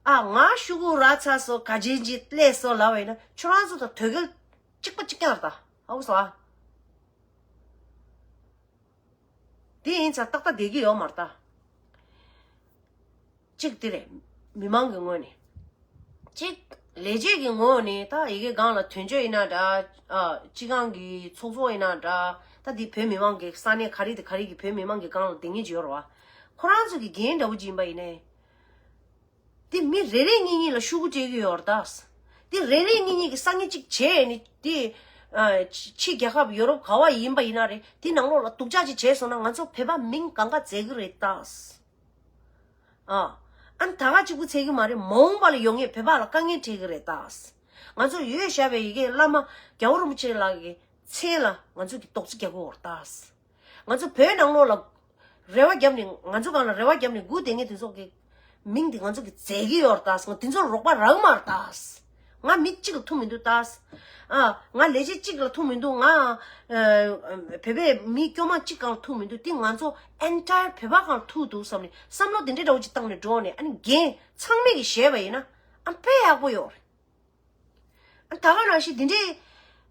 ཨ། ང་ཤུ་གུ་རག་ཚར་སོང་། ག་ཅན་ཅིག་སླེབས་སོང་ལབ་པ་ཡིན་ན། ཁྱོད་རང་ཚོ་དང་དོལ་རྒྱལ་གཅིག་པ་གཅིག་རྐྱང་རེད་ད། ཧ་གོ་སོང་ཨ། དེ་ཡིན་ཙང་ཏག་ཏག་བསྡད་ཀྱི་ཡོད་མ་རེད་ད། གཅིག་དེ་རེད། མི་མང་གི་ངོས་ནས། གཅིག་ལས་བྱེད་ཀྱི་ངོས་ནས་ད་ཡི་གེ་སྒང་ལ་དོན་གཅོད་ཡིན་ན་འདྲ། ཨ། སྤྱི་ཁང་གི་ཚོགས་གཙོ་ཡིན་ན་འདྲ། ད་འདི་བོད་མི་མང་གི་ས་གནས་ག་རེ་དེ་ག་རེ་གི་བོད་མི་མང་གི་སྒང་ལ་སྡོད་མཁན་ཅིག་ཡོད་རེད་བ། ཁོ་རང་ཚོ་གི་འགན་འདྲ་བོ་ཅིག་ཡིན་པ་ཡིན་ནའི། དེ་མི་རེ་རེ་གཉིས་གཉིས་ལ་ཤོག་གུ་སྤྲད་ཀྱི་ཡོད་རེད་ད། དེ་རེ་རེ་གཉིས་གཉིས་ཀྱི་སང་ཉིན་གཅིག་བྱས་ནས་དེ། ཨ། ཕྱི་རྒྱལ་ཁབ་ཡོ་རོབ་ག་བ་ཡིན་པ་ཡིན་ན་རེད། དེ་ནང་ལོགས་ལ་སྡུག་ཅག་ཅིག་བྱས་སོང་ན་ང་ཚོ་བོད་པ་མིང་གང་ག་འཛད་ཀྱི་རེད་ད། ཨ། ཨ་ནི་ད་ག་གཅིག་པུ་འཛད་ཀྱི་མ་རེད། མ་འོངས་པ་ལ་ཡོང་མཁན་བོད་པ་ལ་དཀའ་ངལ་འཕྲད་ཀྱི་རེད་ད། ང་ཚོར་ཡོད་བཞག་པའི་ཡི་གེ་བླ་མ་རྒྱལ་བ་རིན་པོ་ཆེ་ལགས་ཀྱི་མཚན་ལ་ང་ཚོ་གི་རྡོག་རྫིས་རྒྱག་གི་ཡོད་རེད་ད། ང་ཚོ་བོད་ནང་ལོགས་ལ་རེ་བ་བརྒྱབ་ནས། ང་ཚོ་སྒང་ལ་རེ་བ་བརྒྱབ་ནས་སྒུག་བསྡད་མཁན་དེ་ཚོ་གི་མིང་དེ་ང་ཚོ་གི་འཛད་ཀྱི་ཡོད་རེད་ད། ང་དེ་ཚོར་རོགས་པ་རག་མ་རེད་ད། ང་མི་གཅིག་ལ་ཐུག་མི་འདུག་ད། ཨ། ང་ལས་བྱེད་གཅིག་ལ་ཐུག་མི་འདུག་ང་། ཨ། བོད་པའི་མི་དཀྱུས་མ་གཅིག་སྒང་ལ་ཐུག་མི་འདུག་དེ་ང་ཚོ་ཨེན་ཊའི་བོད་པ་སྒང་ལ་ཐུག་འདུག་བསམ་ནས་བསམ་བློ་དེ་འདྲའི་འདྲ་བོ་ཅིག་བཏང་ནས་འགྲོ་ནས། ཨ་ནི་འགན་ཚང་མས་ཀྱིས་བཞེས་པ་ཡིན་ན། ཨ། དཔེ་ཡག་པོ་ཡོད་རེད། ད་ག་ནང་བཞིན་འདི་འདྲའི།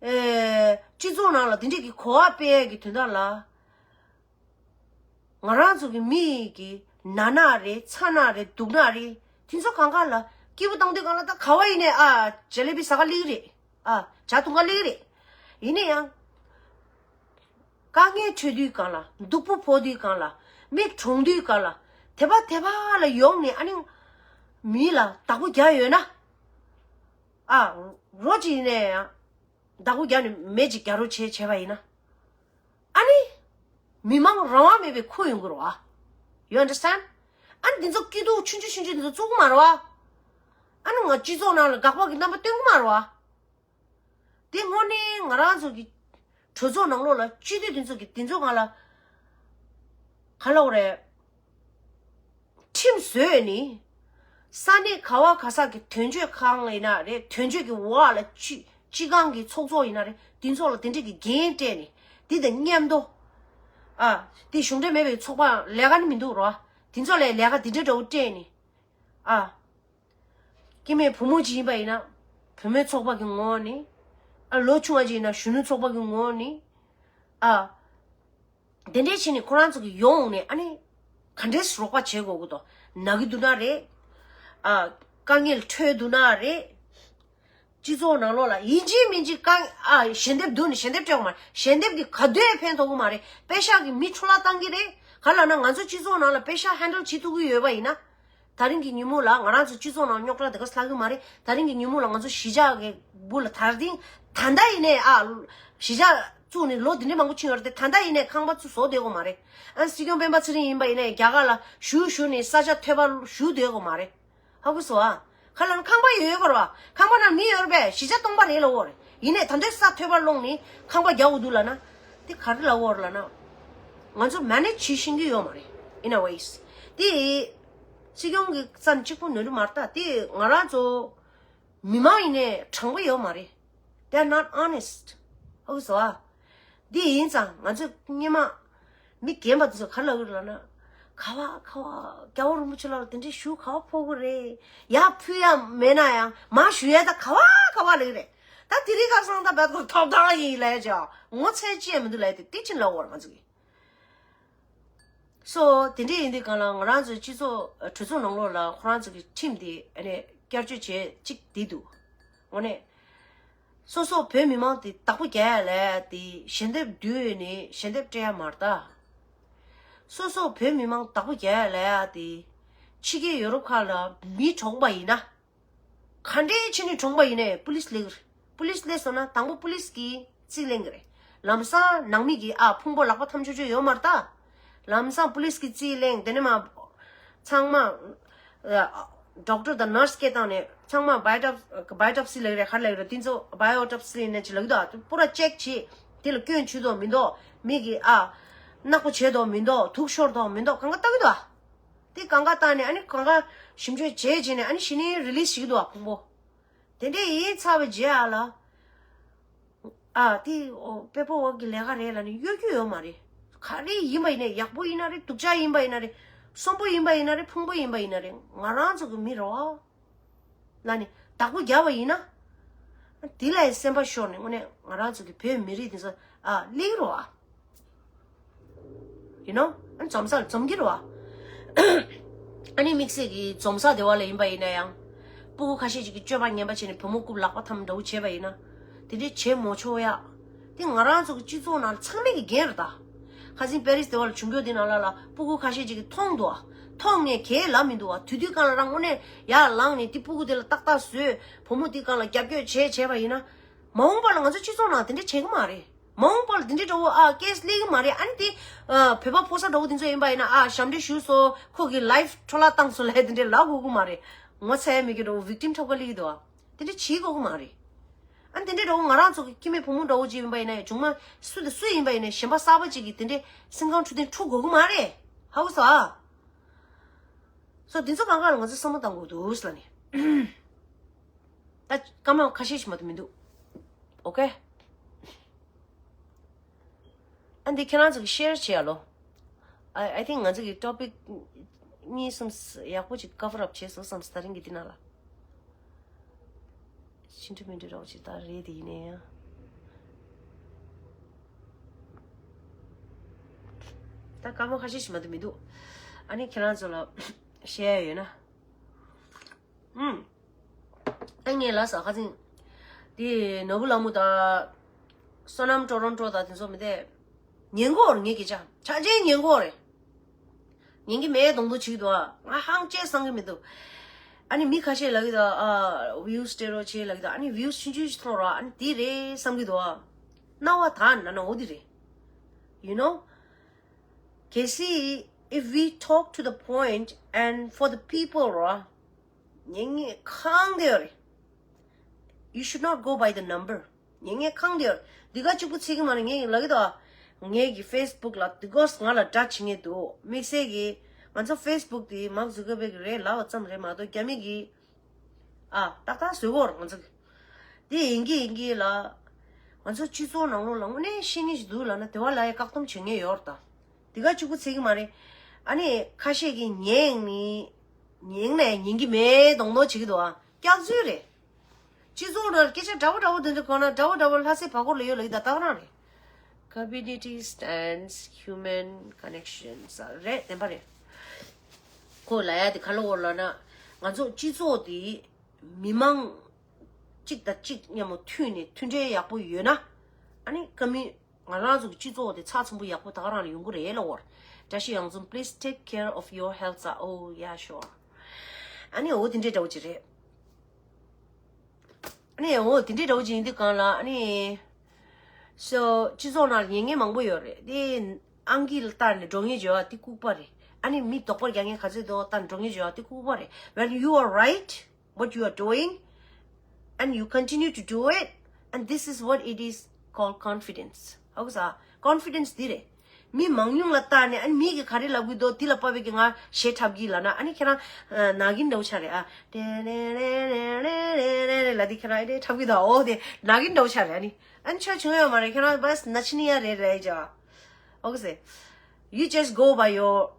ཨེ། སྤྱི་ཚོགས་ནང་ལ་འདི་འདྲའི་གི་གོ་བ་སྤེལ་ཡས་ཀྱི་དོན་དག་ལ། ང་རང་ཚོ་གི་མི་ཡི་གི་ན་ན་རེད། ཚ་ན་རེད། སྡུག་ན་རེད། དེ་ཚོ་གང་ག་ལ་སྐྱིད་པོ་བཏང་དུས་སྒང་ལ། ད་ག་བ་ཡིན་ནའི། ཨ། ཇ་ལེ་བི་ཟ་ག་སླེབས་ཀྱི་རེད། ཨ། ཇ་འཐུང་ག་སླེབས་ཀྱི་རེད། ཡིན་ན་ཡང་། དཀའ་ངལ་འཕྲད་དུས་སྒང་ལ། སྡུག་པོ་ཕོག་དུས་སྒང་ལ། མི་གྲོངས་དུས་སྒང་ལ། དེ་པ་དེ་པ་ལ་ཡོང་ནས། ཨ་ནི་མི་ལ་བདག་པོ་རྒྱག་ཡོད་ན། ཨ། རོ་གཅིག་ཡིན་ནའི་ཡང་བདག་པོ་རྒྱག་ནས་མེ་གཅིག་རྒྱག་རོགས་བྱེད་བྱས་པ་ཡིན་ན། ཨ་ནི་མི་མང་རང་དབང་མེད་པའི་ཁུར་ཡོང་གི་རེད་བ། You understand? ཨ་ནི་འདི་ཚོ་སྐྱིད་སྡུག་ཆུང་ཆུང་ཆུང་ཆུང་འདི་ཚོ་བཙུགས་ཀྱི་མ་རེད་བ། ཨ་ནི་ང་སྤྱི་ཚོགས་ནང་ལ་དགག་པ་གི་རྣམ་པ་སྟོན་གྱི་མ་རེད་བ། དེ་དངོས་གནས་ང་རང་ཚོ་གི་གྲོས་ཚོགས་ནང་ལོགས་ལ་སྤྱི་འཐུས་དེ་ཚོ་གི་དེ་ཚོ་སྒང་ལ་ག་ལབ་དགོས་རེད། ཁྲིམས་བཟོས་ནས། ས་གནས་ག་བ་ག་ས་གི་དོན་གཅོད་ཁང་ཡིན་ན་རེད། དོན་གཅོད་ཀྱི་འོག་ལ་སྤྱི་སྤྱི་ཁང་གི་ཚོགས་གཙོ་ཡིན་ན་རེད། དེ་ཚོ་ལ་དེ་འདྲས་ཀྱི་འགན་སྤྲད་ནས། དེ་དང་མཉམ་དུ། ཨ། དེ་གཞུང་འབྲེལ་མེད་པའི་ཚོགས་པ་ལས་ཀ་ནི་མི་འདུག་རོ། དེ་ཚོ་ལ་ལས་ཀ་དེ་འདྲས་འདྲ་བོ་སྤྲད་ནས། ཨ། སྐྱེ་དམན་བུ་མོ་ཅིག་ཡིན་པ་ཡིན་ན། བུ་མོའི་ཚོགས་པ་གི་ངོས་ནས། ཨ། ལོ་ཆུང་བ་ཅིག་ཡིན་ན་གཞོན་ནུ་ཚོགས་པ་གི་ངོས་ནས། ཨ། དེ་འདྲས་བྱས་ནས་ཁོ་རང་ཚོ་གི་ཡོང་ནས། ཨ་ནི་ག་འདྲས་རོགས་པ་བྱེད་དགོས་ཀྱི་འདུག་ན་གི་འདུག་ན་རེད། ཨ། དཀའ་ངལ་འཕྲད་འདུག་ན་རེད། སྤྱི་ཚོགས་ནང་ལོགས་ལ་ཡིན་གཅིག་མིན་གཅིག་དཀའ། ཨ། ཞལ་འདེབས་བསྡུ་ནས་ཞལ་འདེབས་སྤྲད་དགོས་མ་རེད། ཞལ་འདེབས་ཀྱིས་ག་དུས་ཕན་ཐོགས་ཀྱི་མ་རེད། པེ་ཤག་གིས་མི་འཕྲོ་བརླག་བཏང་གི་རེད། ག་ལབ་ན་ང་ཚོ་སྤྱི་ཚོགས་ནང་ལ་པེ་ཤག་ཧེན་ཌལ་བྱེད་ཐུབ་ཀྱི་ཡོད་པ་ཡིན་ན། ད་རིང་གི་ཉིན་མོ་ལ་ང་རང་ཚོ་སྤྱི་ཚོགས་ནང་རྙོག་དྲ་དེ་ག་ཚོད་ལྷག་གི་མ་རེད། ད་རིང་གི་ཉིན་མོ་ལ་ང་ཚོ་གཞིས་ཆགས་ཀྱི་སྦུག་ལ་དར་ཐེངས་ད་ལྟ་ཡིན་ནའི། ཨ། གཞིས་ཆགས་བཙུགས་ནས་ལོ་འདི་འདྲའི་མང་པོ་ཕྱིན་ཡོད་རེད་དེ། ད་ལྟ་ཡིན་ནའི་ཁང་པ་ཚུར་བཟོ་བསྡད་ཡོད་མ་རེད། ཨ། སྲིད་སྐྱོང་སྤེན་པ་ཚེ་རིང་ཡིན་པ་ཡིན་ནའི་རྒྱ་གར་ལ་བཞུགས་བཞུགས་ནས་ས་ཆ་ཐོབ་པ་ཞུ་བསྡད་ཡོད་མ་རེད། ཧ་གོ་སོང་ཨ། ཁ་ལ་ཁང་པ་ཡོད་ཡོད་གོ་ར། ཁང་པ་ནང་མི་ཡོད་རེད་པས། གཞིས་ཆགས་སྟོང་པ་རེད་ལབ་ཡོད་རེད། ཡིན་ནའི་ད་ལྟའི་ས་ཐོབ་པ་སློང་ནས་ཁང་པ་རྒྱག་དགོས་འདུག་ལབ་ན། དེ་ག་རེ་ལབ་ཡོད་རེད་ལབ་ན། ང་ཚོ་མེ་ནེཇ་བྱེད་ཤེས་ཀྱི་ཡོད་མ་རེད། In a ways། དེ་སྲིད་སྐྱོང་གི་རྩ་ནས་གཅིག་པུ་ནོར་འཁྲུལ་མ་རེད་ད། དེ་ང་རང་ཚོ་མི་མང་ཡིན་ནའི་དྲང་པོ་ཡོད་མ་རེད། They are not honest། ཧ་གོ་སོང་ཨ། འདི་ཡིན་ཙང་ང་ཚོས་སྔོན་མ་མི་རྒན་པ་དེ་ཚོ་ག་རེ་ལབ་ཀྱི་རེད་ལབ་ན། ག་བ་ག་བ་རྒྱལ་བ་རིན་པོ་ཆེ་ལགས་ལ་དེ་འདྲའི་ཞུ་ག་བ་ཕོག་གི་རེད། ཡར་ཕུལ་ཡ་མེད་ན་ཡང་མར་ཞུ་ཡ་ད་ག་བ་ག་བ་ལབ་ཀྱི་རེད། ད་དེ་རིང་ཁ་སང་ད་བད་ཁོ་ཐོབ་ཐང་ཡིན་ལབ་ཡ་ཅག་ངོ་ཚ་ཅི་ཡང་མི་འདུག་ལབ་ཡ་དེ་དེ་ཕྱིན་ལབ་ཡོད་རེད་ང་ཚོ་གིས། སོ་དེ་འདྲ་ཡིན་དུས་སྒང་ལ་ང་རང་ཚོའི་སྤྱི་ཚོགས་གྲོས་ཚོགས་ནང་ལོགས་ལ་ཁོ་རང་ཚོ་གི་ཁྲིམས་དེ་ཨ་ནི་བསྐྱར་བཅོས་བྱས་གཅིག་དེ་འདུག་དངོས་གནས། སོ་སོ་བོད་མི་མང་དེ་བདག་པོ་རྒྱག་ཡ་ལ་དེ་ཞལ་འདེབས་བསྡུས་ནས་ཞལ་འདེབས་སྤྲད་ཡ་མ་རེད་ད། སོ་སོ་བོད་མི་མང་བདག་པོ་རྒྱག་ཡ་ལ་དེ་ཕྱི་རྒྱལ་ཡོ་རོབ་ཁག་ལ་མི་གྲོངས་པ་ཡིན་ན། ག་འདྲའི་ཆེ་ནས་གྲོངས་པ་ཡིན་ནའི་པུ་ལིས་སླེབས་ཀྱི་རེད། པུ་ལིས་སླེབས་སོང་ན་དང་པོ་པུ་ལིས་ཀྱིས་རྩིས་ལེན་གྱི་རེད། ལམ་སང་ནང་མི་གིས་ཨ་ཕུང་པོ་ལག་པ་འཐམ་ཆོག་ཆོག་ཡོད་མ་རེད་ད། ལམ་སང་པུ་ལིས་ཀྱིས་རྩིས་ལེན། དེ་ནས་མར་ཚང་མ་ཨ་ཌོག་ཊར་དང་ནར་སི་སྐད་བཏང་ནས་ཚང་མ་བའི་ཊོབ་བའི་ཊོབ་སི་ལབ་ཀྱི་རེད། ག་རེ་ལབ་ཀྱི་རེད། དེ་ཚོ་བའི་ཡོ་ཊོབ་སི་ནས་ཅིག་ལབ་ཀྱི་འདུག་ཨ། པུ་ར་ཅེག་བྱེད། དེ་ལ་སྐྱོན་བྱུང་འདུག་མི་འདུག་མི་གིས་ཨ་ནག་པོ་བྱས་འདུག་མི་འདུག་དུག་ཤོར་འདུག་མི་འདུག་གང་ག་ལྟ་གི་འདུག་ཨ། དེ་གང་ག་བཏང་ནས་ཨ་ནི་གང་ག་ཞིབ་འཇུག་བྱས་བྱས་ནས་ཨ་ནི་གཞི་ནས་རི་ལིས་བྱེད་ཀྱི་འདུག་ཨ་ཕུང་པོ། དེ་འདྲས་ཡིན་ཚར་བའི་རྗེས་ཨ་ལ། ཨ་དེ་ཨོ་དཔོན་པོ་འོག་གི་ལས་ཀ་རེད་ལབ་ནས་གཡོལ་རྒྱུ་ཡོད་མ་རེད། ག་རེ་ཡིན་པ་ཡིན་ནའི་ཡག་པོ་ཡིན་ན་རེད། སྡུག་ཅག་ཡིན་པ་ཡིན་ན་རེད། གསོན་པོ་ཡིན་པ་ཡིན་ན་རེད། ཕུང་པོ་ཡིན་པ་ཡིན་ན་རེད། ང་རང་ཚོ་གི་མི་རེད་བ། ལབ་ནས་བདག་པོ་རྒྱབ་པ་ཡིན་ན། དེ་ལ་ཡང་སེམས་པ་ཤོར་ནས་དངོས་གནས་ང་རང་ཚོ་གི་བོད་མི་རིགས་དེ་ཚོ་ཨ་སླེབས་རོགས་ཨ། you know? ཨ་ནི་འཛོམས་ས་ལ་འཛོམས་ཀྱི་རེད་བ། ཨ་ནི་དམིགས་བསལ་གྱི་འཛོམས་ས་དེ་བ་ལ་ཡིན་པ་ཡིན་ན་ཡང་། སྤུ་གུ་ཁ་ཤས་ཅིག་གིས་སྤྱོད་པ་ངན་པ་བྱས་ནས་བུ་མོ་རྐུབ་ལག་པ་འཐམ་འདྲ་བོ་བྱས་པ་ཡིན་ན། དེ་འདྲའི་བྱེད་མོ་ཆོག་ཡ། དེ་ང་རང་ཚོ་གི་སྤྱི་ཚོགས་ནང་ཚང་མས་ཀྱི་འགན་རེད་ད། ཁ་སང་པེ་རིས་དེ་བ་ལ་བྱུང་རྒྱུ་དེ་ནང་ལ་ལ་སྤུ་གུ་ཁ་ཤས་ཅིག་གིས་མཐོང་འདུག་ཨ། མཐོང་ནས་གས་ལབ་མི་འདུག་ཨ། དུས་དུས་གང་ལ་རང་དངོས་གནས་ཡར་ལངས་ནས་དེ་སྤུ་གུ་དེ་ལ་ཏག་ཏག་བཟོས། བུ་མོ་དེ་སྒང་ལ་རྒྱབ་སྐྱོར་བྱས་བྱས་པ་ཡིན་ན། མ་འོངས་པ་ལ་ང་ཚོ་སྤྱི་ཚོགས་ནང་དེ་འདྲ་བྱེད་ཀྱི་མ་རེད། མ་འོངས་པ་ལ་དེ་འདྲའི་འདྲ་བོ་ཨ་ཀེས་སླེབས་ཀྱི་མ་རེད། ཨ་ནི་དེ་ཨ་བོད་པ་ཕོ་གསར་འདྲ་བོ་དེ་ཚོ་ཡིན་པ་ཡིན་ན། ཨ་ཞབས་འདྲེན་ཞུས་སོང་། ཁོ་གི་ལའིཕ་འཕྲོ་བརླག་བཏང་སོང་ལབ་དེ་འདྲའི་ལབ་དགོས་ཀྱི་མ་རེད། ངོ་ཚ་ཡ་མེད་ཀྱི་འདྲ་བོ་ཝིག་ཊིམ་ཐོབ་ག་སླེབས་ཀྱི་འདུག་ཨ། དེ་འདྲ་བྱེད་དགོས་ཀྱི་མ་རེད། ཨ་ནི་དེ་འདྲའི་འདྲ་བོ་ང་རང་ཚོ་གི་སྐྱེ་དམན་བུ་མོ་འདྲ་བོ་ཅིག་ཡིན་པ་ཡིན་ན་ཡང་། ཆུང་མ་སུ་དང་སུ་ཡིན་པ་ཡིན་ན་ཡང་། གཞན་པ་གསར་པ་ཅིག་གིས་དེ་འདྲའི་སེམས་ཁམས་འཁྲུག་དེ་འཁྲུག་དགོས་ཀྱི་མ་རེད། ཧ་གོ་སོང་ཨ། སོ་དེ་ཚོ་གང་ག་ལ་ང་ཚོས་བསམ་བློ་གཏང་དགོས་འདུག་ལབ་ནས། ད་སྐར་མ་ཁ་ཤས་ཤིག་མ་གཏོགས་མི་འདུག་ཨོ་ཁེ། ཨ་འདི་ཁྱེད་རང་ཚོ་གི་ཤེར་བྱེད་ཡ་ལོ། I, I think ང་ཚོ་གི་ཊོ་པིག་གཉིས་གསུམ་ཡག་པོ་ཅིག་ཀ་བར་ཨབ་བྱས་སོང་བསམ་སོང་། ད་རིང་གི་འདི་ནང་ལ། ཤིན་ཏུ་མི་འདྲི་རོགས་ཅིག་ད་རེད་དེ་ཡིན་ནའི་ཡང་། ད་སྐར་མ་ཁ་ཤས་ཤིག་མ་གཏོགས་མི་འདུག་ཨ་ནི་ཁྱེད་རང་ཚོ་ལ་བཤད་ཡ་ཡོད་ན། ཨུམ། ཨ་ངས་ལབ་ས་ཁ་སང་། དེ་ནོར་བུ་ལྷ་མོ་དང་། བསོད་ནམས་ཊོ་རོན་ཊོ་དང་དེ་ཚོ་མི་དེ། ཉན་གོ་ར་ངས་སྐད་ཆ། ཆ་ཆེན་ཉན་གོ་རེད། ཉན་གི་མེད་མདོག་མདོག་བྱེད་ཀྱི་འདུག་ཨ། ང་ཧང་ཅེ་སང་གི་མི་འདུག་ཨ་ནི་མི་ཁ་ཤས་ལབ་ཀྱི་འདུག་ཨ། ཝིའུ་སི་སྤྲད་རོགས་བྱེད་ལབ་ཀྱི་འདུག་ཨ་ནི་ཝིའུ་སི་ཆུང་ཆུང་ཞིག་མཐོང་ར། ཨ་ནི་དེ་རེད་བསམ་གྱི་འདུག་ཨ། རྣ་བ་དག་ན་ན་འོ་དེ་རེད། You know? གལ་སྲིད། If we talk to the point and for the people ར། ཉན་མཁན་གང་དེ་ཡོད་རེད། You should not go by the number. ཉན་མཁན་གང་དེ་ཡོད་རེད། འདི་ག་གཅིག་པུ་ཚིག་གི་མ་རེད། ངས་ལབ་ཀྱི་འདུག་ངས་ཀྱི་ཕེ་སི་བུག་ལ་འདི་གོ་ང་ལ་དགྲ་བྱེད་མཁན་འདུག་དམིགས་བསལ་གྱི་ང་ཚོ་ཕེ་སི་བུག་དེ་མཱག་ཛུ་ཀར་བྷེག་རེད་ལབ་པ་ཙམ་རེད་མ་གཏོགས། རྒྱ་མི་གི་ཨ་ཏག་ཏག་བཟོས་གོ་ར་ང་ཚོ་གི། དེ་ཡིན་གྱི་ཡིན་གྱི་ལ། ང་ཚོ་སྤྱི་ཚོགས་ནང་ལོགས་ལ་དངོས་གནས་ཤེས་མཁན་ཞིག་འདུག་ལབ་ན་དེ་བ་ལ་ཡ་བཀག་སྡོམ་བྱེད་མཁན་ཡོད་རེད་ད། དེ་ག་གཅིག་པུ་ཚིག་གི་མ་རེད། ཨ་ནི་ཁ་ཤས་ཀྱིས་ཉན་ནི། ཉན་ནས་ཉན་གྱི་མེད་མདོག་མདོག་བྱེད་ཀྱི་འདུག་ཨ། སྐྱག་རྫུན་རེད། སྤྱི་ཚོགས་ནང་སྐད་ཆ་འདྲ་བོ་འདྲ་བོ་འདི་འདྲ་གོ་ན། འདྲ་བོ་འདྲ་བོ་ལྷ་སའི་བར་སྐོར་ལ་ཡོད་ལབ་ཀྱི་ད་ལྟ་ག་རང་རེད། Community stands human connections རེད། བདེན་པ་རེད། ཁོ་ལབ་ཡ་དེ་ག་ལ་འོ་ལབ་ན། ང་ཚོ་སྤྱི་ཚོགས་དེ་མི་མང་གཅིག་དང་གཅིག་མཉམ་པོ་མཐུན་ནས་མཐུན་འབྲེལ་ཡག་པོ་ཡོད་ན། ཨ་ནི་ཀ་མི་ང་རང་ཚོ་གི་སྤྱི་ཚོགས་དེ་ཚགས་ཚུད་པོ་ཡག་པོ་ད་ག་རང་ལ་ཡོང་གི་རེད་ལབ་འོ། བཀྲ་ཤིས་གཡང་འཛོམས། Please take care of your health. Oh yeah, sure. ཨ་ནི་འོ་དེ་འདྲའི་འདྲ་བོ་ཅིག་རེད། ཨ་ནི་འོ་དེ་འདྲའི་འདྲ་བོ་ཅིག་ཡིན་དུས་གང་ལ། ཨ་ནི་སོ་སྤྱི་ཚོགས་ནང་ལ་ཉན་མཁན་མང་པོ་ཡོད་རེད། དེ་ཨང་ཀི་ལ་ལྟ་ནས་འགྲོ་མཁན་བྱོས་པ་དེ་ལྐུགས་པ་རེད། ཨ་ནི་མི་དོགས་པ་རྒྱག་མཁན་ག་ཚོད་འདུག་ལྟ་ནས་འགྲོ་མཁན་བྱོས་པ་དེ་ལྐུགས་པ་རེད། When you are right, what you are doing, and you continue to do it, and this is what it is called confidence. ཧ་གོ་སོང་། ཀོན་ཕི་ཌེན་སི་འདི་རེད། མི་མང་ཉུང་ལ་བལྟས་ནས། ཨ་ནི་མི་གིས་ག་རེ་ལབ་ཀྱི་འདུག་འདི་ལ་དཔག་པའི་གི་ང་ཞེ་འཁྲབ་ཀྱི་ལབ་ན། ཨ་ནི་ཁྱེད་རང་ནག་གིན་འདྲ་བོ་ཆགས་རེད་ཨ། ཏེ་རེ་རེ་ལབ་དེ་ཁྱེད་རང་ཨེ་འཁྲབ་ཀྱི་འདུག་འོ་དེ་ནག་གིན་འདྲ་བོ་ཆགས་རེད། ཨ་ནི་ཨ་ནི་ཆོ་བྱུང་ཡོད་མ་རེད། ཁྱེད་རང་བས་ན་ཆི་ནི་ཡ་རེད་རེད་ཅོ། ཨོ་ཁེ་སེ། You just go by your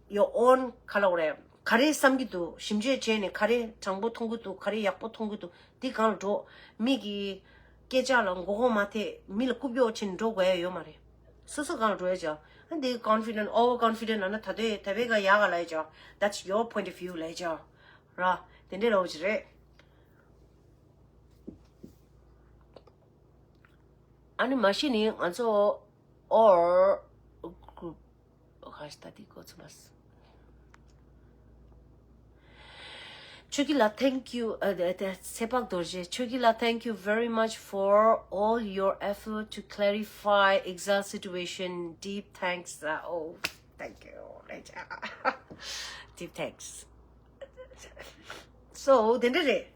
your own ག་ལབ་དགོས་རེད། ག་རེ་བསམ་གྱི་འདུག་ཞིབ་འཇུག་བྱས་ནས་ག་རེ་དྲང་པོ་མཐོང་གི་འདུག་ག་རེ་ཡག་པོ་མཐོང་གི་འདུག་འདི་སྒང་ལ་འགྲོ། མི་གི་སྐད་ཆ་ལ་མགོ་སྐོར་མ་ཐེབས། མི་ལ་རྐུབ་གཡོག་བྱས་ནས་འགྲོ་དགོས་ཡ་ཡོད་མ་རེད། སོ་སོ་སྒང་ལ་འགྲོ་ཡ་བྱ། ཨ་འདི་ཀོན་ཕི་ཌེན་སི། ཨོ་ཝར་ཀོན་ཕི་ཌེན་སི་ལབ་ན་ད་དེ་ད་བས་ཀ་ཡག་ག་ལབ་ཡ་བྱ། That's your point of view ལབ་ཡ་བྱ། ར། དེ་འདྲའི་ལབ་ཅིག་རེད། ཨ་ནི་མ་གཞི་ནི་ང་ཚོ་ཨོར་གུ་རུབ་ཁ་ཤས་ད་དེ་གོ་ཚུལ་མ་སོང་། ཆོས་སྐྱིད་ལགས། Thank you. ཨ་ཚེ་དཔག་རྡོ་རྗེ། ཆོས་སྐྱིད་ལགས། Thank you very much for all your effort to clarify Exile situation. Deep thanks. Oh, thank you. Deep thanks. So དེ་འདྲ་རེད།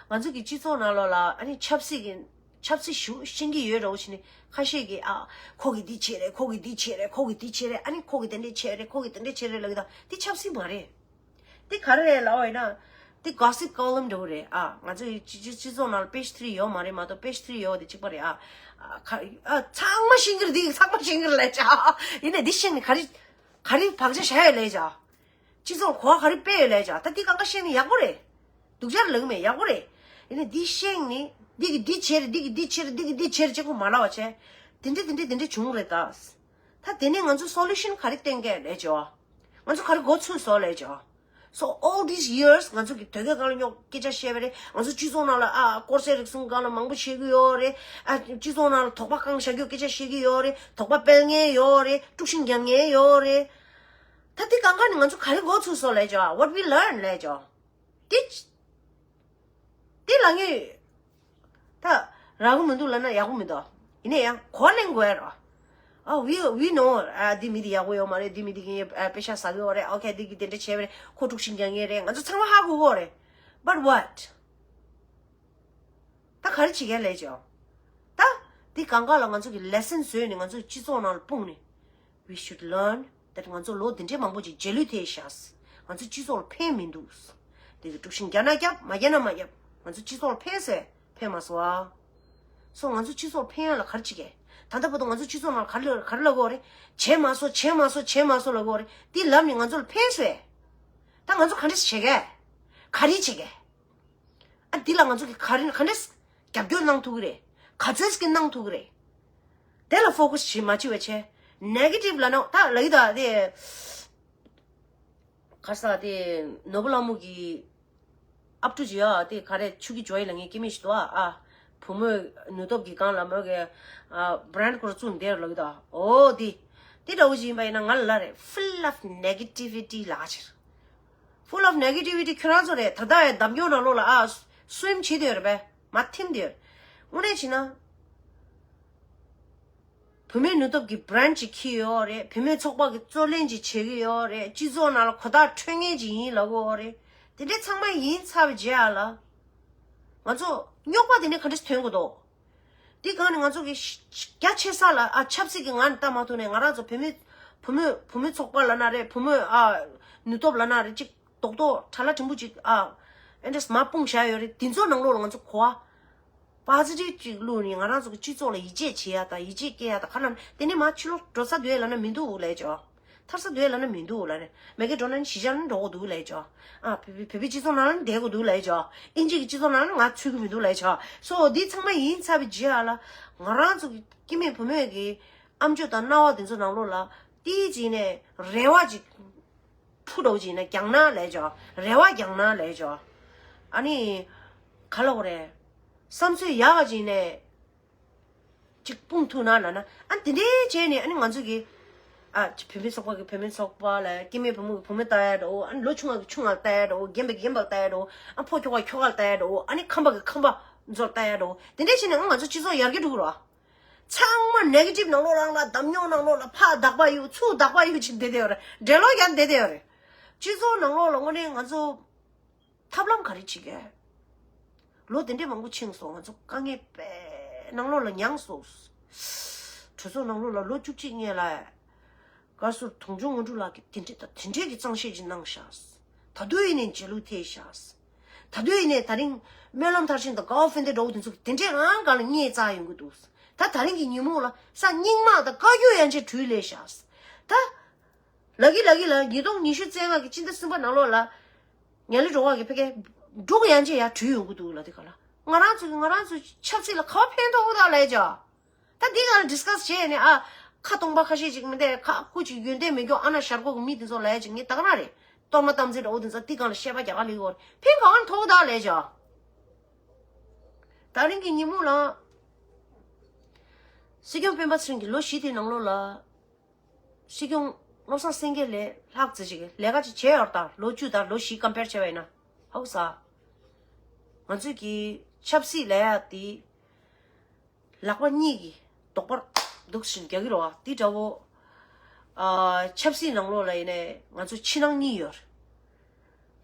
ང་ཚོ་གི་སྤྱི་ཚོགས་ནང་ལོགས་ལ་ཨ་ནི་ཆབ་སྲིད་ཀྱི་ཆབ་སྲིད་ཞུ་ཤེས་ཀྱི་ཡོད་འདྲ་བོ་བྱས་ནས་ཁ་ཤས་ཀྱིས་ཨ་ཁོ་གིས་འདི་བྱས་རེད། ཁོ་གིས་འདི་བྱས་རེད། ཁོ་གིས་འདི་བྱས་རེད། ཨ་ནི་ཁོ་གིས་དེ་འདྲས་བྱས་རེད། ཁོ་གིས་དེ་འདྲས་བྱས་རེད་ལབ་ཀྱི་འདུག་འདི་ཆབ་སྲིད་མ་རེད། འདི་ག་རེ་རེད་ལབ་པ་ཡིན་ན། འདི་གོ་སིབ་ཀོ་ལམ་འདྲ་བོ་རེད་ཨ། ང་ཚོ་ཡི་སྤྱི་སྤྱི་སྤྱི་ཚོགས་ནང་ལ་པེ་ཇི་ཐི་རི་ཡོད་མ་རེད་མ་གཏོགས། པེ་ཇི་ཐི་རི་ཡོད་དེ་གཅིག་པ་རེད་ཨ། ཨ་ཁ་ཨ་ཚང་མ་ཤེས་ཀྱི་རེད། འདི་ཚང་མ་ཤེས་ཀྱི་རེད་ལབ་བྱ། ཡིན་ནའི་འདི་ཤེས་ནས་ག་རེ་ག་རེ་བག་ཆགས་བཞག་ཡོད་ལབ་བྱ། སྤྱི་ཚོགས་གོ་བ་ག་རེ་སྤེལ་ཡོད་ལབ་བྱ། ད་འདི་གང་ག་ཤེས་ནས་ཡག་པོ་རེད། སྡུག་ཅག་ལབ་ཀྱི་མེད། ཡག་པོ་རེད། ཡིན་ནའི་འདི་ཤེས་ནས་འདི་གིས་འདི་བྱས་རེད། འདི་གིས་འདི་བྱས་རེད། འདི་གིས་འདི་བྱས་རེད། གཅིག་པོ་མ་ལབ་པ་བྱས། དེ་འདྲ་དེ་འདྲ་དེ་འདྲ་བྱུང་རེད་ད། ད་དེ་ནས་ང་ཚོ་སོ་ལུ་ཤན་ག་རེ་བསྟན་གས་ལས་ཇོ། ང་ཚོ་ག་རེ་འགོ་ཚུགས་སོ་ལས་ཇོ། So all these years ང་ཚོ་གི་དོལ་རྒྱལ་སྒང་ལ་རྙོག་སྐད་ཆ་བཤད་པ་རེད། ང་ཚོ་སྤྱི་ཚོགས་ནང་ལ་ཨ་དཀོར་ཟས་རིགས་གསུམ་སྒང་ལ་མང་པོ་བཤད་གི་ཡོད་རེད། ཨ་སྤྱི་ཚོགས་ནང་ལ་དོགས་པ་བསྐང་བཞག་རྒྱུ་སྐད་ཆ་བཤད་གི་ཡོད་རེད། དོགས་པ་སྤེལ་མཁན་ཡོད་རེད། དཀྲུག་ཤིང་རྒྱག་མཁན་ཡོད་རེད། ད་དེ་གང་ག་ནས་ང་ཚོ་ག་རེ་འགོ་ཚུགས་སོ་ལས་ཇོ། What we learn ལས་ཇོ། དེ་དེ་ལ་ངས་ད་རག་གི་མི་འདུག་ལབ་ན་ཡག་པོ་མི་འདུག་ཡིན་ན་ཡང་གོ་ལེན་དགོས་ཡ་རོ། ཨ་we we know ཨ་འདི་མི་འདི་ཡག་པོ་ཡོད་མ་རེད། འདི་མི་འདི་གི་ཨ་པེ་ཤ་ཟ་གི་ཡོད་རེད། ཨོ་ཁེ་འདི་གི་དེ་འདྲ་བྱས་པ་རེད། ཁོ་དཀྲུག་ཤིང་རྒྱག་མཁན་རེད། ང་ཚོ་ཚང་མ་ཧ་གོ་གི་ཡོད་རེད། But what ད་ག་རེ་བྱེད་མཁན་ལས་ཇོ། ད་འདི་གང་ག་ལ་ང་ཚོ་གི་lesson བཟོས་ནས་ང་ཚོ་སྤྱི་ཚོགས་ནང་ལ་སྤུངས་ནས། We should learn that ང་ཚོ་ལོ་འདི་འདྲའི་མང་པོ་ཅིག་རྗེས་ལུས་ཐེབས་ཤག་ང་ཚོ་སྤྱི་ཚོགས་ལ་ཕན་མི་འདུག་དེ་གི་དཀྲུག་ཤིང་རྒྱག་ན་རྒྱབ། མ་རྒྱག་ན་མ་རྒྱབ། ང་ཚོ་སྤྱི་ཚོགས་ལ་ཕན་སོང་ཕན་མ་སོང་ཨ། སོ་ང་ཚོ་སྤྱི་ཚོགས་ལ་ཕན་ཡ་ལ་ག་རེ་བྱེད་ཀྱི། ད་ལྟ་བར་དུ་ང་ཚོ་སྤྱི་ཚོགས་ནང་ལ་ག་རེ་ག་རེ་ལབ་དགོས་རེད། བྱས་མ་སོང་བྱས་མ་སོང་བྱས་མ་སོང་ལབ་དགོས་རེད། དེ་ལབ་ནས་ང་ཚོ་ལ་ཕན་སོང་། ད་ང་ཚོ་ག་འདྲས་བྱེད་ཀྱི། ག་རེ་བྱེད་ཀྱི། ཨ་འདི་ལ་ང་ཚོ་གི་ག་རེ་ག་འདྲས་རྒྱབ་སྐྱོར་གནང་ཐུབ་ཀྱི་རེད། ག་ཚོད་ཀྱི་གནང་ཐུབ་ཀྱི་རེད། དེ་ལ་focus བྱེད་མ་བྱེད་པ་བྱས། Negative ལབ་ན་ད་ལབ་ཀྱི་ད་དེ། ག་ས་དེ་ནོར་བུ་ལྷ་མོ་གི་ཨབ་ཕྲུག་ཅིག་ཡོད་ཨ། དེ་ག་རེ་ཆུ་ཀི་ཇོ་ཡི་ལ་ངའི་སྐྱེ་དམན་ཞིག་འདུག་ཨ། ཨ་བུ་མོའི་ནུས་སྟོབས་ཀྱི་སྒང་ལ་མོ་གི་ཨ་brand སྐོར་བཙུགས་འདིར་ལབ་ཀྱི་ད། འོ་དེ་དེ་འདྲ་བོ་ཞིག་ཡིན་པ་ཡིན་ན་ང་ལ་ལ་རེད། Full of negativity ལ་ཕྱིར། Full of negativity ཁྱོད་རང་ཚོ་རེད། ད་ལྟ་ཡང་འདམ་སྐྱོང་ནང་ལོགས་ལ་ཨ་swim བྱེད་དེ་ཡོད་རེད་པས། མ་ཐིམ་དེ་ཡོད་རེད། དངོས་གནས་བྱས་ན། བུད་མེད་ནུས་སྟོབས་ཀྱི་brand ཅིག་འཁྱེར་ཡོད་རེད། བུད་མེད་ཚོགས་པ་གི་རྩོད་ལེན་ཅིག་བྱེད་ཀྱི་ཡོད་རེད། སྤྱི་ཚོགས་ནང་ལ་གོ་བརྡ་འཕྲོད་མཁན་ཅིག་ཡིན་ལབ་ཀྱི་ཡོད་རེད། དེ་འདྲའི་ཚང་མ་ཡིན་ཚར་བའི་རྗེས་ལ། ང་ཚོ་རྙོག་པ་དེ་ནས་ག་འདྲས་ཐོན་དགོས་འདུག་དེ་གང་ནས་ང་ཚོ་གི་རྒྱ་ཆེ་ས་ལ་ཨ་ཆབ་སྲིད་ཀྱི་ངང་ནས་ལྟ་མ་ཐུབ་ནས། ང་རང་ཚོ་བུད་མེད་བུད་མེད་བུད་མེད་ཚོགས་པ་ལབ་ན་རེད། བུད་མེད་ཨ་ནུས་སྟོབས་ལབ་ན་རེད། ཅིག་རྡོག་རྡོག་ཁྲ་ལ་ཕྲན་བུ་ཅིག་ཨ་ཨེ་འདྲས་མ་སྤུངས་བཞག་ཡོད་རེད། དེ་ཚོ་ནང་ལོགས་ལ་ང་ཚོ་གོ་བ་positive ཅིག་བླུགས་ནས་ང་རང་ཚོ་གི་སྤྱི་ཚོགས་ལ་ཡིད་ཆེས་བྱེད་ཡ་དང་ཡིད་ཆེས་སྐྱེ་ཡ་དང་། ག་ལ་དེ་ནས་མ་ཕྱི་ལོགས་འགྲོ་ས་འདུག་ལབ་ན་མི་འདུག་ལབ་ཅོ། ཐར་ས་འདུག་ལབ་ན་མི་འདུག་ལབ་རེད། མ་གི་འགྲོ་ན་ནི་གཞིས་ཆགས་ནས་འགྲོ་དགོས་འདུག་ལབ་ཅོ། ཨ་བོད་པའི་བོད་པའི་སྤྱི་ཚོགས་ནང་ལ་ནི་བསྡད་དགོས་འདུག་ལབ་ཅོ། ཨིན་ཇི་གི་སྤྱི་ཚོགས་ནང་ལ་ང་ཚུད་ཀྱི་མི་འདུག་ལབ་ཅོ། སོ་འདི་ཚང་མ་ཡིན་ཚར་བའི་རྗེས་ལ་ང་རང་ཚོ་གི་སྐྱེ་དམན་བུད་མེད་ཀྱི་ཨམ་ཅོག་དང་རྣ་བ་དེ་ཚོ་ནང་ལོགས་ལ་ཏིའི་ཅིག་ནས་རེ་བ་ཅིག་ཕུ་འདྲ་བོ་ཅིག་ནས་རྒྱག་ན་ལབ་ཅོ། རེ་བ་རྒྱག་ན་ལབ་ཅོ། ཨ་ནི་ག་ལ་བ་རེད། བསམ་ཚུལ་ཡག་ག་ཅིག་ནས། ཅིག་སྤུངས་ཐུབ་ན་ལབ་ན། ཨ་དེ་འདྲའི་བྱས་ནས་ཨ་ནི་ང་ཚོ་གི་ཨ་བུད་མེད་ཚོགས་པ་གི་བུད་མེད་ཚོགས་པ་ལ། སྐྱེ་དམན་བུ་མོ་གི་བུ་མོ་ལྟ་ཡ་འདྲ་བོ། ཨ་ནི་ལོ་ཆུང་བ་གི་ཆུང་བ་ལ་ལྟ་ཡ་འདྲ་བོ། རྒན་པ་གི་རྒན་པ་ལ་ལྟ་ཡ་འདྲ་བོ། ཨ་ཕོ་ཁྱོ་ག་ཁྱོ་ག་ལ་ལྟ་ཡ་འདྲ་བོ། ཨ་ནི་ཁམས་པ་གི་ཁམས་པ་ཚོ་ལ་ལྟ་ཡ་འདྲ་བོ། དེ་འདྲའི་བྱས་ནས་ཨ་ང་ཚོ་སྤྱི་ཚོགས་ཡར་རྒྱས་འགྲོ་གི་རེད་བ། ཚང་མ་negative ནང་ལོགས་ལ་འདམ་རྙོག་ནང་ལོགས་ལ་ཕར་འདག་པ་གཡུག་ཚུར་འདག་པ་གཡུག་ཅིག་བསྡད་བསྡད་ཡོད་རེད། འགྲེ་ལོག་རྒྱག་བསྡད་བསྡད་ཡོད་རེད། སྤྱི་ཚོགས་ནང་ལོགས་ལ་དངོས་གནས་ང་ཚོ་ཐབས་ལམ་ག་རེ་བྱེད་ཀྱི། ལོ་དེ་འདྲས་མང་པོ་ཕྱིན་སོང་། ང་ཚོ་དཀའ་ངལ་དཔེ་ནང་ལོགས་ལ་མྱངས་སོང་། གྲོས་ཚོགས་ནང་ལོགས་ལ་ལོ་བཅུ་གཅིག་སྔོན་ལ་བཀའ་ཟུར་དུང་ཕྱུར་དངོས་གྲུབ་ལགས་ཀྱིས་དེ་འདྲས་དང་དེ་འདྲས་ཀྱི་གཙང་བཤད་ཅིག་གནང་ཤག་ད་དུང་ཡིན་ནའི་རྗེས་ལུས་ཐེབས་ཤག་ད་དུང་ཡིན་ནའི་ད་རིང་སྨོན་ལམ་མཐར་ཕྱིན་དང་དགའ་བ་ཕན་བདེ་འདྲ་བོ་དེ་ཚོ་དེ་འདྲས་རང་སྒང་ལ་བརྙས་བཅག་ཡོང་གི་འདུག་ད་ད་རིང་གི་ཉིན་མོ་ལ་ས་སྙིང་དམག་དང་བཀའ་བཀྱོན་ཡན་ཆད་བྲུས་ལས་ཤག་ད། ལ་གི་ལ་གི་ལ་ཉིས་སྟོང་ཉི་ཤུ་རྩ་ལྔ་གི་སྤྱི་ཟླ་གསུམ་པ་ནང་ལོགས་ལ། ཉ་ལི་འགྲོ་བ་གི་ཕ་གི་འབྲུག་ཡན་ཆད་ཡར་བྲུས་ཡོང་གི་འདུག་ལ། དེ་ག་ལ་ང་རང་ཚོ་གི་ང་རང་ཚོ་ཆབ་སྲིད་ལ་ག་བ་ཕན་ཐོགས་གི་ད་ལས་ཅོ། ད་འདི་ག་ལ་discuss བྱས་ནས་ཨ་ཁ་སྟོང་པ་ཁ་ཤས་ཅིག་མི་འདུག་ཁ་ཁུ་ཅིག་ཡོན་ཏན་མེད་རྒྱུ་ཨ་ན་ཤར་གོ་གི་མི་དེ་ཚོ་ལ་ཡ་ཅིག་ངས་ད་ག་རང་རེད། གཏོར་མ་གཏམ་ཚིག་འདྲ་བོ་དེ་ཚོ་འདི་ག་ལ་བཤད་པ་རྒྱག་ག་ལས་གོ་ཕན་ག་བ་ཐོགས་གི་ད་ལས་ཅོ། ད་རིང་གི་ཉིན་མོ་ལ་སྲིད་སྐྱོང་སྤེན་པ་ཚེ་རིང་གི་ལོ་བཞི་དེའི་ནང་ལོགས་ལ། སྲིད་སྐྱོང་བློ་བཟང་སེང་གེ་ལས་ལྷག་ཙི་ཅིག་ལས་ཀ་ཅིག་བྱས་ཡོད་ད། ལོ་བཅུ་དང་ལོ་བཞི་compare བྱས་པ་ཡིན་ན། ཧའུ་ས། ང་ཚོས་ཀྱི་ཆབ་སྲིད་ལས་ཡ་དེ་ལག་པ་གཉིས་ཀྱི་རྡོག་པར་འདུག་བཞིན་རྒྱག་གི་རེད་བ། དེ་འདྲ་བོ། ཨ་ཆབ་སྲིད་ནང་ལོགས་ལ་ཡིན་ནའི་ང་ཚོ་ཕྱི་ནང་གཉིས་ཡོད་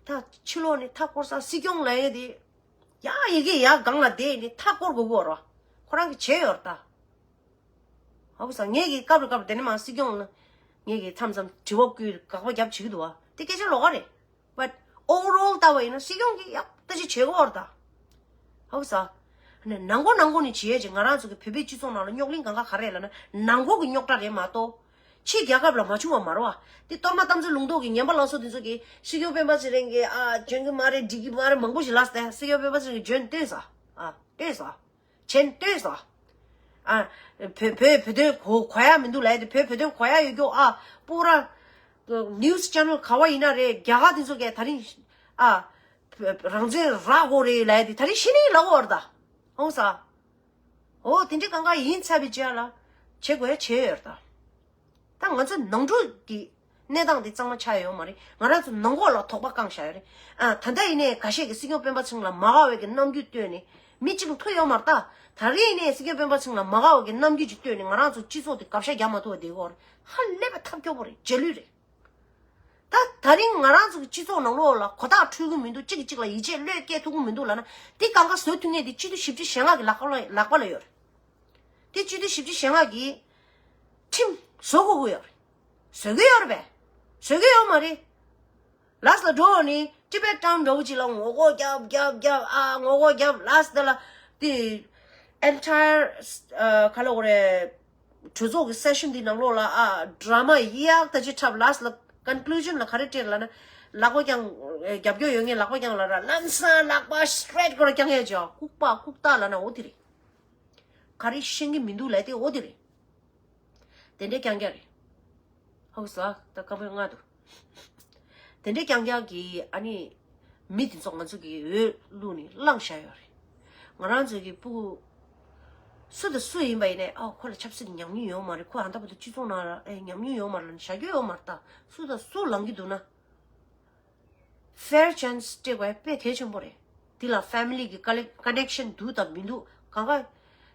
རེད། ད་ཕྱི་ལོགས་ནས་མཐའ་བསྐོར་ས་སྲིད་སྐྱོང་ལས་ཡ་དེ་ཡ་ཡི་གེ་ཡ་སྒང་ལ་བསྡད་ནས་མཐའ་བསྐོར་དགོས་ཀྱི་ཡོད་རེད་བ། ཁོ་རང་གིས་བྱས་ཡོད་རེད་ད། ཧ་གོ་སོང་། ངས་ཀྱི་སྐབས་རེ་སྐབས་རེ་དེ་ནས་མ་སྲིད་སྐྱོང་ལ་ངས་ཀྱི་མཚམས་མཚམས་དྲི་བ་བསྐུལ་དགག་པ་རྒྱབ་བྱེད་ཀྱི་འདུག་བ། དེ་སྐད་ཆ་ལོགས་ཀ་རེད། But overall ལྟ་བ་ཡིན་ན་སྲིད་སྐྱོང་གིས་ཡག་ལྟ་ཅི་བྱེད་ཀྱི་ཡོད་རེད་ད། ཧ་གོ་སོང་། ནས་ནང་སྒོ་ནང་སྒོ་ནས་བྱེད་ཡས་ཅིག་ང་རང་ཚོ་གི་བོད་པའི་སྤྱི་ཚོགས་ནང་ལ་རྙོག་གླེང་གང་ག་ག་རེ་ལབ་ན་ནང་སྒོ་གི་རྙོག་དྲ་རེད་མ་གཏོགས། ཕྱི་རྒྱལ་ཁབ་ལ་མ་བྱུང་བ་མ་རེད་བ། དེ་གཏོར་མ་གཏམ་ཚོའི་ལུང་རྟོགས་ཀྱི་ངན་པ་ལགས་སོ་དེ་ཚོ་གིས་སྲིད་སྐྱོང་སྤེན་པ་ཚེ་རིང་གིས་ཨ་འཇོན་གི་མ་རེད། འགྲིག་གི་མ་རེད། མང་པོ་ཞིག་ལབ་སྟེ་སྲིད་སྐྱོང་སྤེན་པ་ཚེ་རིང་གིས་འཇོན་བཏོན་ས། ཨ་བཏོན་ས། བྱེད་ལྟོས་སོ། ཨ། བོད་བོད་བོད་དོན་གོ་གོ་ཡ་མི་འདུག་ལབ་ཡ་དེ། བོད་བོད་དོན་གོ་ཡ་ཡོད་རྒྱུ། ཨ། སྤོ་ར་news channel ག་བ་ཡིན་ན་རེད། རྒྱ་གར་དེ་ཚོ་གས་ད་རིང་། ཨ། བོད་རང་བཙན་རག་དགོས་རེད་ལབ་ཡ་དེ་ད་རིང་ཤི་ནི་ལབ་ཡོད་རེད་ད། ཧོང་ས། འོ་དེ་འདྲ་གང་ག་ཡིན་ཚར་བའི་རྗེས་ལ་བྱེད་དགོས་ཡ་བྱས་ཡོད་རེད་ད། ད་ང་ཚོ་ནང་འཁྲུག་གི་གནས་སྟངས་དེ་གཙང་མ་ཆགས་ཡོད་མ་རེད། ང་རང་ཚོ་ནང་ཁོག་ལ་དོགས་པ་བསྐངས་བཞག་ཡོད་རེད། ཨ། ད་ལྟ་ཡིན་ནའི་འགའ་ཤས་ཀྱིས་སྲིད་སྐྱོང་སྤེན་པ་ཚེ་རིང་ལ་མ་དགའ་བའི་གི་རྣམ་འགྱུར་བཏོན་ནས་མི་གཅིག་ལ་ཐུག་ཡོད་མ་རེད་ད། ད་རེས་ཡིན་ནའི་སྲིད་སྐྱོང་སྤེན་པ་ཚེ་རིང་ལ་མ་དགའ་བའི་གི་རྣམ་འགྱུར་ཅིག་བཏོན་ནས་ང་རང་ཚོ་སྤྱི་ཚོགས་དེ་བག་ཆགས་རྒྱག་མ་ཐུབ་པ་བསྡད་ཀྱི་ཡོད་རེད། ཧ་ལས་པའི་ཐབས་སྐྱོ་པོ་རེད། རྗེས་ལུས་རེད། ད་ད་རིང་ང་རང་ཚོ་གི་སྤྱི་ཚོགས་ནང་ལོགས་ལ་གོ་རྟོགས་འཕྲོད་ཀྱི་མི་འདུག་གཅིག་གིས་གཅིག་ལ་ཡིད་ཆེས་བློས་བསྐྱེད་ཐུབ་ཀྱི་མི་འདུག་ལབ་ན། འདི་གང་ག་བཟོ་ཐུབ་མཁན་དེ་སྤྱི་འཐུས་བཞི་བཅུ་ཞེ་ལྔ་གི་ལག་པ་ལ་ལག་པ་ལ་ཡོད་རེད། དེ་སྤྱི་འཐུས་བཞི་བཅུ་ཞེ་ལྔ་གིས་ཁྲིམས་བཟོ་དགོས་ཀྱི་ཡོད་རེད། བཟོ་གི་ཡོད་རེད་པས། བཟོ་གི་ཡོད་མ་རེད། ལགས་ལ་འགྲོ་ནི་Tibet Town འདྲ་བོ་ཅིག་ལ་ངོ་རྒོལ་རྒྱབ་རྒྱབ་རྒྱབ། ཨ། ངོ་རྒོལ་རྒྱབ། ལགས་དེ་ལ་དེ་entire ག་ལ་འོ་རེད། གྲོས་ཚོགས་ཀྱི་སེ་ཤན་འདི་ནང་ལོགས་ལ། ཨ། ཌ་ར་མ་ཡག་ད་ཅིག་འཁྲབ། ལགས་ལ་ཀོན་ཀླུ་ཤན་ལ་ག་རེ་སྤྲད་ལབ་ན། ལག་པ་བརྐྱངས། རྒྱབ་སྐྱོར་ཡོད་མཁན་ལག་པ་བརྐྱངས་ལབ་ར། ལམ་སང་ལག་པ་straight སྐོར་བརྐྱང་ཡས་ཅིག་ཁུག་པ་ཁུག་རྟ་ལབ་ན་འོ་དེ་རེད། ག་རེ་ཤེས་ཀྱི་མི་འདུག་ལབ་དེ་འོ་དེ་རེད། དེ་འདྲའི་རྐྱང་རྐྱང་རེད། ཧོ་ས། ད་སྐམ་པོའི་ང་འདུག་དེ་འདྲའི་རྐྱང་རྐྱང་གི་ཨ་ནི་མི་དེ་ཚོ་ང་ཚོ་གི་འོས་བླུགས་ནས་བླངས་བཞག་ཡོད་རེད། ང་རང་ཚོ་གི་སྤུ་གུ་སུ་དང་སུ་ཡིན་པ་ཡིན་ནའི། ཨ། ཁོ་ལ་ཆབ་སྲིད་ཀྱི་ཉམས་མྱོང་ཡོད་མ་རེད། ཁོ་ཨ་ད་བར་དུ་སྤྱི་ཚོགས་ནང་ལ་ཨེ་ཉམས་མྱོང་ཡོད་མ་རེད་ལབ་ནས་བཞག་རྒྱུ་ཡོད་མ་རེད་ད། སུ་དང་སུ་ལངས་ཀྱི་འདུག་ན། Fair chance སྤྲད་དགོས་དཔེ་གལ་ཆེན་པོ་རེད། འདི་ལ་family གི་ཀ་ལེ་connection འདུག་དང་མི་འདུག་གང་ག་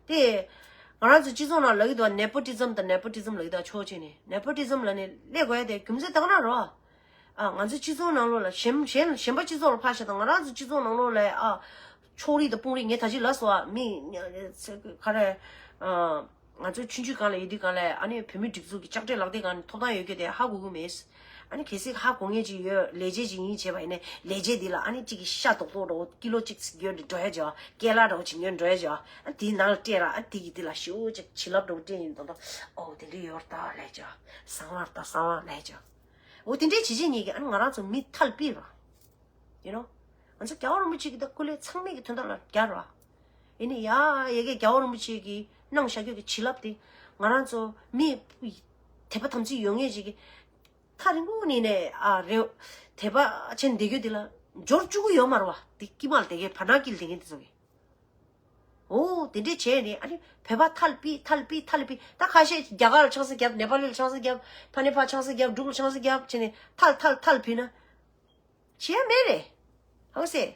དེ། ང་རང་ཚོ་སྤྱི་ཚོགས་ནང་ལབ་ཀྱི་འདུག nepotism དང་nepotism ལབ་ཀྱི་འདུག་ཕྱོགས་གཅིག་ནས་nepotism ལབ་ནས་སླེབས་དགོས་ཡ་དེ་རྒྱུ་མཚན་དེ་ག་ན་རོ། ཨ། ང་ཚོ་སྤྱི་ཚོགས་ནང་ལོགས་ལ་གཞན་གཞན་གཞན་པ་སྤྱི་ཚོགས་ལ་ཕར་བཞག་དང་ང་རང་ཚོ་སྤྱི་ཚོགས་ནང་ལོགས་ལ། ཨ། ཕྱོགས་རིས་དང་དཔུང་རིས། ངས་ད་ཅི་ལབ་སོང་། ཨ། མི་ག་རེ། ཨ། ང་ཚོ་ཆུང་ཆུང་སྒང་ལ་ཡོད་དུས་སྒང་ལ་ཨ་ནི་བོད་མི་སྒྲིག་འཛུགས་ཀྱི་ལྕགས་སྤྲེལ་ལག་དེབ་སྒང་ནས་ཐོབ་ཐང་ཡོད་རྒྱུ་དེ་ཧ་གོ་གི་མེད། ཨ་ནི་གལ་སྲིད་ཧ་གོ་མཁན་ཅིག་ཡོད། ལས་བྱེད་ཅིག་ཡིན་བྱས་པ་ཡིན་ནའི་ལས་བྱེད་འདི་ལ་ཨ་ནི་གཅིག་གིས་ཤ་རྡོག་རྡོག་འདྲ་བོ་ཀི་ལོ་གཅིག་ཉོས་ནས་འགྲོ་ཡ་བྱས། ཀེ་ལ་འདྲ་བོ་ཅིག་ཉོས་འགྲོ་ཡ་བྱས། ཨ། དེའི་ནང་ལ་སྤྲད་ར། ཨ། དེ་གི་དེ་ལ་ཞེ་པོ་ཅིག་བྱིན་རླབས་འདྲ་བོ་སྤྲད་ཡིན་མདོག་མདོག་ཨོ་དེ་འདྲ་ཡོད་རེད་ད་ལབ་བྱས། གསང་བ་རེད་ད་གསང་བ་ལབ་བྱས། འོ་དེ་འདྲའི་བྱས་བྱས་ཉིད་ཀྱིས་ཨ་ནི་ང་རང་ཚོ་མི་ཐལ་པིར་བ། You know? ང་ཚོ་རྒྱལ་བ་རིན་པོ་ཆེ་གི་ད་སྐུ་ལས་ཚང་མས་ཀྱི་དོན་དག་ལ་རྒྱལ་ར། ཡིན་ནི་ཡ་ཡ་གི་རྒྱལ་བ་རིན་པོ་ཆེ་གི་གནང་བཞག་རྒྱུ་གི་བྱིན་རླབས་དེ་ང་རང་ཚོ་མི་དད་པ་དམ་ཚིག་ཡོད་མཁན་ཞིག་གི་ཐག་རིང་པོ་ནས་ནས། ཨ། རེ་དད་པ་བྱས་བསྡད་རྒྱུ་དེ་ལ་འབྱོར་བཅུག་གི་ཡོད་མ་རེད་བ། དེ་དཀྱིལ་མ་ལ་བསྡད་མཁན་བར་ན་དཀྱིལ་བསྡད་མཁན་དེ་ཚོ་གི། འོ་དེ་འདྲས་བྱས་ནས་ཨ་ནི་བོད་པ་ཐལ་པི་ཐལ་པི་ཐལ་པི། ད་ཁ་ཤས་རྒྱ་གར་ལ་ཆང་ས་བརྒྱབ། ནེ་པ་ལི་ལ་ཆང་ས་བརྒྱབ། ཕ་ནས་ཕར་ཆང་ས་བརྒྱབ། འབྲུག་ལ་ཆང་ས་བརྒྱབ་བྱས་ནས་ཐལ་ཐལ་ཐལ་པི་ན། བྱས་མེད་རེད། ཧང་སེ།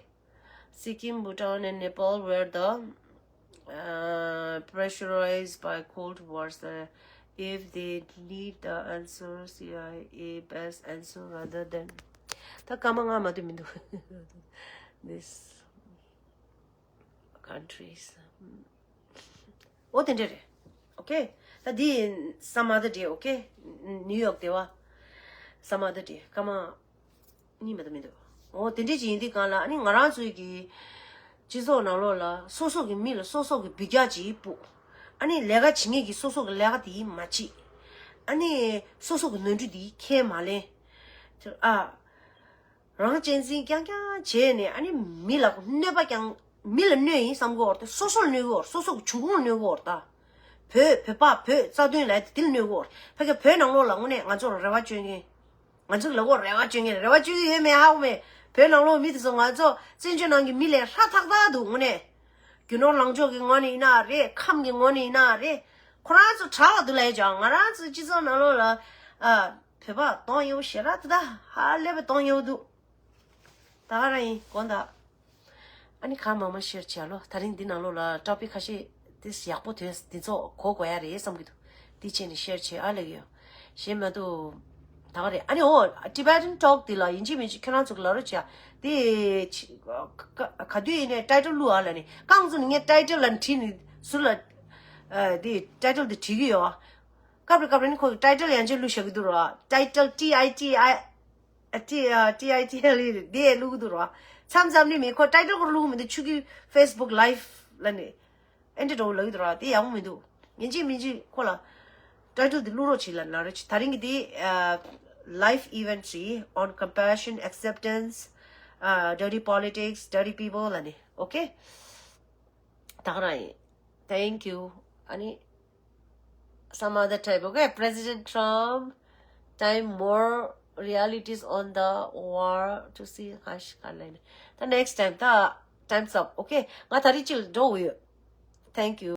Sikkim, Bhutan and Nepal were the uh, pressurized by Cold Wars. Uh, if they need the answer, C I A best answer rather than. ད་སྐར་མ་ལྔ་མ་གཏོགས་མི་འདུག This countries. འོ་དེ་འདྲ་རེད། Okay. ད་འདི་some other day, okay? New York དེ་བ། Some other day. སྐར་མ་གཉིས་མ་གཏོགས་མི་འདུག་འོ་དེ་འདྲ་ཅིག་ཡིན་དུས་སྒང་ལ་ཨ་ནི་ང་རང་ཚོའི་གི་སྤྱི་ཚོགས་ནང་ལོགས་ལ་སོ་སོ་གི་མི་ལ་སོ་སོ་གི་འབུད་རྒྱག་ཅིག་སྤོ། ཨ་ནི་ལས་ཀ་བྱེད་མཁན་གྱིས་སོ་སོ་གི་ལས་ཀ་དེ་མ་བྱེད། ཨ་ནི་སོ་སོ་གི་ནོར་འཁྲུལ་དེ་ཁས་མ་ལེན། ཨ། རང་གཅེས་འཛིན་རྐྱང་རྐྱང་བྱས་ནས་ཨ་ནི་མི་ལ་གནོད་པ་རྐྱང་། མི་ལ་གནོད་ཡིན་བསམ་གི་ཡོད་རེད་དེ། སོ་སོ་ལ་གནོད་གི་ཡོད་རེད། སོ་སོ་གི་གཞུང་ལ་གནོད་གི་ཡོད་རེད་ད། བོད་བོད་པ་བོད་རྩ་དོན་ལབ་དེ་དེ་ལ་གནོད་གི་ཡོད་རེད། ཕ་གི་བོད་ནང་ལོགས་ལ་དངོས་གནས་ང་ཚོར་རེ་བ་བཅོལ་མཁན། ང་ཚོ་གི་ལ་གོ་རེ་བ་བཅོལ་མཁན། རེ་བ་བཅོལ་གི་ཡོད་མེད་ཧ་གོ་མེད། བོད་ནང་ལོགས་མི་དེ་ཚོ་ང་ཚོ་བཙན་བྱོལ་ནང་གི་མི་ལས་ཧྲ་ཐག་ཐག་འདུག་དངོས་གནས། རྒྱུ་ནོར་ལོངས་སྤྱོད་ཀྱི་ངོས་ནས་ཡིན་ན་རེད། ཁམས་ཀྱི་ངོས་ནས་ཡིན་ན་རེད། ཁོ་རང་ཚོ་དྲག་པ་འདུག་ལབ་ཡ་ཅིག་ང་རང་ཚོའི་སྤྱི་ཚོགས་ནང་ལོགས་ལ། ཨ། བོད་པ་གདོང་ཡག་པོ་ཞེ་དྲག་འདུག་ད་ཧ་ལས་པའི་གདོང་ཡག་པོ་འདུག་ད་ག་རང་ཡིན་དགོངས་དག་ཨ་ནི་གང་མང་མང་ཤེར་བྱེད་ཨ་ལོ། ད་རིང་འདི་ནང་ལོགས་ལ་ཊོ་པིག་ཁ་ཤས་དེ་ཡག་པོ་དོན་འདི་ཚོ་གོ་དགོས་ཡ་རེད་བསམ་གྱི་འདུག་འདི་བྱས་ནས་ཤེར་བྱེད་ཨ་ལེགས་ཡོད། གཞན་མ་གཏོགས་ད་ག་རེད། ཨ་ནི་འོ་Tibetan Talk འདི་ལ་ཡིན་གཅིག་མིན་གཅིག་ཁྱེད་རང་ཚོ་གི་ལབ་རོགས་བྱེད་ཨ། དེ་ག་དུས་ཡིན་ནའི་ཊའི་ཊལ་བླུགས་ཨ་ལ་ནི་རྐང་བཙུགས་ནས་ངས་ཊའི་ཊལ་ལ་བྲིས་ནས་ཟུར་ལ་དེ་ཊའི་ཊལ་དེ་བྲིས་གི་ཡོད། སྐབས་རེ་སྐབས་རེ་ནི་ཁོ་གི་ཊའི་ཊལ་ཡང་བསྐྱར་བླུགས་བཞག་གི་འདུག་རོ། ཊའི་ཊལ་T I T I ཨ། ཊི་ཨ། ཊི་ཨའི་ཊི་ཨེལ་ཨི་རེད། དེ་བླུག་གི་འདུག་རོ། མཚམས་མཚམས་ནི་མི་ཁོ་ཊའི་ཊལ་ཁོ་བླུག་མི་འདུག་ཆུ་གི་Facebook Live ལ་ནི་ཨེ་འདྲ་འདྲ་བོ་ལབ་ཀྱི་འདུག་རོ། དེ་ཡག་པོ་མི་འདུག་ཡིན་གཅིག་མིན་གཅིག་ཁོ་ལ་ཊའི་ཊལ་དེ་བླུག་རོགས་བྱེད་ལབ་ན་རོ། ད་རིང་གི་དེ་ཨ། Live Event three on compassion, acceptance, uh, dirty politics, dirty people ལ་ནི། Okay? ད་ག་རང་ཡིན། Thank you. ཨ་ནི། Some other time, okay? President Trump, time more realities on the war to see. ཧ་ཤི་ག་ལེན། The next time, the time's up, okay? ང་ད་རིང་ཅིག་འགྲོ་འོས་ཡོད། Thank you.